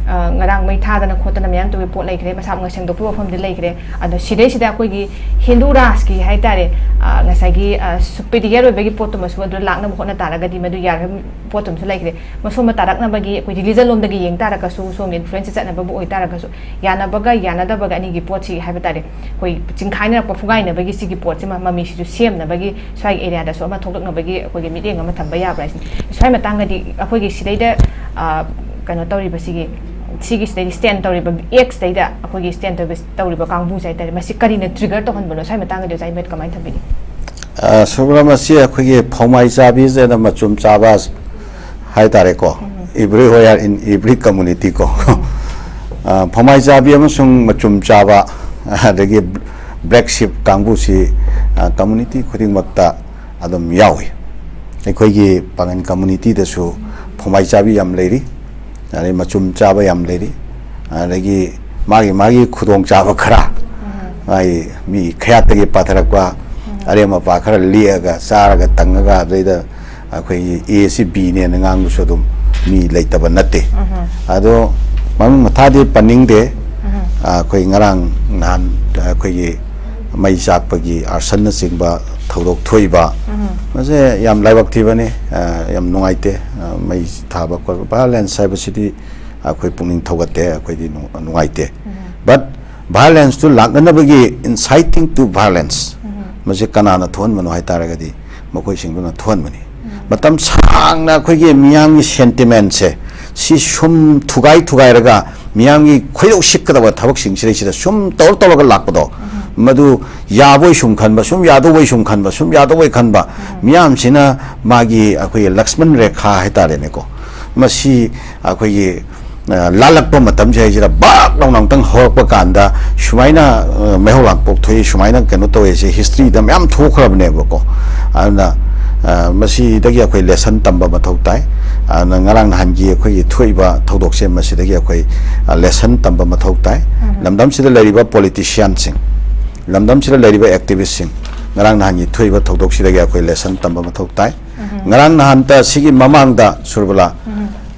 ꯑ, ꯉꯔꯥꯡ ꯃꯩ ꯊꯥꯗꯅ ꯈꯣꯠꯇꯅ ꯃꯌꯥꯝ ꯇꯧꯕꯒꯤ ꯄꯣꯠ ꯂꯩꯈ꯭ꯔꯦ, ꯃꯁꯥ ꯃꯉꯥ ꯁꯦꯡꯗꯣꯛꯄꯒꯤ ꯋꯥꯐꯝꯗꯤ ꯂꯩꯈ꯭ꯔꯦ꯫ ꯑꯗꯣ ꯁꯤꯗꯩꯁꯤꯗ ꯑꯩꯈꯣꯏꯒꯤ ꯍꯤꯟꯗꯨ ꯔꯥꯖꯀꯤ ꯍꯥꯏꯇꯥꯔꯦ, ꯑ, ꯉꯁꯥꯏꯒꯤ, ꯑ, ꯁꯨꯄꯤꯔꯤꯌꯔ ꯑꯣꯏꯕꯒꯤ ꯄꯣꯠꯇꯨꯃꯁꯨ ꯑꯗꯨ ꯂꯥꯛꯅꯕ ꯍꯣꯠꯅ ꯇꯥꯔꯒꯗꯤ ꯃꯗꯨ ꯌꯥꯔꯕ ꯄꯣꯠꯇꯨꯃꯁꯨ ꯂꯩꯈ꯭ꯔꯦ꯫ ꯃꯁꯣꯝꯗ ꯇꯥꯔꯛꯅꯕꯒꯤ ꯑꯩꯈꯣꯏ ꯔꯤꯂꯤꯖꯟ ꯂꯣꯝꯗꯒꯤ ꯌꯦꯡ ꯇꯥꯔꯒꯁꯨ, ꯁꯣꯝꯒꯤ ꯏꯟꯐ꯭ꯂꯨꯌꯦꯟꯁꯁꯦ ꯆꯠꯅꯕꯕꯨ ꯑꯣꯏꯇꯥꯔꯒꯁꯨ, ꯌꯥꯅꯕꯒ ꯌꯥꯅꯗꯕꯒ ꯑꯅꯤꯒꯤ ꯄꯣꯠꯁꯤ ꯍꯥꯏꯕ ꯇꯥꯔꯦ, ꯑꯩꯈꯣꯏ ꯆꯤꯡꯈꯥꯏꯅꯔꯛꯄ, ꯐꯨꯒꯥꯏꯅꯕꯒꯤ ꯁꯤꯒꯤ ꯄꯣꯠꯁꯤꯃ ꯃꯃꯤꯁꯤꯁꯨ ꯁꯦꯝꯅꯕꯒꯤ ꯁ꯭ꯋꯥꯏꯒꯤ ꯑꯦꯔꯤꯌꯥꯗꯁꯨ ꯑꯃ ꯊꯣꯛꯂꯛꯅꯕꯒꯤ ꯑꯩꯈꯣꯏꯒꯤ ꯃꯤꯠꯌꯦꯡ ꯑꯃ ꯊꯝꯕ ꯌꯥꯕ꯭ꯔꯥ ꯍꯥꯏꯁꯤꯅꯤ꯫ ꯁ꯭ꯋꯥꯏ ꯃꯇꯥꯡꯗꯗꯤ ꯑꯩꯈꯣꯏꯒꯤ ꯁꯤꯗꯩꯗ, ꯑ, ꯀꯩꯅꯣ ꯇꯧꯔꯤꯕꯁꯤꯒꯤ, ꯁꯤꯒꯤꯁꯤꯗꯩꯗ stand ꯇꯧꯔꯤꯕ, X ꯁꯤꯗꯩꯗ ꯑꯩꯈꯣꯏꯒꯤ stand ꯇꯧꯔꯤꯕ, ꯇꯧꯔꯤꯕ ꯀꯥꯡꯕꯨꯁꯦ ꯍꯥꯏꯇꯥꯔꯦ, ꯃꯁꯤ ꯀꯔꯤꯅ trigger ꯇꯧꯍꯟꯕꯅꯣ? ꯁ꯭ꯋꯥꯏ ꯃꯇꯥꯡꯗꯗꯤ ꯑꯣꯖꯥ ꯏꯃꯦꯠ ꯀꯃꯥꯏꯅ ꯊꯝꯕꯤꯅꯤ? ꯑ, ꯁꯨꯕ꯭ꯔ, ꯃꯁꯤ ꯑꯩꯈꯣꯏꯒꯤ ꯐꯧꯃꯥꯏ ꯆꯥꯕꯤꯁꯤꯅ ꯃꯆꯨꯝ ꯆꯥꯕ ꯍꯥꯏꯇꯥꯔꯦꯀꯣ, everywhere in every community ꯀꯣ꯫ ꯑ, ꯐꯧꯃꯥꯏ ꯆꯥꯕꯤ ꯑꯃꯁꯨꯡ ꯃꯆꯨꯝ ꯆꯥꯕ, ꯑꯗꯒꯤ black sheep ꯀꯥꯡꯕꯨꯁꯤ, ꯑ, community ꯈꯨꯗꯤꯡꯃꯛꯇ ꯑꯗꯨꯝ ꯌꯥꯎꯏ꯫ ꯑꯩꯈꯣꯏꯒꯤ ꯄꯥꯉꯟ communityꯗꯁꯨ ꯐꯧꯃꯥꯏ ꯆꯥꯕꯤ ꯌꯥꯝ ꯂꯩꯔꯤ, ꯑꯗꯩ ꯃꯆꯨꯝ ꯆꯥꯕ ꯌꯥꯝ ꯂꯩꯔꯤ, ꯑꯗꯒꯤ ꯃꯥꯒꯤ, ꯃꯥꯒꯤ ꯈꯨꯗꯣꯡꯆꯥꯕ ꯈꯔ, ꯃꯥꯒꯤ ꯃꯤ ꯈꯌꯥꯠꯇꯒꯤ ꯄꯥꯊꯔꯛꯄ ꯑꯔꯦꯝ ꯑꯄꯥ ꯈꯔ ꯂꯦꯛꯑꯒ, ꯆꯥꯔꯒ, ꯇꯪꯉꯒ, ꯑꯗꯩꯗ ꯑꯩꯈꯣꯏꯒꯤ A ꯁꯤ Bꯅꯦꯅ ꯉꯥꯡꯕꯁꯨ ꯑꯗꯨꯝ ꯃꯤ ꯂꯩꯇꯕ ꯅꯠꯇꯦ꯫ ꯑꯗꯣ ꯃꯃꯤꯡ ꯃꯊꯥꯗꯤ ꯄꯟꯅꯤꯡꯗꯦ꯫ ꯑ, ꯑꯩꯈꯣꯏ ꯉꯔꯥꯡ ꯅꯍꯥꯟ ꯑꯩꯈꯣꯏꯒꯤ ꯃꯩ ꯆꯥꯛꯄꯒꯤ, ꯑꯥꯔꯁꯟꯅꯆꯤꯡꯕ ꯊꯧꯗꯣꯛ ꯊꯣꯛꯏꯕ, ꯃꯁꯦ ꯌꯥꯝ ꯂꯥꯏꯕꯛ ꯊꯤꯕꯅꯤ꯫ ꯑ, ꯌꯥꯝ ꯅꯨꯡꯉꯥꯏꯇꯦ꯫ ꯑ, ꯃꯩ ꯊꯥꯕ ꯈꯣꯠꯄ, violence ꯍꯥꯏꯕꯁꯤꯗꯤ ꯑꯩꯈꯣꯏ ꯄꯨꯛꯅꯤꯡ ꯊꯧꯒꯠꯇꯦ, ꯑꯩꯈꯣꯏꯗꯤ ꯅꯨꯡ-, ꯅꯨꯡꯉꯥꯏꯇꯦ꯫ But violenceꯇꯨ ꯂꯥꯛꯅꯅꯕꯒꯤ, inciting to violence, ꯃꯁꯤ ꯀꯅꯥꯅ ꯊꯣꯛꯍꯟꯕꯅꯣ ꯍꯥꯏ ꯇꯥꯔꯒꯗꯤ ꯃꯈꯣꯏꯁꯤꯡꯗꯨꯅ ꯊꯣꯛꯍꯟꯕꯅꯤ꯫ ꯃꯇꯝ ꯁꯥꯡꯅ ꯑꯩꯈꯣꯏꯒꯤ ꯃꯤꯌꯥꯝꯒꯤ sentimentꯁꯦ ꯁꯤ ꯁꯨꯝ ꯊꯨꯒꯥꯏ ꯊꯨꯒꯥꯏꯔꯒ ꯃꯤꯌꯥꯝꯒꯤ ꯈꯣꯏꯗꯧ ꯁꯤꯛꯀꯗꯕ ꯊꯕꯛꯁꯤꯡꯁꯤꯗꯩꯁꯤꯗ ꯁꯨꯝ ꯇꯧꯔ ꯇꯧꯔꯒ ꯂꯥꯛꯄꯗꯣ, ꯃꯗꯨ ꯌꯥꯕꯣꯏ ꯁꯨꯝ ꯈꯟꯕ, ꯁꯨꯝ ꯌꯥꯗꯧꯕꯣꯏ ꯁꯨꯝ ꯈꯟꯕ, ꯁꯨꯝ ꯌꯥꯗꯧꯕꯣꯏ ꯈꯟꯕ, ꯃꯤꯌꯥꯝꯁꯤꯅ ꯃꯥꯒꯤ ꯑꯩꯈꯣꯏꯒꯤ ꯂꯛꯁꯃꯟ ꯔꯦꯈꯥ ꯍꯥꯏꯇꯥꯔꯦꯅꯦꯀꯣ, ꯃꯁꯤ ꯑꯩꯈꯣꯏꯒꯤ ꯑ, ꯂꯥꯜꯂꯛꯄ ꯃꯇꯝꯁꯦ ꯍꯥꯏꯁꯤꯗ ꯕꯥꯛ ꯂꯥꯎꯅ ꯑꯃꯨꯛꯇꯪ ꯍꯧꯔꯛꯄ ꯀꯥꯟꯗ ꯁꯨꯃꯥꯏꯅ, ꯑ, ꯃꯩꯍꯧ ꯂꯥꯡꯄꯣꯛ ꯊꯣꯛꯏ, ꯁꯨꯃꯥꯏꯅ ꯀꯩꯅꯣ ꯇꯧꯋꯦ, ꯁꯤ historyꯗ ꯃꯌꯥꯝ ꯊꯣꯛꯈ꯭ꯔꯕꯅꯦꯕꯀꯣ꯫ ꯑꯗꯨꯅ, ꯑ, ꯃꯁꯤꯗꯒꯤ ꯑꯩꯈꯣꯏ lesson ꯇꯝꯕ ꯃꯊꯧ ꯇꯥꯏ꯫ ꯑꯗꯨꯅ ꯉꯔꯥꯡ ꯅꯍꯥꯟꯒꯤ ꯑꯩꯈꯣꯏꯒꯤ ꯊꯣꯛꯏꯕ ꯊꯧꯗꯣꯛꯁꯦ, ꯃꯁꯤꯗꯒꯤ ꯑꯩꯈꯣꯏ, ꯑ, lesson ꯇꯝꯕ ꯃꯊꯧ ꯇꯥꯏ꯫ ꯂꯝꯗꯝꯁꯤꯗ ꯂꯩꯔꯤꯕ politicianꯁꯤꯡ, ꯂꯝꯗꯝꯁꯤꯗ ꯂꯩꯔꯤꯕ activistꯁꯤꯡ, ꯉꯔꯥꯡ ꯅꯍꯥꯟꯒꯤ ꯊꯣꯛꯏꯕ ꯊꯧꯗꯣꯛꯁꯤꯗꯒꯤ ꯑꯩꯈꯣꯏ lesson ꯇꯝꯕ ꯃꯊꯧ ꯇꯥꯏ꯫ ꯉꯔꯥꯡ ꯅꯍꯥꯟꯇ ꯁꯤꯒꯤ ꯃꯃꯥꯡꯗ, ꯁꯨꯔꯕꯂꯥ,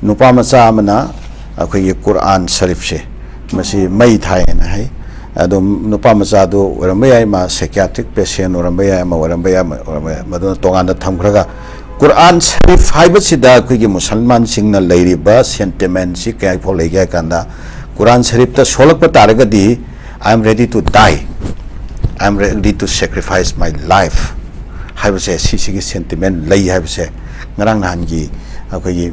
ꯅꯨꯄꯥ ꯃꯆꯥ ꯑꯃꯅ ꯑꯩꯈꯣꯏꯒꯤ ꯀꯨꯔꯥꯟ ꯁꯔꯤꯐꯁꯦ, ꯃꯁꯤ ꯃꯩ ꯊꯥꯏꯌꯦꯅ ꯍꯥꯏ꯫ ꯑꯗꯣ ꯅꯨꯄꯥ ꯃꯆꯥꯗꯨ ꯑꯣꯏꯔꯝꯕ ꯌꯥꯏ, ꯃꯥ psychiatric patient ꯑꯣꯏꯔꯝꯕ ꯌꯥꯏ, ꯑꯃ ꯑꯣꯏꯔꯝꯕ ꯌꯥꯏ, ꯑꯃ ꯑꯣꯏꯔꯝꯕ ꯌꯥꯏ, ꯃꯗꯨꯅ ꯇꯣꯉꯥꯟꯅ ꯊꯝꯈ꯭ꯔꯒ, ꯀꯨꯔꯥꯟ ꯁꯔꯤꯐ ꯍꯥꯏꯕꯁꯤꯗ ꯑꯩꯈꯣꯏꯒꯤ ꯃꯨꯁꯜꯃꯥꯟꯁꯤꯡꯅ ꯂꯩꯔꯤꯕ sentimentꯁꯤ ꯀꯌꯥꯐꯥꯎ ꯂꯩꯒꯦ ꯍꯥꯏ ꯀꯥꯟꯗ, ꯀꯨꯔꯥꯟ ꯁꯔꯤꯐꯇ ꯁꯣꯜꯂꯛꯄ ꯇꯥꯔꯒꯗꯤ, "I am ready to die, I am ready to sacrifice my life" ꯍꯥꯏꯕꯁꯦ, ꯁꯤꯁꯤꯒꯤ sentiment ꯂꯩ ꯍꯥꯏꯕꯁꯦ ꯉꯔꯥꯡ ꯅꯍꯥꯟꯒꯤ ꯑꯩꯈꯣꯏꯒꯤ,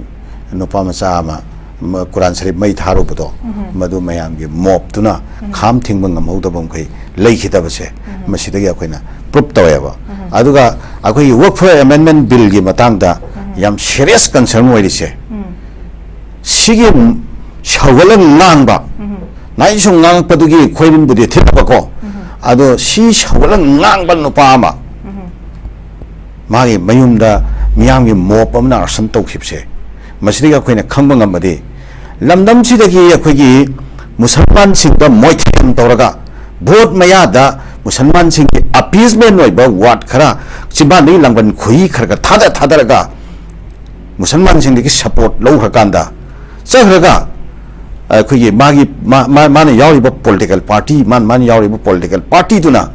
ꯅꯨꯄꯥ ꯃꯆꯥ ꯑꯃ ꯃ- ꯀꯨꯔꯥꯟ ꯁꯔꯤꯐ ꯃꯩ ꯊꯥꯔꯨꯕꯗꯣ, ꯃꯗꯨ ꯃꯌꯥꯝꯒꯤ ꯃꯣꯞꯇꯨꯅ ꯈꯥꯝ ꯊꯤꯡꯕ ꯉꯝꯍꯧꯗꯕ ꯃꯈꯩ ꯂꯩꯈꯤꯗꯕꯁꯦ, ꯃꯁꯤꯗꯒꯤ ꯑꯩꯈꯣꯏꯅ ꯄ꯭ꯔꯨꯞ ꯇꯧꯋꯦꯕ꯫ ꯑꯗꯨꯒ ꯑꯩꯈꯣꯏꯒꯤ Work for Amendment Billꯒꯤ ꯃꯇꯥꯡꯗ ꯌꯥꯝ ꯁꯦꯔꯤꯌꯁ ꯀꯟꯁꯔꯟ ꯑꯣꯏꯔꯤꯁꯦ, ꯁꯤꯒꯤ ꯁꯧꯒꯠꯂ ꯉꯥꯡꯕ, ꯅꯥꯏꯟ ꯁꯨꯝ ꯉꯥꯡꯉꯛꯄꯗꯨꯒꯤ ꯈꯣꯏꯔꯤꯟꯕꯨꯗꯤ ꯊꯤꯠꯂꯕꯀꯣ, ꯑꯗꯣ ꯁꯤ ꯁꯧꯒꯠꯂ ꯉꯥꯡꯕ ꯅꯨꯄꯥ ꯑꯃ, ꯃꯥꯒꯤ ꯃꯌꯨꯝꯗ ꯃꯤꯌꯥꯝꯒꯤ ꯃꯣꯞ ꯑꯃꯅ ꯑꯥꯔꯁꯟ ꯇꯧꯈꯤꯕꯁꯦ, ꯃꯁꯤꯗꯒꯤ ꯑꯩꯈꯣꯏꯅ ꯈꯪꯕ ꯉꯝꯕꯗꯤ, ꯂꯝꯗꯝꯁꯤꯗꯒꯤ ꯑꯩꯈꯣꯏꯒꯤ ꯃꯨꯁꯜꯃꯥꯟꯁꯤꯡꯗ ꯃꯣꯏꯊꯦꯝ ꯇꯧꯔꯒ, ꯚꯣꯠ ꯃꯌꯥꯗ ꯃꯨꯁꯜꯃꯥꯟꯁꯤꯡꯒꯤ ꯑꯄꯤꯁꯃꯦꯟ ꯑꯣꯏꯕ ꯋꯥꯔꯗ ꯈꯔ, ꯆꯤꯝꯕꯥꯟꯗꯒꯤ ꯂꯥꯡꯕꯟ ꯈꯨꯍꯤ ꯈꯔ ꯈꯔ ꯊꯥꯗ ꯊꯥꯗꯔꯒ, ꯃꯨꯁꯜꯃꯥꯟꯁꯤꯡꯗꯒꯤ ꯁꯄꯣꯔꯠ ꯂꯧꯈ꯭ꯔꯀꯥꯟꯗ ꯆꯠꯈ꯭ꯔꯒ, ꯑꯩꯈꯣꯏꯒꯤ ꯃꯥꯒꯤ ꯃꯥ- ꯃꯥ- ꯃꯥꯅ ꯌꯥꯎꯔꯤꯕ ꯄꯣꯂꯤꯇꯤꯀꯦꯜ ꯄꯥꯔꯇꯤ, ꯃꯥꯅ ꯃꯥꯅ ꯌꯥꯎꯔꯤꯕ ꯄꯣꯂꯤꯇꯤꯀꯦꯜ ꯄꯥꯔꯇꯤꯗꯨꯅ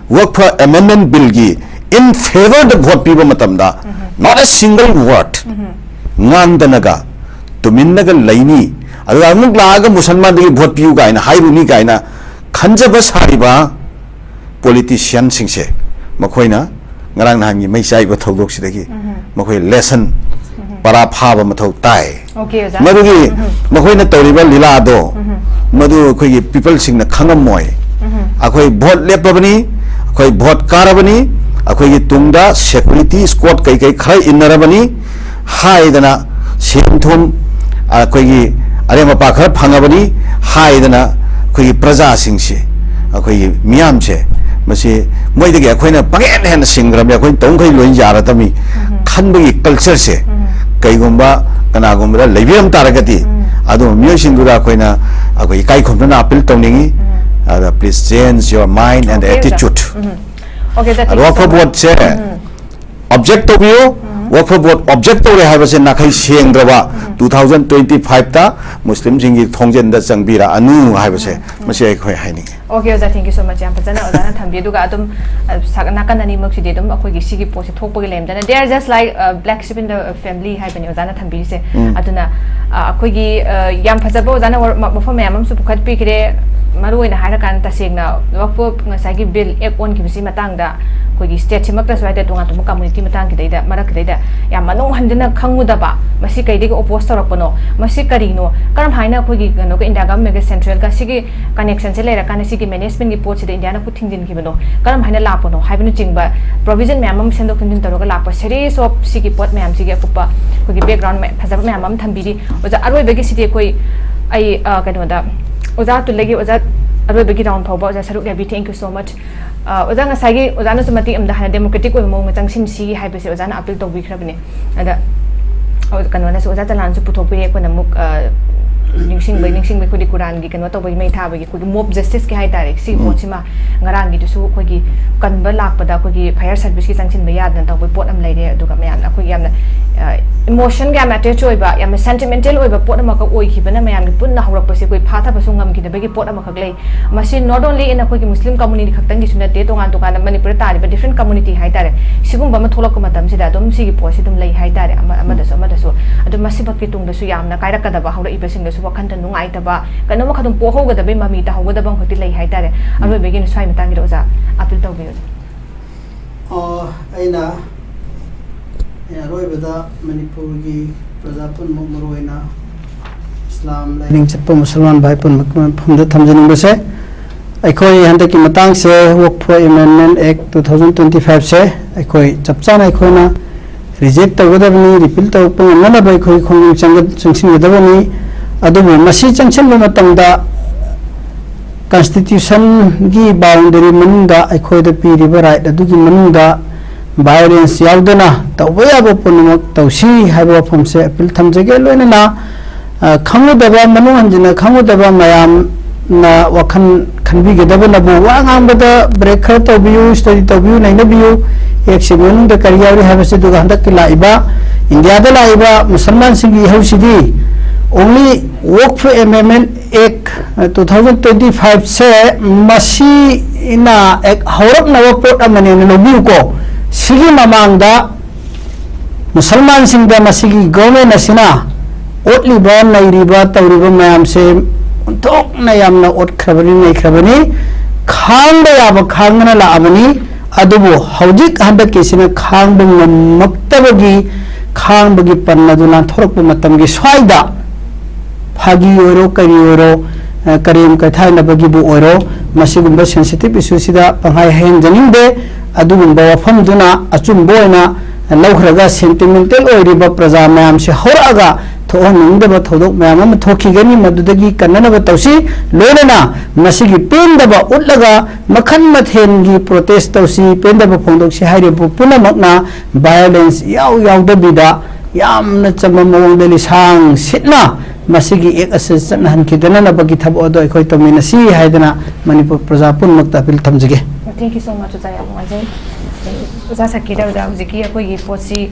Work for Amendment Billꯒꯤ in favourꯗ ꯚꯣꯠ ꯄꯤꯕ ꯃꯇꯝꯗ, not a single word ꯉꯥꯡꯗꯅꯒ ꯇꯨꯃꯤꯟꯅꯒ ꯂꯩꯅꯤ, ꯑꯗꯨꯒ ꯑꯃꯨꯛ ꯂꯥꯛꯑꯒ ꯃꯨꯁꯜꯃꯥꯟꯗꯒꯤ ꯚꯣꯠ ꯄꯤꯌꯨ ꯀꯥꯏꯅ ꯍꯥꯏꯔꯨꯅꯤ ꯀꯥꯏꯅ ꯈꯟꯖꯕ ꯁꯥꯔꯤꯕ ꯄꯣꯂꯤꯇꯤꯁꯤꯌꯟꯁꯤꯡꯁꯦ, ꯃꯈꯣꯏꯅ ꯉꯔꯥꯡ ꯅꯍꯥꯟꯒꯤ ꯃꯩ ꯆꯥꯏꯕ ꯊꯧꯗꯣꯛꯁꯤꯗꯒꯤ ꯃꯈꯣꯏ ꯂꯦꯁꯟ ꯄꯔꯥ ꯐꯥꯕ ꯃꯊꯧ ꯇꯥꯏ꯫ ꯑꯣꯀꯦ ꯑꯣꯖꯥ꯫ ꯃꯗꯨꯒꯤ ꯃꯈꯣꯏꯅ ꯇꯧꯔꯤꯕ ꯂꯤꯂꯥꯗꯣ, ꯃꯗꯨ ꯑꯩꯈꯣꯏꯒꯤ ꯄꯤꯄꯜꯁꯤꯡꯅ ꯈꯪꯉꯝꯃꯣꯏ꯫ ꯑꯩꯈꯣꯏ ꯚꯣꯠ ꯂꯦꯞꯄꯕꯅꯤ, ꯑꯩꯈꯣꯏ ꯚꯣꯠ ꯀꯥꯔꯕꯅꯤ, ꯑꯩꯈꯣꯏꯒꯤ ꯇꯨꯡꯗ ꯁꯦꯀ꯭ꯌꯨꯔꯤꯇꯤ ꯏꯁꯀꯣꯠ ꯀꯩꯀꯩ ꯈꯔ ꯏꯟꯅꯔꯕꯅꯤ ꯍꯥꯏꯗꯅ, ꯁꯦꯟ ꯊꯨꯝ ꯑꯩꯈꯣꯏꯒꯤ ꯑꯔꯦꯝ ꯑꯄꯥ ꯈꯔ ꯐꯪꯉꯕꯅꯤ ꯍꯥꯏꯗꯅ, ꯑꯩꯈꯣꯏꯒꯤ ꯄ꯭ꯔꯖꯥꯁꯤꯡꯁꯤ, ꯑꯩꯈꯣꯏꯒꯤ ꯃꯤꯌꯥꯝꯁꯦ, ꯃꯁꯤ ꯃꯣꯏꯗꯒꯤ ꯑꯩꯈꯣꯏꯅ ꯄꯪꯍꯦꯟ ꯍꯦꯟꯅ ꯁꯤꯡꯈ꯭ꯔꯕꯅꯤ, ꯑꯩꯈꯣꯏꯅ ꯇꯧꯈꯩ ꯂꯣꯏ ꯌꯥꯔꯗꯕꯅꯤ ꯈꯟꯕꯒꯤ ꯀꯜꯆꯔꯁꯦ ꯀꯩꯒꯨꯝꯕ ꯀꯅꯥꯒꯨꯝꯕꯗ ꯂꯩꯕꯤꯔꯝ ꯇꯥꯔꯒꯗꯤ, ꯑꯗꯨꯝꯕ ꯃꯤꯑꯣꯏꯁꯤꯡꯗꯨꯗ ꯑꯩꯈꯣꯏꯅ, ꯑꯩꯈꯣꯏ ꯏꯀꯥꯏ ꯈꯨꯝꯅꯅ ꯑꯄꯤꯜ ꯇꯧꯅꯤꯡꯉꯤ꯫ ꯑꯗ please change your mind and Okay, attitude꯫ Okay, sir, thank ꯑꯗꯣ you so ꯋꯥꯀꯐ much. ꯚꯣꯠꯁꯦ ꯑꯣꯕꯖꯦꯛ ꯇꯧꯕꯤꯌꯨ꯫ ꯋꯥꯀꯐ ꯚꯣꯠ ꯑꯣꯕꯖꯦꯛ ꯇꯧꯔꯦ ꯍꯥꯏꯕꯁꯦ ꯅꯥꯈꯩ ꯁꯦꯡꯗ꯭ꯔꯕ, two thousand twenty fiveꯇ ꯃꯨꯁꯂꯤꯝꯁꯤꯡꯒꯤ ꯊꯣꯡꯖꯤꯟꯗ ꯆꯪꯕꯤꯔꯛꯑꯅꯨ ꯍꯥꯏꯕꯁꯦ, ꯃꯁꯤ ꯑꯩꯈꯣꯏ ꯍꯥꯏꯅꯤꯡꯉꯤ꯫ Okay, ꯑꯣꯖꯥ, thank you so much. ꯌꯥꯝ ꯐꯖꯅ ꯑꯣꯖꯥꯅ ꯊꯝꯕꯤ꯫ ꯑꯗꯨꯒ ꯑꯗꯨꯝ, ꯑ, ꯁꯛ-, ꯅꯥꯀꯟ ꯑꯅꯤꯃꯛꯁꯤꯗꯤ ꯑꯗꯨꯝ ꯑꯩꯈꯣꯏꯒꯤ ꯁꯤꯒꯤ ꯄꯣꯠꯁꯦ ꯊꯣꯛꯄꯒꯤ ꯂꯩꯔꯝꯗꯅ, they are just like, uh, black sheep in the family ꯍꯥꯏꯕꯅꯤ ꯑꯣꯖꯥꯅ ꯊꯝꯕꯤꯔꯤꯁꯦ꯫ ꯑꯗꯨꯅ, ꯑ, ꯑꯩꯈꯣꯏꯒꯤ, ꯑ, ꯌꯥꯝ ꯐꯖꯕ ꯑꯣꯖꯥꯅ ꯋꯥ-, ꯃ-, ꯃꯐꯝ ꯃꯌꯥꯝ ꯑꯃꯁꯨ ꯄꯨꯈꯠꯄꯤꯈ꯭ꯔꯦ꯫ ꯃꯔꯨ ꯑꯣꯏꯅ ꯍꯥꯏꯔꯀꯥꯟꯗ, ꯇꯁꯦꯡꯅ ꯋꯛꯐ ꯉꯁꯥꯏꯒꯤ ꯕꯤꯜ ꯑꯦꯛ ꯑꯣꯟꯈꯤꯕꯁꯤ ꯃꯇꯥꯡꯗ ꯑꯩꯈꯣꯏꯒꯤ ꯁ꯭ꯇꯦꯠꯁꯤꯃꯛꯇꯁꯨ ꯍꯥꯏꯇꯥꯔꯦ, ꯇꯣꯉꯥꯟ ꯇꯣꯉꯥꯟꯕ ꯀꯝꯃꯨꯅꯤꯇꯤ ꯃꯇꯥꯡꯒꯤꯗꯩꯗ, ꯃꯔꯛꯀꯤꯗꯩꯗ ꯌꯥꯝ ꯃꯅꯨꯡ ꯍꯟꯖꯤꯟꯅ ꯈꯪꯉꯨꯗꯕ, ꯃꯁꯤ ꯀꯩꯗꯒꯤ ꯑꯣꯄꯣꯁ ꯇꯧꯔꯛꯄꯅꯣ, ꯃꯁꯤ ꯀꯔꯤꯅꯣ, ꯀꯔꯝ ꯍꯥꯏꯅ ꯑꯩꯈꯣꯏꯒꯤ ꯀꯩꯅꯣꯒ, ꯏꯟꯗꯤꯌꯥ ꯒꯚꯔꯟꯃꯦꯟꯠꯀ ꯁꯦꯟꯇ꯭ꯔꯦꯜꯒ ꯁꯤꯒꯤ ꯀꯅꯦꯛꯁꯟꯁꯦ ꯂꯩꯔꯀꯥꯟꯗ ꯁꯤꯒꯤ ꯃꯦꯅꯦꯖꯃꯦꯟꯠꯀꯤ ꯄꯣꯠꯁꯤꯗ ꯏꯟꯗꯤꯌꯥꯅ ꯈꯨꯠ ꯊꯤꯡꯖꯤꯟꯈꯤꯕꯅꯣ, ꯀꯔꯝ ꯍꯥꯏꯅ ꯂꯥꯛꯄꯅꯣ ꯍꯥꯏꯕꯅꯆꯤꯡꯕ ꯄ꯭ꯔꯣꯕꯤꯖꯟ ꯃꯌꯥꯝ ꯑꯃ ꯁꯦꯝꯗꯣꯛ ꯁꯦꯝꯖꯤꯟ ꯇꯧꯔꯒ ꯂꯥꯛꯄ series of ꯁꯤꯒꯤ ꯄꯣꯠ ꯃꯌꯥꯝꯁꯤꯒꯤ ꯑꯀꯨꯞꯄ ꯑꯩꯈꯣꯏꯒꯤ ꯕꯦꯛꯒ꯭ꯔꯥꯎꯟ ꯃꯌꯥꯝ, ꯐꯖꯕ ꯃꯌꯥꯝ ꯑꯃ ꯊꯝꯕꯤꯔꯤ꯫ ꯑꯣꯖꯥ, ꯑꯔꯣꯏꯕꯒꯤꯁꯤꯗꯤ ꯑꯩꯈꯣꯏ, ꯑꯩ, ꯑ, ꯀꯩꯅꯣꯗ, ꯑꯣꯖꯥ ꯑꯇꯨꯜꯗꯒꯤ ꯑꯣꯖꯥ ꯑꯔꯣꯏꯕꯒꯤ ꯔꯥꯎꯟ ꯐꯥꯎꯕ, ꯑꯣꯖꯥ ꯁꯔꯨꯛ ꯌꯥꯕꯤ, thank you so much꯫ ꯑ, ꯑꯣꯖꯥ, ꯉꯁꯥꯏꯒꯤ ꯑꯣꯖꯥꯅꯁꯨ ꯃꯇꯦꯛ ꯑꯃꯗ ꯍꯥꯟꯅ democratic ꯑꯣꯏꯕ ꯃꯑꯣꯡꯗ ꯆꯪꯁꯤꯟꯁꯤ ꯍꯥꯏꯕꯁꯦ ꯑꯣꯖꯥꯅ ꯑꯄꯤꯜ ꯇꯧꯕꯤꯈ꯭ꯔꯕꯅꯦ꯫ ꯑꯗ, ꯑꯣ, ꯀꯩꯅꯣꯅꯁꯨ, ꯑꯣꯖꯥ ꯆꯂꯥꯟꯁꯨ ꯄꯨꯊꯣꯛꯄꯤꯔꯦ, ꯑꯩꯈꯣꯏꯅ ꯑꯃꯨꯛ, ꯑ, ꯅꯤꯡꯁꯤꯡꯕꯩ, ꯅꯤꯡꯁꯤꯡꯕꯩ ꯑꯩꯈꯣꯏꯗꯤ ꯀꯨꯔꯥꯟꯒꯤ ꯀꯩꯅꯣ ꯇꯧꯕꯒꯤ ꯃꯩ ꯊꯥꯕꯒꯤ ꯑꯩꯈꯣꯏꯒꯤ ꯃꯣꯕ ꯖꯁꯇꯤꯁꯀꯤ ꯍꯥꯏꯇꯥꯔꯦ, ꯁꯤꯒꯤ ꯎꯝ꯫ ꯄꯣꯠꯁꯤꯃ ꯉꯔꯥꯡꯒꯤꯗꯨꯁꯨ ꯑꯩꯈꯣꯏꯒꯤ ꯀꯟꯕ ꯂꯥꯛꯄꯗ ꯑꯩꯈꯣꯏꯒꯤ ꯐꯥꯌꯔ ꯁꯥꯔꯚꯤꯁꯀꯤ ꯆꯪꯁꯤꯟꯕ ꯌꯥꯗꯅ ꯇꯧꯕꯒꯤ ꯄꯣꯠ ꯑꯃ ꯂꯩꯔꯦ꯫ ꯑꯗꯨꯒ ꯃꯌꯥꯝꯅ ꯑꯩꯈꯣꯏꯒꯤ ꯌꯥꯝꯅ, ꯑ, ꯏꯃꯣꯁꯟꯒ ꯌꯥꯝꯅ ꯑꯦꯇꯦꯆ ꯑꯣꯏꯕ, ꯌꯥꯝꯅ ꯁꯦꯟꯇꯤꯃꯦꯟꯇꯦꯜ ꯑꯣꯏꯕ ꯄꯣꯠ ꯑꯃꯈꯛ ꯑꯣꯏꯈꯤꯕꯅ ꯃꯌꯥꯝꯒꯤ ꯄꯨꯟꯅ ꯍꯧꯔꯛꯄꯁꯦ ꯑꯩꯈꯣꯏ ꯐꯥꯊꯕꯁꯨ ꯉꯝꯈꯤꯗꯕꯒꯤ ꯄꯣꯠ ꯑꯃꯈꯛ ꯂꯩ꯫ ꯃꯁꯤ not only in ꯑꯩꯈꯣꯏꯒꯤ ꯃꯨꯁꯂꯤꯝ ꯀꯝꯃꯨꯅꯤꯇꯤ ꯈꯛꯇꯪꯒꯤꯁꯨ ꯅꯠꯇꯦ, ꯇꯣꯉꯥꯟ ꯇꯣꯉꯥꯟꯕ ꯃꯅꯤꯄꯨꯔꯗ ꯇꯥꯔꯤꯕ ꯗꯤꯐ꯭ꯔꯦꯟ ꯀꯝꯃꯨꯅꯤꯇꯤ ꯍꯥꯏꯇꯥꯔꯦ, ꯁꯤꯒꯨꯝꯕ ꯑꯃ ꯊꯣꯛꯂꯛꯄ ꯃꯇꯝꯁꯤꯗ ꯑꯗꯨꯝ ꯁꯤꯒꯤ ꯄꯣꯠꯁꯤ ꯑꯗꯨꯝ ꯂꯩ ꯍꯥꯏꯇꯥꯔꯦ, ꯑꯃ-, ꯑꯃꯗꯁꯨ ꯑꯃꯗꯁꯨ꯫ ꯑꯗꯨ ꯃꯁꯤꯃꯛꯀꯤ ꯇꯨꯡꯗꯁꯨ ꯌꯥꯝꯅ ꯀꯥꯏꯔꯛꯀꯗꯕ, ꯍꯧꯔꯛꯏꯕꯁꯤꯡꯗꯁꯨ ꯋꯥꯈꯟꯗ ꯅꯨꯡꯉꯥꯏꯇꯕ, ꯀꯩꯅꯣꯝꯃ ꯑꯗꯨꯝ ꯄꯣꯛꯍꯧꯒꯗꯕꯩ ꯃꯃꯤ ꯇꯥꯍꯧꯒꯗꯕ ꯑꯃꯈꯛꯇꯤ ꯂꯩ ꯍꯥꯏꯇꯥꯔꯦ꯫ ꯎꯝ꯫ ꯑꯔꯣꯏꯕꯒꯤ ꯁ꯭ꯋꯥꯏ ꯃꯇꯥꯡꯒꯤꯗ ꯑꯣꯖꯥ ꯑꯄꯤꯜ ꯇꯧꯕꯤꯌꯨ꯫ ꯑꯣ, ꯑꯩꯅ, ꯑꯩꯅ ꯑꯔꯣꯏꯕꯗ ꯃꯅꯤꯄꯨꯔꯒꯤ ꯄ꯭ꯔꯖꯥ ꯄꯨꯝꯅꯃꯛ, ꯃꯔꯨꯑꯣꯏꯅ ꯏꯁꯂꯥꯝ ꯂꯥꯏꯅꯤꯡ ꯆꯠꯄ ꯃꯨꯁꯜꯃꯥꯟ ꯚꯥꯏ ꯄꯨꯝꯅꯃꯛꯀꯤ ꯃꯐꯝꯗ ꯊꯝꯖꯅꯤꯡꯕꯁꯦ, ꯑꯩꯈꯣꯏ ꯍꯟꯗꯛꯀꯤ ꯃꯇꯥꯡꯁꯦ, Waqf Amendment Act two thousand twenty-five ꯁꯦ ꯑꯩꯈꯣꯏ ꯆꯞ ꯆꯥꯅ ꯑꯩꯈꯣꯏꯅ ꯔꯤꯖꯦꯛ ꯇꯧꯒꯗꯕꯅꯤ, ꯔꯤꯄꯤꯜ ꯇꯧꯔꯛꯄ ꯉꯝꯅꯅꯕ ꯑꯩꯈꯣꯏ ꯈꯣꯡꯖꯪ ꯆꯪꯒ-, ꯆꯪꯁꯤꯟꯒꯗꯕꯅꯤ꯫ ꯑꯗꯨꯕꯨ ꯃꯁꯤ ꯆꯪꯁꯤꯟꯕ ꯃꯇꯝꯗ ꯀꯟꯁꯇꯤꯇ꯭ꯌꯨꯁꯟꯒꯤ ꯕꯥꯎꯟꯗꯔꯤ ꯃꯅꯨꯡꯗ ꯑꯩꯈꯣꯏꯗ ꯄꯤꯔꯤꯕ ꯔꯥꯏꯠ ꯑꯗꯨꯒꯤ ꯃꯅꯨꯡꯗ ꯚꯥꯏꯑꯣꯂꯦꯟꯁ ꯌꯥꯎꯗꯅ ꯇꯧꯕ ꯌꯥꯕ ꯄꯨꯝꯅꯃꯛ ꯇꯧꯁꯤ ꯍꯥꯏꯕ ꯋꯥꯐꯝꯁꯦ ꯑꯄꯤꯜ ꯊꯝꯖꯒꯦ꯫ ꯂꯣꯏꯅꯅ, ꯑ, ꯈꯪꯉꯨꯗꯕ, ꯃꯅꯨꯡ ꯍꯟꯖꯤꯟꯅ ꯈꯪꯉꯨꯗꯕ ꯃꯌꯥꯝꯅ ꯋꯥꯈꯜ ꯈꯟꯕꯤꯒꯗꯕꯅꯕꯨ, ꯋꯥ ꯉꯥꯡꯕꯗ ꯕ꯭ꯔꯦꯛ ꯈꯔ ꯇꯧꯕꯤꯌꯨ, ꯁ꯭ꯇꯗꯤ ꯇꯧꯕꯤꯌꯨ, ꯅꯩꯅꯕꯤꯌꯨ꯫ ꯑꯦꯛꯁꯤ ꯃꯅꯨꯡꯗ ꯀꯔꯤ ꯌꯥꯎꯔꯤ ꯍꯥꯏꯕꯁꯤ, ꯑꯗꯨꯒ ꯍꯟꯗꯛꯀꯤ ꯂꯥꯛꯏꯕ ꯏꯟꯗꯤꯌꯥꯗ ꯂꯥꯛꯏꯕ ꯃꯨꯁꯜꯃꯥꯟꯁꯤꯡꯒꯤ ꯏꯍꯧꯁꯤꯗꯤ only Waqf Amendment ꯑꯦꯛ ꯇꯨ ꯊꯥꯎꯖꯟ ꯇ꯭ꯋꯦꯟꯇꯤ ꯐꯥꯏꯚꯁꯦ ꯃꯁꯤꯅ ꯑꯦꯛ ꯍꯧꯔꯛꯅꯕ ꯄꯣꯠ ꯑꯃꯅꯦꯅ ꯂꯧꯕꯤꯌꯨꯀꯣ꯫ ꯁꯤꯒꯤ ꯃꯃꯥꯡꯗ ꯃꯨꯁꯜꯃꯥꯟꯁꯤꯡꯗ ꯃꯁꯤꯒꯤ ꯒꯣꯔꯃꯦꯟ ꯑꯁꯤꯅ ꯑꯣꯠꯂꯤꯕ, ꯅꯩꯔꯤꯕ, ꯇꯧꯔꯤꯕ ꯃꯌꯥꯝꯁꯦ ꯑꯣꯟꯊꯣꯛꯅ ꯌꯥꯝꯅ ꯑꯣꯠꯈ꯭ꯔꯕꯅꯤ, ꯅꯩꯈ꯭ꯔꯕꯅꯤ꯫ ꯈꯥꯡꯕ ꯌꯥꯕ ꯈꯥꯡꯗꯅ ꯂꯥꯛꯑꯕꯅꯤ꯫ ꯑꯗꯨꯕꯨ ꯍꯧꯖꯤꯛ ꯍꯟꯗꯛꯀꯤꯁꯤꯅ ꯈꯥꯡꯕ ꯉꯝꯃꯛꯇꯕꯒꯤ, ꯈꯥꯡꯕꯒꯤ ꯄꯟ ꯑꯗꯨ ꯂꯥꯟꯊꯣꯔꯛꯄ ꯃꯇꯝꯒꯤ ꯁ꯭ꯋꯥꯏꯗ ꯐꯥꯒꯤ ꯑꯣꯏꯔꯣ, ꯀꯔꯤ ꯑꯣꯏꯔꯣ, ꯑ, ꯀꯔꯦꯝ ꯀꯊꯥꯏꯅꯕꯒꯤꯕꯨ ꯑꯣꯏꯔꯣ, ꯃꯁꯤꯒꯨꯝꯕ ꯁꯦꯟꯁꯤꯇꯤꯞ ꯏꯁꯨꯁꯤꯗ ꯄꯪꯍꯥꯏ ꯍꯥꯏꯍꯟꯖꯅꯤꯡꯗꯦ꯫ ꯑꯗꯨꯒꯨꯝꯕ ꯋꯥꯐꯝꯗꯨꯅ ꯑꯆꯨꯝꯕ ꯑꯣꯏꯅ ꯂꯧꯈ꯭ꯔꯒ, ꯁꯦꯟꯇꯤꯃꯦꯟꯇꯦꯜ ꯑꯣꯏꯔꯤꯕ ꯄ꯭ꯔꯖꯥ ꯃꯌꯥꯝꯁꯦ ꯍꯧꯔꯛꯑꯒ ꯊꯣꯛꯍꯟꯅꯤꯡꯗꯕ ꯊꯧꯗꯣꯛ ꯃꯌꯥꯝ ꯑꯃ ꯊꯣꯛꯈꯤꯒꯅꯤ꯫ ꯃꯗꯨꯗꯒꯤ ꯀꯟꯅꯅꯕ ꯇꯧꯁꯤ꯫ ꯂꯣꯏꯅꯅ ꯃꯁꯤꯒꯤ ꯄꯦꯟꯗꯕ ꯎꯠꯂꯒ ꯃꯈꯜ ꯃꯊꯦꯜꯒꯤ ꯄ꯭ꯔꯣꯇꯦꯁ ꯇꯧꯁꯤ, ꯄꯦꯟꯗꯕ ꯐꯣꯡꯗꯣꯛꯁꯤ ꯍꯥꯏꯔꯤꯕ ꯄꯨꯝꯅꯃꯛꯅ ꯚꯥꯏꯑꯣꯂꯦꯟꯁ ꯏꯌꯥꯎ ꯌꯥꯎꯗꯕꯤꯗ ꯌꯥꯝꯅ ꯆꯝꯕ ꯃꯑꯣꯡꯗ ꯂꯤꯁꯥꯡ ꯁꯤꯠꯅ ꯃꯁꯤꯒꯤ ꯑꯦꯛ ꯑꯁꯤ ꯆꯠꯅꯍꯟꯈꯤꯗꯅꯅꯕꯒꯤ ꯊꯕꯛ ꯑꯗꯨ ꯑꯩꯈꯣꯏ ꯇꯧꯃꯤꯟꯅꯁꯤ ꯍꯥꯏꯗꯅ ꯃꯅꯤꯄꯨꯔ ꯄ꯭ꯔꯖꯥ ꯄꯨꯝꯅꯃꯛꯇ ꯑꯄꯤꯜ ꯊꯝꯖꯒꯦ꯫ Thank you so much, ꯑꯣꯖꯥ, ꯌꯥꯝ ꯅꯨꯡꯉꯥꯏꯖꯩ꯫ ꯑꯣꯖꯥ ꯁꯀꯤꯔ, ꯑꯣꯖꯥ, ꯍꯧꯖꯤꯛꯀꯤ ꯑꯩꯈꯣꯏꯒꯤ ꯄꯣꯠꯁꯤ,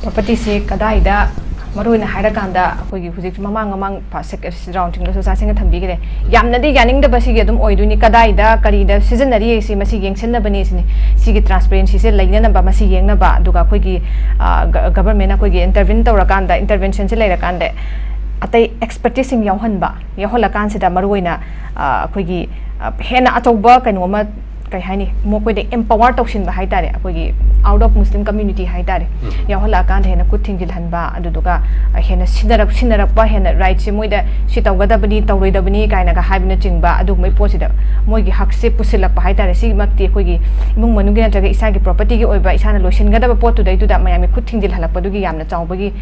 ꯄ꯭ꯔꯣꯄꯔꯇꯤꯁꯤ ꯀꯗꯥꯏꯗ, ꯃꯔꯨꯑꯣꯏꯅ ꯍꯥꯏꯔꯀꯥꯟꯗ ꯑꯩꯈꯣꯏꯒꯤ ꯍꯧꯖꯤꯛ ꯃꯃꯥꯡ ꯃꯃꯥꯡ ꯐꯥ-, ꯁꯦꯛ-, ꯔꯥꯎꯟꯁꯤꯡꯗꯁꯨ ꯑꯣꯖꯥꯁꯤꯡꯅ ꯊꯝꯕꯤꯈ꯭ꯔꯦ꯫ ꯌꯥꯝꯅꯗꯤ ꯌꯥꯅꯤꯡꯗꯕ ꯁꯤꯒꯤ ꯑꯗꯨꯝ ꯑꯣꯏꯗꯣꯏꯅꯤ, ꯀꯗꯥꯏꯗ ꯀꯔꯤꯗ ꯁꯤꯖꯤꯟꯅꯔꯤ ꯁꯤ ꯃꯁꯤ ꯌꯦꯡꯁꯤꯟꯅꯕꯅꯤ ꯁꯤꯅꯤ꯫ ꯁꯤꯒꯤ ꯇ꯭ꯔꯥꯟꯁꯄꯦꯔꯦꯟꯁꯤꯁꯦ ꯂꯩꯅꯅꯕ ꯃꯁꯤ ꯌꯦꯡꯅꯕ, ꯑꯗꯨꯒ ꯑꯩꯈꯣꯏꯒꯤ, ꯑ, ꯒ-, ꯒꯚꯔꯟꯃꯦꯟꯅ ꯑꯩꯈꯣꯏꯒꯤ ꯏꯟꯇꯔꯚꯤꯟ ꯇꯧꯔꯀꯥꯟꯗ, ꯏꯟꯇꯔꯚꯦꯟꯁꯟꯁꯦ ꯂꯩꯔꯀꯥꯟꯗ ꯑꯇꯩ ꯑꯦꯛꯁꯄꯔꯇꯤꯁꯁꯤꯡ ꯌꯥꯎꯍꯟꯕ, ꯌꯥꯎꯍꯜꯂꯀꯥꯟꯁꯤꯗ ꯃꯔꯨꯑꯣꯏꯅ, ꯑ, ꯑꯩꯈꯣꯏꯒꯤ, ꯑ, ꯍꯦꯟꯅ ꯑꯆꯧꯕ ꯀꯩꯅꯣ ꯑꯃ, ꯀꯩ ꯍꯥꯏꯅꯤ, ꯃꯈꯣꯏꯗ ꯑꯦꯝꯄꯥꯋꯔ ꯇꯧꯁꯤꯟꯕ ꯍꯥꯏ ꯇꯥꯔꯦ, ꯑꯩꯈꯣꯏꯒꯤ ꯑꯥꯎꯠ ꯑꯣꯐ ꯃꯨꯁꯂꯤꯝ ꯀꯝꯃ꯭ꯌꯨꯅꯤꯇꯤ ꯍꯥꯏ ꯇꯥꯔꯦ, ꯎꯝ꯫ ꯌꯥꯎꯍꯜꯂꯛꯑꯀꯥꯟꯗ ꯍꯦꯟꯅ ꯈꯨꯠ ꯊꯤꯡꯖꯤꯜꯍꯟꯕ, ꯑꯗꯨꯗꯨꯒ ꯍꯦꯟꯅ ꯁꯤꯟꯅꯔꯛ-, ꯁꯤꯟꯅꯔꯛꯄ, ꯍꯦꯟꯅ ꯔꯥꯏꯠꯁꯦ ꯃꯣꯏꯗ ꯁꯤ ꯇꯧꯒꯗꯕꯅꯤ, ꯇꯧꯔꯣꯏꯗꯕꯅꯤ ꯀꯥꯏꯅꯒ ꯍꯥꯏꯕꯅꯆꯤꯡꯕ ꯑꯗꯨꯒꯨꯝꯕꯩ ꯄꯣꯠꯁꯤꯗ ꯃꯣꯏꯒꯤ ꯍꯛꯁꯦ ꯄꯨꯁꯤꯜꯂꯛꯄ ꯍꯥꯏ ꯇꯥꯔꯦ꯫ ꯁꯤꯃꯛꯇꯤ ꯑꯩꯈꯣꯏꯒꯤ ꯏꯃꯨꯡ ꯃꯅꯨꯡꯒꯤ ꯅꯠꯇ꯭ꯔꯒ ꯏꯁꯥꯒꯤ ꯄ꯭ꯔꯣꯄꯔꯇꯤꯒꯤ ꯑꯣꯏꯕ, ꯏꯁꯥꯅ ꯂꯣꯏꯁꯤꯟꯒꯗꯕ ꯄꯣꯠꯇꯨꯗꯩꯗꯨꯗ ꯃꯌꯥꯝꯒꯤ ꯈꯨꯠ ꯊꯤꯡꯖꯤꯜꯍꯜꯂꯛꯄꯗꯨꯒꯤ ꯌꯥꯝꯅ ꯆꯥꯎꯕꯒꯤ,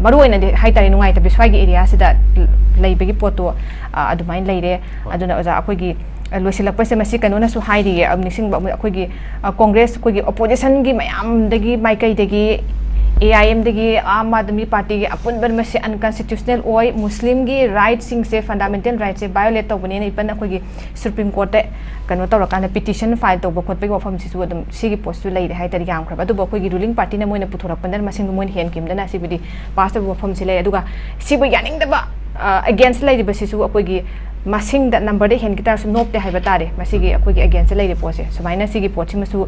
ꯃꯔꯨꯑꯣꯏꯅꯗꯤ ꯍꯥꯏ ꯇꯥꯔꯦ, ꯅꯨꯡꯉꯥꯏꯇꯕꯤ ꯁ꯭ꯋꯥꯏꯒꯤ ꯑꯦꯔꯤꯌꯥꯁꯤꯗ ꯂꯩꯕꯒꯤ ꯄꯣꯠꯇꯣ, ꯑ, ꯑꯗꯨꯃꯥꯏꯅ ꯂꯩꯔꯦ꯫ ꯍꯣꯏ꯫ ꯑꯗꯨꯅ ꯑꯣꯖꯥ, ꯑꯩꯈꯣꯏꯒꯤ, ꯑ, ꯂꯣꯏꯁꯤꯜꯂꯛꯄꯁꯦ ꯃꯁꯤ ꯀꯩꯅꯣꯅꯁꯨ ꯍꯥꯏꯔꯤꯌꯦ, ꯑ, ꯅꯤꯡꯁꯤꯡꯕ ꯑꯃ, ꯑꯩꯈꯣꯏꯒꯤ, ꯑ, ꯀꯣꯡꯒ꯭ꯔꯦꯁ, ꯑꯩꯈꯣꯏꯒꯤ ꯑꯣꯄꯣꯖꯤꯁꯟꯒꯤ ꯃꯌꯥꯝꯗꯒꯤ ꯃꯥꯏꯀꯩꯗꯒꯤ, ꯑꯦ ꯑꯥꯏ ꯑꯦꯝꯗꯒꯤ, ꯑꯥꯝ ꯑꯥꯗꯃꯤ ꯄꯥꯔꯇꯤꯒꯤ ꯑꯄꯨꯟꯕ ꯃꯁꯤ ꯑꯟꯀꯟꯁꯇꯤꯇ꯭ꯌꯨꯁꯅꯦꯜ ꯑꯣꯏ, ꯃꯨꯁꯂꯤꯝꯒꯤ ꯔꯥꯏꯠꯁꯤꯡꯁꯦ, ꯐꯟꯗꯥꯃꯦꯟꯇꯦꯜ ꯔꯥꯏꯠꯁꯦ ꯚꯥꯏꯑꯣꯂꯦꯠ ꯇꯧꯕꯅꯦꯅ ꯏꯚꯟ ꯑꯩꯈꯣꯏꯒꯤ ꯁꯨꯄ꯭ꯔꯤꯝ ꯀꯣꯔꯠꯇ ꯀꯩꯅꯣ ꯇꯧꯔꯀꯥꯟꯗ, ꯄꯤꯇꯤꯁꯟ ꯐꯥꯏꯜ ꯇꯧꯕ ꯈꯣꯠꯄꯒꯤ ꯋꯥꯐꯝꯁꯤꯁꯨ ꯑꯗꯨꯝ ꯁꯤꯒꯤ ꯄꯣꯠꯁꯤꯁꯨ ꯂꯩꯔꯦ ꯍꯥꯏ ꯇꯥꯔꯦ, ꯌꯥꯝꯈ꯭ꯔꯕ꯫ ꯑꯗꯨꯕꯨ ꯑꯩꯈꯣꯏꯒꯤ ꯔꯨꯂꯤꯡ ꯄꯥꯔꯇꯤꯅ ꯃꯣꯏꯅ ꯄꯨꯊꯣꯔꯛꯄꯗꯅ ꯃꯁꯤꯡꯗꯨ ꯃꯣꯏꯅ ꯍꯦꯟꯈꯤꯕꯗꯅ ꯁꯤꯕꯨꯗꯤ ꯄꯥꯁ ꯇꯧꯕ ꯋꯥꯐꯝꯁꯤ ꯂꯩ꯫ ꯑꯗꯨꯒ ꯁꯤꯕꯨ ꯌꯥꯅꯤꯡꯗꯕ ꯑꯒꯦꯟꯁ ꯂꯩꯔꯤꯕꯁꯤꯁꯨ ꯑꯩꯈꯣꯏꯒꯤ ꯃꯁꯤꯡꯗ ꯅꯝꯕꯔꯗ ꯍꯦꯟꯈꯤ ꯇꯥꯔꯁꯨ ꯅꯣꯞꯇꯦ ꯍꯥꯏꯕ ꯇꯥꯔꯦ꯫ ꯃꯁꯤꯒꯤ ꯑꯩꯈꯣꯏꯒꯤ ꯑꯒꯦꯟꯁꯇ ꯂꯩꯔꯤꯕ ꯄꯣꯠꯁꯦ ꯁꯨꯃꯥꯏꯅ ꯁꯤꯒꯤ ꯄꯣꯠꯁꯤꯃꯁꯨ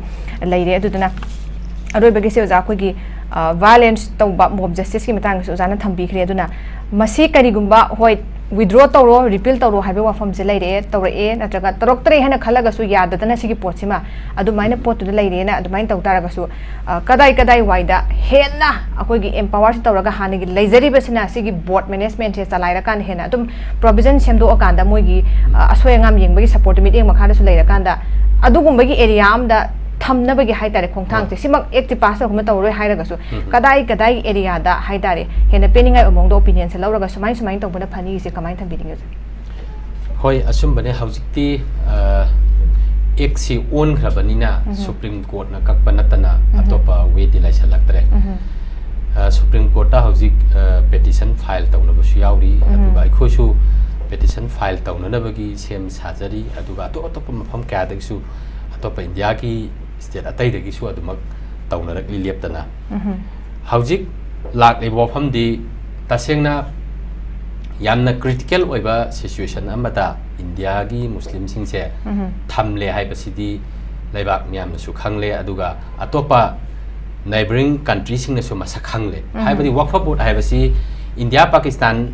ꯂꯩꯔꯦ꯫ ꯑꯗꯨꯗꯨꯅ ꯑꯔꯣꯏꯕꯒꯤꯁꯦ ꯑꯣꯖꯥ ꯑꯩꯈꯣꯏꯒꯤ ꯚꯥꯏꯂꯦꯟꯁ ꯇꯧꯕ ꯃꯣꯕ ꯖꯁꯇꯤꯁꯀꯤ ꯃꯇꯥꯡꯗꯁꯨ ꯑꯣꯖꯥꯅ ꯊꯝꯕꯤꯈ꯭ꯔꯦ꯫ ꯑꯗꯨꯅ ꯃꯁꯤ ꯀꯔꯤꯒꯨꯝꯕ, ꯍꯣꯏ, ꯋꯤꯗ꯭ꯔꯣ ꯇꯧꯔꯣ, ꯔꯤꯄꯤꯜ ꯇꯧꯔꯣ ꯍꯥꯏꯕ ꯋꯥꯐꯝꯁꯦ ꯂꯩꯔꯛꯑꯦ, ꯇꯧꯔꯛꯑꯦ, ꯅꯠꯇ꯭ꯔꯒ ꯇꯧꯔꯛꯇ꯭ꯔꯦ ꯍꯥꯏꯅ ꯈꯜꯂꯒꯁꯨ ꯌꯥꯗꯗꯅ ꯁꯤꯒꯤ ꯄꯣꯠꯁꯤꯃ ꯑꯗꯨꯃꯥꯏꯅ ꯄꯣꯠꯇꯨꯗ ꯂꯩꯔꯦꯅ ꯑꯗꯨꯃꯥꯏꯅ ꯇꯧ ꯇꯥꯔꯒꯁꯨ, ꯑ, ꯀꯗꯥꯏ ꯀꯗꯥꯏ ꯋꯥꯏꯗ ꯍꯦꯟꯅ ꯑꯩꯈꯣꯏꯒꯤ ꯑꯦꯝꯄꯥꯋꯔꯁꯤ ꯇꯧꯔꯒ ꯍꯥꯟꯅꯒꯤ ꯂꯩꯖꯔꯤꯕꯁꯤꯅ ꯁꯤꯒꯤ ꯕꯣꯔꯗ ꯃꯦꯅꯦꯖꯃꯦꯟꯁꯦ ꯆꯂꯥꯏꯔꯀꯥꯟꯗ ꯍꯦꯟꯅ ꯑꯗꯨꯝ ꯄ꯭ꯔꯣꯕꯤꯖꯟ ꯁꯦꯝꯗꯣꯛꯑꯀꯥꯟꯗ ꯃꯣꯏꯒꯤ, ꯑ, ꯑꯁꯣꯏ ꯑꯉꯥꯝ ꯌꯦꯡꯕꯒꯤ ꯁꯞꯄꯣꯔꯠꯇꯨ ꯃꯤꯠꯌꯦꯡ ꯃꯈꯥꯗꯁꯨ ꯂꯩꯔꯀꯥꯟꯗ ꯑꯗꯨꯒꯨꯝꯕꯒꯤ ꯑꯦꯔꯤꯌꯥ ꯑꯃꯗ ꯊꯝꯅꯕꯒꯤ ꯍꯥꯏꯇꯥꯔꯦ ꯈꯣꯡꯊꯥꯡꯁꯦ, ꯍꯣꯏ꯫ ꯁꯤꯃꯛ ꯑꯦꯛꯇꯤ ꯄꯥꯁ ꯇꯧꯔꯝꯃ ꯇꯧꯔꯣꯏ ꯍꯥꯏꯔꯒꯁꯨ ꯎꯝ꯫ ꯀꯗꯥꯏ ꯀꯗꯥꯏ ꯑꯦꯔꯤꯌꯥꯗ ꯍꯥꯏꯇꯥꯔꯦ ꯍꯦꯟꯅ ꯄꯦꯟꯅꯤꯡꯉꯥꯏ ꯑꯣꯏꯕ ꯃꯑꯣꯡꯗ ꯑꯣꯄꯤꯅꯤꯌꯟꯁꯦ ꯂꯧꯔꯒ ꯁꯨꯃꯥꯏ ꯁꯨꯃꯥꯏꯅ ꯇꯧꯕꯅ ꯐꯅꯤꯁꯦ ꯀꯃꯥꯏꯅ ꯊꯝꯕꯤꯅꯤꯡꯉꯤ ꯑꯣꯖꯥ? ꯍꯣꯏ, ꯑꯆꯨꯝꯕꯅꯦ꯫ ꯍꯧꯖꯤꯛꯇꯤ, ꯑ, ꯑꯦꯛꯁꯤ ꯑꯣꯟꯈ꯭ꯔꯕꯅꯤꯅ ꯎꯝ꯫ ꯁꯨꯄ꯭ꯔꯤꯝ ꯀꯣꯔꯠꯅ ꯀꯛꯄ ꯅꯠꯇꯅ ꯎꯝ꯫ ꯑꯇꯣꯞꯄ ꯋꯦꯗꯤ ꯂꯩꯁꯜꯂꯛꯇ꯭ꯔꯦ꯫ ꯎꯝ꯫ ꯑ, ꯁꯨꯄ꯭ꯔꯤꯝ ꯀꯣꯔꯠꯇ ꯍꯧꯖꯤꯛ, ꯑ, ꯄꯦꯇꯤꯁꯟ ꯐꯥꯏꯜ ꯇꯧꯅꯕꯁꯨ ꯌꯥꯎꯔꯤ, ꯎꯝ꯫ ꯑꯗꯨꯒ ꯑꯩꯈꯣꯏꯁꯨ ꯄꯦꯇꯤꯁꯟ ꯐꯥꯏꯜ ꯇꯧꯅꯅꯕꯒꯤ ꯁꯦꯝ ꯁꯥꯖꯔꯤ, ꯑꯗꯨꯒ ꯑꯇꯣꯞ ꯑꯇꯣꯞꯄ ꯃꯐꯝ ꯀꯌꯥꯗꯒꯤꯁꯨ, ꯑꯇꯣꯞꯄ ꯏꯟꯗꯤꯌꯥꯒꯤ ꯁ꯭ꯇꯦꯠ ꯑꯇꯩꯗꯒꯤꯁꯨ ꯑꯗꯨꯃꯛ ꯇꯧꯅꯔꯛꯂꯤ ꯂꯦꯞꯇꯅ꯫ ꯎꯝ꯫ ꯍꯧꯖꯤꯛ ꯂꯥꯛꯂꯤꯕ ꯋꯥꯐꯝꯗꯤ ꯇꯁꯦꯡꯅ ꯌꯥꯝꯅ ꯀ꯭ꯔꯤꯇꯤꯀꯦꯜ ꯑꯣꯏꯕ ꯁꯤꯆꯨꯋꯦꯁꯟ ꯑꯃꯗ ꯏꯟꯗꯤꯌꯥꯒꯤ ꯃꯨꯁꯂꯤꯝꯁꯤꯡꯁꯦ ꯎꯝ꯫ ꯊꯝꯂꯦ ꯍꯥꯏꯕꯁꯤꯗꯤ ꯂꯩꯕꯥꯛ ꯃꯤꯌꯥꯝꯅꯁꯨ ꯈꯪꯂꯦ, ꯑꯗꯨꯒ ꯑꯇꯣꯞꯄ ꯅꯥꯏꯕꯔꯤꯡ ꯀꯟꯇ꯭ꯔꯤꯁꯤꯡꯅꯁꯨ ꯃꯁꯛ ꯈꯪꯂꯦ꯫ ꯎꯝ꯫ ꯍꯥꯏꯕꯗꯤ ꯋꯛꯐ ꯕꯣꯔꯗ ꯍꯥꯏꯕꯁꯤ ꯏꯟꯗꯤꯌꯥ, ꯄꯥꯀꯤꯁꯇꯥꯟ,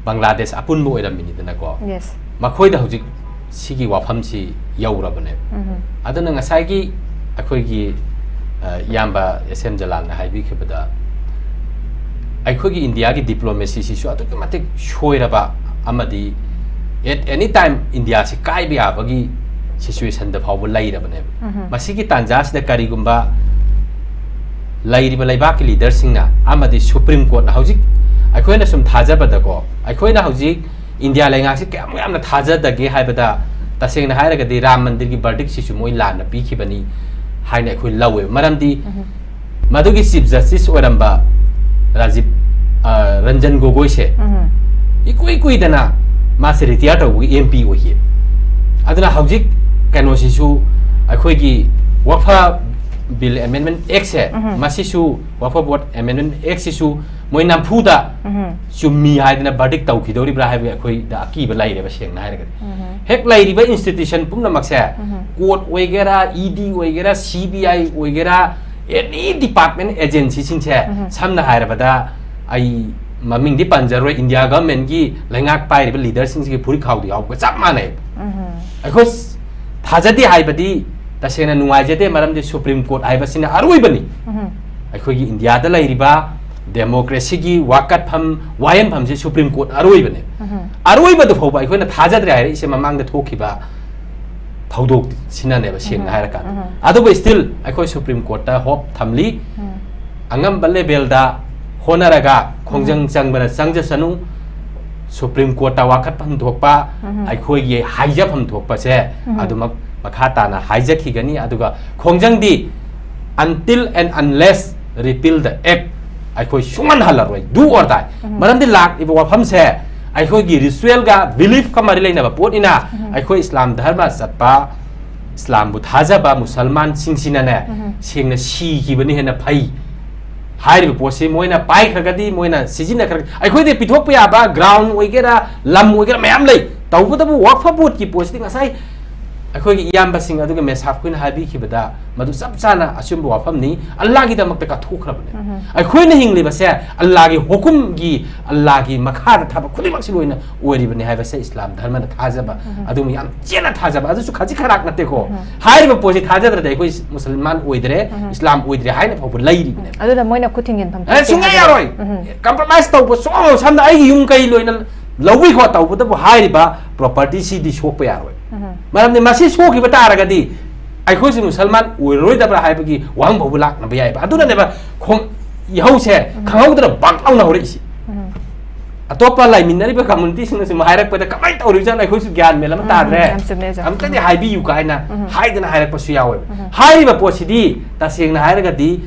ꯕꯪꯒ꯭ꯂꯥꯗꯦꯁ ꯑꯄꯨꯟꯕ ꯑꯣꯏꯔꯝꯃꯤꯅꯤꯗꯅꯀꯣ꯫ Yes꯫ ꯃꯈꯣꯏꯗ ꯍꯧꯖꯤꯛ ꯁꯤꯒꯤ ꯋꯥꯐꯝꯁꯤ ꯌꯧꯔꯕꯅꯦꯕ꯫ ꯎꯝ꯫ ꯑꯗꯨꯅ ꯉꯁꯥꯏꯒꯤ ꯑꯩꯈꯣꯏꯒꯤ, ꯑ, ꯏꯌꯥꯝꯕ ꯑꯦꯁ ꯑꯦꯝ ꯖꯂꯥꯜꯅ ꯍꯥꯏꯕꯤꯈꯤꯕꯗ, ꯑꯩꯈꯣꯏꯒꯤ ꯏꯟꯗꯤꯌꯥꯒꯤ ꯗꯤꯄ꯭ꯂꯣꯃꯦꯁꯤꯁꯤꯁꯨ ꯑꯗꯨꯛꯀꯤ ꯃꯇꯤꯛ ꯁꯣꯏꯔꯕ ꯑꯃꯗꯤ at any time ꯏꯟꯗꯤꯌꯥꯁꯤ ꯀꯥꯏꯕ ꯌꯥꯕꯒꯤ ꯁꯤꯆꯨꯋꯦꯁꯟꯗ ꯐꯥꯎꯕ ꯂꯩꯔꯕꯅꯦꯕ꯫ ꯎꯝ꯫ ꯃꯁꯤꯒꯤ ꯇꯥꯟꯖꯥꯁꯤꯗ ꯀꯔꯤꯒꯨꯝꯕ ꯂꯩꯔꯤꯕ ꯂꯩꯕꯥꯛꯀꯤ ꯂꯤꯗꯔꯁꯤꯡꯅ ꯑꯃꯗꯤ ꯁꯨꯄ꯭ꯔꯤꯝ ꯀꯣꯔꯠꯅ, ꯍꯧꯖꯤꯛ ꯑꯩꯈꯣꯏꯅ ꯁꯨꯝ ꯊꯥꯖꯕꯗꯀꯣ, ꯑꯩꯈꯣꯏꯅ ꯍꯧꯖꯤꯛ ꯏꯟꯗꯤꯌꯥ ꯂꯩꯉꯥꯛꯁꯤ ꯀꯌꯥꯃꯨꯛ ꯌꯥꯝꯅ ꯊꯥꯖꯗꯒꯦ ꯍꯥꯏꯕꯗ, ꯇꯁꯦꯡꯅ ꯍꯥꯏꯔꯒꯗꯤ ꯔꯥꯝ ꯃꯟꯗꯤꯔꯒꯤ ꯕꯔꯗꯤꯛꯁꯤꯁꯨ ꯃꯣꯏ ꯂꯥꯟꯅ ꯄꯤꯈꯤꯕꯅꯤ ꯍꯥꯏꯅ ꯑꯩꯈꯣꯏ ꯂꯧꯋꯦꯕ꯫ ꯃꯔꯝꯗꯤ ꯎꯝ꯫ ꯃꯗꯨꯒꯤ ꯆꯤꯐ ꯖꯁꯇꯤꯁ ꯑꯣꯏꯔꯝꯕ ꯔꯥꯖꯤꯕ, ꯑ, ꯔꯟꯖꯟ ꯒꯣꯒꯣꯏꯁꯦ ꯎꯝ꯫ ꯏꯀꯨꯏ ꯀꯨꯏꯗꯅ ꯃꯥꯁꯦ ꯔꯤꯇꯤꯌꯥꯔ ꯇꯧꯕꯒꯤ ꯑꯦꯝ ꯄꯤ ꯑꯣꯏꯈꯤ꯫ ꯑꯗꯨꯅ ꯍꯧꯖꯤꯛ ꯀꯩꯅꯣꯁꯤꯁꯨ, ꯑꯩꯈꯣꯏꯒꯤ ꯋꯛꯐ ꯕꯤꯜ ꯑꯦꯃꯦꯟꯗꯃꯦꯟ ꯑꯦꯛꯁꯦ, ꯎꯝ꯫ ꯃꯁꯤꯁꯨ, ꯋꯛꯐ ꯕꯣꯔꯗ ꯑꯦꯃꯦꯟꯗꯃꯦꯟ ꯑꯦꯛꯁꯤꯁꯨ ꯃꯣꯏ ꯅꯝꯐꯨꯗ ꯆꯨꯝꯃꯤ ꯍꯥꯏꯗꯅ verdict ꯇꯧꯈꯤꯗꯧꯔꯤꯕ꯭ꯔꯥ ꯍꯥꯏꯕꯒꯤ ꯑꯩꯈꯣꯏꯗ ꯑꯀꯤꯕ ꯂꯩꯔꯦꯕ, ꯁꯦꯡꯅ ꯍꯥꯏꯔꯒꯗꯤ꯫ ꯍꯦꯛ ꯂꯩꯔꯤꯕ institution ꯄꯨꯝꯅꯃꯛꯁꯦ, court ꯑꯣꯏꯒꯦꯔꯥ, E D ꯑꯣꯏꯒꯦꯔꯥ, C B I ꯑꯣꯏꯒꯦꯔꯥ, any department agency ꯁꯤꯡꯁꯦ, ꯁꯝꯅ ꯍꯥꯏꯔꯕꯗ, ꯑꯩ ꯃꯃꯤꯡꯗꯤ ꯄꯟꯖꯔꯣꯏ, India government ꯀꯤ ꯂꯩꯉꯥꯛ ꯄꯥꯏꯔꯤꯕ leader ꯁꯤꯡꯁꯤꯒꯤ ꯐꯨꯔꯤꯠꯈꯥꯎꯗ ꯌꯥꯎꯕꯒ ꯆꯞ ꯃꯥꯟꯅꯩ꯫ ꯑꯩꯈꯣꯏ ꯊꯥꯖꯗꯦ ꯍꯥꯏꯕꯗꯤ ꯇꯁꯦꯡꯅ ꯅꯨꯡꯉꯥꯏꯖꯗꯦ, ꯃꯔꯝꯗꯤ Supreme Court ꯍꯥꯏꯕꯁꯤꯅ ꯑꯔꯣꯏꯕꯅꯤ꯫ ꯑꯩꯈꯣꯏꯒꯤ India ꯗ ꯂꯩꯔꯤꯕ democracy ꯒꯤ ꯋꯥꯀꯠꯐꯝ, ꯋꯥꯍꯦꯟꯐꯝꯁꯤ Supreme Court ꯑꯔꯣꯏꯕꯅꯦ꯫ ꯑꯔꯣꯏꯕꯗꯨ ꯐꯥꯎꯕ ꯑꯩꯈꯣꯏꯅ ꯊꯥꯖꯗ꯭ꯔꯦ ꯍꯥꯏꯔꯛꯏꯁꯦ ꯃꯃꯥꯡꯗ ꯊꯣꯛꯈꯤꯕ ꯊꯧꯗꯣꯛꯁꯤꯅꯅꯦꯕ, ꯁꯦꯡꯅ ꯍꯥꯏꯔꯀꯥꯟꯗ꯫ ꯑꯗꯨꯕꯨ still ꯑꯩꯈꯣꯏ Supreme Court ꯇ hope ꯊꯝꯂꯤ꯫ ꯑꯉꯝꯕ level ꯗ ꯍꯣꯠꯅꯔꯒ ꯈꯣꯡꯖꯪ ꯆꯪꯕꯅ ꯆꯪꯖꯁꯅꯨ꯫ Supreme Court ꯇ ꯋꯥꯀꯠꯐꯝ ꯊꯣꯛꯄ, ꯑꯩꯈꯣꯏꯒꯤ ꯍꯥꯏꯖꯐꯝ ꯊꯣꯛꯄꯁꯦ ꯑꯗꯨꯃꯛ ꯃꯈꯥ ꯇꯥꯅ ꯍꯥꯏꯖꯈꯤꯒꯅꯤ꯫ ꯑꯗꯨꯒ ꯈꯣꯡꯖꯪꯗꯤ until and unless repeal the act ꯑꯩꯈꯣꯏ ꯁꯨꯡꯍꯟ ꯍꯜꯂꯔꯣꯏ, do or die꯫ ꯃꯔꯝꯗꯤ ꯂꯥꯛꯂꯤꯕ ꯋꯥꯐꯝꯁꯦ ꯑꯩꯈꯣꯏꯒꯤ ritual ꯒ belief ꯀ ꯃꯔꯤ ꯂꯩꯅꯕ ꯄꯣꯠꯅꯤꯅ, ꯑꯩꯈꯣꯏ ꯏꯁꯂꯥꯝ ꯙꯔꯃ ꯆꯠꯄ, ꯏꯁꯂꯥꯝꯕꯨ ꯊꯥꯖꯕ ꯃꯨꯁꯜꯃꯥꯟꯁꯤꯡꯁꯤꯅꯅꯦ, ꯁꯦꯡꯅ ꯁꯤꯈꯤꯕꯅ ꯍꯦꯟꯅ ꯐꯩ꯫ ꯍꯥꯏꯔꯤꯕ ꯄꯣꯠꯁꯤ ꯃꯣꯏꯅ ꯄꯥꯏꯈ꯭ꯔꯒꯗꯤ, ꯃꯣꯏꯅ ꯁꯤꯖꯤꯟꯅꯈ꯭ꯔꯒ, ꯑꯩꯈꯣꯏꯗ ꯄꯤꯊꯣꯛꯄ ꯌꯥꯕ ground ꯑꯣꯏꯒꯦꯔꯥ, ꯂꯝ ꯑꯣꯏꯒꯦꯔꯥ, ꯃꯌꯥꯝ ꯂꯩ꯫ ꯇꯧꯕꯇꯕꯨ ꯋꯛꯐ ꯕꯣꯔꯗꯀꯤ ꯄꯣꯠꯁꯤꯗꯤ ꯉꯁꯥꯏ ꯑꯩꯈꯣꯏꯒꯤ ꯏꯌꯥꯝꯕꯁꯤꯡ ꯑꯗꯨꯒ ꯃꯦꯁꯥꯐ ꯈꯣꯏꯅ ꯍꯥꯏꯕꯤꯈꯤꯕꯗ ꯃꯗꯨ ꯆꯞ ꯆꯥꯅ ꯑꯆꯨꯝꯕ ꯋꯥꯐꯝꯅꯤ꯫ ꯑꯜꯂꯥꯒꯤꯗꯃꯛꯇ ꯀꯠꯊꯣꯛꯈ꯭ꯔꯕꯅꯦ꯫ ꯑꯩꯈꯣꯏꯅ ꯍꯤꯡꯂꯤꯕꯁꯦ ꯑꯜꯂꯥꯒꯤ ꯍꯨꯀꯨꯝꯒꯤ, ꯑꯜꯂꯥꯒꯤ ꯃꯈꯥꯗ ꯊꯕꯛ ꯈꯨꯗꯤꯡꯃꯛꯁꯤ ꯂꯣꯏꯅ ꯑꯣꯏꯔꯤꯕꯅꯤ ꯍꯥꯏꯕꯁꯦ ꯏꯁꯂꯥꯝ ꯙꯔꯃꯅ ꯊꯥꯖꯕ, ꯑꯗꯨꯒꯨꯝꯕ ꯌꯥꯝ ꯆꯦꯠꯅ ꯊꯥꯖꯕ, ꯑꯗꯨꯁꯨ ꯈꯖꯤꯛ ꯈꯔꯥꯛ ꯅꯠꯇꯦꯀꯣ꯫ ꯍꯥꯏꯔꯤꯕ ꯄꯣꯠꯁꯤ ꯊꯥꯖꯗ꯭ꯔꯗꯤ ꯑꯩꯈꯣꯏ ꯃꯨꯁꯜꯃꯥꯟ ꯑꯣꯏꯗ꯭ꯔꯦ, ꯏꯁꯂꯥꯝ ꯑꯣꯏꯗ꯭ꯔꯦ ꯍꯥꯏꯅ ꯐꯥꯎꯕ ꯂꯩꯔꯤꯕꯅꯦ꯫ ꯑꯗꯨꯅ ꯃꯣꯏꯅ ꯈꯨꯠ ꯊꯤꯡꯖꯤꯟꯐꯝ ꯑꯦ, ꯁꯨꯡꯌꯥ ꯌꯥꯔꯣꯏ꯫ Compromise ꯇꯧꯕ ꯁꯨꯡꯌꯥ ꯌꯥꯔꯣꯏ꯫ ꯁꯝꯅ ꯑꯩꯒꯤ ꯌꯨꯝ ꯀꯩ ꯂꯣꯏꯅ ꯂꯧꯕꯤꯈꯣ ꯇꯧꯕꯇꯕꯨ ꯍꯥꯏꯔꯤꯕ property ꯁꯤꯗꯤ ꯁꯣꯛꯄ ꯌꯥꯔꯣꯏ꯫ ꯃꯔꯝꯗꯤ ꯃꯁꯤ ꯁꯣꯛꯈꯤꯕ ꯇꯥꯔꯒꯗꯤ ꯑꯩꯈꯣꯏꯁꯨ ꯃꯨꯁꯜꯃꯥꯟ ꯑꯣꯏꯔꯔꯣꯏꯗꯕ꯭ꯔꯥ ꯍꯥꯏꯕꯒꯤ ꯋꯥꯍꯪ ꯐꯥꯎꯕ ꯂꯥꯛꯅꯕ ꯌꯥꯏꯕ꯫ ꯑꯗꯨꯅꯅꯦꯕ ꯈꯣꯡ-, ꯏꯍꯧꯁꯦ ꯈꯪꯍꯧꯗꯅ ꯕꯛ ꯂꯥꯎꯅ ꯍꯧꯔꯛꯏꯁꯤ꯫ ꯑꯇꯣꯞꯄ ꯂꯩꯃꯤꯟꯅꯔꯤꯕ community ꯁꯤꯡꯅꯁꯨ ꯍꯥꯏꯔꯛꯄꯗ ꯀꯃꯥꯏꯅ ꯇꯧꯔꯤꯕꯖꯥꯠꯅꯣ, ꯑꯩꯈꯣꯏꯁꯨ ꯒ꯭ꯌꯥꯟ ꯃꯦꯟ ꯑꯃ ꯇꯥꯗ꯭ꯔꯦ꯫ ꯌꯥꯝ ꯆꯨꯝꯃꯦ, ꯌꯥꯝ ꯆꯨꯝꯃꯦ꯫ ꯑꯝꯇꯗꯤ ꯍꯥꯏꯕꯤꯌꯨ ꯀꯥꯏꯅ ꯍꯥꯏꯗꯅ ꯍꯥꯏꯔꯛꯄꯁꯨ ꯌꯥꯎꯋꯦꯕ꯫ ꯍꯥꯏꯔꯤꯕ ꯄꯣꯠꯁꯤꯗꯤ ꯇꯁꯦꯡꯅ ꯍꯥꯏꯔꯒꯗꯤ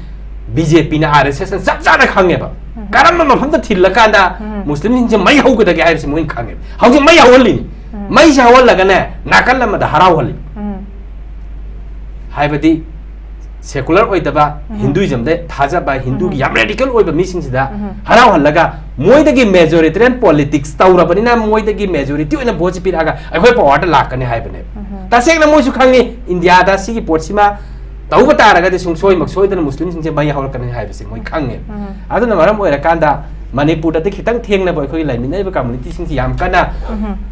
B J P ꯅ, R S S ꯅ ꯆꯞ ꯆꯥꯅ ꯈꯪꯉꯦꯕ꯫ ꯀꯔꯝꯕ ꯃꯐꯝꯗ ꯊꯤꯜꯂꯀꯥꯟꯗ ꯃꯨꯁꯂꯤꯝꯁꯤꯡꯁꯦ ꯃꯩ ꯍꯧꯒꯗꯒꯦ ꯍꯥꯏꯕꯁꯤ ꯃꯣꯏꯅ ꯈꯪꯉꯦꯕ꯫ ꯍꯧꯖꯤꯛ ꯃꯩ ꯍꯧꯍꯜꯂꯤꯅꯤ꯫ ꯃꯩꯁꯦ ꯍꯧꯍꯜꯂꯒꯅꯦ, ꯅꯥꯀꯜ ꯑꯃꯗ ꯍꯔꯥꯎꯍꯜꯂꯤ꯫ ꯍꯥꯏꯕꯗꯤ ꯁꯦꯀꯨꯂꯔ ꯑꯣꯏꯗꯕ, ꯍꯤꯟꯗꯨꯏꯖꯝꯗ ꯊꯥꯖꯕ, ꯍꯤꯟꯗꯨꯒꯤ ꯌꯥꯝ ꯔꯦꯗꯤꯀꯦꯜ ꯑꯣꯏꯕ ꯃꯤꯁꯤꯡꯁꯤꯗ ꯍꯔꯥꯎꯍꯜꯂꯒ, ꯃꯣꯏꯗꯒꯤ ꯃꯦꯖꯣꯔꯤꯇꯦꯔꯤꯌꯟ ꯄꯣꯂꯤꯇꯤꯛꯁ ꯇꯧꯔꯕꯅꯤꯅ, ꯃꯣꯏꯗꯒꯤ ꯃꯦꯖꯣꯔꯤꯇꯤ ꯑꯣꯏꯅ ꯚꯣꯠꯁꯤ ꯄꯤꯔꯛꯑꯒ ꯑꯩꯈꯣꯏ ꯄꯋꯥꯔꯗ ꯂꯥꯛꯀꯅꯤ ꯍꯥꯏꯕꯅꯦꯕ꯫ ꯇꯁꯦꯡꯅ ꯃꯣꯏꯁꯨ ꯈꯪꯉꯤ, ꯏꯟꯗꯤꯌꯥꯗ ꯁꯤꯒꯤ ꯄꯣꯠꯁꯤꯃ ꯇꯧꯕ ꯇꯥꯔꯒꯗꯤ ꯁꯨꯡꯁꯣꯏꯃꯛ ꯁꯣꯏꯗꯅ ꯃꯨꯁꯂꯤꯝꯁꯤꯡꯁꯦ ꯃꯩ ꯍꯧꯔꯛꯀꯅꯤ ꯍꯥꯏꯕꯁꯦ ꯃꯣꯏ ꯈꯪꯉꯦ꯫ ꯑꯗꯨꯅ ꯃꯔꯝ ꯑꯣꯏꯔꯀꯥꯟꯗ ꯃꯅꯤꯄꯨꯔꯗꯗꯤ ꯈꯤꯇꯪ ꯊꯦꯡꯅꯕ ꯑꯩꯈꯣꯏꯒꯤ ꯂꯩꯃꯤꯟꯅꯔꯤꯕ ꯀꯝꯃꯨꯅꯤꯇꯤꯁꯤꯡꯁꯤ ꯌꯥꯝ ꯀꯟꯅ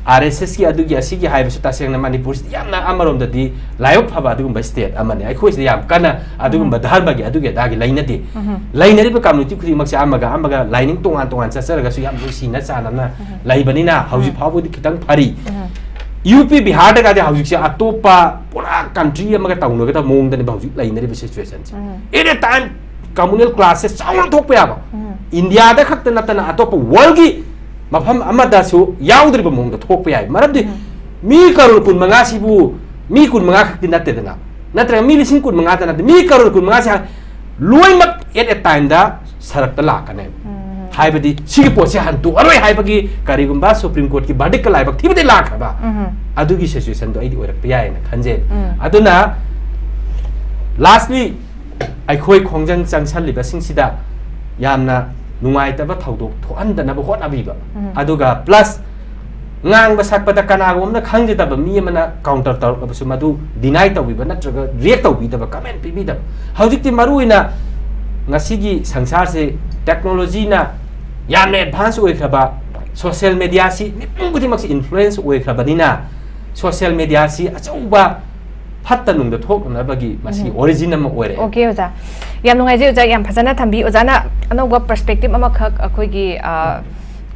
ꯑꯥꯔ ꯑꯦꯁ ꯑꯦꯁꯀꯤ ꯑꯗꯨꯒꯤ ꯑꯁꯤꯒꯤ ꯍꯥꯏꯕꯁꯨ ꯇꯁꯦꯡꯅ ꯃꯅꯤꯄꯨꯔꯁꯤꯗꯤ ꯌꯥꯝꯅ ꯑꯃꯔꯣꯝꯗꯗꯤ ꯂꯥꯏꯕꯛ ꯐꯕ ꯑꯗꯨꯒꯨꯝꯕ ꯁ꯭ꯇꯦꯠ ꯑꯃꯅꯤ꯫ ꯑꯩꯈꯣꯏꯁꯤꯗ ꯌꯥꯝ ꯀꯟꯅ ꯑꯗꯨꯒꯨꯝꯕ ꯙꯔꯃꯒꯤ ꯑꯗꯨꯒꯤ ꯑꯗꯥꯒꯤ ꯂꯩꯅꯗꯦ꯫ ꯂꯩꯅꯔꯤꯕ ꯀꯝꯃꯨꯅꯤꯇꯤ ꯈꯨꯗꯤꯡꯃꯛꯁꯦ ꯑꯃꯒ ꯑꯃꯒ ꯂꯥꯏꯅꯤꯡ ꯇꯣꯉꯥꯟ ꯇꯣꯉꯥꯟ ꯆꯠꯆꯔꯒꯁꯨ ꯌꯥꯝ ꯅꯨꯡꯁꯤꯅ ꯆꯥꯟꯅꯅ ꯂꯩꯕꯅꯤꯅ ꯍꯧꯖꯤꯛ ꯐꯥꯎꯕꯗꯤ ꯈꯤꯇꯪ ꯐꯔꯤ꯫ ꯌꯨ ꯄꯤ ꯕꯤꯍꯥꯔꯗꯒꯗꯤ ꯍꯧꯖꯤꯛꯁꯦ ꯑꯇꯣꯞꯄ ꯄꯨꯔꯥ ꯀꯟꯇ꯭ꯔꯤ ꯑꯃꯒ ꯇꯧꯅꯒꯗꯕ ꯃꯑꯣꯡꯗꯅꯦꯕ ꯍꯧꯖꯤꯛ ꯂꯩꯅꯔꯤꯕ ꯁꯤꯆꯨꯋꯦꯁꯟꯁꯦ꯫ ꯑꯦꯠ ꯑꯦ ꯇꯥꯏꯝ ꯀꯝꯃꯨꯅꯦꯜ ꯀ꯭ꯂꯥꯁꯁꯦ ꯆꯥꯎꯅ ꯊꯣꯛꯄ ꯌꯥꯕ, ꯏꯟꯗꯤꯌꯥꯗ ꯈꯛꯇ ꯅꯠꯇꯅ ꯑꯇꯣꯞꯄ ꯋꯥꯔꯜꯒꯤ ꯃꯐꯝ ꯑꯃꯗꯁꯨ ꯌꯥꯎꯗ꯭ꯔꯤꯕ ꯃꯑꯣꯡꯗ ꯊꯣꯛꯄ ꯌꯥꯏ꯫ ꯃꯔꯝꯗꯤ ꯃꯤ ꯀꯔꯣꯔ ꯀꯨꯟ ꯃꯉꯥꯁꯤꯕꯨ ꯃꯤ ꯀꯨꯟ ꯃꯉꯥ ꯈꯛꯇꯤ ꯅꯠꯇꯦꯗꯅ, ꯅꯠꯇ꯭ꯔꯒ ꯃꯤ ꯂꯤꯁꯤꯡ ꯀꯨꯟ ꯃꯉꯥꯗ ꯅꯠꯇꯦ, ꯃꯤ ꯀꯔꯣꯔ ꯀꯨꯟ ꯃꯉꯥꯁꯦ ꯂꯣꯏꯅꯃꯛ ꯑꯦꯠ ꯑꯦ ꯇꯥꯏꯝꯗ ꯁꯔꯛꯇ ꯂꯥꯛꯀꯅꯦꯕ꯫ ꯍꯥꯏꯕꯗꯤ ꯁꯤꯒꯤ ꯄꯣꯠꯁꯦ ꯍꯟꯇꯣꯛꯑꯔꯣꯏ ꯍꯥꯏꯕꯒꯤ ꯀꯔꯤꯒꯨꯝꯕ ꯁꯨꯄ꯭ꯔꯤꯝ ꯀꯣꯔꯠꯀꯤ ꯚꯔꯗꯤꯛꯀ ꯂꯥꯏꯕꯛ ꯊꯤꯕꯗꯩ ꯂꯥꯛꯈ꯭ꯔꯕ, ꯑꯗꯨꯒꯤ ꯁꯤꯆꯨꯋꯦꯁꯟꯗꯣ ꯑꯩꯗꯤ ꯑꯣꯏꯔꯛꯄ ꯌꯥꯏꯌꯦꯅ ꯈꯟꯖꯩ꯫ ꯑꯗꯨꯅ ꯂꯥꯁꯂꯤ, ꯑꯩꯈꯣꯏ ꯈꯣꯡꯖꯪ ꯆꯪꯁꯜꯂꯤꯕꯁꯤꯡꯁꯤꯗ ꯌꯥꯝꯅ ꯅꯨꯡꯉꯥꯏꯇꯕ ꯊꯧꯗꯣꯛ ꯊꯣꯛꯍꯟꯗꯅꯕ ꯍꯣꯠꯅꯕꯤꯕ, ꯑꯗꯨꯒ ꯄ꯭ꯂꯁ ꯉꯥꯡꯕ ꯁꯛꯄꯗ ꯀꯅꯥꯒꯨꯝꯕ ꯑꯃꯅ ꯈꯪꯖꯗꯕ ꯃꯤ ꯑꯃꯅ ꯀꯥꯎꯟꯇꯔ ꯇꯧꯔꯛꯂꯕꯁꯨ ꯃꯗꯨ ꯗꯤꯅꯥꯏ ꯇꯧꯕꯤꯕ ꯅꯠꯇ꯭ꯔꯒ ꯔꯤꯌꯦꯛ ꯇꯧꯕꯤꯗꯕ, ꯀꯃꯦꯟ ꯄꯤꯕꯤꯗꯕ꯫ ꯍꯧꯖꯤꯛꯇꯤ ꯃꯔꯨꯑꯣꯏꯅ ꯉꯁꯤꯒꯤ ꯁꯪꯁꯥꯔꯁꯦ ꯇꯦꯛꯅꯣꯂꯣꯖꯤꯅ ꯌꯥꯝꯅ ꯑꯦꯗꯚꯥꯟꯁ ꯑꯣꯏꯈ꯭ꯔꯕ, ꯁꯣꯁꯤꯌꯦꯜ ꯃꯦꯗꯤꯌꯥꯁꯤ ꯃꯤꯄꯨꯝ ꯈꯨꯗꯤꯡꯃꯛꯁꯤ ꯏꯟꯐ꯭ꯂꯨꯌꯦꯟꯁ ꯑꯣꯏꯈ꯭ꯔꯕꯅꯤꯅ, ꯁꯣꯁꯤꯌꯦꯜ ꯃꯦꯗꯤꯌꯥꯁꯤ ꯑꯆꯧꯕ ꯐꯠꯇ ꯅꯨꯡꯗ ꯊꯣꯛꯅꯅꯕꯒꯤ ꯃꯁꯤꯒꯤ ꯑꯣꯔꯤꯖꯤꯟ ꯑꯃ ꯑꯣꯏꯔꯦ꯫ ꯑꯣꯀꯦ ꯑꯣꯖꯥ, ꯌꯥꯝ ꯅꯨꯡꯉꯥꯏꯖꯩ ꯑꯣꯖꯥ, ꯌꯥꯝ ꯐꯖꯅ ꯊꯝꯕꯤ꯫ ꯑꯣꯖꯥꯅ ꯑꯅꯧꯕ ꯄꯔꯁꯄꯦꯛꯇꯤꯞ ꯑꯃꯈꯛ ꯑꯩꯈꯣꯏꯒꯤ, ꯑ,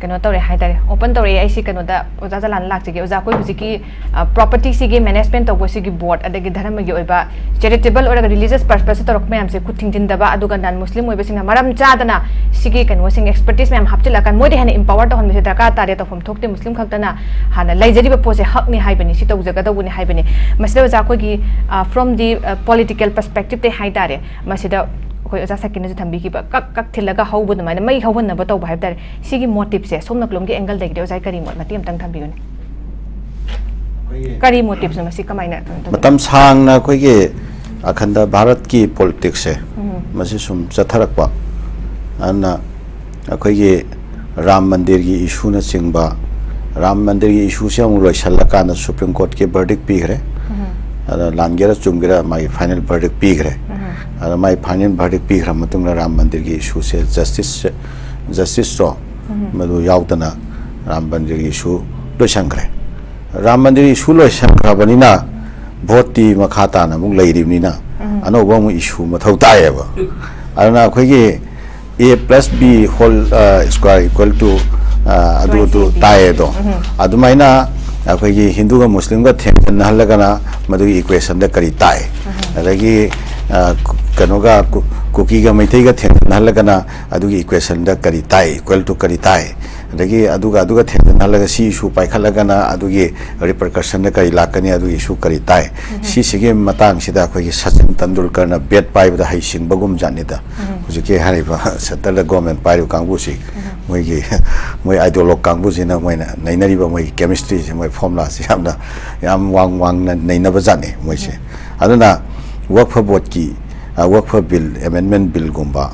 ꯀꯩꯅꯣ ꯇꯧꯔꯦ ꯍꯥꯏꯇꯥꯔꯦ, ꯑꯣꯄꯟ ꯇꯧꯔꯛꯑꯦ꯫ ꯑꯩꯁꯤ ꯀꯩꯅꯣꯗ ꯑꯣꯖꯥ ꯖꯂꯥꯟ ꯂꯥꯛꯆꯒꯦ꯫ ꯑꯣꯖꯥ, ꯑꯩꯈꯣꯏ ꯍꯧꯖꯤꯛꯀꯤ, ꯑ, ꯄ꯭ꯔꯣꯄꯔꯇꯤꯁꯤꯒꯤ ꯃꯦꯅꯦꯖꯃꯦꯟ ꯇꯧꯕꯁꯤꯒꯤ ꯕꯣꯔꯗ, ꯑꯗꯒꯤ ꯙꯔꯃꯒꯤ ꯑꯣꯏꯕ ꯆꯦꯔꯤꯇꯦꯕꯜ ꯑꯣꯏꯔꯒ ꯔꯤꯂꯤꯖꯤꯌꯁ ꯄꯔꯄꯁꯇ ꯇꯧꯔꯛꯄ ꯃꯌꯥꯝꯁꯦ ꯈꯨꯠ ꯊꯤꯡꯖꯤꯟꯗꯕ, ꯑꯗꯨꯒ ꯅꯟ ꯃꯨꯁꯂꯤꯝ ꯑꯣꯏꯕꯁꯤꯡꯅ ꯃꯔꯝ ꯆꯥꯗꯅ ꯁꯤꯒꯤ ꯀꯩꯅꯣꯁꯤꯡ, ꯑꯦꯛꯁꯄꯔꯇꯤꯁ ꯃꯌꯥꯝ ꯍꯥꯞꯆꯤꯜꯂꯀꯥꯟ ꯃꯣꯏꯗ ꯍꯦꯟꯅ ꯏꯝꯄꯥꯋꯔ ꯇꯧꯍꯟꯕꯁꯦ ꯗꯔꯀꯥꯔ ꯇꯥꯔꯦ꯫ ꯇꯧꯐꯝ ꯊꯣꯛꯇꯦ꯫ ꯃꯨꯁꯂꯤꯝ ꯈꯛꯇꯅ ꯍꯥꯟꯅ ꯂꯩꯖꯔꯤꯕ ꯄꯣꯠꯁꯦ ꯍꯛꯅꯤ ꯍꯥꯏꯕꯅꯤ, ꯁꯤ ꯇꯧꯖꯒꯗꯧꯕꯅꯤ ꯍꯥꯏꯕꯅꯤ꯫ ꯃꯁꯤꯗ ꯑꯣꯖꯥ ꯑꯩꯈꯣꯏꯒꯤ, ꯑ, from the, ꯑ, political perspective ꯇꯩ ꯍꯥꯏꯇꯥꯔꯦ, ꯃꯁꯤꯗ ꯑꯩꯈꯣꯏ ꯑꯣꯖꯥ ꯁꯀꯤꯅꯁꯨ ꯊꯝꯕꯤꯈꯤꯕ ꯀꯛ ꯀꯛ ꯊꯤꯜꯂꯒ ꯍꯧꯕ ꯑꯗꯨꯃꯥꯏꯅ ꯃꯩ ꯍꯧꯍꯟꯅꯕ ꯇꯧꯕ ꯍꯥꯏꯕ ꯇꯥꯔꯦ꯫ ꯁꯤꯒꯤ ꯃꯣꯇꯤꯞꯁꯦ ꯁꯣꯝ ꯅꯥꯀꯜꯂꯣꯝꯒꯤ ꯑꯦꯡꯒꯜꯗꯒꯤꯗꯤ ꯑꯣꯖꯥ ꯀꯔꯤ ꯃꯣꯠ ꯃꯇꯦꯛ ꯑꯃꯇꯪ ꯊꯝꯕꯤꯌꯨꯅꯦ꯫ ꯑꯩꯈꯣꯏꯒꯤ ꯀꯔꯤ ꯃꯣꯇꯤꯞꯁꯅꯣ ꯃꯁꯤ, ꯀꯃꯥꯏꯅ ꯀꯩꯅꯣ ꯇꯧꯕ? ꯃꯇꯝ ꯁꯥꯡꯅ ꯑꯩꯈꯣꯏꯒꯤ ꯑꯈꯟꯗ ꯚꯥꯔꯠꯀꯤ ꯄꯣꯂꯤꯇꯤꯛꯁꯁꯦ ꯃꯁꯤ ꯁꯨꯝ ꯆꯠꯊꯔꯛꯄ, ꯑꯗꯨꯅ ꯑꯩꯈꯣꯏꯒꯤ ꯔꯥꯝ ꯃꯟꯗꯤꯔꯒꯤ ꯏꯁꯨꯅꯆꯤꯡꯕ, ꯔꯥꯝ ꯃꯟꯗꯤꯔꯒꯤ ꯏꯁꯨꯁꯦ ꯑꯃꯨꯛ ꯂꯣꯏꯁꯤꯜꯂꯀꯥꯟꯗ ꯁꯨꯄ꯭ꯔꯤꯝ ꯀꯣꯔꯠꯀꯤ ꯕꯔꯗꯤꯛ ꯄꯤꯈ꯭ꯔꯦ꯫ ꯑꯗ ꯂꯥꯟꯒꯦꯔꯥ ꯆꯨꯝꯒꯦꯔꯥ ꯃꯥꯒꯤ ꯐꯥꯏꯅꯦꯜ ꯕꯔꯗꯤꯛ ꯄꯤꯈ꯭ꯔꯦ꯫ ꯑꯗ ꯃꯥꯒꯤ ꯐꯥꯏꯅꯦꯜ ꯕꯔꯗꯤꯛ ꯄꯤꯈ꯭ꯔ ꯃꯇꯨꯡꯗ ꯔꯥꯝ ꯃꯟꯗꯤꯔꯒꯤ ꯏꯁꯨꯁꯦ ꯖꯁꯇꯤꯁ, ꯖꯁꯇꯤꯁꯇꯣ ꯃꯗꯨ ꯌꯥꯎꯗꯅ ꯔꯥꯝ ꯃꯟꯗꯤꯔꯒꯤ ꯏꯁꯨ ꯂꯣꯏꯁꯤꯟꯈ꯭ꯔꯦ꯫ ꯔꯥꯝ ꯃꯟꯗꯤꯔ ꯏꯁꯨ ꯂꯣꯏꯁꯤꯟꯈ꯭ꯔꯕꯅꯤꯅ ꯚꯣꯠꯇꯤ ꯃꯈꯥ ꯇꯥꯅ ꯑꯃꯨꯛ ꯂꯩꯔꯤꯕꯅꯤꯅ ꯑꯅꯧꯕ ꯑꯃꯨꯛ ꯏꯁꯨ ꯃꯊꯧ ꯇꯥꯏꯌꯦꯕ꯫ ꯑꯗꯨꯅ ꯑꯩꯈꯣꯏꯒꯤ A plus B whole, ꯑ, square equal to, ꯑ, ꯑꯗꯨ, ꯑꯗꯨ ꯇꯥꯏꯌꯦ ꯑꯗꯣ꯫ ꯑꯗꯨꯃꯥꯏꯅ ꯑꯩꯈꯣꯏꯒꯤ ꯍꯤꯟꯗꯨꯒ ꯃꯨꯁꯂꯤꯝꯒ ꯊꯦꯡꯖꯤꯟꯅꯍꯜꯂꯒꯅ ꯃꯗꯨꯒꯤ ꯏꯀ꯭ꯋꯦꯁꯟꯗ ꯀꯔꯤ ꯇꯥꯏ? ꯑꯗꯒꯤ, ꯑ, ꯀꯩꯅꯣꯒ ꯀꯨ-, ꯀꯨꯀꯤꯒ ꯃꯩꯇꯩꯒ ꯊꯦꯡꯖꯤꯟꯅꯍꯜꯂꯒꯅ ꯑꯗꯨꯒꯤ ꯏꯀ꯭ꯋꯦꯁꯟꯗ ꯀꯔꯤ ꯇꯥꯏ? Equal to ꯀꯔꯤ ꯇꯥꯏ? ꯑꯗꯒꯤ ꯑꯗꯨꯒ, ꯑꯗꯨꯒ ꯊꯦꯡꯖꯤꯟꯅꯍꯜꯂꯒ ꯁꯤ ꯏꯁꯨ ꯄꯥꯏꯈꯠꯂꯒꯅ ꯑꯗꯨꯒꯤ ꯔꯤꯄꯔꯀꯁꯟꯗ ꯀꯔꯤ ꯂꯥꯛꯀꯅꯤ? ꯑꯗꯨꯒꯤ ꯏꯁꯨ ꯀꯔꯤ ꯇꯥꯏ? ꯁꯤꯁꯤꯒꯤ ꯃꯇꯥꯡꯁꯤꯗ ꯑꯩꯈꯣꯏꯒꯤ ꯁꯆꯤꯟ ꯇꯦꯟꯗꯨꯜꯀꯔꯅ ꯕꯦꯠ ꯄꯥꯏꯕꯗ ꯍꯩꯁꯤꯡꯕꯒꯨꯝ ꯖꯥꯠꯅꯤꯗ꯫ ꯍꯧꯖꯤꯛꯀꯤ ꯍꯥꯏꯔꯤꯕ ꯁꯦꯟꯇꯔꯗ ꯒꯣꯔꯃꯦꯟ ꯄꯥꯏꯔꯤꯕ ꯀꯥꯡꯕꯨꯁꯤ, ꯃꯣꯏꯒꯤ, ꯃꯣꯏ ꯑꯥꯏꯗꯤꯌꯣꯂꯣꯒ ꯀꯥꯡꯕꯨꯁꯤꯅ ꯃꯣꯏꯅ ꯅꯩꯅꯔꯤꯕ ꯃꯣꯏꯒꯤ ꯀꯦꯃꯤꯁꯇ꯭ꯔꯤꯁꯦ, ꯃꯣꯏ ꯐꯣꯔꯃꯨꯂꯥꯁꯦ ꯌꯥꯝꯅ, ꯌꯥꯝ ꯋꯥꯡ ꯋꯥꯡꯅ ꯅꯩꯅꯕ ꯖꯥꯠꯅꯤ ꯃꯣꯏꯁꯦ꯫ ꯑꯗꯨꯅ ꯋꯛꯐ ꯕꯣꯔꯗꯀꯤ, ꯑ, ꯋꯛꯐ ꯕꯤꯜ, ꯑꯦꯃꯦꯟꯗꯃꯦꯟ ꯕꯤꯜꯒꯨꯝꯕ,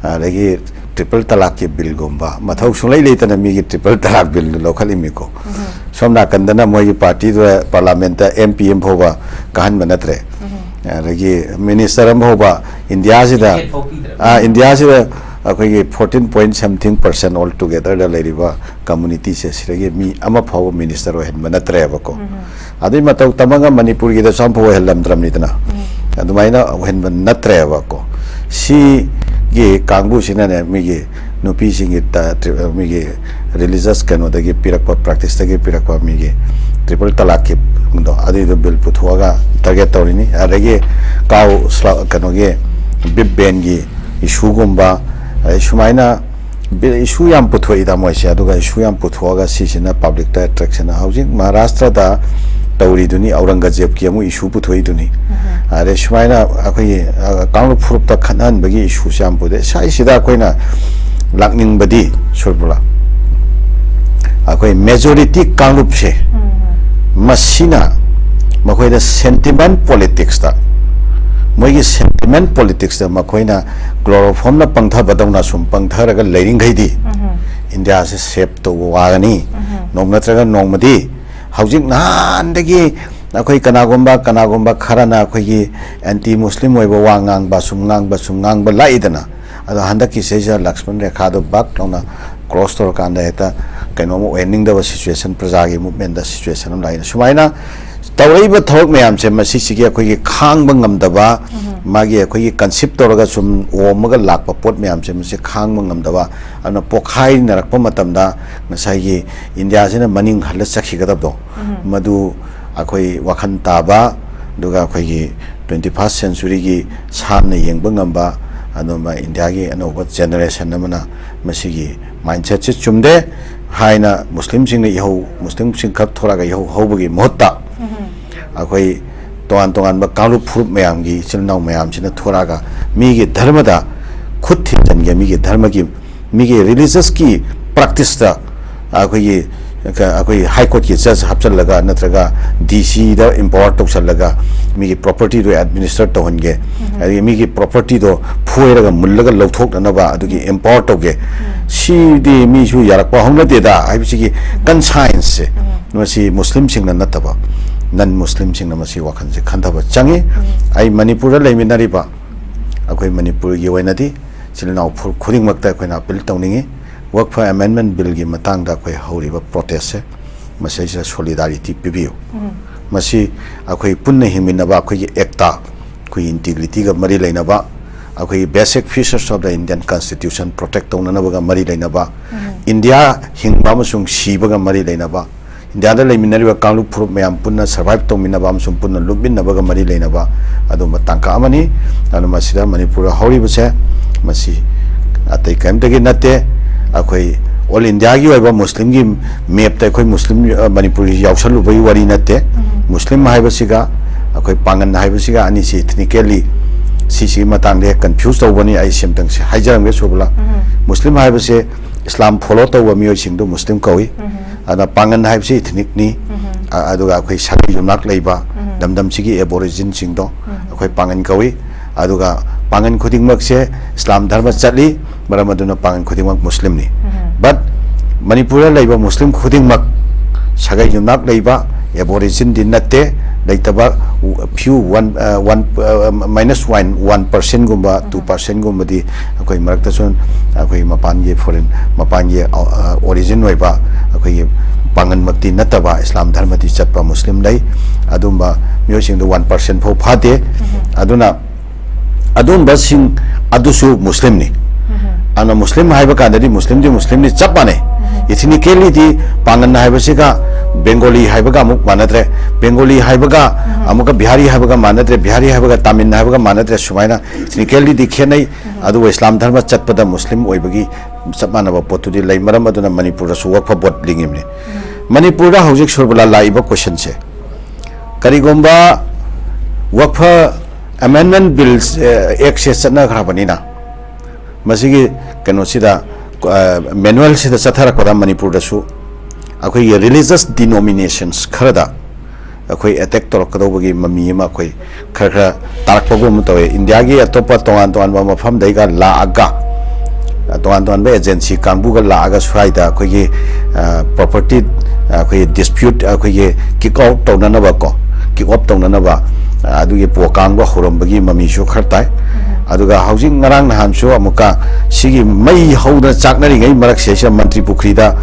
ꯑꯗꯒꯤ ꯇ꯭ꯔꯤꯄꯜ ꯇꯂꯥꯛꯀꯤ ꯕꯤꯜꯒꯨꯝꯕ, ꯃꯊꯧ ꯁꯨꯡꯂꯩ ꯂꯩꯇꯅ ꯃꯤꯒꯤ ꯇ꯭ꯔꯤꯄꯜ ꯇꯂꯥꯛ ꯕꯤꯜꯗꯨ ꯂꯧꯈꯠꯂꯤꯃꯤꯀꯣ꯫ ꯁꯣꯝ ꯅꯥꯀꯟꯗꯅ ꯃꯣꯏꯒꯤ ꯄꯥꯔꯇꯤꯗꯨꯗ ꯄꯥꯔꯂꯥꯃꯦꯟꯠꯇ M P ꯑꯃ ꯐꯥꯎꯕ ꯀꯥꯍꯟꯕ ꯅꯠꯇ꯭ꯔꯦ꯫ ꯑꯗꯒꯤ ꯃꯤꯅꯤꯁꯇꯔ ꯑꯃ ꯐꯥꯎꯕ ꯏꯟꯗꯤꯌꯥꯁꯤꯗ, ꯇꯤꯀꯦꯠ ꯐꯥꯎ ꯄꯤꯗ꯭ꯔꯦ꯫ ꯑꯥ, ꯏꯟꯗꯤꯌꯥꯁꯤꯗ ꯑꯩꯈꯣꯏꯒꯤ fourteen point something percent all togetherꯗ ꯂꯩꯔꯤꯕ communityꯁꯦ, ꯁꯤꯗꯒꯤ ꯃꯤ ꯑꯃ ꯐꯥꯎꯕ ꯃꯤꯅꯤꯁꯇꯔ ꯑꯣꯏꯍꯟꯕ ꯅꯠꯇ꯭ꯔꯦꯕꯀꯣ꯫ ꯑꯗꯨꯏ ꯃꯇꯧ ꯇꯝꯃꯒ ꯃꯅꯤꯄꯨꯔꯒꯤꯗꯁꯨ ꯑꯃꯐꯥꯎ ꯑꯣꯏꯍꯜꯂꯝꯗ꯭ꯔꯕꯅꯤꯗꯅ꯫ ꯑꯗꯨꯃꯥꯏꯅ ꯑꯣꯏꯍꯟꯕ ꯅꯠꯇ꯭ꯔꯦꯕꯀꯣ꯫ ꯁꯤꯒꯤ ꯀꯥꯡꯕꯨꯁꯤꯅꯅꯦ, ꯃꯤꯒꯤ ꯅꯨꯄꯤꯁꯤꯡꯒꯤ ꯇ-, ꯇ꯭ꯔꯤ-, ꯃꯤꯒꯤ religious ꯀꯩꯅꯣꯗꯒꯤ ꯄꯤꯔꯛꯄ, practiceꯇꯒꯤ ꯄꯤꯔꯛꯄ ꯃꯤꯒꯤ ꯇ꯭ꯔꯤꯄꯜ ꯇꯂꯥꯛꯀꯤꯗꯣ, ꯑꯗꯨꯏꯗꯣ ꯕꯤꯜ ꯄꯨꯊꯣꯛꯑꯒ target ꯇꯧꯔꯤꯅꯤ꯫ ꯑꯗꯒꯤ cow sla-, ꯀꯩꯅꯣꯒꯤ beef banꯒꯤ ꯏꯁꯨꯒꯨꯝꯕ, ꯑꯗꯩ ꯁꯨꯃꯥꯏꯅ ꯕꯤꯜ ꯏꯁꯨ ꯌꯥꯝ ꯄꯨꯊꯣꯛꯏꯗ ꯃꯣꯏꯁꯦ꯫ ꯑꯗꯨꯒ ꯏꯁꯨ ꯌꯥꯝ ꯄꯨꯊꯣꯛꯑꯒ ꯁꯤꯁꯤꯅ publicꯇ attraction, ꯍꯧꯖꯤꯛ ꯃꯍꯥꯔꯥꯁꯇ꯭ꯔꯗ ꯇꯧꯔꯤꯗꯨꯅꯤ, ꯑꯧꯔꯪꯒꯖꯦꯕꯀꯤ ꯑꯃꯨꯛ ꯏꯁꯨ ꯄꯨꯊꯣꯛꯏꯗꯨꯅꯤ꯫ ꯑꯗꯩ ꯁꯨꯃꯥꯏꯅ ꯑꯩꯈꯣꯏꯒꯤ, ꯑ, ꯀꯥꯡꯂꯨꯞ ꯐꯨꯔꯨꯞꯇ ꯈꯠꯅꯍꯟꯕꯒꯤ ꯏꯁꯨꯁꯦ ꯌꯥꯝ ꯄꯨꯊꯣꯛꯑꯦ꯫ ꯁ꯭ꯋꯥꯏꯁꯤꯗ ꯑꯩꯈꯣꯏꯅ ꯂꯥꯛꯅꯤꯡꯕꯗꯤ, ꯁꯨꯔꯕꯨꯂꯥ, ꯑꯩꯈꯣꯏ majority ꯀꯥꯡꯂꯨꯞꯁꯦ, ꯃꯁꯤꯅ ꯃꯈꯣꯏꯗ sentiment politicsꯇ ꯃꯣꯏꯒꯤ ꯁꯦꯟꯇꯤꯃꯦꯟ ꯄꯣꯂꯤꯇꯤꯛꯁꯇ ꯃꯈꯣꯏꯅ ꯀ꯭ꯂꯣꯔꯣꯐꯣꯝꯅ ꯄꯪꯊꯕꯗꯧꯅ ꯁꯨꯝ ꯄꯪꯊꯔꯒ ꯂꯩꯔꯤꯡꯈꯩꯗꯤ ꯏꯟꯗꯤꯌꯥꯁꯦ ꯁꯦꯞ ꯇꯧꯕ ꯋꯥꯒꯅꯤ꯫ ꯅꯣꯡꯃ ꯅꯠꯇ꯭ꯔꯒ ꯅꯣꯡꯃꯗꯤ ꯍꯧꯖꯤꯛ ꯅꯍꯥꯟꯗꯒꯤ ꯑꯩꯈꯣꯏ ꯀꯅꯥꯒꯨꯝꯕ ꯀꯅꯥꯒꯨꯝꯕ ꯈꯔꯅ ꯑꯩꯈꯣꯏꯒꯤ ꯑꯦꯟꯇꯤ ꯃꯨꯁꯂꯤꯝ ꯑꯣꯏꯕ ꯋꯥ ꯉꯥꯡꯕ ꯁꯨꯝ ꯉꯥꯡꯕ ꯁꯨꯝ ꯉꯥꯡꯕ ꯂꯥꯛꯏꯗꯅ, ꯑꯗꯣ ꯍꯟꯗꯛꯀꯤꯁꯤꯗꯩꯁꯤꯗ ꯂꯛꯁꯃꯟ ꯔꯦꯈꯥꯗꯣ ꯕꯛ ꯂꯥꯎꯅ ꯀ꯭ꯔꯣꯁ ꯇꯧꯔꯀꯥꯟꯗ ꯍꯦꯛꯇ ꯀꯩꯅꯣꯝ ꯑꯣꯏꯍꯟꯅꯤꯡꯗꯕ ꯁꯤꯆꯨꯋꯦꯁꯟ, ꯄ꯭ꯔꯖꯥꯒꯤ ꯃꯨꯞꯃꯦꯟꯗ ꯁꯤꯆꯨꯋꯦꯁꯟ ꯑꯃ ꯂꯥꯛꯏꯅ, ꯁꯨꯃꯥꯏꯅ ꯇꯧꯔꯛꯏꯕ ꯊꯕꯛ ꯃꯌꯥꯝꯁꯦ ꯃꯁꯤꯁꯤꯒꯤ ꯑꯩꯈꯣꯏꯒꯤ ꯈꯥꯡꯕ ꯉꯝꯗꯕ, ꯃꯥꯒꯤ ꯑꯩꯈꯣꯏꯒꯤ ꯀꯟꯁꯤꯞ ꯇꯧꯔꯒ ꯁꯨꯝ ꯑꯣꯝꯃꯒ ꯂꯥꯛꯄ ꯄꯣꯠ ꯃꯌꯥꯝꯁꯦ ꯃꯁꯤ ꯈꯥꯡꯕ ꯉꯝꯗꯕ, ꯑꯗꯨꯅ ꯄꯣꯈꯥꯏꯅꯔꯛꯄ ꯃꯇꯝꯗ ꯉꯁꯥꯏꯒꯤ ꯏꯟꯗꯤꯌꯥꯁꯤꯅ ꯃꯅꯤꯡ ꯍꯜꯂ ꯆꯠꯈꯤꯒꯗꯕꯗꯣ, ꯃꯗꯨ ꯑꯩꯈꯣꯏ ꯋꯥꯈꯜ ꯇꯥꯕ, ꯑꯗꯨꯒ ꯑꯩꯈꯣꯏꯒꯤ ꯇ꯭ꯋꯦꯟꯇꯤ ꯐꯥꯔꯁ ꯁꯦꯟꯆꯨꯔꯤꯒꯤ ꯁꯥꯟꯅ ꯌꯦꯡꯕ ꯉꯝꯕ ꯑꯗꯨꯝꯕ ꯏꯟꯗꯤꯌꯥꯒꯤ ꯑꯅꯧꯕ ꯖꯦꯅꯦꯔꯦꯁꯟ ꯑꯃꯅ ꯃꯁꯤꯒꯤ ꯃꯥꯏꯟꯁꯦꯠꯁꯦ ꯆꯨꯝꯗꯦ ꯍꯥꯏꯅ ꯃꯨꯁꯂꯤꯝꯁꯤꯡꯅ ꯏꯍꯧ, ꯃꯨꯁꯂꯤꯝꯁꯤꯡ ꯈꯛ ꯊꯣꯔꯛꯑꯒ ꯏꯍꯧ ꯍꯧꯕꯒꯤ ꯃꯍꯨꯠꯇ ꯑꯩꯈꯣꯏ ꯇꯣꯉꯥꯟ ꯇꯣꯉꯥꯟꯕ ꯀꯥꯡꯂꯨꯞ ꯐꯨꯔꯨꯞ ꯃꯌꯥꯝꯒꯤ ꯏꯆꯤꯜ ꯏꯅꯥꯎ ꯃꯌꯥꯝꯁꯤꯅ ꯊꯣꯔꯛꯑꯒ ꯃꯤꯒꯤ ꯙꯔꯃꯗ ꯈꯨꯠ ꯊꯤꯟꯖꯤꯟꯒꯦ, ꯃꯤꯒꯤ ꯙꯔꯃꯒꯤ, ꯃꯤꯒꯤ ꯔꯤꯂꯤꯖꯁꯀꯤ ꯄ꯭ꯔꯥꯛꯇꯤꯁꯇ ꯑꯩꯈꯣꯏꯒꯤ, ꯑꯩꯈꯣꯏ ꯍꯥꯏ ꯀꯣꯔꯠꯀꯤ ꯖꯖ ꯍꯥꯞꯆꯤꯜꯂꯒ ꯅꯠꯇ꯭ꯔꯒ ꯗꯤ ꯁꯤꯗ ꯏꯝꯄꯥꯋꯔ ꯇꯧꯁꯜꯂꯒ ꯃꯤꯒꯤ ꯄ꯭ꯔꯣꯄꯔꯇꯤꯗꯣ ꯑꯦꯗꯃꯤꯅꯤꯁꯇꯔ ꯇꯧꯍꯟꯒꯦ, ꯑꯗꯒꯤ ꯃꯤꯒꯤ ꯄ꯭ꯔꯣꯄꯔꯇꯤꯗꯣ ꯐꯣꯏꯔꯒ ꯃꯨꯜꯂꯒ ꯂꯧꯊꯣꯛꯅꯅꯕ ꯑꯗꯨꯒꯤ ꯏꯝꯄꯥꯋꯔ ꯇꯧꯒꯦ꯫ ꯁꯤꯗꯤ ꯃꯤꯁꯨ ꯌꯥꯔꯛꯄ ꯍꯧꯅꯗꯦꯗ ꯍꯥꯏꯕꯁꯤꯒꯤ ꯀꯟꯁꯥꯏꯟꯁꯁꯦ ꯃꯁꯤ ꯃꯨꯁꯂꯤꯝꯁꯤꯡꯅ ꯅꯠꯇꯕ ꯅꯟ ꯃꯨꯁꯂꯤꯝꯁꯤꯡꯅ ꯃꯁꯤ ꯋꯥꯈꯜꯁꯦ ꯈꯟꯊꯕ ꯆꯪꯉꯤ꯫ ꯑꯩ ꯃꯅꯤꯄꯨꯔꯗ ꯂꯩꯃꯤꯟꯅꯔꯤꯕ ꯑꯩꯈꯣꯏ ꯃꯅꯤꯄꯨꯔꯒꯤ ꯑꯣꯏꯅꯗꯤ ꯏꯆꯤꯜ ꯏꯅꯥꯎ ꯐꯨꯔꯨꯞ ꯈꯨꯗꯤꯡꯃꯛꯇ ꯑꯩꯈꯣꯏꯅ ꯑꯄꯤꯜ ꯇꯧꯅꯤꯡꯉꯤ꯫ ꯋꯛꯐ ꯑꯦꯃꯦꯟꯃꯦꯟ ꯕꯤꯜꯒꯤ ꯃꯇꯥꯡꯗ ꯑꯩꯈꯣꯏ ꯍꯧꯔꯤꯕ ꯄ꯭ꯔꯣꯇꯦꯁꯁꯦ ꯃꯁꯤꯗꯩꯁꯤꯗ ꯁꯣꯂꯤꯗꯥꯔꯤꯇꯤ ꯄꯤꯕꯤꯌꯨ꯫ ꯃꯁꯤ ꯑꯩꯈꯣꯏ ꯄꯨꯟꯅ ꯍꯤꯡꯃꯤꯟꯅꯕ, ꯑꯩꯈꯣꯏꯒꯤ ꯑꯦꯛꯇꯥ, ꯑꯩꯈꯣꯏꯒꯤ ꯏꯟꯇꯤꯒ꯭ꯔꯤꯇꯤꯒ ꯃꯔꯤ ꯂꯩꯅꯕ, ꯑꯩꯈꯣꯏꯒꯤ basic features of the Indian constitution protect ꯇꯧꯅꯅꯕꯒ ꯃꯔꯤ ꯂꯩꯅꯕ, ꯏꯟꯗꯤꯌꯥ ꯍꯤꯡꯕ ꯑꯃꯁꯨꯡ ꯁꯤꯕꯒ ꯃꯔꯤ ꯂꯩꯅꯕ, ꯏꯟꯗꯤꯌꯥꯗ ꯂꯩꯃꯤꯟꯅꯔꯤꯕ ꯀꯥꯡꯂꯨꯞ ꯐꯨꯔꯨꯞ ꯃꯌꯥꯝ ꯄꯨꯟꯅ ꯁꯔꯚꯥꯏꯚ ꯇꯧꯃꯤꯟꯅꯕ ꯑꯃꯁꯨꯡ ꯄꯨꯟꯅ ꯂꯨꯞꯃꯤꯟꯅꯕꯒ ꯃꯔꯤ ꯂꯩꯅꯕ ꯑꯗꯨꯝꯕ ꯇꯥꯡꯀꯛ ꯑꯃꯅꯤ꯫ ꯑꯗꯨꯅ ꯃꯁꯤꯗ ꯃꯅꯤꯄꯨꯔꯗ ꯍꯧꯔꯤꯕꯁꯦ ꯃꯁꯤ ꯑꯇꯩ ꯀꯔꯤꯝꯇꯒꯤ ꯅꯠꯇꯦ꯫ ꯑꯩꯈꯣꯏ ꯑꯣꯜ ꯏꯟꯗꯤꯌꯥꯒꯤ ꯑꯣꯏꯕ ꯃꯨꯁꯂꯤꯝꯒꯤ ꯃꯦꯞꯇ ꯑꯩꯈꯣꯏ ꯃꯨꯁꯂꯤꯝ, ꯑ, ꯃꯅꯤꯄꯨꯔꯤ ꯌꯥꯎꯁꯜꯂꯨꯕꯒꯤ ꯋꯥꯔꯤ ꯅꯠꯇꯦ꯫ ꯃꯨꯁꯂꯤꯝ ꯍꯥꯏꯕꯁꯤꯒ ꯑꯩꯈꯣꯏ ꯄꯥꯉꯟ ꯍꯥꯏꯕꯁꯤꯒ ꯑꯅꯤꯁꯤ ꯏꯊꯅꯤꯀꯦꯜꯂꯤ ꯁꯤꯁꯤꯒꯤ ꯃꯇꯥꯡꯗ ꯍꯦꯛ ꯀꯟꯐ꯭ꯌꯨꯁ ꯇꯧꯕꯅꯤ꯫ ꯑꯩ ꯁꯤ ꯑꯝꯇꯪ ꯁꯤ ꯍꯥꯏꯖꯔꯝꯒꯦ ꯁꯨꯕꯂꯥ꯫ ꯃꯨꯁꯂꯤꯝ ꯍꯥꯏꯕꯁꯦ ꯏꯁꯂꯥꯝ ꯐꯣꯂꯣ ꯇꯧꯕ ꯃꯤꯑꯣꯏꯁꯤꯡꯗꯨ ꯃꯨꯁꯂꯤꯝ ꯀꯧꯏ꯫ ꯑꯗ ꯄꯥꯉꯟ ꯍꯥꯏꯕꯁꯤ ꯏꯊꯅꯤꯛꯅꯤ꯫ ꯑ-, ꯑꯗꯨꯒ ꯑꯩꯈꯣꯏ ꯁꯥꯒꯩ ꯌꯨꯝꯅꯥꯛ ꯂꯩꯕ ꯂꯝꯗꯝꯁꯤꯒꯤ ꯑꯦꯕꯣꯔꯤꯖꯤꯟꯁꯤꯡꯗꯣ ꯑꯩꯈꯣꯏ ꯄꯥꯡꯒꯟ ꯀꯧꯏ꯫ ꯑꯗꯨꯒ ꯄꯥꯡꯒꯟ ꯈꯨꯗꯤꯡꯃꯛꯁꯦ ꯏꯁꯂꯥꯝ ꯙꯔꯃ ꯆꯠꯂꯤ, ꯃꯔꯝ ꯑꯗꯨꯅ ꯄꯥꯡꯒꯟ ꯈꯨꯗꯤꯡꯃꯛ ꯃꯨꯁꯂꯤꯝꯅꯤ꯫ But ꯃꯅꯤꯄꯨꯔꯗ ꯂꯩꯕ ꯃꯨꯁꯂꯤꯝ ꯈꯨꯗꯤꯡꯃꯛ, ꯁꯥꯒꯩ ꯌꯨꯝꯅꯥꯛ ꯂꯩꯕ ꯑꯦꯕꯣꯔꯤꯖꯤꯟꯗꯤ ꯅꯠꯇꯦ, ꯂꯩꯇꯕ few, one, one, minus one, one percentꯒꯨꯝꯕ, two percentꯒꯨꯝꯕꯗꯤ ꯑꯩꯈꯣꯏ ꯃꯔꯛꯇꯁꯨ ꯑꯩꯈꯣꯏ ꯃꯄꯥꯟꯒꯤ, foreign, ꯃꯄꯥꯟꯒꯤ ꯑꯣꯔꯤꯖꯤꯟ ꯑꯣꯏꯕ ꯑꯩꯈꯣꯏꯒꯤ ꯄꯥꯡꯒꯟꯃꯛꯇꯤ ꯅꯠꯇꯕ ꯏꯁꯂꯥꯝ ꯙꯔꯃꯗꯤ ꯆꯠꯄ ꯃꯨꯁꯂꯤꯝ ꯂꯩ꯫ ꯑꯗꯨꯝꯕ ꯃꯤꯑꯣꯏꯁꯤꯡꯗꯣ one percent ꯐꯥꯎ ꯐꯥꯗꯦ꯫ ꯑꯗꯨꯅ ꯑꯗꯨꯝꯕꯁꯤꯡ ꯑꯗꯨꯁꯨ ꯃꯨꯁꯂꯤꯝꯅꯤ꯫ ꯑꯗꯨꯅ ꯃꯨꯁꯂꯤꯝ ꯍꯥꯏꯕ ꯀꯥꯟꯗꯗꯤ ꯃꯨꯁꯂꯤꯝꯗꯤ ꯃꯨꯁꯂꯤꯝꯅꯤ, ꯆꯞ ꯃꯥꯟꯅꯩ꯫ Ethnicalityꯗꯤ ꯄꯥꯡꯒꯟ ꯍꯥꯏꯕꯁꯤꯒ ꯕꯦꯡꯒꯣꯂꯤ ꯍꯥꯏꯕꯒ ꯑꯃꯨꯛ ꯃꯥꯟꯅꯗ꯭ꯔꯦ, ꯕꯦꯡꯒꯣꯂꯤ ꯍꯥꯏꯕꯒ ꯑꯃꯨꯛꯀ ꯕꯤꯍꯥꯔꯤ ꯍꯥꯏꯕꯒ ꯃꯥꯟꯅꯗ꯭ꯔꯦ, ꯕꯤꯍꯥꯔꯤ ꯍꯥꯏꯕꯒ ꯇꯥꯃꯤꯜ ꯍꯥꯏꯕꯒ ꯃꯥꯟꯅꯗ꯭ꯔꯦ꯫ ꯁꯨꯃꯥꯏꯅ ethnicalityꯗꯤ ꯈꯦꯠꯅꯩ꯫ ꯑꯗꯨꯕꯨ ꯏꯁꯂꯥꯝ ꯙꯔꯃ ꯆꯠꯄꯗ ꯃꯨꯁꯂꯤꯝ ꯑꯣꯏꯕꯒꯤ ꯆꯞ ꯃꯥꯟꯅꯕ ꯄꯣꯠꯇꯨꯗꯤ ꯂꯩ꯫ ꯃꯔꯝ ꯑꯗꯨꯅ ꯃꯅꯤꯄꯨꯔꯗꯁꯨ ꯋꯛꯐ ꯕꯣꯔꯗ ꯂꯤꯡꯉꯤꯕꯅꯤ꯫ ꯃꯅꯤꯄꯨꯔꯗ ꯍꯧꯖꯤꯛ ꯁꯨꯔꯕꯂꯥ ꯂꯥꯛꯏꯕ questionꯁꯦ, ꯀꯔꯤꯒꯨꯝꯕ ꯋꯛꯐ Amendment Bill, Actꯁꯦ ꯆꯠꯅꯈ꯭ꯔꯕꯅꯤꯅ, ꯃꯁꯤꯒꯤ ꯀꯩꯅꯣꯁꯤꯗ, manualꯁꯤꯗ ꯆꯠꯊꯔꯛꯄꯗ ꯃꯅꯤꯄꯨꯔꯗꯁꯨ ꯑꯩꯈꯣꯏꯒꯤ religious denominations ꯈꯔꯗ ꯑꯩꯈꯣꯏ attack ꯇꯧꯔꯛꯀꯗꯧꯕꯒꯤ ꯃꯃꯤ ꯑꯃ ꯑꯩꯈꯣꯏ ꯈꯔ ꯈꯔ ꯇꯥꯔꯛꯄꯒꯨꯝ ꯇꯧꯋꯦ꯫ ꯏꯟꯗꯤꯌꯥꯒꯤ ꯑꯇꯣꯞꯄ ꯇꯣꯉꯥꯟ ꯇꯣꯉꯥꯟꯕ ꯃꯐꯝꯗꯩꯒ ꯂꯥꯛꯑꯒ, ꯇꯣꯉꯥꯟ ꯇꯣꯉꯥꯟꯕ agency ꯀꯥꯡꯕꯨꯒ ꯂꯥꯛꯑꯒ ꯁ꯭ꯋꯥꯏꯗ ꯑꯩꯈꯣꯏꯒꯤ, ꯑ, property, ꯑ, ꯑꯩꯈꯣꯏꯒꯤ dispute, ꯑꯩꯈꯣꯏꯒꯤ kick out ꯇꯧꯅꯅꯕ ꯀꯣ, kick off ꯇꯧꯅꯅꯕ, ꯑ, ꯑꯗꯨꯒꯤ ꯄꯣ ꯀꯥꯡꯕ ꯍꯧꯔꯝꯕꯒꯤ ꯃꯃꯤꯁꯨ ꯈꯔ ꯇꯥꯏ꯫ ꯑꯗꯨꯒ ꯍꯧꯖꯤꯛ ꯉꯔꯥꯡ ꯅꯍꯥꯟꯁꯨ ꯑꯃꯨꯛꯀ ꯁꯤꯒꯤ ꯃꯩ ꯍꯧꯗꯅ ꯆꯥꯛꯅꯔꯤꯉꯩ ꯃꯔꯛꯁꯤꯗꯩꯁꯤꯗ ꯃꯟꯇ꯭ꯔꯤ ꯄꯨꯈ꯭ꯔꯤꯗ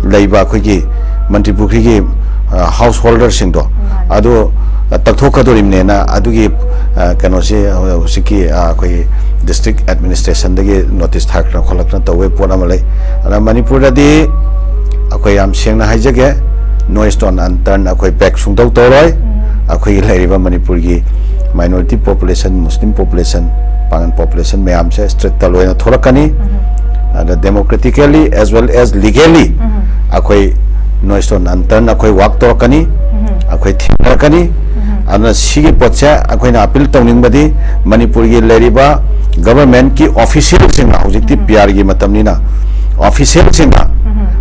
ꯂꯩꯕ ꯑꯩꯈꯣꯏꯒꯤ ꯃꯟꯇ꯭ꯔꯤ ꯄꯨꯈ꯭ꯔꯤꯒꯤ, ꯑ, householderꯁꯤꯡꯗꯣ ꯑꯗꯨ ꯇꯛꯊꯣꯛꯀꯗꯣꯔꯤꯕꯅꯦꯅ ꯑꯗꯨꯒꯤ, ꯑ, ꯀꯩꯅꯣꯁꯤ ꯍꯧꯖꯤꯛꯀꯤ, ꯑ, ꯑꯩꯈꯣꯏꯒꯤ district administrationꯗꯒꯤ notice ꯊꯥꯔꯛꯇꯅ ꯈꯣꯠꯂꯛꯇꯅ ꯇꯧꯕꯒꯤ ꯄꯣꯠ ꯑꯃ ꯂꯩ꯫ ꯑꯗꯨꯅ ꯃꯅꯤꯄꯨꯔꯗꯗꯤ ꯑꯩꯈꯣꯏ ꯌꯥꯝ ꯁꯦꯡꯅ ꯍꯥꯏꯖꯒꯦ, no stone unturned, ꯑꯩꯈꯣꯏ back ꯁꯨꯡꯇꯧ ꯇꯧꯔꯣꯏ꯫ ꯑꯩꯈꯣꯏꯒꯤ ꯂꯩꯔꯤꯕ ꯃꯅꯤꯄꯨꯔꯒꯤ minority population, Muslim population, ꯄꯥꯡꯒꯟ population ꯃꯌꯥꯝꯁꯦ streetꯇ ꯂꯣꯏꯅ ꯊꯣꯛꯂꯛꯀꯅꯤ꯫ ꯑꯗ democratically as well as legally ꯑꯩꯈꯣꯏ no stone unturned ꯑꯩꯈꯣꯏ work ꯇꯧꯔꯛꯀꯅꯤ, ꯑꯩꯈꯣꯏ ꯊꯦꯡꯅꯔꯛꯀꯅꯤ꯫ ꯑꯗꯨꯅ ꯁꯤꯒꯤ ꯄꯣꯠꯁꯦ ꯑꯩꯈꯣꯏꯅ appeal ꯇꯧꯅꯤꯡꯕꯗꯤ ꯃꯅꯤꯄꯨꯔꯒꯤ ꯂꯩꯔꯤꯕ governmentꯀꯤ officialꯁꯤꯡꯅ, ꯍꯧꯖꯤꯛꯇꯤ P Rꯒꯤ ꯃꯇꯝꯅꯤꯅ, officialꯁꯤꯡꯅ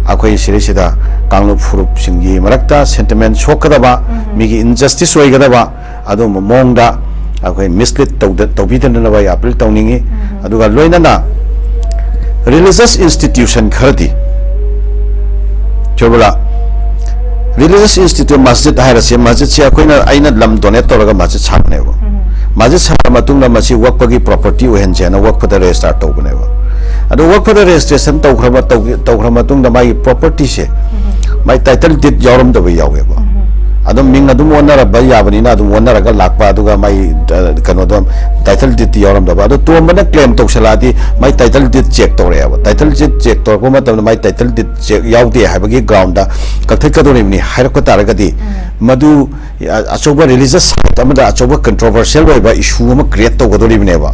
ꯑꯩꯈꯣꯏ ꯁꯤꯗꯩꯁꯤꯗ ꯀꯥꯡꯂꯨꯞ ꯐꯨꯔꯨꯞꯁꯤꯡꯒꯤ ꯃꯔꯛꯇ sentiment ꯁꯣꯛꯀꯗꯕ, ꯃꯤꯒꯤ injustice ꯑꯣꯏꯒꯗꯕ ꯑꯗꯨꯒꯨꯝꯕ ꯃꯑꯣꯡꯗ ꯑꯩꯈꯣꯏ ꯃꯤꯁꯂꯤꯠ ꯇꯧꯕꯤꯗꯅꯅꯕ ꯑꯩ ꯑꯄꯤꯜ ꯇꯧꯅꯤꯡꯉꯤ꯫ ꯑꯗꯨꯒ ꯂꯣꯏꯅꯅ ꯔꯤꯂꯤꯖꯁ ꯏꯟꯁꯇꯤꯇ꯭ꯌꯨꯁꯟ ꯈꯔꯗꯤ, ꯆꯨꯔꯕꯂꯥ, ꯔꯤꯂꯤꯖꯁ ꯏꯟꯁꯇꯤꯇ꯭ꯌꯨꯠ, ꯃꯁꯖꯤꯗ ꯍꯥꯏꯔꯁꯦ, ꯃꯁꯖꯤꯗꯁꯦ ꯑꯩꯈꯣꯏꯅ, ꯑꯩꯅ ꯂꯝ ꯗꯣꯅꯦꯠ ꯇꯧꯔꯒ ꯃꯁꯖꯤꯗ ꯁꯥꯕꯅꯦꯕ꯫ ꯃꯁꯖꯤꯗ ꯁꯥꯔ ꯃꯇꯨꯡꯗ ꯃꯁꯤ ꯋꯛꯐꯒꯤ ꯄ꯭ꯔꯣꯄꯔꯇꯤ ꯑꯣꯏꯍꯟꯁꯦꯅ ꯋꯛꯐꯗ ꯔꯦꯖꯤꯁꯇꯥꯔ ꯇꯧꯕꯅꯦꯕ꯫ ꯑꯗꯣ ꯋꯛꯐꯗ ꯔꯦꯖꯤꯁꯇ꯭ꯔꯦꯁꯟ ꯇꯧꯈ꯭ꯔꯕ, ꯇꯧꯈ꯭ꯔ ꯃꯇꯨꯡꯗ ꯃꯥꯒꯤ ꯄ꯭ꯔꯣꯄꯔꯇꯤꯁꯦ, ꯃꯥꯏ ꯇꯥꯏꯇꯜ ꯗꯤꯠ ꯌꯥꯎꯔꯝꯗꯕ ꯌꯥꯎꯋꯦꯕ꯫ ꯑꯗꯨꯝ ꯃꯤꯡ ꯑꯗꯨꯝ ꯑꯣꯟꯅꯔꯕ ꯌꯥꯕꯅꯤꯅ ꯑꯗꯨꯝ ꯑꯣꯟꯅꯔꯒ ꯂꯥꯛꯄ, ꯑꯗꯨꯒ ꯃꯥꯏ, ꯑ, ꯀꯩꯅꯣꯗꯣ, ꯇꯥꯏꯇꯜ ꯗꯤꯠꯇꯤ ꯌꯥꯎꯔꯝꯗꯕ꯫ ꯑꯗꯣ ꯇꯣꯝꯕꯅ ꯀ꯭ꯂꯦꯝ ꯇꯧꯁꯜꯂꯛꯑꯗꯤ ꯃꯥꯏ ꯇꯥꯏꯇꯜ ꯗꯤꯠ ꯆꯦꯛ ꯇꯧꯔꯛꯑꯦꯕ꯫ ꯇꯥꯏꯇꯜ ꯗꯤꯠ ꯆꯦꯛ ꯇꯧꯔꯛꯄ ꯃꯇꯝꯗ ꯃꯥꯏ ꯇꯥꯏꯇꯜ ꯗꯤꯠ ꯆꯦꯛ ꯌꯥꯎꯗꯦ ꯍꯥꯏꯕꯒꯤ ꯒ꯭ꯔꯥꯎꯟꯗ ꯀꯛꯊꯠꯀꯗꯧꯔꯤꯕꯅꯤ ꯍꯥꯏꯔꯛꯄ ꯇꯥꯔꯒꯗꯤ, ꯃꯗꯨ ꯑ-, ꯑꯆꯧꯕ ꯔꯤꯂꯤꯖꯁ ꯁꯥꯏꯠ ꯑꯃꯗ ꯑꯆꯧꯕ ꯀꯟꯇ꯭ꯔꯣꯚꯔꯁꯤꯌꯦꯜ ꯑꯣꯏꯕ ꯏꯁꯨ ꯑꯃ ꯀ꯭ꯔꯤꯌꯦꯠ ꯇꯧꯒꯗꯧꯔꯤꯕꯅꯦꯕ꯫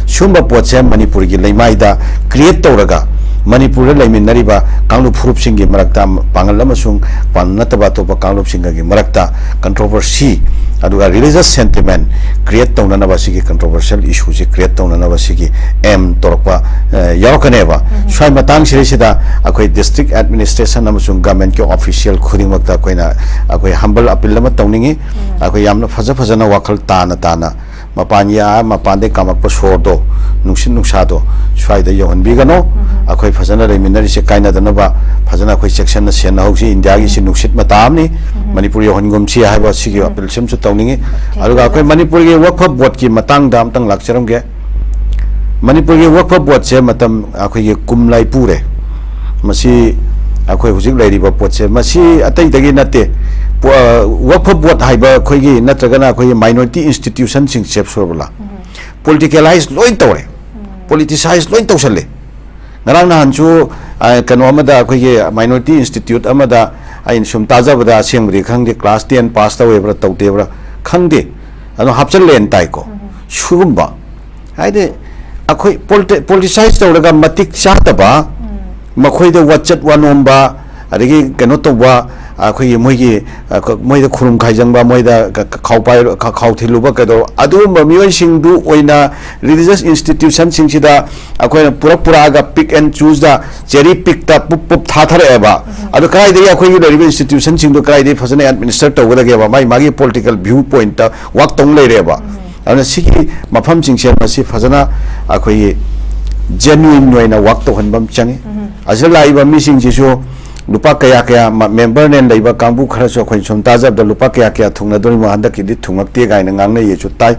ꯁꯤꯒꯨꯝꯕ ꯄꯣꯠꯁꯦ ꯃꯅꯤꯄꯨꯔꯒꯤ ꯂꯩꯃꯥꯏꯗ ꯀ꯭ꯔꯤꯌꯦꯠ ꯇꯧꯔꯒ, ꯃꯅꯤꯄꯨꯔꯗ ꯂꯩꯃꯤꯟꯅꯔꯤꯕ ꯀꯥꯡꯂꯨꯞ ꯐꯨꯔꯨꯞꯁꯤꯡꯒꯤ ꯃꯔꯛꯇ, ꯄꯥꯡꯒꯜ ꯑꯃꯁꯨꯡ ꯄꯥꯡꯒꯜ ꯅꯠꯇꯕ ꯑꯇꯣꯞꯄ ꯀꯥꯡꯂꯨꯞꯁꯤꯡꯒꯒꯤ ꯃꯔꯛꯇ ꯀꯟꯇ꯭ꯔꯣꯚꯔꯁꯤ, ꯑꯗꯨꯒ ꯔꯤꯂꯤꯖꯁ ꯁꯦꯟꯇꯤꯃꯦꯟ ꯀ꯭ꯔꯤꯌꯦꯠ ꯇꯧꯅꯅꯕ, ꯁꯤꯒꯤ ꯀꯟꯇ꯭ꯔꯣꯚꯔꯁꯤꯌꯦꯜ ꯏꯁꯨꯁꯤ ꯀ꯭ꯔꯤꯌꯦꯠ ꯇꯧꯅꯅꯕ ꯁꯤꯒꯤ ꯑꯦꯝ ꯇꯧꯔꯛꯄ, ꯑ, ꯌꯥꯎꯔꯛꯀꯅꯦꯕ꯫ ꯁ꯭ꯋꯥꯏ ꯃꯇꯥꯡꯁꯤꯗꯩꯁꯤꯗ ꯑꯩꯈꯣꯏ ꯗꯤꯁꯇ꯭ꯔꯤꯛ ꯑꯦꯗꯃꯤꯅꯤꯁꯇ꯭ꯔꯦꯁꯟ ꯑꯃꯁꯨꯡ ꯒꯚꯔꯟꯃꯦꯟꯠꯀꯤ ꯑꯣꯐꯤꯁꯤꯌꯦꯜ ꯈꯨꯗꯤꯡꯃꯛꯇ ꯑꯩꯈꯣꯏꯅ, ꯑꯩꯈꯣꯏ ꯍꯝꯕꯜ ꯑꯄꯤꯜ ꯑꯃ ꯇꯧꯅꯤꯡꯉꯤ꯫ ꯑꯩꯈꯣꯏ ꯌꯥꯝꯅ ꯐꯖ ꯐꯖꯅ ꯋꯥꯈꯜ ꯇꯥꯅ ꯇꯥꯅ ꯃꯄꯥꯟꯒꯤ, ꯑꯥ, ꯃꯄꯥꯟꯗꯒꯤ ꯀꯥꯝꯃꯛꯄ ꯁꯣꯔꯗꯣ, ꯅꯨꯡꯁꯤꯠ ꯅꯨꯡꯁꯥꯗꯣ ꯁ꯭ꯋꯥꯏꯗ ꯌꯧꯍꯟꯕꯤꯒꯅꯣ꯫ ꯑꯩꯈꯣꯏ ꯐꯖꯅ ꯂꯩꯃꯤꯟꯅꯔꯤꯁꯦ ꯀꯥꯏꯅꯗꯅꯕ ꯐꯖꯅ ꯑꯩꯈꯣꯏ ꯆꯦꯛꯁꯤꯟꯅ ꯁꯦꯟꯅꯍꯧꯁꯤ꯫ ꯏꯟꯗꯤꯌꯥꯒꯤꯁꯤ ꯅꯨꯡꯁꯤꯠ ꯃꯇꯥ ꯑꯃꯅꯤ, ꯃꯅꯤꯄꯨꯔ ꯌꯧꯍꯟꯒꯨꯝꯁꯤ ꯍꯥꯏꯕ ꯁꯤꯒꯤ ꯑꯄꯤꯜꯁꯤꯃꯁꯨ ꯇꯧꯅꯤꯡꯉꯤ꯫ ꯑꯗꯨꯒ ꯑꯩꯈꯣꯏ ꯃꯅꯤꯄꯨꯔꯒꯤ ꯋꯛꯐ ꯕꯣꯔꯗꯀꯤ ꯃꯇꯥꯡꯗ ꯑꯝꯇꯪ ꯂꯥꯛꯆꯔꯝꯒꯦ꯫ ꯃꯅꯤꯄꯨꯔꯒꯤ ꯋꯛꯐ ꯕꯣꯔꯗꯁꯦ ꯃꯇꯝ ꯑꯩꯈꯣꯏꯒꯤ ꯀꯨꯝ ꯂꯥꯏꯄꯨꯔꯦ꯫ ꯃꯁꯤ ꯑꯩꯈꯣꯏ ꯍꯧꯖꯤꯛ ꯂꯩꯔꯤꯕ ꯄꯣꯠꯁꯦ, ꯃꯁꯤ ꯑꯇꯩꯗꯒꯤ ꯅꯠꯇꯦ꯫ ꯄꯣ-, ꯋꯛꯐ ꯕꯣꯔꯗ ꯍꯥꯏꯕ ꯑꯩꯈꯣꯏꯒꯤ, ꯅꯠꯇ꯭ꯔꯒꯅ ꯑꯩꯈꯣꯏꯒꯤ ꯃꯥꯏꯅꯣꯔꯤꯇꯤ ꯏꯟꯁꯇꯤꯇ꯭ꯌꯨꯁꯟꯁꯤꯡꯁꯦ, ꯁꯣꯔꯕꯂꯥ, ꯄꯣꯂꯤꯇꯤꯀꯦꯂꯥꯏꯁ ꯂꯣꯏ ꯇꯧꯔꯦ, ꯄꯣꯂꯤꯇꯤꯁꯥꯏꯁ ꯂꯣꯏ ꯇꯧꯁꯜꯂꯦ꯫ ꯉꯔꯥꯡ ꯅꯍꯥꯟꯁꯨ, ꯑ, ꯀꯩꯅꯣ ꯑꯃꯗ, ꯑꯩꯈꯣꯏꯒꯤ ꯃꯥꯏꯅꯣꯔꯤꯇꯤ ꯏꯟꯁꯇꯤꯇ꯭ꯌꯨꯠ ꯑꯃꯗ, ꯑꯩꯅ ꯁꯨꯝ ꯇꯥꯖꯕꯗ, ꯑꯁꯦꯡꯕꯗꯤ ꯈꯪꯗꯦ, ꯀ꯭ꯂꯥꯁ ꯇꯦꯟ ꯄꯥꯁ ꯇꯧꯋꯦꯕ꯭ꯔꯥ ꯇꯧꯗꯦꯕ꯭ꯔꯥ ꯈꯪꯗꯦ, ꯑꯗꯣ ꯍꯥꯞꯆꯜꯂꯦꯅ ꯇꯥꯏꯀꯣ꯫ ꯁꯤꯒꯨꯝꯕ, ꯍꯥꯏꯗꯤ, ꯑꯩꯈꯣꯏ ꯄꯣꯂꯤꯇꯤ-, ꯄꯣꯂꯤꯇꯤꯁꯥꯏꯁ ꯇꯧꯔꯒ ꯃꯇꯤꯛ ꯆꯥꯗꯕ, ꯃꯈꯣꯏꯗ ꯋꯥꯆꯠ ꯋꯥꯅꯣꯝꯕ, ꯑꯗꯒꯤ ꯀꯩꯅꯣ ꯇꯧꯕ, ꯑꯩꯈꯣꯏꯒꯤ ꯃꯣꯏꯒꯤ, ꯑ, ꯀ-, ꯃꯣꯏꯗ ꯈꯨꯔꯨꯝ ꯈꯥꯏꯖꯪꯕ, ꯃꯣꯏꯗ ꯀ-, ꯀ-, ꯈꯥꯎ ꯄꯥꯏꯔ-, ꯈ-, ꯈꯥꯎ ꯊꯤꯜꯂꯨꯕ ꯀꯩꯗꯧꯕ, ꯑꯗꯨꯒꯨꯝꯕ ꯃꯤꯑꯣꯏꯁꯤꯡꯗꯨ ꯑꯣꯏꯅ ꯔꯤꯂꯤꯖꯁ ꯏꯟꯁꯇꯤꯇ꯭ꯌꯨꯁꯟꯁꯤꯡꯁꯤꯗ ꯑꯩꯈꯣꯏꯅ ꯄꯨꯔꯛ ꯄꯨꯔꯛꯑꯒ ꯄꯤꯛ ꯑꯦꯟ ꯆꯨꯁꯇ, ꯆꯦꯔꯤ ꯄꯤꯛꯇ ꯄꯨꯞ ꯄꯨꯞ ꯊꯥꯊꯔꯛꯑꯦꯕ꯫ ꯑꯗꯣ ꯀꯗꯥꯏꯗꯒꯤ ꯑꯩꯈꯣꯏꯒꯤ ꯂꯩꯔꯤꯕ ꯏꯟꯁꯇꯤꯇ꯭ꯌꯨꯁꯟꯁꯤꯡꯗꯣ ꯀꯗꯥꯏꯗꯒꯤ ꯐꯖꯅ ꯑꯦꯗꯃꯤꯅꯤꯁꯇꯔ ꯇꯧꯒꯗꯒꯦꯕ? ꯃꯥꯒꯤ, ꯃꯥꯒꯤ ꯄꯣꯂꯤꯇꯤꯀꯦꯜ ꯚ꯭ꯌꯨ ꯄꯣꯏꯟꯠꯇ ꯋꯥꯛ ꯇꯧ ꯂꯩꯔꯦꯕ꯫ ꯑꯗꯨꯅ ꯁꯤꯒꯤ ꯃꯐꯝꯁꯤꯡꯁꯦ ꯃꯁꯤ ꯐꯖꯅ ꯑꯩꯈꯣꯏꯒꯤ genuine ꯑꯣꯏꯅ work ꯇꯧꯍꯟꯕ ꯑꯃ ꯆꯪꯉꯤ꯫ ꯑꯁꯤꯗ ꯂꯥꯛꯏꯕ ꯃꯤꯁꯤꯡꯁꯤꯁꯨ ꯂꯨꯄꯥ ꯀꯌꯥ ꯀꯌꯥ ꯃ-, member ꯅꯦ ꯂꯩꯕ ꯀꯥꯡꯕꯨ ꯈꯔꯁꯨ ꯑꯩꯈꯣꯏꯅ ꯁꯨꯝ ꯇꯥꯖꯕꯗ ꯂꯨꯄꯥ ꯀꯌꯥ ꯀꯌꯥ ꯊꯨꯡꯅꯗꯣꯔꯤꯃꯣ ꯍꯟꯗꯛꯀꯤꯗꯤ ꯊꯨꯡꯉꯛꯇꯦ ꯀꯥꯏꯅ ꯉꯥꯡꯅꯩꯌꯦꯁꯨ ꯇꯥꯏ꯫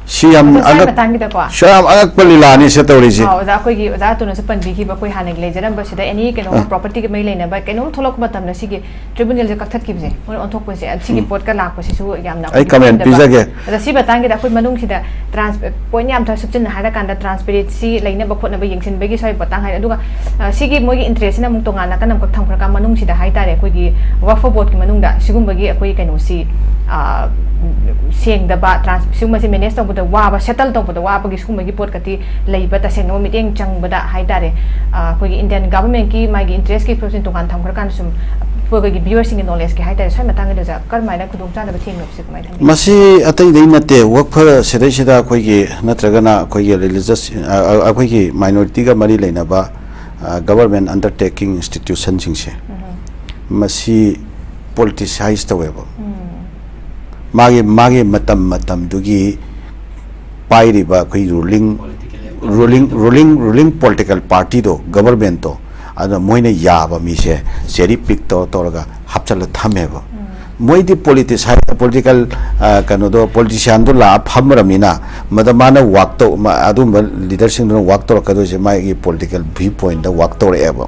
ꯁꯤ ꯌꯥꯝ ꯑꯗꯣ ꯁ꯭ꯋꯥꯏ ꯑꯉꯛ-, ꯃꯇꯥꯡꯒꯤꯗꯀꯣ꯫ ꯁꯤ ꯌꯥꯝ ꯑꯉꯛꯄ ꯂꯤꯂꯥꯅꯤ ꯁꯤ ꯇꯧꯔꯤꯁꯤ꯫ ꯑꯥꯎ, ꯑꯣꯖꯥ, ꯑꯩꯈꯣꯏꯒꯤ ꯑꯣꯖꯥ ꯑꯇꯣꯟꯅꯁꯨ ꯄꯟꯕꯤꯈꯤꯕ, ꯑꯩꯈꯣꯏ ꯍꯥꯟꯅꯒꯤ ꯂꯩꯖꯔꯝꯕꯁꯤꯗ any ꯀꯩꯅꯣꯝꯃ ꯑꯥ꯫ Property ꯒ ꯃꯔꯤ ꯂꯩꯅꯕ ꯀꯩꯅꯣꯝ ꯊꯣꯛꯂꯛꯄ ꯃꯇꯝꯗ ꯁꯤꯒꯤ tribunal ꯁꯦ ꯀꯛꯊꯠꯈꯤꯕꯁꯦ, ꯃꯣꯏ ꯑꯣꯟꯊꯣꯛꯄꯁꯦ, ꯑ, ꯁꯤꯒꯤ ꯎꯝ꯫ ꯄꯣꯠꯀ ꯂꯥꯛꯄꯁꯤꯁꯨ ꯌꯥꯝꯅ ꯑꯩ ꯑꯩꯈꯣꯏꯒꯤ comment ꯄꯦꯟꯗꯕ꯫ ꯄꯤꯖꯒꯦ꯫ ꯑꯗ ꯁꯤ ꯃꯇꯥꯡꯒꯤꯗ ꯑꯩꯈꯣꯏ ꯃꯅꯨꯡꯁꯤꯗ trans-, point ꯌꯥꯝ ꯊꯣꯏ-, ꯁꯨꯞꯆꯤꯟꯅ ꯍꯥꯏꯔꯀꯥꯟꯗ transparency ꯂꯩꯅꯕ ꯈꯣꯠꯅꯕ ꯌꯦꯡꯁꯤꯟꯕꯒꯤ ꯁ꯭ꯋꯥꯏ ꯃꯇꯥꯡ ꯍꯥꯏꯔꯦ꯫ ꯑꯗꯨꯒ, ꯑ, ꯁꯤꯒꯤ ꯃꯣꯏꯒꯤ interest ꯁꯤꯅ ꯑꯃꯨꯛ ꯇꯣꯉꯥꯟ ꯅꯥꯀꯟ ꯑꯃꯈꯛ ꯊꯝꯈ꯭ꯔꯒ ꯃꯅꯨꯡꯁꯤꯗ ꯍꯥꯏꯇꯥꯔꯦ, ꯑꯩꯈꯣꯏꯒꯤ Waqf Board ꯀꯤ ꯃꯅꯨꯡꯗ ꯁꯤꯒꯨꯝꯕꯒꯤ ꯑꯩꯈꯣꯏꯒꯤ ꯀꯩꯅꯣꯁꯤ, ꯑ, ꯁꯦꯡꯗꯕ, trans-, ꯁꯤꯒꯨꯝꯕꯁꯤ manage ꯇꯧꯕꯗ ꯋꯥꯕ, settle ꯇꯧꯕꯗ ꯋꯥꯕꯒꯤ ꯁꯤꯒꯨꯝꯕꯒꯤ ꯄꯣꯠꯀꯗꯤ ꯂꯩꯕ, ꯇꯁꯦꯡꯅ ꯃꯤꯠꯌꯦꯡ ꯆꯪꯕꯗ ꯍꯥꯏꯇꯥꯔꯦ, ꯑ, ꯑꯩꯈꯣꯏꯒꯤ Indian government ꯀꯤ ꯃꯥꯒꯤ interest ꯀꯤ ꯄꯣꯠꯁꯤꯡ ꯇꯣꯉꯥꯟ ꯊꯝꯈ꯭ꯔꯀꯥꯟꯗ ꯁꯨꯝ ꯑꯩꯈꯣꯏꯒꯤ viewers ꯁꯤꯡꯒꯤ knowledge ꯀꯤ ꯍꯥꯏꯇꯥꯔꯦ, ꯁ꯭ꯋꯥꯏ ꯃꯇꯥꯡꯒꯤꯗ ꯑꯣꯖꯥ ꯀꯔꯝꯍꯥꯏꯅ ꯈꯨꯗꯣꯡꯆꯥꯗꯕ ꯊꯦꯡꯅꯕꯁꯦ ꯀꯃꯥꯏꯅ ꯊꯝꯕꯤ? ꯃꯁꯤ ꯑꯇꯩꯗꯩ ꯅꯠꯇꯦ, Waqf ꯁꯤꯗꯩꯁꯤꯗ ꯑꯩꯈꯣꯏꯒꯤ ꯅꯠꯇ꯭ꯔꯒꯅ ꯑꯩꯈꯣꯏꯒꯤ religious, ꯑ, ꯑ, ꯑꯩꯈꯣꯏꯒꯤ minority ꯒ ꯃꯔꯤ ꯂꯩꯅꯕ, ꯑ, government undertaking institution ꯁꯤꯡꯁꯦ, ꯎꯝ꯫ ꯃꯁꯤ politicize ꯇꯧꯋꯦꯕ꯫ ꯎꯝ꯫ ꯃꯥꯒꯤ, ꯃꯥꯒꯤ ꯃꯇꯝ ꯃꯇꯝꯗꯨꯒꯤ ꯄꯥꯏꯔꯤꯕ ꯑꯩꯈꯣꯏ ruling, ruling, ruling, ruling political party ꯗꯣ, government ꯇꯣ, ꯑꯗꯨꯅ ꯃꯣꯏꯅ ꯌꯥꯕ ꯃꯤꯁꯦ cherry pick ꯇꯧꯔ ꯇꯧꯔꯒ ꯍꯥꯞꯆꯜꯂ ꯊꯝꯃꯦꯕ꯫ ꯎꯝ꯫ ꯃꯣꯏꯗꯤ politicize, political, ꯑ, ꯀꯩꯅꯣꯗꯣ, politician ꯗꯣ ꯂꯥꯛꯑ ꯐꯝꯃꯔꯕꯅꯤꯅ, ꯃꯗ ꯃꯥꯅ work ꯇꯧ-, ꯃ-, ꯑꯗꯨꯒꯨꯝꯕ leader ꯁꯤꯡꯗꯨꯅ work ꯇꯧꯔꯛꯀꯗꯣꯏꯁꯦ ꯃꯥꯒꯤ political view point ꯗ work ꯇꯧꯔꯛꯑꯦꯕ꯫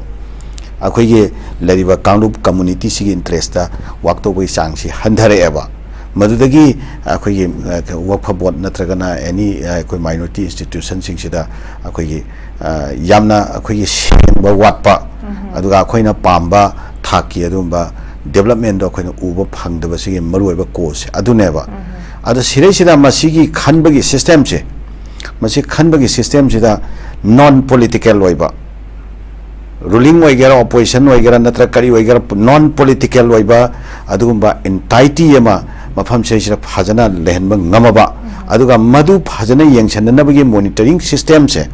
ꯑꯩꯈꯣꯏꯒꯤ ꯂꯩꯔꯤꯕ ꯀꯥꯡꯂꯨꯞ community ꯁꯤꯒꯤ interest ꯇ work ꯇꯧꯕꯒꯤ ꯆꯥꯡꯁꯤ ꯍꯟꯊꯔꯛꯑꯦꯕ꯫ ꯃꯗꯨꯗꯒꯤ ꯑꯩꯈꯣꯏꯒꯤ, ꯑ, Waqf Board ꯅꯠꯇ꯭ꯔꯒꯅ any, ꯑ, ꯑꯩꯈꯣꯏ minority institution ꯁꯤꯡꯁꯤꯗ ꯑꯩꯈꯣꯏꯒꯤ, ꯑ, ꯌꯥꯝꯅ ꯑꯩꯈꯣꯏꯒꯤ ꯁꯦꯡꯕ ꯋꯥꯠꯄ, ꯎꯝ꯫ ꯑꯗꯨꯒ ꯑꯩꯈꯣꯏꯅ ꯄꯥꯝꯕ ꯊꯥꯛꯀꯤ ꯑꯗꯨꯒꯨꯝꯕ development ꯗꯣ ꯑꯩꯈꯣꯏꯅ ꯎꯕ ꯐꯪꯗꯕꯁꯤꯒꯤ ꯃꯔꯨꯑꯣꯏꯕ cause ꯁꯦ ꯑꯗꯨꯅꯦꯕ꯫ ꯎꯝ꯫ ꯑꯗꯣ ꯁꯤꯗꯩꯁꯤꯗ ꯃꯁꯤꯒꯤ ꯈꯟꯕꯒꯤ system ꯁꯦ, ꯃꯁꯤ ꯈꯟꯕꯒꯤ system ꯁꯤꯗ non political ꯑꯣꯏꯕ, ruling ꯑꯣꯏꯒꯦꯔꯥ, opposition ꯑꯣꯏꯒꯦꯔꯥ, ꯅꯠꯇ꯭ꯔꯒ ꯀꯔꯤ ꯑꯣꯏꯒꯦꯔꯥ, non political ꯑꯣꯏꯕ ꯑꯗꯨꯒꯨꯝꯕ entity ꯑꯃ ꯃꯐꯝ ꯁꯤꯗꯩꯁꯤꯗ ꯐꯖꯅ ꯂꯩꯍꯟꯕ ꯉꯝꯃꯕ, ꯎꯝ꯫ ꯑꯗꯨꯒ ꯃꯗꯨ ꯐꯖꯅ ꯌꯦꯡꯁꯤꯟꯅꯅꯕꯒꯤ monitoring system ꯁꯦ,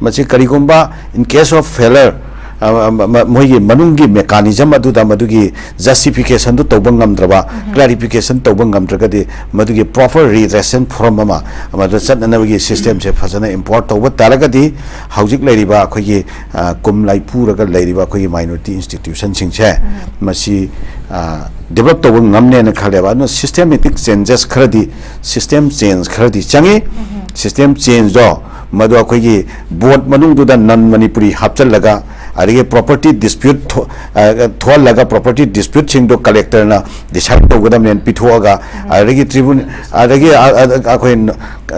ꯃꯁꯤ ꯀꯔꯤꯒꯨꯝꯕ in case of failure, ꯑ, ꯃ-, ꯃ-, ꯃꯣꯏꯒꯤ ꯃꯅꯨꯡꯒꯤ mechanism ꯑꯗꯨꯗ ꯃꯗꯨꯒꯤ justificationꯗꯨ ꯇꯧꯕ ꯉꯝꯗ꯭ꯔꯕ, clarification ꯇꯧꯕ ꯉꯝꯗ꯭ꯔꯒꯗꯤ ꯃꯗꯨꯒꯤ proper redressal forum ꯑꯃ ꯃꯗꯨ ꯆꯠꯅꯅꯕꯒꯤ systemꯁꯦ ꯐꯖꯅ import ꯇꯧꯕ ꯇꯥꯔꯒꯗꯤ ꯍꯧꯖꯤꯛ ꯂꯩꯔꯤꯕ ꯑꯩꯈꯣꯏꯒꯤ, ꯑ, ꯀꯨꯝ ꯂꯥꯏꯄꯨꯔꯒ ꯂꯩꯔꯤꯕ ꯑꯩꯈꯣꯏꯒꯤ minority institutionꯁꯤꯡꯁꯦ ꯃꯁꯤ, ꯑ, develop ꯇꯧꯕ ꯉꯝꯅꯦꯅ ꯈꯜꯂꯦꯕ꯫ ꯑꯗꯨꯅ systematic changes ꯈꯔꯗꯤ, system change ꯈꯔꯗꯤ ꯆꯪꯉꯤ꯫ System changeꯗꯣ ꯃꯗꯨ ꯑꯩꯈꯣꯏꯒꯤ board ꯃꯅꯨꯡꯗꯨꯗ non Manipuri ꯍꯥꯞꯆꯤꯜꯂꯒ, ꯑꯗꯒꯤ property dispute ꯊꯣ-, ꯑ, ꯊꯣꯛꯍꯜꯂꯒ property disputeꯁꯤꯡꯗꯣ collectorꯅ decide ꯇꯧꯒꯗꯕꯅꯦꯅ ꯄꯤꯊꯣꯛꯑꯒ, ꯑꯗꯒꯤ tribunal, ꯑꯗꯒꯤ ꯑ-, ꯑ-, ꯑꯩꯈꯣꯏ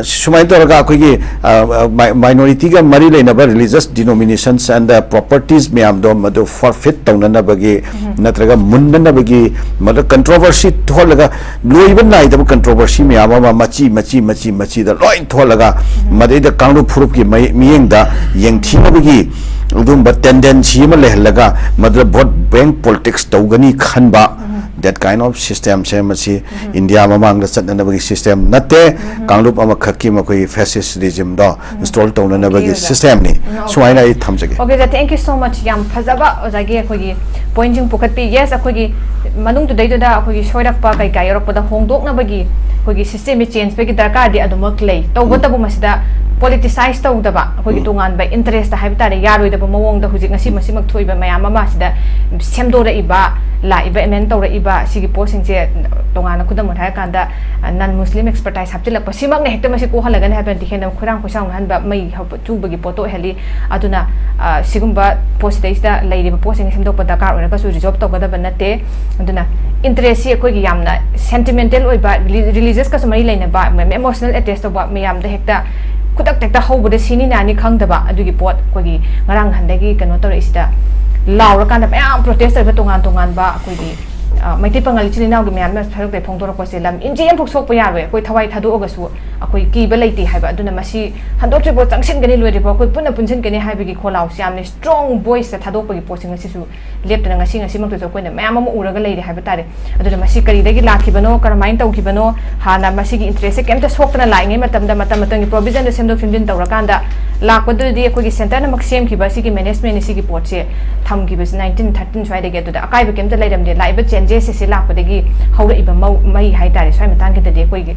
ꯁꯨꯃꯥꯏꯅ ꯇꯧꯔꯒ ꯑꯩꯈꯣꯏꯒꯤ, ꯑ, ꯑ, mi-, minorityꯒ ꯃꯔꯤ ꯂꯩꯅꯕ religious denominations and the properties ꯃꯌꯥꯝꯗꯣ ꯃꯗꯨ forfeit ꯇꯧꯅꯅꯕꯒꯤ ꯅꯠꯇ꯭ꯔꯒ ꯃꯨꯟꯅꯅꯕꯒꯤ ꯃꯗꯨ controversy ꯊꯣꯛꯍꯜꯂꯒ ꯂꯣꯏꯕ ꯅꯥꯏꯗꯕ controversy ꯃꯌꯥꯝ ꯑꯃ ꯃꯆꯤ, ꯃꯆꯤ, ꯃꯆꯤ, ꯃꯆꯤꯗ ꯂꯣꯏ ꯊꯣꯛꯍꯜꯂꯒ ꯃꯗꯩꯗ ꯀꯥꯡꯂꯨꯞ ꯐꯨꯔꯨꯞꯀꯤ ꯃꯤ-, ꯃꯤꯠꯌꯦꯡꯗ ꯌꯦꯡꯊꯤꯅꯕꯒꯤ ꯑꯗꯨꯒꯨꯝꯕ tendency ꯑꯃ ꯂꯩꯍꯜꯂꯒ ꯃꯗꯨꯗ vote bank politics ꯇꯧꯒꯅꯤ ꯈꯟꯕ, that kind of systemꯁꯦ ꯃꯁꯤ ꯏꯟꯗꯤꯌꯥ ꯃꯃꯥꯡꯗ ꯆꯠꯅꯅꯕꯒꯤ system ꯅꯠꯇꯦ꯫ ꯀꯥꯡꯂꯨꯞ ꯑꯃꯈꯛꯀꯤ ꯃꯈꯣꯏꯒꯤ fascist regimeꯗꯣ install ꯇꯧꯅꯅꯕꯒꯤ systemꯅꯤ꯫ ꯁꯨꯃꯥꯏꯅ ꯑꯩ ꯊꯝꯖꯒꯦ꯫ Okay, sir, thank you so much. ꯌꯥꯝ ꯐꯖꯕ ꯑꯣꯖꯥꯒꯤ ꯑꯩꯈꯣꯏꯒꯤ pointꯁꯤꯡ ꯄꯨꯈꯠꯄꯤ꯫ Yes, ꯑꯩꯈꯣꯏꯒꯤ ꯃꯅꯨꯡꯗꯨꯗꯩꯗꯨꯗ ꯑꯩꯈꯣꯏꯒꯤ ꯁꯣꯏꯔꯛꯄ ꯀꯩꯀꯥ ꯌꯥꯎꯔꯛꯄꯗ ꯍꯣꯡꯗꯣꯛꯅꯕꯒꯤ ꯑꯩꯈꯣꯏꯒꯤ systemꯒꯤ changeꯒꯤ ꯗꯔꯀꯥꯔꯗꯤ ꯑꯗꯨꯃꯛ ꯂꯩ꯫ ꯇꯧꯕꯇꯕꯨ ꯃꯁꯤꯗ politicize ꯇꯧꯗꯕ, ꯑꯩꯈꯣꯏꯒꯤ ꯇꯣꯉꯥꯟꯕ interest ꯍꯥꯏꯕ ꯇꯥꯔꯦ, ꯌꯥꯔꯣꯏꯗꯕ ꯃꯑꯣꯡꯗ ꯍꯧꯖꯤꯛ ꯉꯁꯤ ꯃꯁꯤꯃꯛ ꯊꯣꯛꯏꯕ ꯃꯌꯥꯝ ꯑꯃ ꯑꯁꯤꯗ ꯁꯦꯝꯗꯣꯔꯛꯏꯕ, ꯂꯥꯛꯏꯕ amend ꯇꯧꯔꯛꯏꯕ ꯁꯤꯒꯤ ꯄꯣꯠꯁꯤꯡꯁꯦ ꯇꯣꯉꯥꯟꯅ ꯈꯨꯗꯝ ꯑꯣꯏꯅ ꯍꯥꯏꯔꯀꯥꯟꯗ, ꯑ, non Muslim expertise ꯍꯥꯞꯆꯤꯜꯂꯛꯄ ꯁꯤꯃꯛꯅ ꯍꯦꯛꯇ ꯃꯁꯤ ꯀꯣꯛꯍꯜꯂꯒꯅꯤ ꯍꯥꯏꯕ ꯅꯠꯇꯦ, ꯍꯦꯟꯅ ꯈꯣꯏꯔꯥꯡ ꯈꯣꯏꯁꯥꯎꯅꯍꯟꯕ, ꯃꯩ ꯍꯧꯕ ꯆꯨꯕꯒꯤ ꯄꯣꯠꯇꯣ ꯑꯣꯏꯍꯜꯂꯤ꯫ ꯑꯗꯨꯅ, ꯑ, ꯁꯤꯒꯨꯝꯕ ꯄꯣꯠꯁꯤꯗꯩꯁꯤꯗ ꯂꯩꯔꯤꯕ ꯄꯣꯠꯁꯤꯡꯁꯦ ꯁꯦꯝꯗꯣꯛꯄ ꯗꯔꯀꯥꯔ ꯑꯣꯏꯔꯒꯁꯨ resolve ꯇꯧꯒꯗꯕ ꯅꯠꯇꯦ꯫ ꯑꯗꯨꯅ interestꯁꯤ ꯑꯩꯈꯣꯏꯒꯤ ꯌꯥꯝꯅ sentimental ꯑꯣꯏꯕ, reli-, religiousꯀꯁꯨ ꯃꯔꯤ ꯂꯩꯅꯕ, emotional attach ꯇꯧꯕ ꯃꯌꯥꯝꯗ ꯍꯦꯛꯇ ꯈꯨꯗꯛꯇ ꯍꯦꯛꯇ ꯍꯧꯕꯗ ꯁꯤꯅꯤ ꯅꯥꯅꯤ ꯈꯪꯗꯕ ꯑꯗꯨꯒꯤ ꯄꯣꯠ ꯑꯩꯈꯣꯏꯒꯤ ꯉꯔꯥꯡ ꯅꯍꯥꯟꯗꯒꯤ ꯀꯩꯅꯣ ꯇꯧꯔꯛꯏꯁꯤꯗ ꯂꯥꯎꯔꯀꯥꯟꯗ ꯃꯌꯥꯝ protest ꯇꯧꯔꯤꯕ ꯇꯣꯉꯥꯟ ꯇꯣꯉꯥꯟꯕ ꯑꯩꯈꯣꯏꯒꯤ, ꯑ, ꯃꯩꯇꯩ ꯄꯥꯉꯜ ꯏꯆꯤꯜ ꯏꯅꯥꯎꯒꯤ ꯃꯌꯥꯝꯅ ꯁꯔꯨꯛꯇꯒꯤ ꯐꯣꯡꯗꯣꯔꯛꯄꯁꯦ ꯂꯝ ꯏꯟꯆꯤ ꯑꯃꯐꯥꯎ ꯁꯣꯛꯄ ꯌꯥꯔꯣꯏ, ꯑꯩꯈꯣꯏ ꯊꯋꯥꯏ ꯊꯥꯗꯣꯛꯑꯒꯁꯨ ꯑꯩꯈꯣꯏ ꯀꯤꯕ ꯂꯩꯇꯦ ꯍꯥꯏꯕ꯫ ꯑꯗꯨꯅ ꯃꯁꯤ ꯍꯟꯗꯣꯛꯇ꯭ꯔꯤꯐꯥꯎ, ꯆꯪꯁꯤꯟꯒꯅꯤ, ꯂꯣꯏꯗ꯭ꯔꯤꯐꯥꯎ ꯑꯩꯈꯣꯏ ꯄꯨꯟꯅ ꯄꯨꯟꯁꯤꯟꯒꯅꯤ ꯍꯥꯏꯕꯒꯤ ꯈꯣꯜꯂꯥꯎꯁꯦ ꯌꯥꯝꯅ strong voice ꯊꯥꯗꯣꯛꯄꯒꯤ ꯄꯣꯠꯁꯦ ꯉꯁꯤꯁꯨ ꯂꯦꯞꯇꯅ ꯉꯁꯤ ꯉꯁꯤꯃꯛꯇꯁꯨ ꯑꯩꯈꯣꯏꯅ ꯃꯌꯥꯝ ꯑꯃ ꯎꯔꯒ ꯂꯩꯔꯦ ꯍꯥꯏꯕ ꯇꯥꯔꯦ꯫ ꯑꯗꯨꯅ ꯃꯁꯤ ꯀꯔꯤꯗꯒꯤ ꯂꯥꯛꯈꯤꯕꯅꯣ, ꯀꯔꯝꯍꯥꯏꯅ ꯇꯧꯈꯤꯕꯅꯣ, ꯍꯥꯟꯅ ꯃꯁꯤꯒꯤ interest ꯁꯦ ꯀꯩꯝꯇ ꯁꯣꯛꯇꯅ ꯂꯥꯛꯏꯉꯩ ꯃꯇꯝꯗ, ꯃꯇꯝ ꯃꯇꯝꯒꯤ provision ꯗ ꯁꯦꯝꯗꯣꯛ ꯁꯦꯝꯖꯤꯟ ꯇꯧꯔꯀꯥꯟꯗ ꯂꯥꯛꯄꯗꯨꯗꯤ ꯑꯩꯈꯣꯏꯒꯤ centre ꯅꯃꯛ ꯁꯦꯝꯈꯤꯕ ꯁꯤꯒꯤ management ꯅ ꯁꯤꯒꯤ ꯄꯣꯠꯁꯦ ꯊꯝꯈꯤꯕꯁꯦ nineteen thirteen ꯁ꯭ꯋꯥꯏꯗꯒꯤ, ꯑꯗꯨꯗ ꯑꯀꯥꯏꯕ ꯀꯩꯝꯇ ꯂꯩꯔꯝꯗꯦ꯫ ꯂꯥꯛꯏꯕ changes ꯑꯁꯤ ꯂꯥꯛꯄꯗꯒꯤ ꯍꯧꯔꯛꯏꯕ ꯃꯧ-, ꯃꯩ ꯍꯥꯏꯇꯥꯔꯦ, ꯁ꯭ꯋꯥꯏ ꯃꯇꯥꯡꯒꯤꯗꯗꯤ ꯑꯩꯈꯣꯏꯒꯤ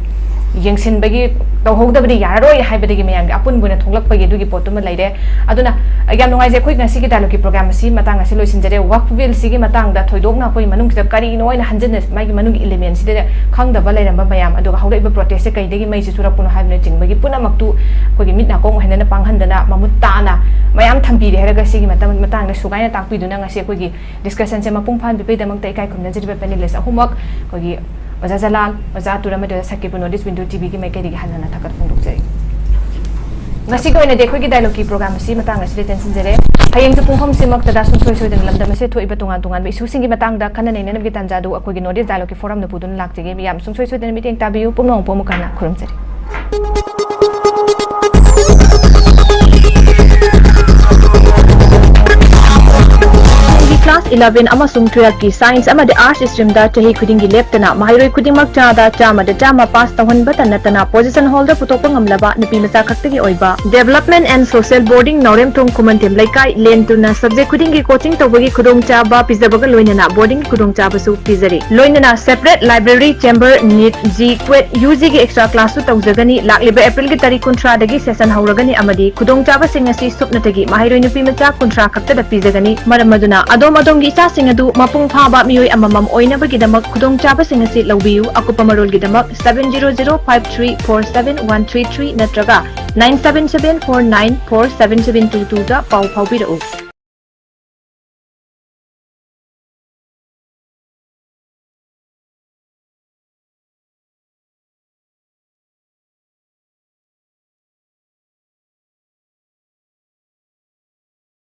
ꯌꯦꯡꯁꯤꯟꯕꯒꯤ ꯇꯧꯍꯧꯗꯕꯗꯤ ꯌꯥꯔꯔꯣꯏ ꯍꯥꯏꯕꯗꯒꯤ ꯃꯌꯥꯝꯒꯤ ꯑꯄꯨꯟꯕ ꯑꯣꯏꯅ ꯊꯣꯛꯂꯛꯄꯒꯤ ꯑꯗꯨꯒꯤ ꯄꯣꯠꯇꯨꯃ ꯂꯩꯔꯦ꯫ ꯑꯗꯨꯅ ꯌꯥꯝ ꯅꯨꯡꯉꯥꯏꯖꯩ, ꯑꯩꯈꯣꯏ ꯉꯁꯤꯒꯤ dialogue ꯀꯤ program ꯑꯁꯤ ꯃꯇꯥꯡ ꯑꯁꯤ ꯂꯣꯏꯁꯤꯟꯖꯔꯦ꯫ Waqf Bill ꯁꯤꯒꯤ ꯃꯇꯥꯡꯗ ꯊꯣꯏꯗꯣꯛꯅ ꯑꯩꯈꯣꯏ ꯃꯅꯨꯡꯁꯤꯗ ꯀꯔꯤꯅꯣ ꯑꯣꯏꯅ ꯍꯟꯖꯤꯟꯅ ꯃꯥꯒꯤ ꯃꯅꯨꯡꯒꯤ element ꯁꯤꯗ ꯈꯪꯗꯕ ꯂꯩꯔꯝꯕ ꯃꯌꯥꯝ, ꯑꯗꯨꯒ ꯍꯧꯔꯛꯏꯕ protest ꯁꯦ ꯀꯩꯗꯒꯤ ꯃꯩꯁꯤ ꯆꯨꯔꯛꯄꯅꯣ ꯍꯥꯏꯕꯅꯆꯤꯡꯕꯒꯤ ꯄꯨꯝꯅꯃꯛꯇꯨ ꯑꯩꯈꯣꯏꯒꯤ ꯃꯤꯠ ꯅꯥꯀꯣꯡ ꯑꯣꯏꯍꯟꯗꯅ ꯄꯥꯡꯍꯟꯗꯅ ꯃꯃꯨꯠ ꯇꯥꯅ ꯃꯌꯥꯝ ꯊꯝꯕꯤꯔꯦ ꯍꯥꯏꯔꯒ ꯁꯤꯒꯤ ꯃꯇꯝ-, ꯃꯇꯥꯡꯗ ꯁꯨꯒꯥꯏꯅ ꯇꯥꯛꯄꯤꯗꯨꯅ ꯉꯁꯤ ꯑꯩꯈꯣꯏꯒꯤ discussion ꯁꯦ ꯃꯄꯨꯡ ꯐꯥꯍꯟꯕꯤꯕꯒꯤꯗꯃꯛꯇ ꯏꯀꯥꯏ ꯈꯨꯝꯅꯖꯔꯤꯕ panelist ꯑꯍꯨꯝꯃꯛ, ꯑꯩꯈꯣꯏꯒꯤ ꯑꯣꯖꯥ ꯖꯂꯥꯜ, ꯑꯣꯖꯥ ꯑꯇꯨꯔ ꯑꯃꯗꯤ ꯑꯣꯖꯥ ꯁꯀꯤꯕ North East Window T V ꯒꯤ ꯃꯥꯏꯀꯩꯗꯒꯤ ꯍꯟꯅ ꯍꯟꯅ ꯊꯥꯒꯠ ꯐꯣꯡꯗꯣꯛꯆꯔꯤ꯫ ꯉꯁꯤꯒꯤ ꯑꯣꯏꯅꯗꯤ ꯑꯩꯈꯣꯏꯒꯤ dialogue ꯀꯤ program ꯑꯁꯤ ꯃꯇꯥꯡ ꯑꯁꯤꯗ ꯇꯦꯟꯁꯤꯟꯖꯔꯦ꯫ ꯍꯌꯦꯡꯁꯨ ꯄꯨꯡꯐꯝꯁꯤꯃꯛꯇꯗ ꯁꯨꯡꯁꯣꯏ ꯁꯣꯏꯗꯅ ꯂꯝꯗꯝ ꯑꯁꯤꯗ ꯊꯣꯛꯏꯕ ꯇꯣꯉꯥꯟ ꯇꯣꯉꯥꯟꯕ issue ꯁꯤꯡꯒꯤ ꯃꯇꯥꯡꯗ ꯈꯟꯅ ꯅꯩꯅꯅꯕꯒꯤ ꯇꯥꯟꯖꯥꯗꯨ ꯑꯩꯈꯣꯏꯒꯤ North East Dialogue ꯀꯤ forum ꯅ ꯄꯨꯗꯨꯅ ꯂꯥꯛꯆꯒꯦ꯫ ꯃꯤꯌꯥꯝ ꯁꯨꯡꯁꯣꯏ ꯁꯣꯏꯗꯅ ꯃꯤꯠꯌꯦꯡ ꯇꯥꯕꯤꯌꯨ꯫ ꯄꯨꯝꯅꯃꯛꯄꯨ ꯑꯃꯨꯛ ꯍꯟꯅ ꯈꯨꯔꯨꯝꯖꯔꯤ꯫ ꯀ꯭ꯂꯥꯁ eleven ꯑꯃꯁꯨꯡ twelve ꯀꯤ science ꯑꯃꯗꯤ arts stream ꯗ ꯆꯍꯤ ꯈꯨꯗꯤꯡꯒꯤ ꯂꯦꯞꯇꯅ ꯃꯍꯩꯔꯣꯏ ꯈꯨꯗꯤꯡꯃꯛ ꯆꯥꯗ ꯆꯥꯝꯃꯗ ꯆꯥꯝꯃ pass ꯇꯧꯍꯟꯕꯇ ꯅꯠꯇꯅ position holder ꯄꯨꯊꯣꯛꯄ ꯉꯝꯂꯕ ꯅꯨꯄꯤ ꯃꯆꯥ ꯈꯛꯇꯒꯤ ꯑꯣꯏꯕ Development and Social Boarding, ꯅꯥꯎꯔꯦꯝꯊꯣꯡ ꯈꯨꯃꯟꯊꯦꯝ ꯂꯩꯀꯥꯏ, ꯂꯦꯟ ꯇꯨꯅ subject ꯈꯨꯗꯤꯡꯒꯤ coaching ꯇꯧꯕꯒꯤ ꯈꯨꯗꯣꯡꯆꯥꯕ ꯄꯤꯖꯕꯒ ꯂꯣꯏꯅꯅ boarding ꯈꯨꯗꯣꯡꯆꯥꯕꯁꯨ ꯄꯤꯖꯔꯤ꯫ ꯂꯣꯏꯅꯅ separate library, chamber, NEET, JEE, CUET, U G ꯒꯤ extra class ꯁꯨ ꯇꯧꯖꯒꯅꯤ꯫ ꯂꯥꯛꯂꯤꯕ April ꯒꯤ ꯇꯥꯔꯤꯛ ꯀꯨꯟꯊ꯭ꯔꯥꯗꯒꯤ session ꯍꯧꯔꯒꯅꯤ ꯑꯃꯗꯤ ꯈꯨꯗꯣꯡꯆꯥꯕꯁꯤꯡ ꯑꯁꯤ ꯁꯨꯞꯅꯇꯒꯤ ꯃꯍꯩꯔꯣꯏ ꯅꯨꯄꯤ ꯃꯆꯥ ꯀꯨꯟꯊ꯭ꯔꯥ ꯈꯛꯇꯗ ꯄꯤꯖꯒꯅꯤ꯫ ꯃꯔꯝ ꯑꯗꯨꯅ ꯑꯗꯣꯝ ꯑꯗꯣꯝꯒꯤ ꯏꯆꯥꯁꯤꯡ ꯑꯗꯨ ꯃꯄꯨꯡ ꯐꯥꯕ ꯃꯤꯑꯣꯏ ꯑꯃꯃꯝ ꯑꯣꯏꯅꯕꯒꯤꯗꯃꯛ ꯈꯨꯗꯣꯡꯆꯥꯕꯁꯤꯡ ꯑꯁꯤ ꯂꯧꯕꯤꯌꯨ꯫ ꯑꯀꯨꯞꯄ ꯃꯔꯣꯜꯒꯤꯗꯃꯛ seven zero zero five three four seven one three three ꯅꯠꯇ꯭ꯔꯒ nine seven seven four nine four seven seven two two ꯗ ꯄꯥꯎ ꯐꯥꯎꯕꯤꯔꯛꯎ꯫